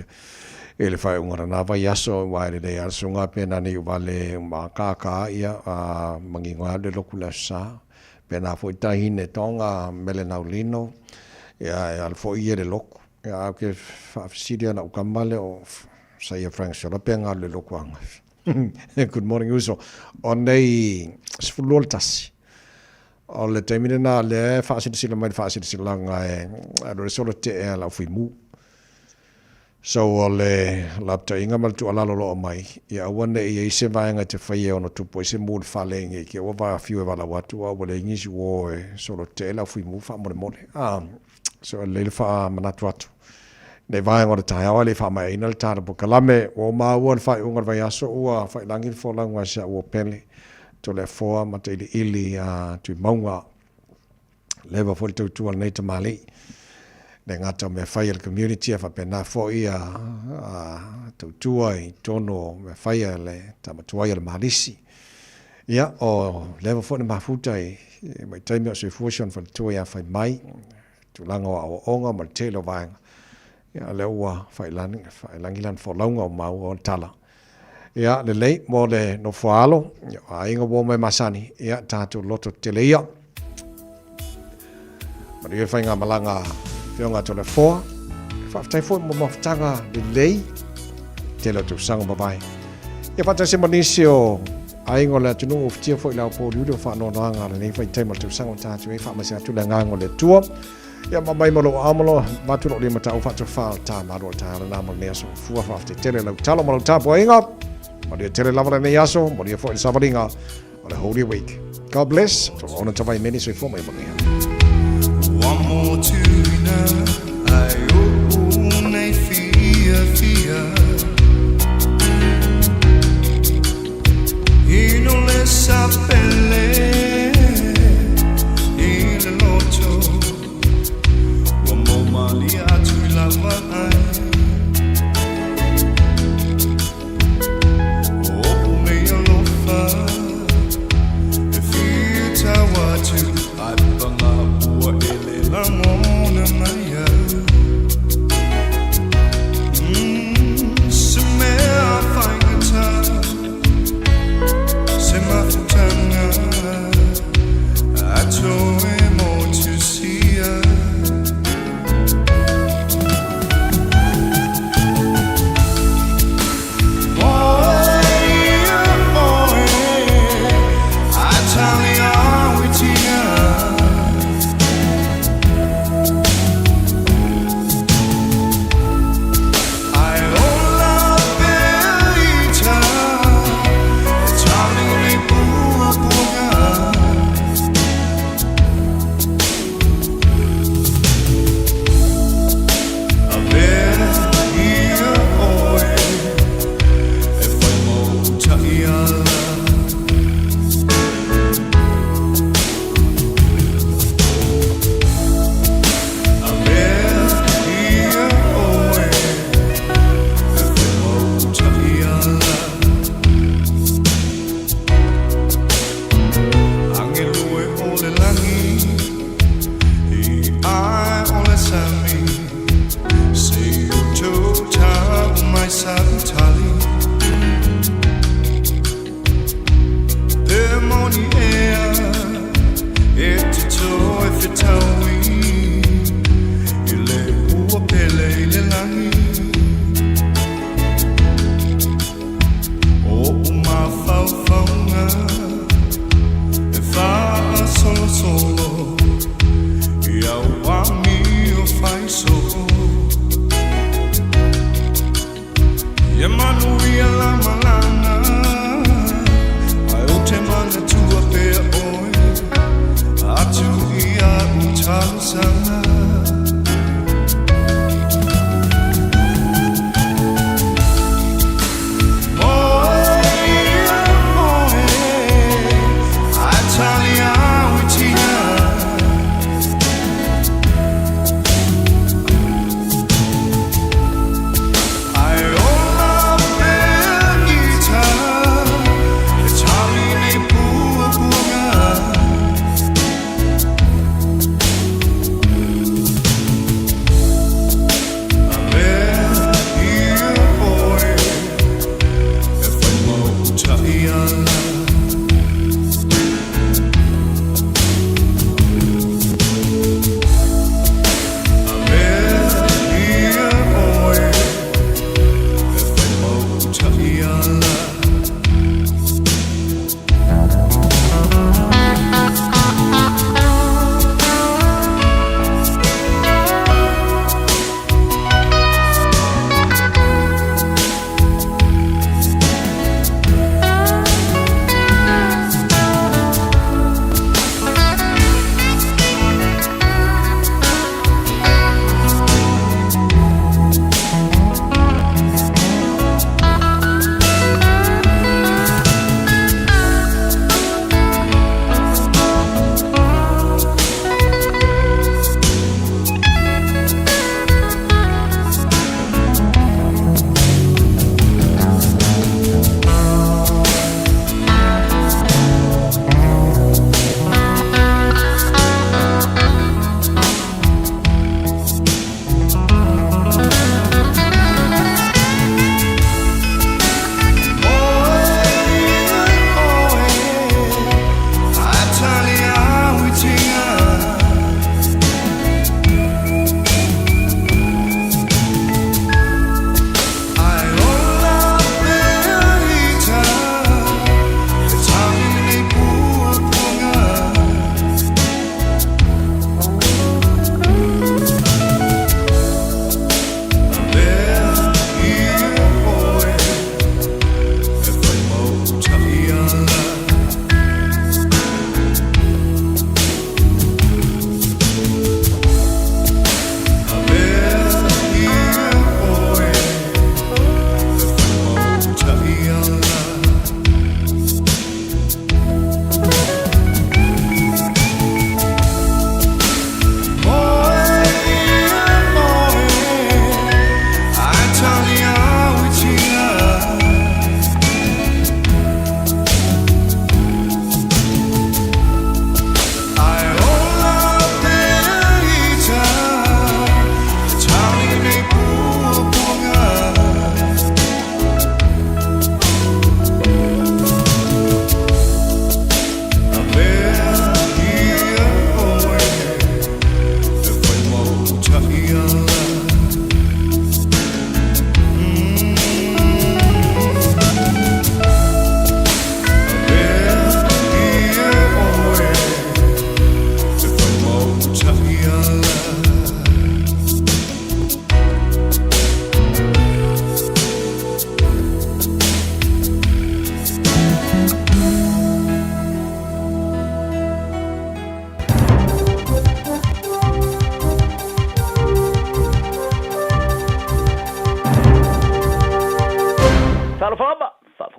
e le whai unga rana vai aso wa le le aso ngā pena ni wa le ma ka ka ia a mangi ngā le loku le sa pena fo tahine tonga mele naulino ia e al fo ia le loku ia au ke whaafisiria na ukamale o saia Frank Sola pe ngā le loku anga. Good morning uso. O nei 11. O le taimi lena le faasilasila mai le faasilasilaga e alu le solo teʻe a lau fuimu. So o le laptaiga ma le tuualalo o loo mai, ia aua neʻi i ai se vaega e te faia e ono tupu ai se mu i le fale i ke ua vafiu e valaau atu a ua leai nisi uō e solo teʻe lau fuimu faamolemole. Ah, so e lelei le faamanatu atu nei vaega o le taeao ae le i faamaeaina le tala polokalame. Ua ou maua i le faaiuga o le vaiaso ua faailagi le folauga a si au uo pele, Toleafoa ma Tailiili a Tuimauga. Leva foi le tautua a lenei tamalii. Le gata o mea fai a le community a faapena foi a, a tautua i totonu o mea fai a le tamatuai a le Malisi. Ia, o leva foi na mafuta i, mai taimi o soifua si ona faletua ia fai mai, tulaga o aoaoga ma le tele o vaega. Ia, lea ua failangi, failangi lana folauga o maua o le tala. Ia, lelei, mo le nofoa alo, ia, o aiga ua mai masani, ia, tātou loto tele ia. Manuia faigamalaga Fioga Toleafoa. Faafetai foi mo mafutaga lelei tele o tausaga mavae. Ia faatasi ma nisi o aiga o le atunuu ua fitia foi le ao pōuliuli o faanoanoaga a lenei vaitaimi o le tausaga o tatou ai faamaise atu le agaga o le Atua. Ia ma mai ma lou aao ma lo avatu lou lima taʻu faatofā o le tā malu o le taeao lena mo lenei aso. Fua faafetai tele lau talo ma lau tapuaiga. Manuia tele lava lenei aso, manuia foi le savaliga o le Holy Week. God bless. Ona tawai meni soifua mai manuia. One more tuna, ai o nei fia fia. Ino le sapele i le loto Ua mo malia atu i lava ai O opu mei alofa E whiu tau atu Ai panga ua e le langona mai au Se mea whaingata Se mafutanga.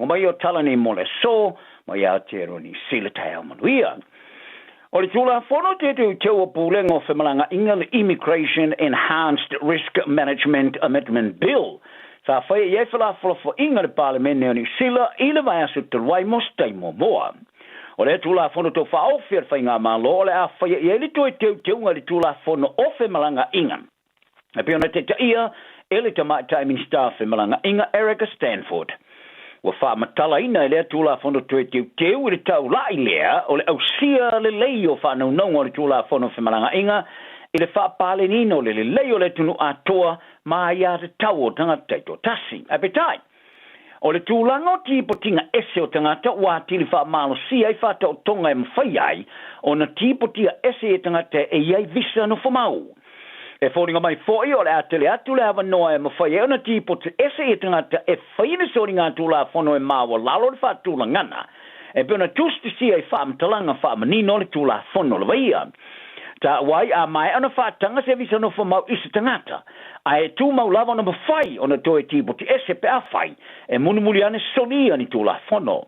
mai o tala nei mo le aso, mai Aotearoa Niu Sila taeao manuia. O le Tulafono Teuteu o Pulega o Femalagaaiga le Immigration Enhanced Risk Management Amendment Bill sa faia i ai felafolafoaiga a le Palemene o Niu Sila i le vaiaso talu ai mo se taimi muamua. O lea Tulafono Tau Faaofi a le Faigamalo o le a faia i ai le toe teuteuga i le Tulafono o Femalagaaiga e pei ona taitaia e le Tamaitai Minisita o Femalagaaiga Erica Stanford. Ua faamatalaina e lea Tulafono Toe Teuteu i le taulai lea o le ausia lelei o faanaunauga o le Tulafono o Femalagaaiga i le faapaleniina o le lelei o le atunuu atoa ma aiatatau o tagata taitoatasi. Ae peitai, o le tulaga o tipotiga ese o tagata ua atili faamalosia ai faataotoga e mafai ai ona tipotia ese e tagata e i ai visa nofomau. E foliga mai foi o le a tele atu le avanoa e mafai ai ona tipoti ese i tagata e fai ni soligatulafono e maualalo le faatulagana e pei ona tusitusia i faamatalaga faamanino o le Tulafono lava ia. Taua ai a maea ona faataga se visa nofomau i se tagata, ae e tumau lava ona mafai ona toe tipoti ese pe afai e mulimuli ane solia ni Tulafono.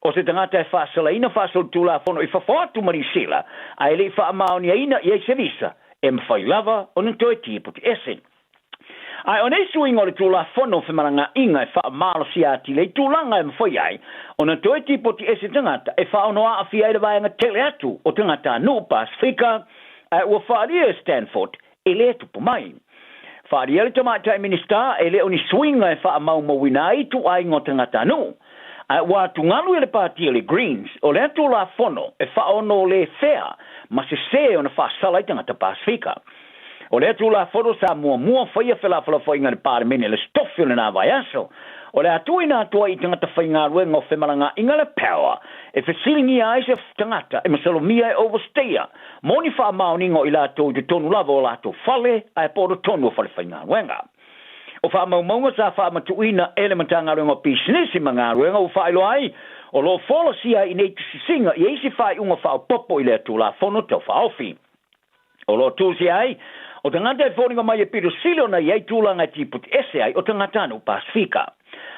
O se tagata e faasalaina faasolitulafono i fafo atu ma Niu Sila ae le i faamaoniaina i ai se visa, e mafai lava ona toe tipoti ese. Ae o nei suiga o le Tulafono o Femalagaaiga e faamalosia atili ai tulaga e mafai ai ona toe tipoti ese tagata e faaono aafia ai le vaega tele atu o tagatanuu Pasefika, ae ua faaalia e Stanford e le tupu mai. Faaalia le Tamaitai Minisita e le o ni suiga e faamaumauina ai ituaiga o tagatanuu, ae ua atugalu e le Pati o le Greens o lea Tulafono e faaono le fea ma sesē ona faasala ai tagata Pasefika. O lea Tulafono sa muamua faia felafolafoaiga a le Palemene i le Aso Tofi o lena vaiaso, o le a tuuina atu ai i tagata faigaluega o femalagaaiga le power e fesiligia ai se tagata e masalomia e overstayer mo ni faamaoniga o i latou i totonu lava o latou fale ae po o totonu o falefaigaluega. O faamaumauga sa faamatuuina e le Matagaluega o Pisinisi ma Galuega ua faailoa ai o lo o folasia ai i nei tusisiga i isi faaiuga faaopoopo i lea Tulafono Tau Faaofi. O lo o tusia ai, o tagata e foliga mai e pito sili ona i ai tulaga e tiputi ese ai o tagatanuu Pasefika.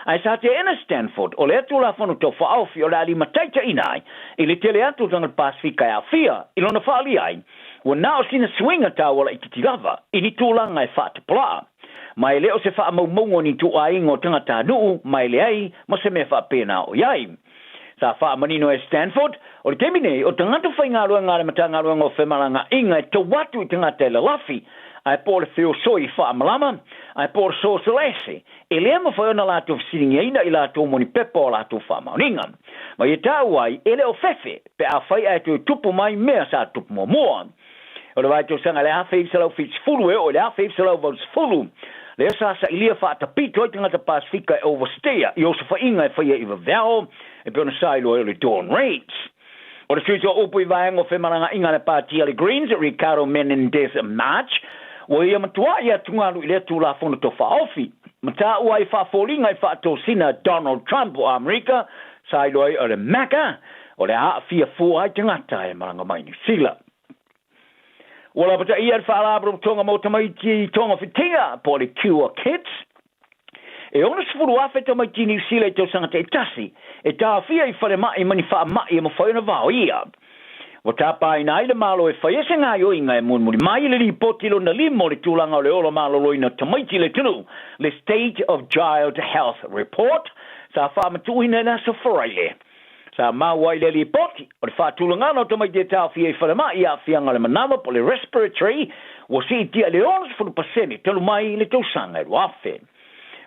Ae sa teena Stanford, o lea Tulafono Tau Faaofi o le a limataitaiina ai i le tele atu o tagata Pasefika e aafia i lona faaalia ai, ua na o sina suiga taua laitiiti lava i ni tulaga e faatapulaa. Ma e le o se faamaumauga o ni ituaiga o tagatanuu ma e leai ma se mea faapena o i ai. Sa faamanino e Stanford, o le taimi nei, o tagata faigaluega a le Matagaluega o Femalagaaiga e tau atu i tagata e lalafi, ae po o le feosoi faamalama, ae po o le sosolaese, e le mafai ona latou fesiligiaina i latou mo ni pepa o latou faamaoniga. Ma ia taua ai, e le o fefe, pe afai ae toe tupu mai mea sa tupu muamua. O le vaitausaga i le 1970 e oo i le 1980, lea sa sailia faatapito ai tagata Pasefika e overstayer i osofaiga e faia i vaveao e pei ona sailoa ai o le Dawn Raids. O le sui upu i vaega o femalagaaiga a le Pati a le Greens, Ricardo Menendez March, ua ia matuai atugalu i lea Tulafono Tau Faaofi, ma taua ai faafoliga i faatosina a Donald Trump o Amerika, sa iloa ai o le MAGA, o le a aafia fua ai tagata e malaga mai Niu Sila. Ua lapataia le Faalapotopotoga mo Tamaiti i Togafitiga, po o le Cure Kids. E 60,000 tamaiti Niu Sila i tausaga taitasi e taofia i falemai ma ni faamai e mafai ona vaoia. Ua tapaina ai le Malo e fai ai se gaoioiga e mulimuli mai i le lipoti lona lima o le tulaga o le ola maloloina o tamaiti i le atunuu, le State of Child Health Report, sa faamatuuina i le aso Faraile. Sa maua ai le lipoti, o le faatulagaga o tamaiti e taofia i falemai i aafiaga o le manava po o le respiratory ua siitia i le 60% talu mai le tausaga e 2000.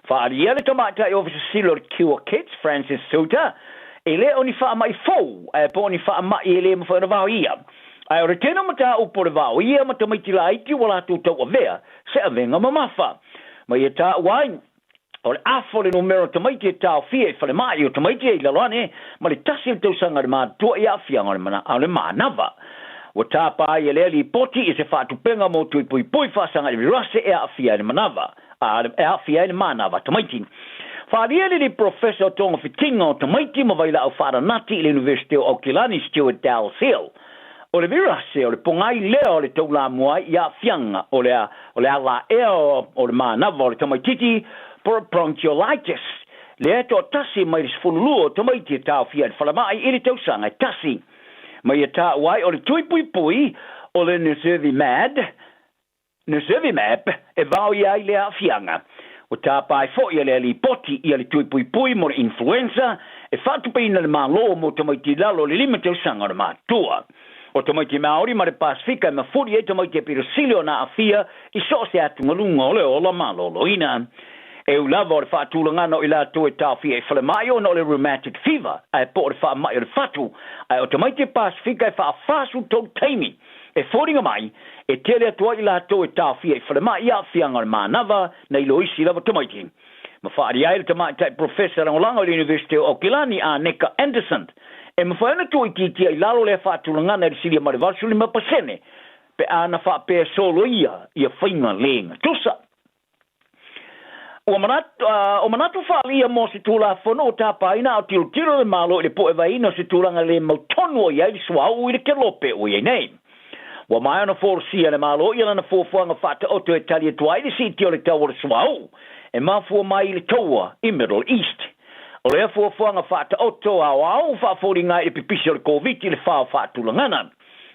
Faaalia le tamaitai Ofisa Sili o le Cure Kids, Francis Souter, e le o ni faamai fou ae po o ni faamai e le mafai ona vaoia. Ae o le tele o mataupu o le vaoia ma tamaiti laiti ua latou tauavea se avega mamafa. Ma ia taua ai, O le afa o le numera o tamaiti e taofia i falemai o tamaiti e i lalo ane ma le tasi o le tausaga i le matutua i aafiaga o le manava. Ua tapa ai e lea lipoti i se faatupega mo tui puipui faasaga i le virase e aafia ai le manava, a, e aafia ai le manava a tamaiti. Faaalia le alii Profesa o Togafitiga o Tamaiti ma Vailaau Faaranati i le Iunivesite o Aukilani Stuart Dalziel, O le virase, o le pogai lea o le taulamua ai i aafiaga o le o le alaea o le manava o le tamaititi, bronchiolitis, Lea e toatasi mai le 12 o tamaiti e taofia i le falemai i le tausaga e tasi. Ma ia taua ai o le tui puipui o le Nirsevimab, Nirsevimab, e vaoia ai lea aafiaga. Ua tapa ai foi e lea lipoti ia le tui puipui mo le influenza e faatupeina e le Malo mo tamaiti i lalo o le 5 tausaga o le matutua. O tamaiti Maori ma le Pasefika e mafuli ai tamaiti e pito sili ona aafia i so o se atugaluga o le ola maloloina. E ui lava o le faatulagana o i latou e taofia i falemai ona o le rheumatic fever ae po o le faamai o le fatu, ae o tamaiti Pasefika e faa-43 taimi e foliga mai e tele atu ai i latou e taofia i falemai i aafiaga o le manava nai lo isi lava tamaiti. Ma faaalia ai le tamaitai Profesa lagolago i le University o Aukilani a Neka Anderson, e mafai ona tuuitiitia i lalo lea faatulagana i le silia ma le 85% pe a na faapea soloia ia faiga le gatusa. Ua manatu, o manatu faaalia mo se Tulafono ua tapaina a o tilotilo le Malo i le puevaina o se tulaga le mautonu o i ai le suauu i le kelope ua i ai nei. Ua maea ona folasia e le Malo ia lana fuafuaga faataoto e tali atu ai le siitia o le tau o le suauu e mafua mai i le taua i Middle East. O lea fuafuaga faataoto aoao ua faafoliga ai i le pipisi o le Koviti i le fa o faatulagana.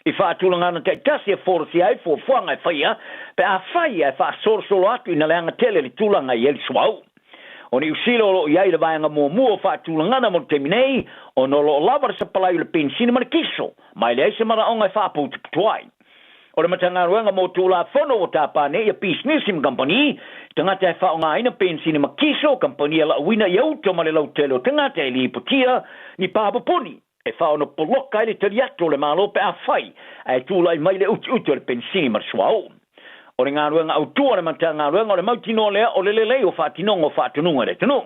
I faatulagana taitasi e folasia ai fuafuaga e faia pe afai ae faasolosolo atu ina leaga tele le tulaga i ai le suauu. O Niu Sila o lo o i ai le vaega muamua o faatulagana mo le taimi nei, ona o lo o lava le sapalai o le penisini ma le kiso, ma e leai se manaoga e faaputuputu ai. O le Matagaluega mo Tulafono ua tapa nei ia pisinisi ma kamupani, tagata e faaaogaina penisini ma kiso, kamupani e lauina ia uta ma le lautele o tagata e lipotia ni papapuni e faaono poloka ai le tali atu o le Malo pe afai ae tulai mai le utiuti o le penisini ma le suauu. O le galuega autu a le Matagaluega o le mautinoa lea o le lelei o faatinoga o faatonuga i le atunuu.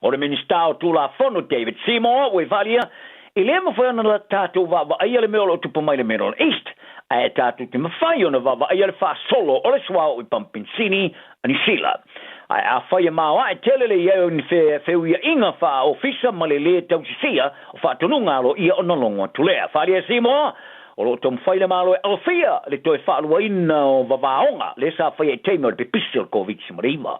O le Minisita o Tulafono David Seymour ua i faaalia, e le mafai ona tatou vaavaaia le mea o lo o tupu mai i le Middle East, ae tatou te mafai ona vaavaaia le faasolo o le suauu i pamupenisini a Niu Sila. Ae afai e maoae tele le i ai o ni feuiaiga faa-ofisa ma le lē tausisia o faatonuga aloaia ona logo atu lea. Faaalia e Seymour, o lo o taumafai le Malo e alofia le toe faaluaina o vavaoga lea sa faia i taimi o le pipisi o le Koviti-19.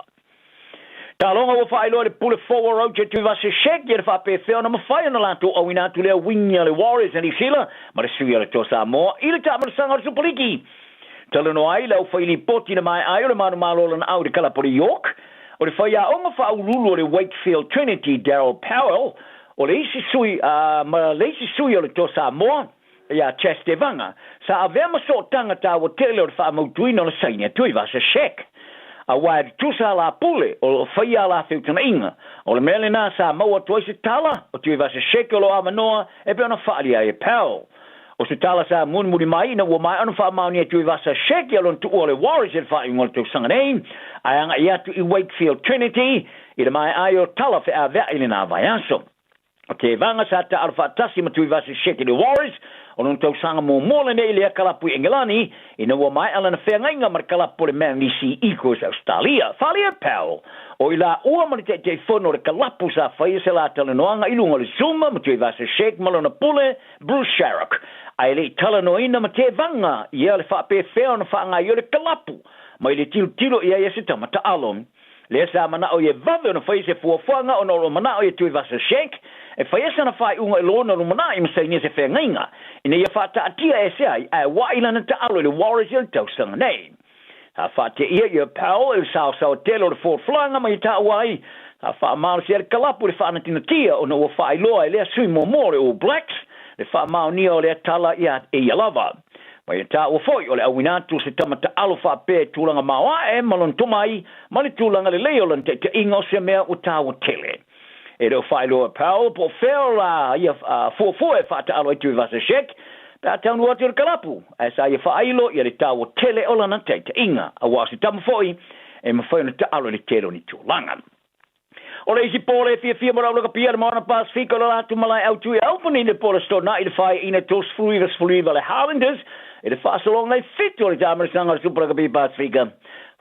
Taaloga ua faailoa e le pule fou o Roger Tuivasa-Sheck ia le faapefea ona mafai ona latou auina atu lea uiga a le Warriors a Niu Sila ma le sui o le Toa Samoa i le taamilosaga o le Supaliki. Talanoa ai le aufailipoti na maea ai o le manumalo o lana au i le kalapu o le York, o le faiaoga faauluulu o le Wakefield Trinity Daryl Powell, o le isi sui ma le isi sui o le Toa Samoa, Iā Chas Tevaga, sa avea ma sootaga taua tele o le faamautuina o le saini a Tuivasa-Sheck. Aua e tutusa a la pule o lo o faia a la feutagaiga. O le mea lenā sa maua atu ai se tala o Tuivasa-Sheck o lo o avanoa e pei ona faaalia ai e Powell. O se tala sa mulimuli mai ina ua maea ona faamaonia e Tuivasa-Sheck ia lona tuua o le Warriors i le faaiuga o le tausaga nei, ae agai atu i Wakefield Trinity i le maea ai o tala feaveai i lenā vaiaso. O Tevaga sa taaalo faatasi ma Tuivasa-Sheck i le Warriors, o lona tausaga muamua lenei i lea kalapu i Engelani, ina ua maea lana feagaiga ma le kalapu o le Manly Sea Eagles Ausetalia. Falia Powell, o i laua ma le Taitaifono o le kalapu sa faia se la talanoaga i luga o le Zoom ma Tuivasa-Sheck ma lona pule, Bruce Sharrock, ae le i talanoaina ma Tevaga ia le faapefea ona faagaioia le kalapu mai le tilotilo i ai a se tama taalo. Lea sa manao ia vave ona faia se fuafuaga ona o lo o manao ia Tuivasa-Sheck e faia sana faaiuga i lona lumanai ma sainia se feagaiga ina ia faataatia ese ai ae waai lana taalo i le Warriors i le tausaga nei. Sa faateia ia Powell i le saosaoa tele o le folafolaga ma ia taua ai sa faamalosia le kalapu i le faanatinatia ona ua faailoa e lea sui muamua o le All Blacks le faamaonia o lea tala ia e ia lava. Ma ia taua foi o le auina atu o se tama taalo faapea i tulaga maoae ma lona tomai ma le tulaga lelei o lana taitaiga o se mea ua taua tele. E le o faailoa e Powell po o fea o la ia fuafua e faataalo ai Tuivasa-Sheck pe a taunuu atu i le kalapu, ae sa ia faailo ia le taua tele o lana taitaiga, aua o se tama foi e mafai ona taalo i le tele o ni tulaga. O le isi pole e fiafia mo le aulakapia le Moana Pasifika o le latou malae autu i Albany i le po o le Stornai i le faaiina 39-19 le Highlanders i le faasologa i 7 o le taamilosaga o le Super Rugby Pasifika.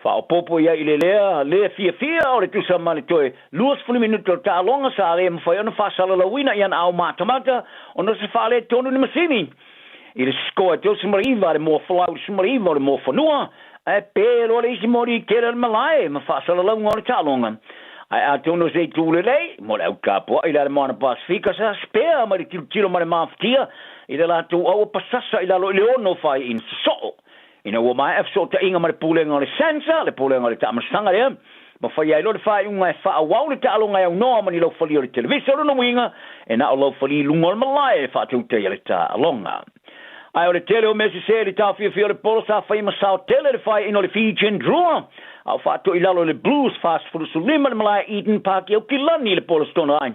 Faaopoopo i ai i le lea le fiafia o le tusa ma le toe 20 minute o le taaloga sa le mafai ona faasalalauina i ana ao matamata ona o se faaletonu i le masini i le score e 39 le moa folau i le 19 o le moa fanua, ae pe loa le isi moli tele o le malae ma faasalalauga o le taaloga. Ae atonu o se itu lelei mo le au tapuai i le Moana Pasifika sa spea mai le tilotilo ma le mafatia i le latou aua pasasa i lalo i le ono faiaina sosoo. Ina ua maea fesootaiga ma le Pulega o le SANSA, le Pulega o le Taamalosaga lea, ma faia ai loa le faaiuga e faaauau le taaloga e aunoa ma ni laufalia o le televisa, o lona uiga e na o laufalia i luga o le malae e faatautaia le taaloga. Ae o le tele o mea sese i le taofiofia o le polo sa faia ma sao tele le faaiuina o le Fijian Drua a o faato'i lalo i le Blues 45 le malae Eden Park i Aukilani i le polo Stone ai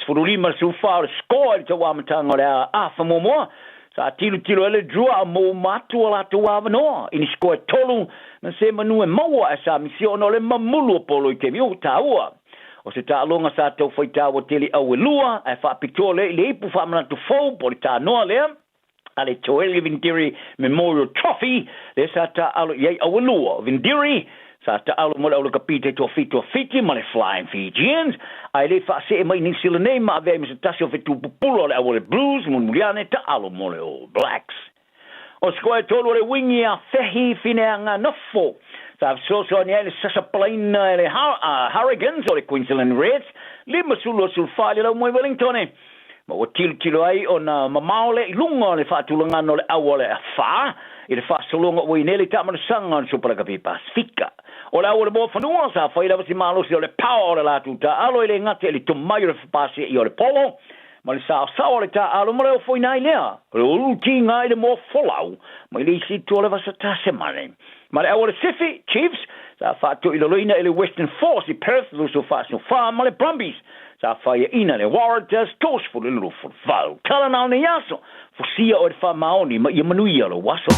15-14 o le score i le tauamataga o le afa muamua. Sa tilotilo ai le Drua a maua uma atu o latou avanoa i ni score e tolu na se manu e maua ae sa misia ona o le mamulu o polo i taimi taua. O se taaloga sa tau fai taua tele au e lua ae faapitoa lea i le ipu faamanatu fou po o le tanoa lea a le Toeli Vidiri Memorial Trophy lea sa taaalo i ai au e lua. O Vidiri sa taaalo mo le Aulakapi taitoafitu a Fiti ma le Flying Fijians ae le faasee mai Niu Sila nei ma avea ai ma se tasi o fetu pupula o le au o le Blues mulimuli ane taaalo mo le All Blacks. O se koa e tolu o le wingi a Fehi Fineanga Nofo sa fesoasoani ai le sasapalaina e le Hurricanes o le Queensland Reds 54 i le laumoe Wellington ma ua tilotilo ai ona mamao lea i luga o le faatulagana o le au o le afa i le faasologa ua i nei le taamalosaga o le Super Rugby Pasifika. O le au o le Moafanua sa fai lava si malosi o le power o le latou taaalo e le gata i le tomai o le fapaseia o le polo ma le saosao o le taaalo ma le ofoina ai lea o le ulutiga i le moa folau mai le isi itu o le vasa Tasemane. Ma le au o le Sifi, Chiefs, sa faatoilaloina i le Western Force i Perth 24 ma le Brumbies sa faiaina le Waratahs 32. Tala na o nei aso, fosia oe le faamaoni ma ia manuia lou aso.